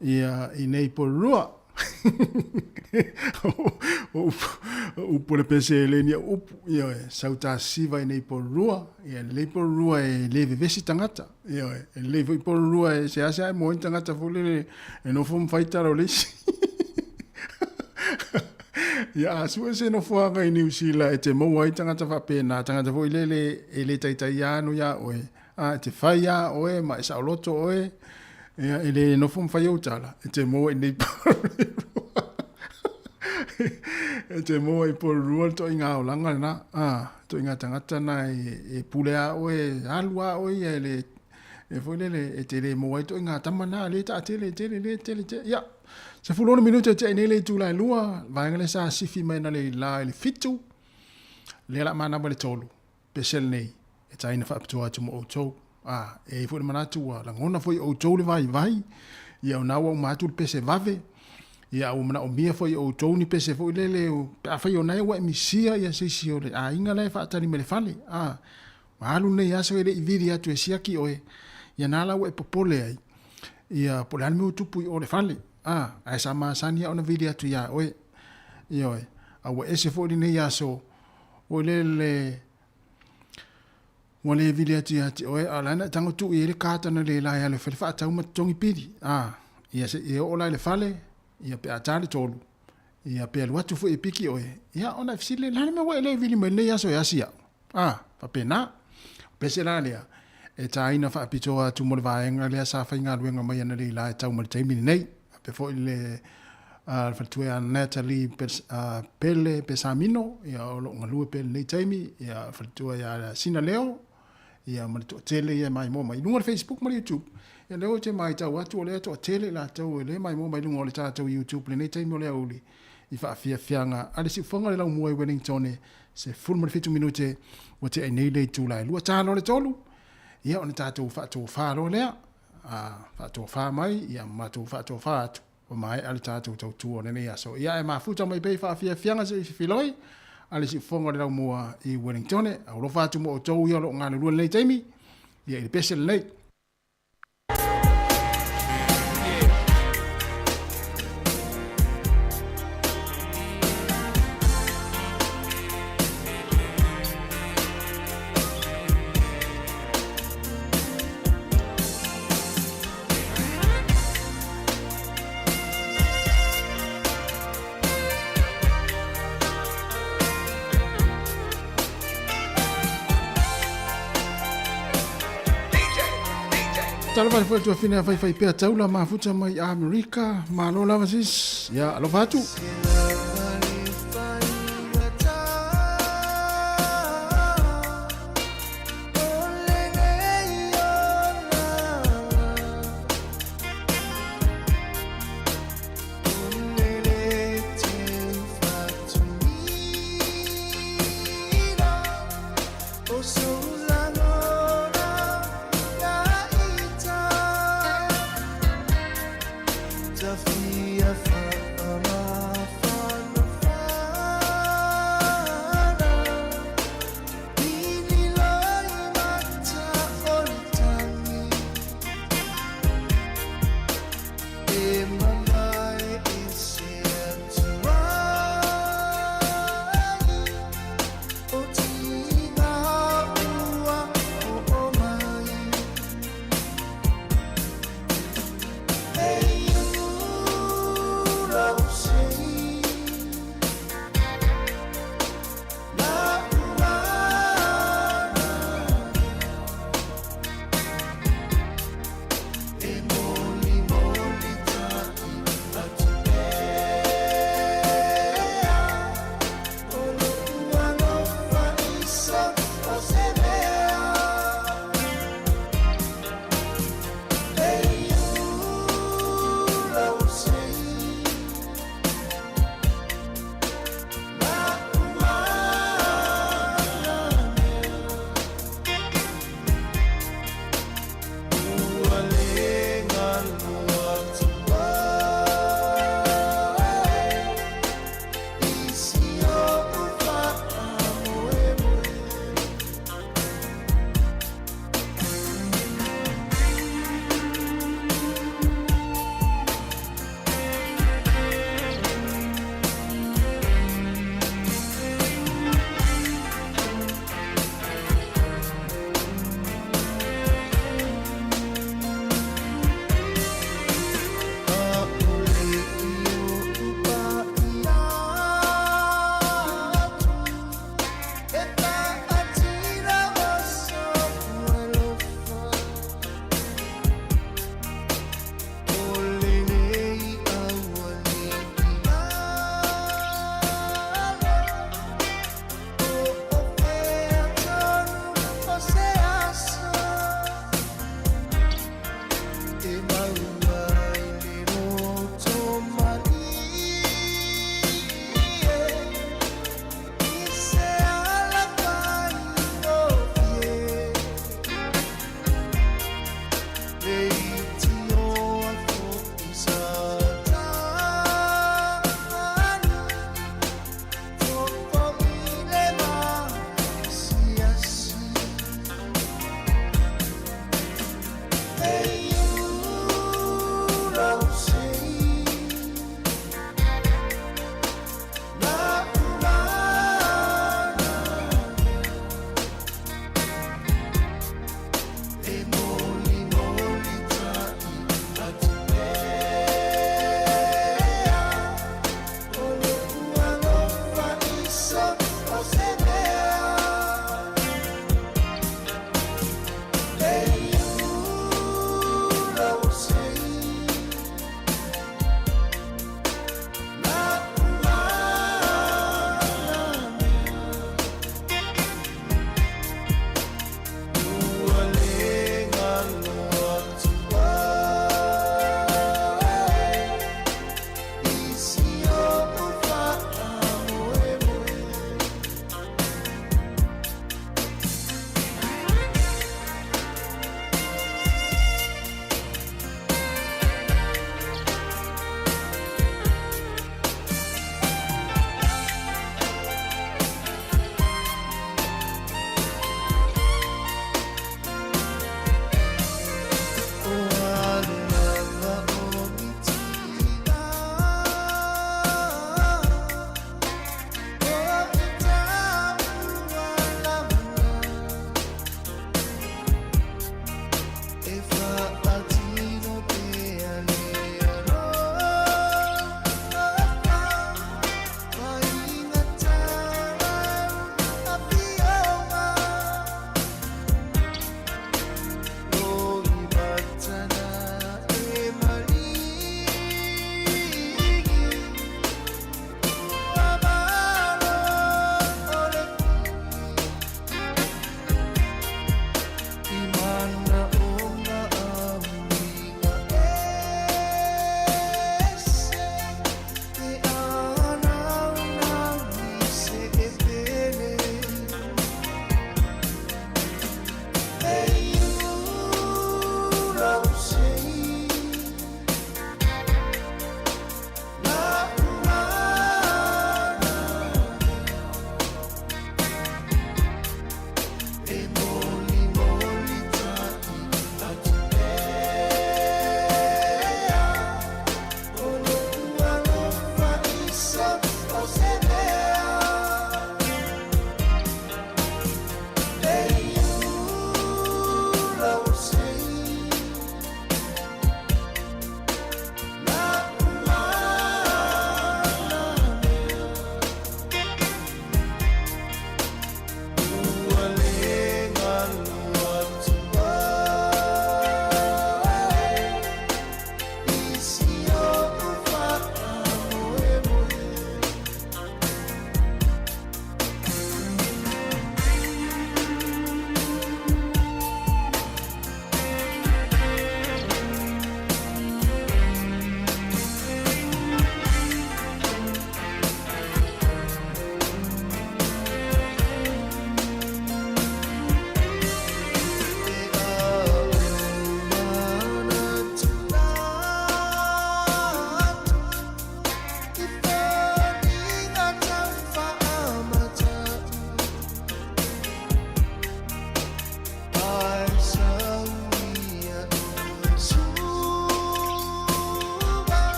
ia i nei Porirua. O upu o le pese e le ni au upu, ioe, sau Tasesiva i nei Porirua, ia lelei Porirua e le vevesi tagata, ioe, e lelei foi Porirua e seasea e moa ai tagata foi lele e nofo ma fai tala o le isi. Ia a sue se nofoaga i Niu Sila e te maua ai tagata faapena, tagata foi lele e le taitai anu iā oe, a e te fai iā oe ma e saoloto oe, ia e le nofo ma fai ou tala, e te maua i nei Porirua. E te maua i Porirua le toaiga olaga lena, a, toaiga tagata na e pule a oe, alu a oe ia e le, e foi lele, e te le maua ai toaiga tama na, le taatele tele, le tele tele, ia. 16 minute e tea nei le itula e lua, vaega lea sa sifi mai na le la i le 7, lea la manava le 3, pese lenei, e taina faapitoa atu mo outou. A, e ai foi le manatu ua lagona foi outou le vaivai, ia o na ua uma atu le pese vave, ia ua manaomia foi outou ni pese foi lele, pe afai o na e ua e misia ia se isi o le aiga la e faatali mai le fale. A, ua alu lenei aso e le i vili atu e siaki oe, ia na la ua e popole ai, ia po o le a le mea ua tupu i o le fale, a, ae sa masani lava ona vili atu iā oe. Ioe, a ua ese foi lenei aso, ua lele, ua le vili atu ia te oe, a o la e na e tago tuu i ai le kata na le la e alu e fai le faatau ma totogi pili, a, ia se i e oo la i le fale, ia pe a ta le 3, ia pe alu atu foi e piki oe, ia ona e fesili lea, o le a le mea ua e le vili mai i lenei aso e asi au? A, faapena. O pese la lea, e tāina faapitoa atu mo le vaega lea sa faigaluega mai ana leilā e tau mai le taimi lenei. Faapea foi le le faletua ia Natalie Pele Pesamino, ia o lo o galue pea i lenei taimi, ia faletua ia Sina Leo, ia ma le toatele ia e maimoa mai i luga o le Facebook ma le YouTube. Ia lea ou te matau atu o lea e toatele i latou e le maimoa mai i luga o le tatou YouTube i lenei taimi o le aoauli i faafiafiaga a le siufofoga o le laumua i Wellington 17 minute ua tea ai nei le itula e 2 ta loa le 3, ia ona tatou faatofa loa lea, a faatofa mai, ia matou faatofa atu, ua maea le tatou tautua o lenei aso. Ia ae mafuta mai pea i faafiafiaga se i fefiloi a le siufofoga o le laumua i Wellington. Alofa atu mo outou ia o lo o galulue i lenei taimi, ia i le pese lenei. Talofa le foe tuafine a faifai pea taula mafuta mai Amerika. Malo lava sis. Ya, alofa atu.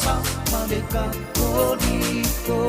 Roma ma le Katoliko.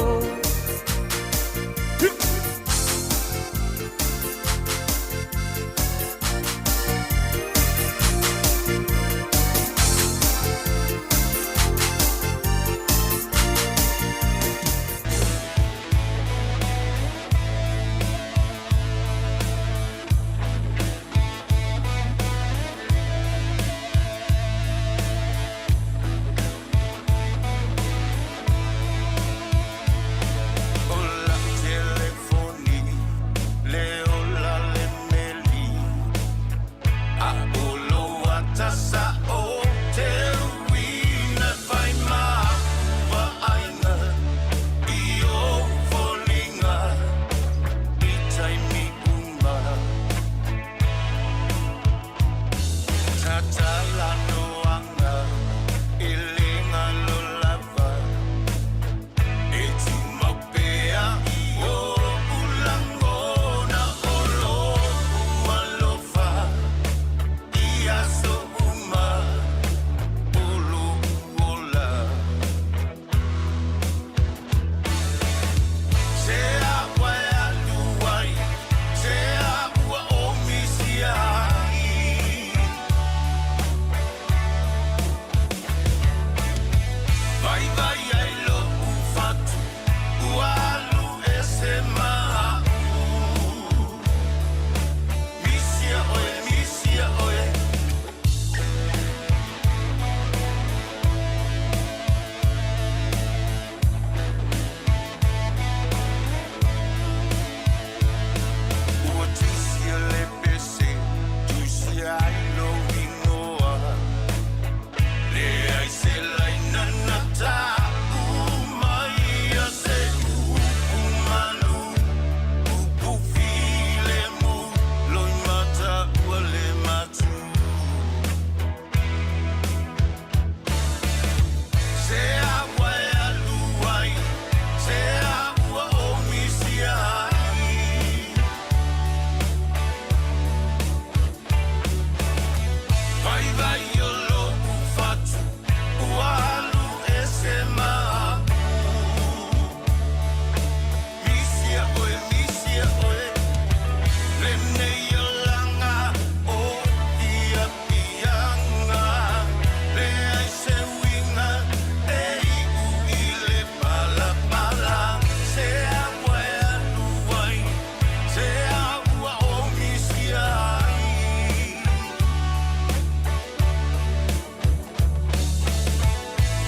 O lau telefoni le ola le meli A o lou ata sa'o te uina Fai ma vaaiga i ou foliga i taimi uma Tatala noaga e le galo lava E tumau pea i oʻu lagona O lou alofa i aso uma o loʻu ola Se a ua e alu ai, se a ua ou misia ai Vaivai ai loʻu fatu ua alu ese ma aʻu Misia oe, misia oe. Ua tusia le pese, tusia ai lou igoa Leai se laina na taʻu mai a se upu malu Upu filemu, loimata ua le matu Se a ua e alu ai, se a ua ou misia ai Vaivai o loʻu fatu ua alu ese ma aʻu Misia oe, misia oe, lenei olaga o piapiaga Leai se uiga e iʻu i le palapala Se a ua e alu ai, se a ua ou misia ai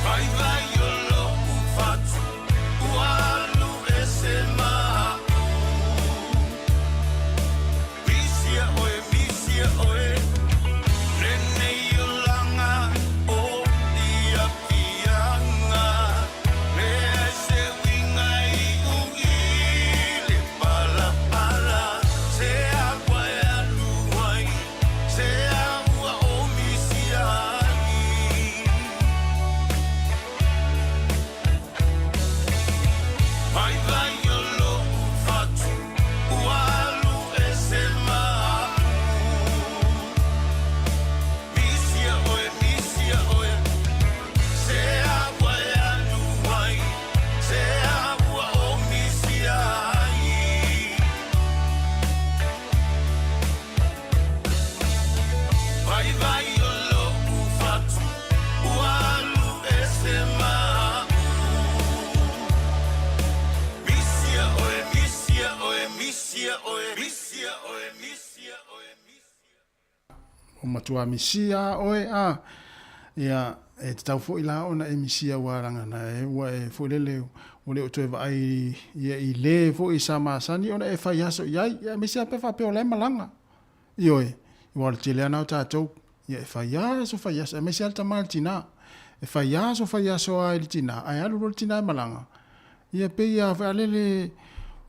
Vaivai o loʻu fatu ua alu ese ma aʻu Misia oe, misia oe, lenei olaga o piapiaga Leai se uiga e iʻu i le palapala Se a ua e alu ai, se a ua ou misia ai Vaivai o loʻu fatu ua alu ese ma aʻu Misia oe, misia oe, se a ua e alu ai, se a ua ou misia ai Vaivai o loʻu fatu ua alu ese ma aʻu Misia oe, misia oe, misia oe, misia oe, misia oe, Ua matua misia a oe, a, ia, e tatau foi la ona e misia ua laga na e ua e foi lele ua le o toe vaai ia i le foi sa masani ona e fai aso i ai, ia aemaise lava pe faapea o la e malaga. Ioe, aua o le tele lava na o tatou, ia e fai aso fai aso, aemaise lava le tama a le tina. E fai aso fai aso lava i le tina, ae alu loa le tina e malaga, Ia pei a foi a lele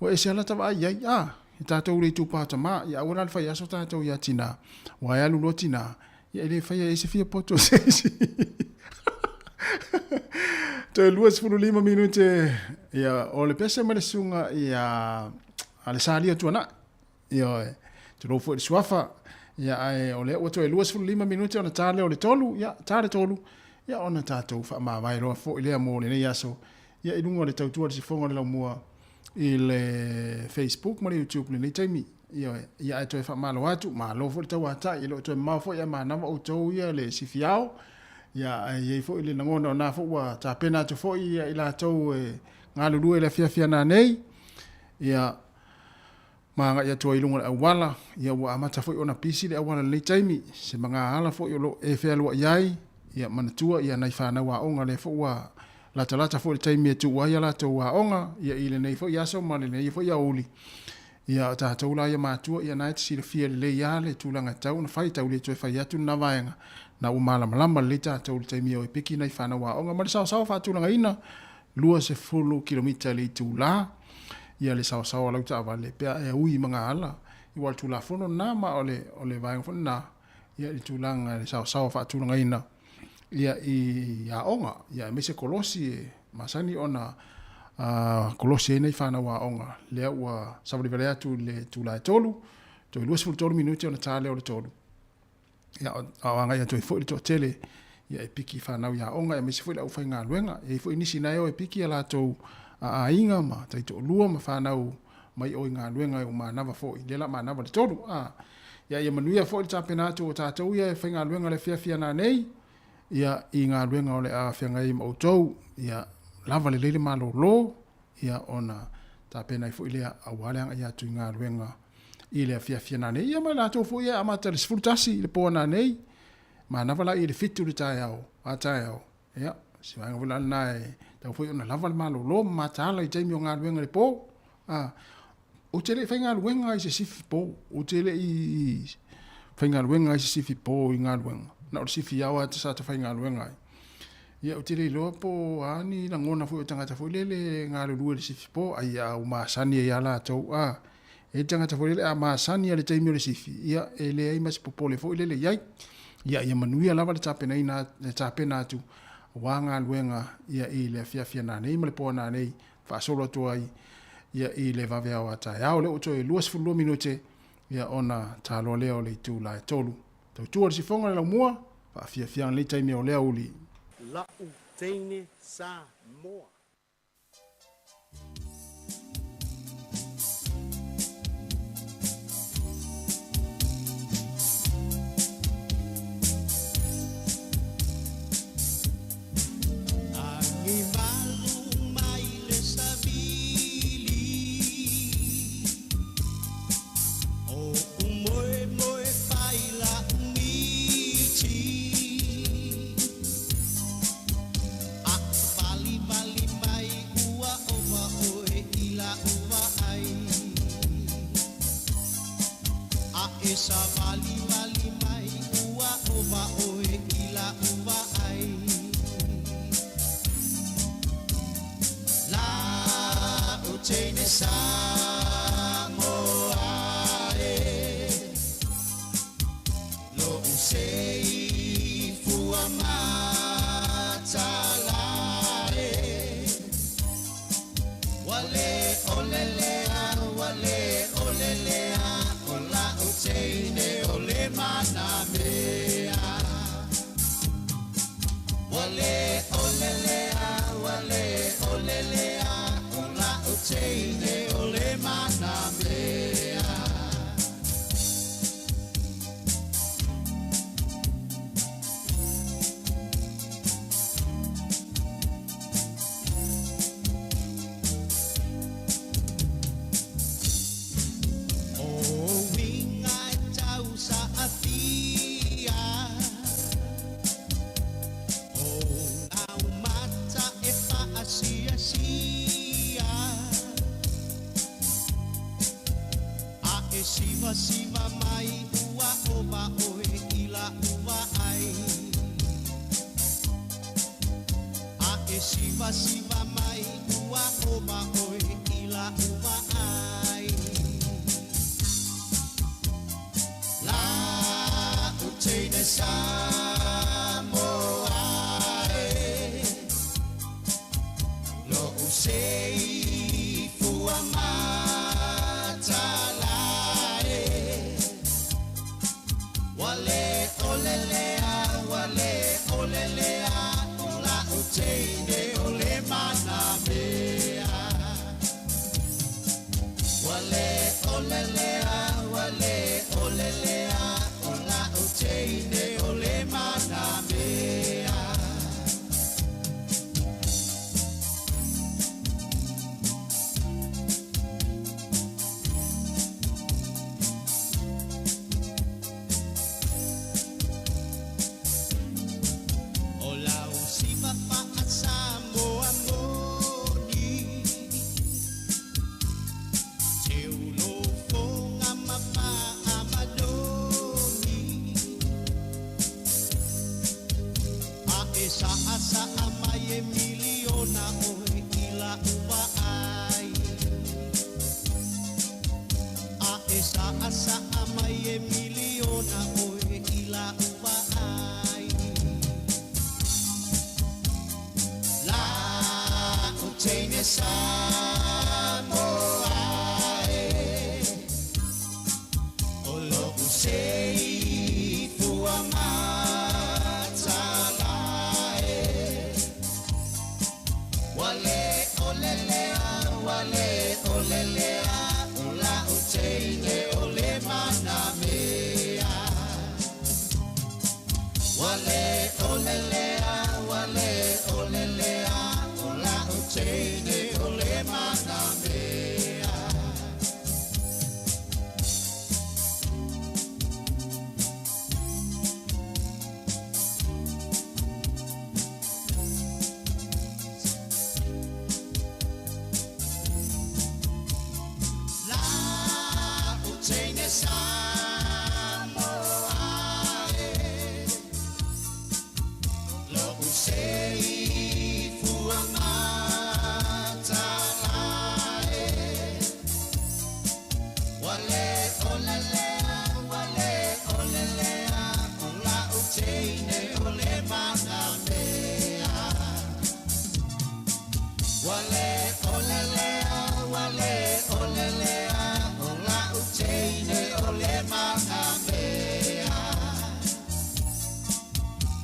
ua ese ala ta vaai i ai, a, e tatou le itupa o tama, ia aua la le fai aso tatou ia tina, ua e alu loa tina, ia e le faia e se fia poto se isi. Toe 25 minute, ia, o le pese ma le susuga ia a le Salia Tuanai. Ioe, tulou foi i le suafa, ia ae o lea ua toe 25 minute ona ta lea o le tolu, ia, ta le tolu, Ia ona tatou faamavae loa foi lea mo lenei aso ia i luga o le tautua a le sifoga o le laumua i le Facebook ma le YouTube i lenei taimi. Ioe, ia ae toe faamalo atu, malo foi le tauatai, e le o toe mamao foi ae manava outou ia le sifiao. Ia ae i ai foi le lagona o na foi ua tapena atu foi ia i latou e galulue i le afiafi a nanei. Ia ma agai atu ai i luga o le auala, ia ua amata foi ona pisi le auala i lenei taimi, se magaala foi o lo o e fealuai ai, ia manatua ia nai fanau aoga lea foi ua latalata foi le taimi e tuu ai a latou aoga, ia i lenei foi aso ma lenei foi aoauli. Ia o tatou la ia matua, ia na e te silafia lelei lava le tulaga e tatau ona fai, tau le toe fai atu lena vaega, na ua malamalama lelei tatou i le taimi e o e piki nai fanau aoga ma le saosaoa faatulagaina 20 kilomita i le itula ia le saosaoa o lau taavale pe a e ui i Magaala aua o le Tulafono lena ma o le o le vaega foi lena ia i le tulaga i le saosaoa faatulagaina ia i aoga ia aemaise kolosi e masani ona kolosi ai nei fanau aoga lea ua savalivali atu i le itula e 3 toe 23 minute ona ta lea o le 3 ia a o agai atu ai foi le toatele ia e piki fanau i aoga aemaise foi le aufaigaluega. E i ai foi nisi na e o e piki a latou aiga ma taitoalua ma fanau mai o i galuega e ua manava foi, lea la manava le tolu. A ia ia manuia foi le tapena atu o tatou ia e faigaluega le afiafi ana nei ia i galuega o le a feagai ai ma outou ia lava lelei le malolo ia ona tapena ai foi lea aua le agai atu i galuega i le afiafi nanei. Ia ma i latou foi ia e amata i le 11 i le po nanei, manava la i le 7 i le taeao, a taeao, ia, si vaega foi la lena e tatau foi ona lava le malolo ma mataala i taimi o galuega i le po. A, ou te le i faigaluega i se sifi po, ou te le i faigaluega i se sifi po i galuega, na o le sifi ao lava sa ta faigaluega ai. Ia ou te le iloa po o a ni lagona foi o tagata foi lele e galulue i le sifi po, ai a ua masani ai lava latou, a. E i ai le tagata foi lele a masani lava i le taimi o le sifi, ia e leai ma se popole foi lele i ai. Ia ia manuia lava le tapenaina le tapena atu aua galuega ia i le afiafi a nanei ma le po a nanei faasolo atu ai ia i le vaveao a taeao. Lea ua toe 22 minute ia ona taloa lea o le itula e 3. Tautua le sifoga le laumua, faafiafiaga lenei taimi o lea uli. La'u teine Samoa. Saʻasaʻa mai e miliona ʻoe i laʻu vaai. A e saʻasaʻa mai e miliona ʻoe i laʻu vaai. Laʻu teine Samoa e, o loʻu seifua matala e. Ua le ʻole lea, ua le ʻole lea, o laʻu teine o le manamea. Ua le ʻole lea, ua le ʻole lea, o laʻu teine o le manamea. Laʻu teine Samoa e, loʻu seifua matala e. Ua le ʻole lea, ua le ʻole lea, o laʻu teine o le manamea. Ua le ʻole lea, ua le ʻole lea, o laʻu teine o le manamea.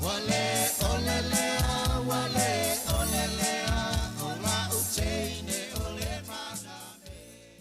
Ua le ʻole lea, ua le ʻole lea, o laʻu teine o le manamea.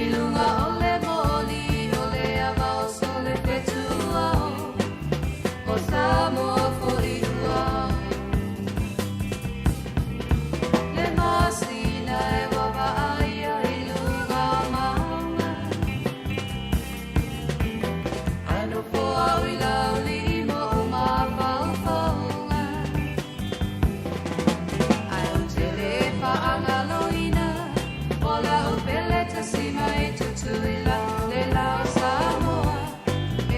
I luga o le moli o le ava o sole fetuao o Samoa fo'i ua. Le masina e vaavaaia i luga o mauga ae nofo au i laulii ma ou mafaufauga. Ae ou te lē faagaloina o la'u pele tasima e Tutuila le la o Samoa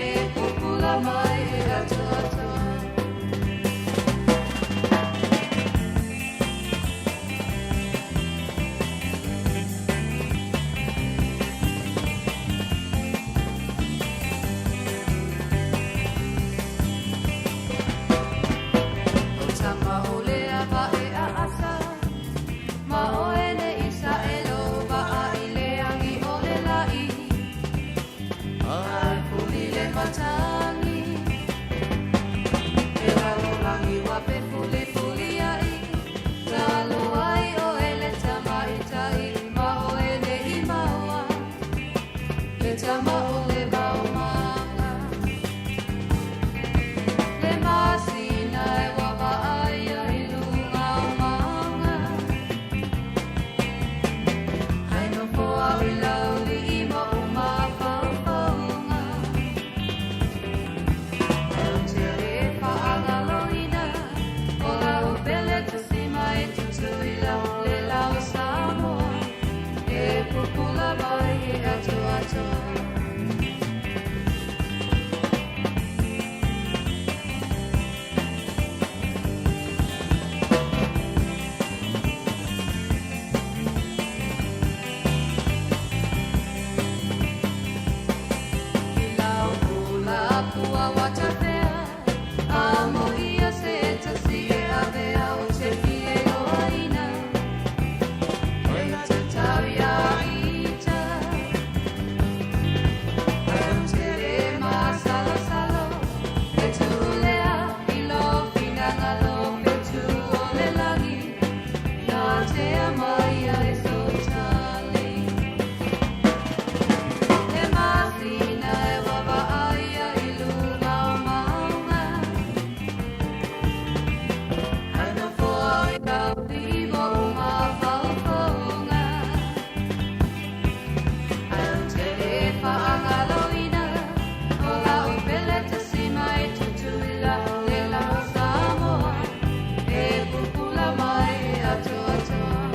e pupula mai e atoatoa. O tama o le ava e aasa ma oe ne i saelo vaa i le agi o le lai ae fuli le matagi e lalolagi ua fefulifuli ai talu ai oe le tamaitai ma oe ne i maua le tama o le vaomaga. Le masina e vaavaaia i luga o mauga ae nofo au i laulii ma ou mafaufauga. Ae ou te lē faagaloina o la'u pele tasima e Tutuila le la o Samoa e pupula mai e atoatoa. I lau ula pua watafea amo ia se tasi e avea o te fie loaina e tatau ia ita. Ae ou te lē masalosalo e tuulea i lo finagalo fetu o le lagi na tea mai ai sotali. Le masina e vaavaaia i luga o mauga ae nofo au i laulii ma ou mafaufauga. Ae ou te lē faagaloina o la'u pele tasima e Tutuila le la o Samoa e pupula mai e atoatoa.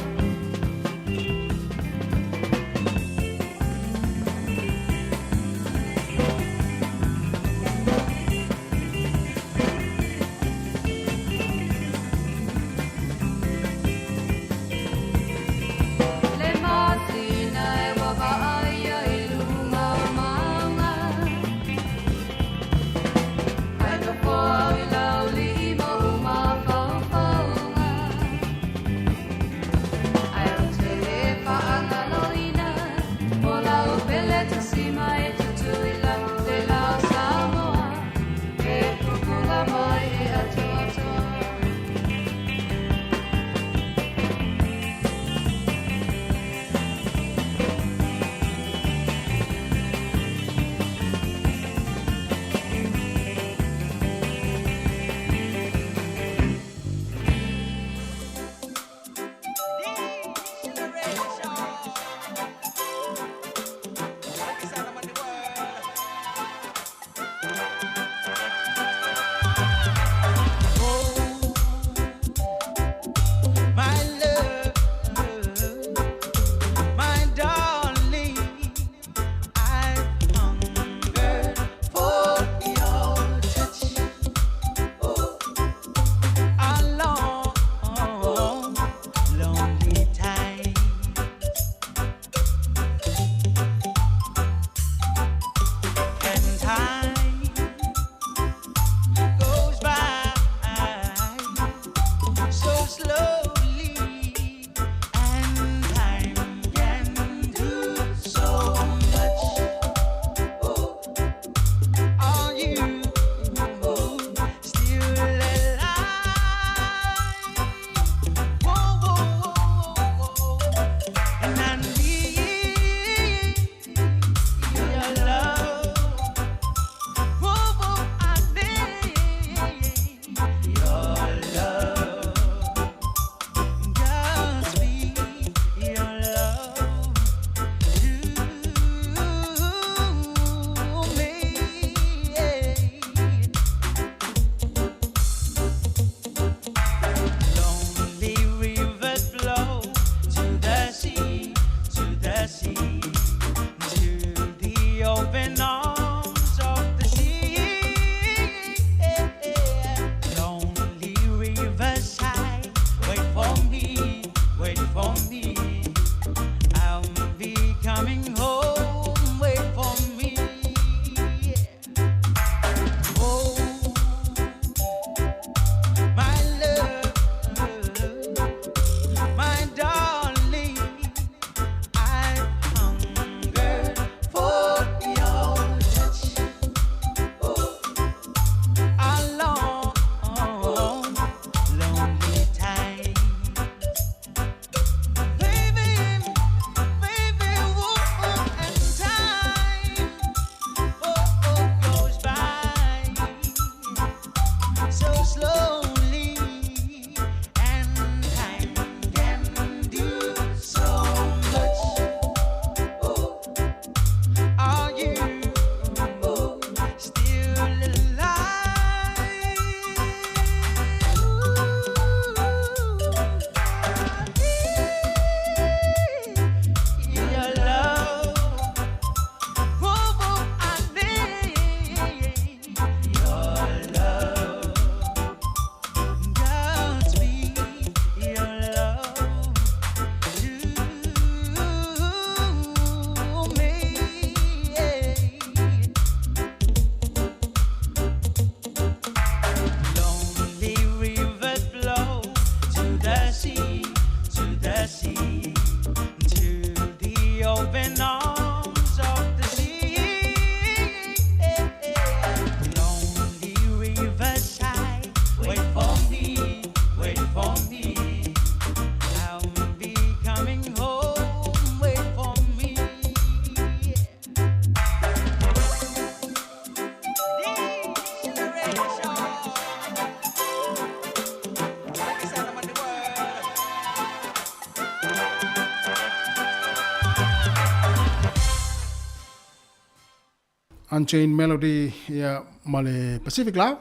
Unchained Melody ia ma le Pacific Love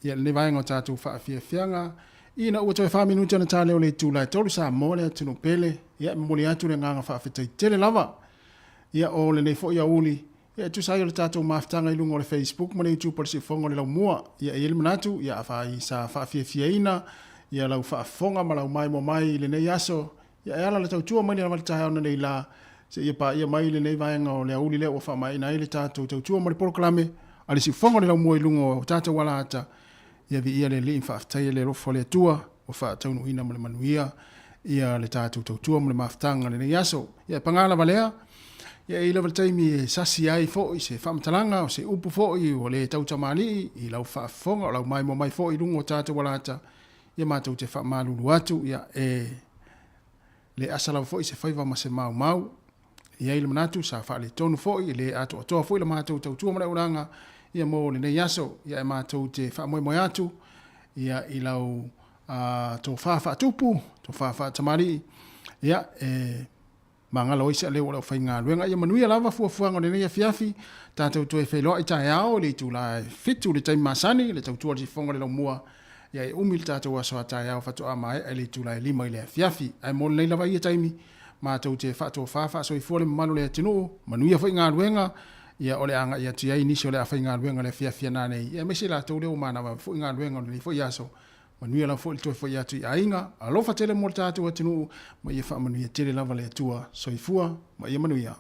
ia lenei vaega o tatou faafiafiaga ina ua toe 4 minute ona ta lea o le itula e 3 Samoa le atunuu pele ia e momoli atu le agaga faafetai tele lava ia o lenei foi aoauli ia e tusa ai o le tatou mafutaga i luga o le Facebook ma le YouTube o le Siufofoga o le Laumua ia e i ai le manatu ia afai sa faafiafiaina ia lau faafofoga ma lau maimoa mai i lenei aso Ia e ala le tautua mai lava le taeao nei la, seia paia mai lenei vaega o le aoauli lea ua faamaeaina ai le tatou tautua ma le polokalame a le siufofoga o le laumua i luga o tatou alaata. Ia viia le Alii ma faafetaia le alofa o le Atua ua faataunuuina ma le manuia ia le tatou tautua ma le mafutaga lenei aso. Ia e paga lava lea, ia e i ai lava le taimi e sasi ai foi se faamatalaga o se upu foi ua le tautamalii i lau faafofoga o lau maimoa mai foi i luga o tatou alaata. Ia matou te faamalulu atu, ia, e le asa lava foi se faiva ma se maumau. E i ai le manatu sa faaletonu foi, e le atoatoa foi la matou tautua ma le aulaga, ia, mo lenei aso. Ia, e matou te faamoemoe atu, ia, i lau a, tofa faatupu, tofa faatamalii, ia, e magalo ai se aleu o le aufaigaluega. Ia manuia lava fuafuaga o lenei afiafi, tatou toe feiloai taeao i le itula e 7 i le taimi masani, le tautua a le siufofoga o le laumua, ia e umi le tatou aso a taeao faatoa maea i le itula e 5 i le afiafi. Ae mo lenei lava ia taimi, matou te faatofa faasoifua le mamalu o le atunuu, manuia foi galuega, ia o le a agai atu i ai nisi o le afaigaluega i le afiafi a nanei, ia aemaise i latou lea ua manava foi galuega o lenei foi aso. Manuia lava foi le toe foi atu i aiga. Alofa tele mo le tatou atunuu, ma ia faamanuia tele lava le Atua. Soifua ma ia manuia.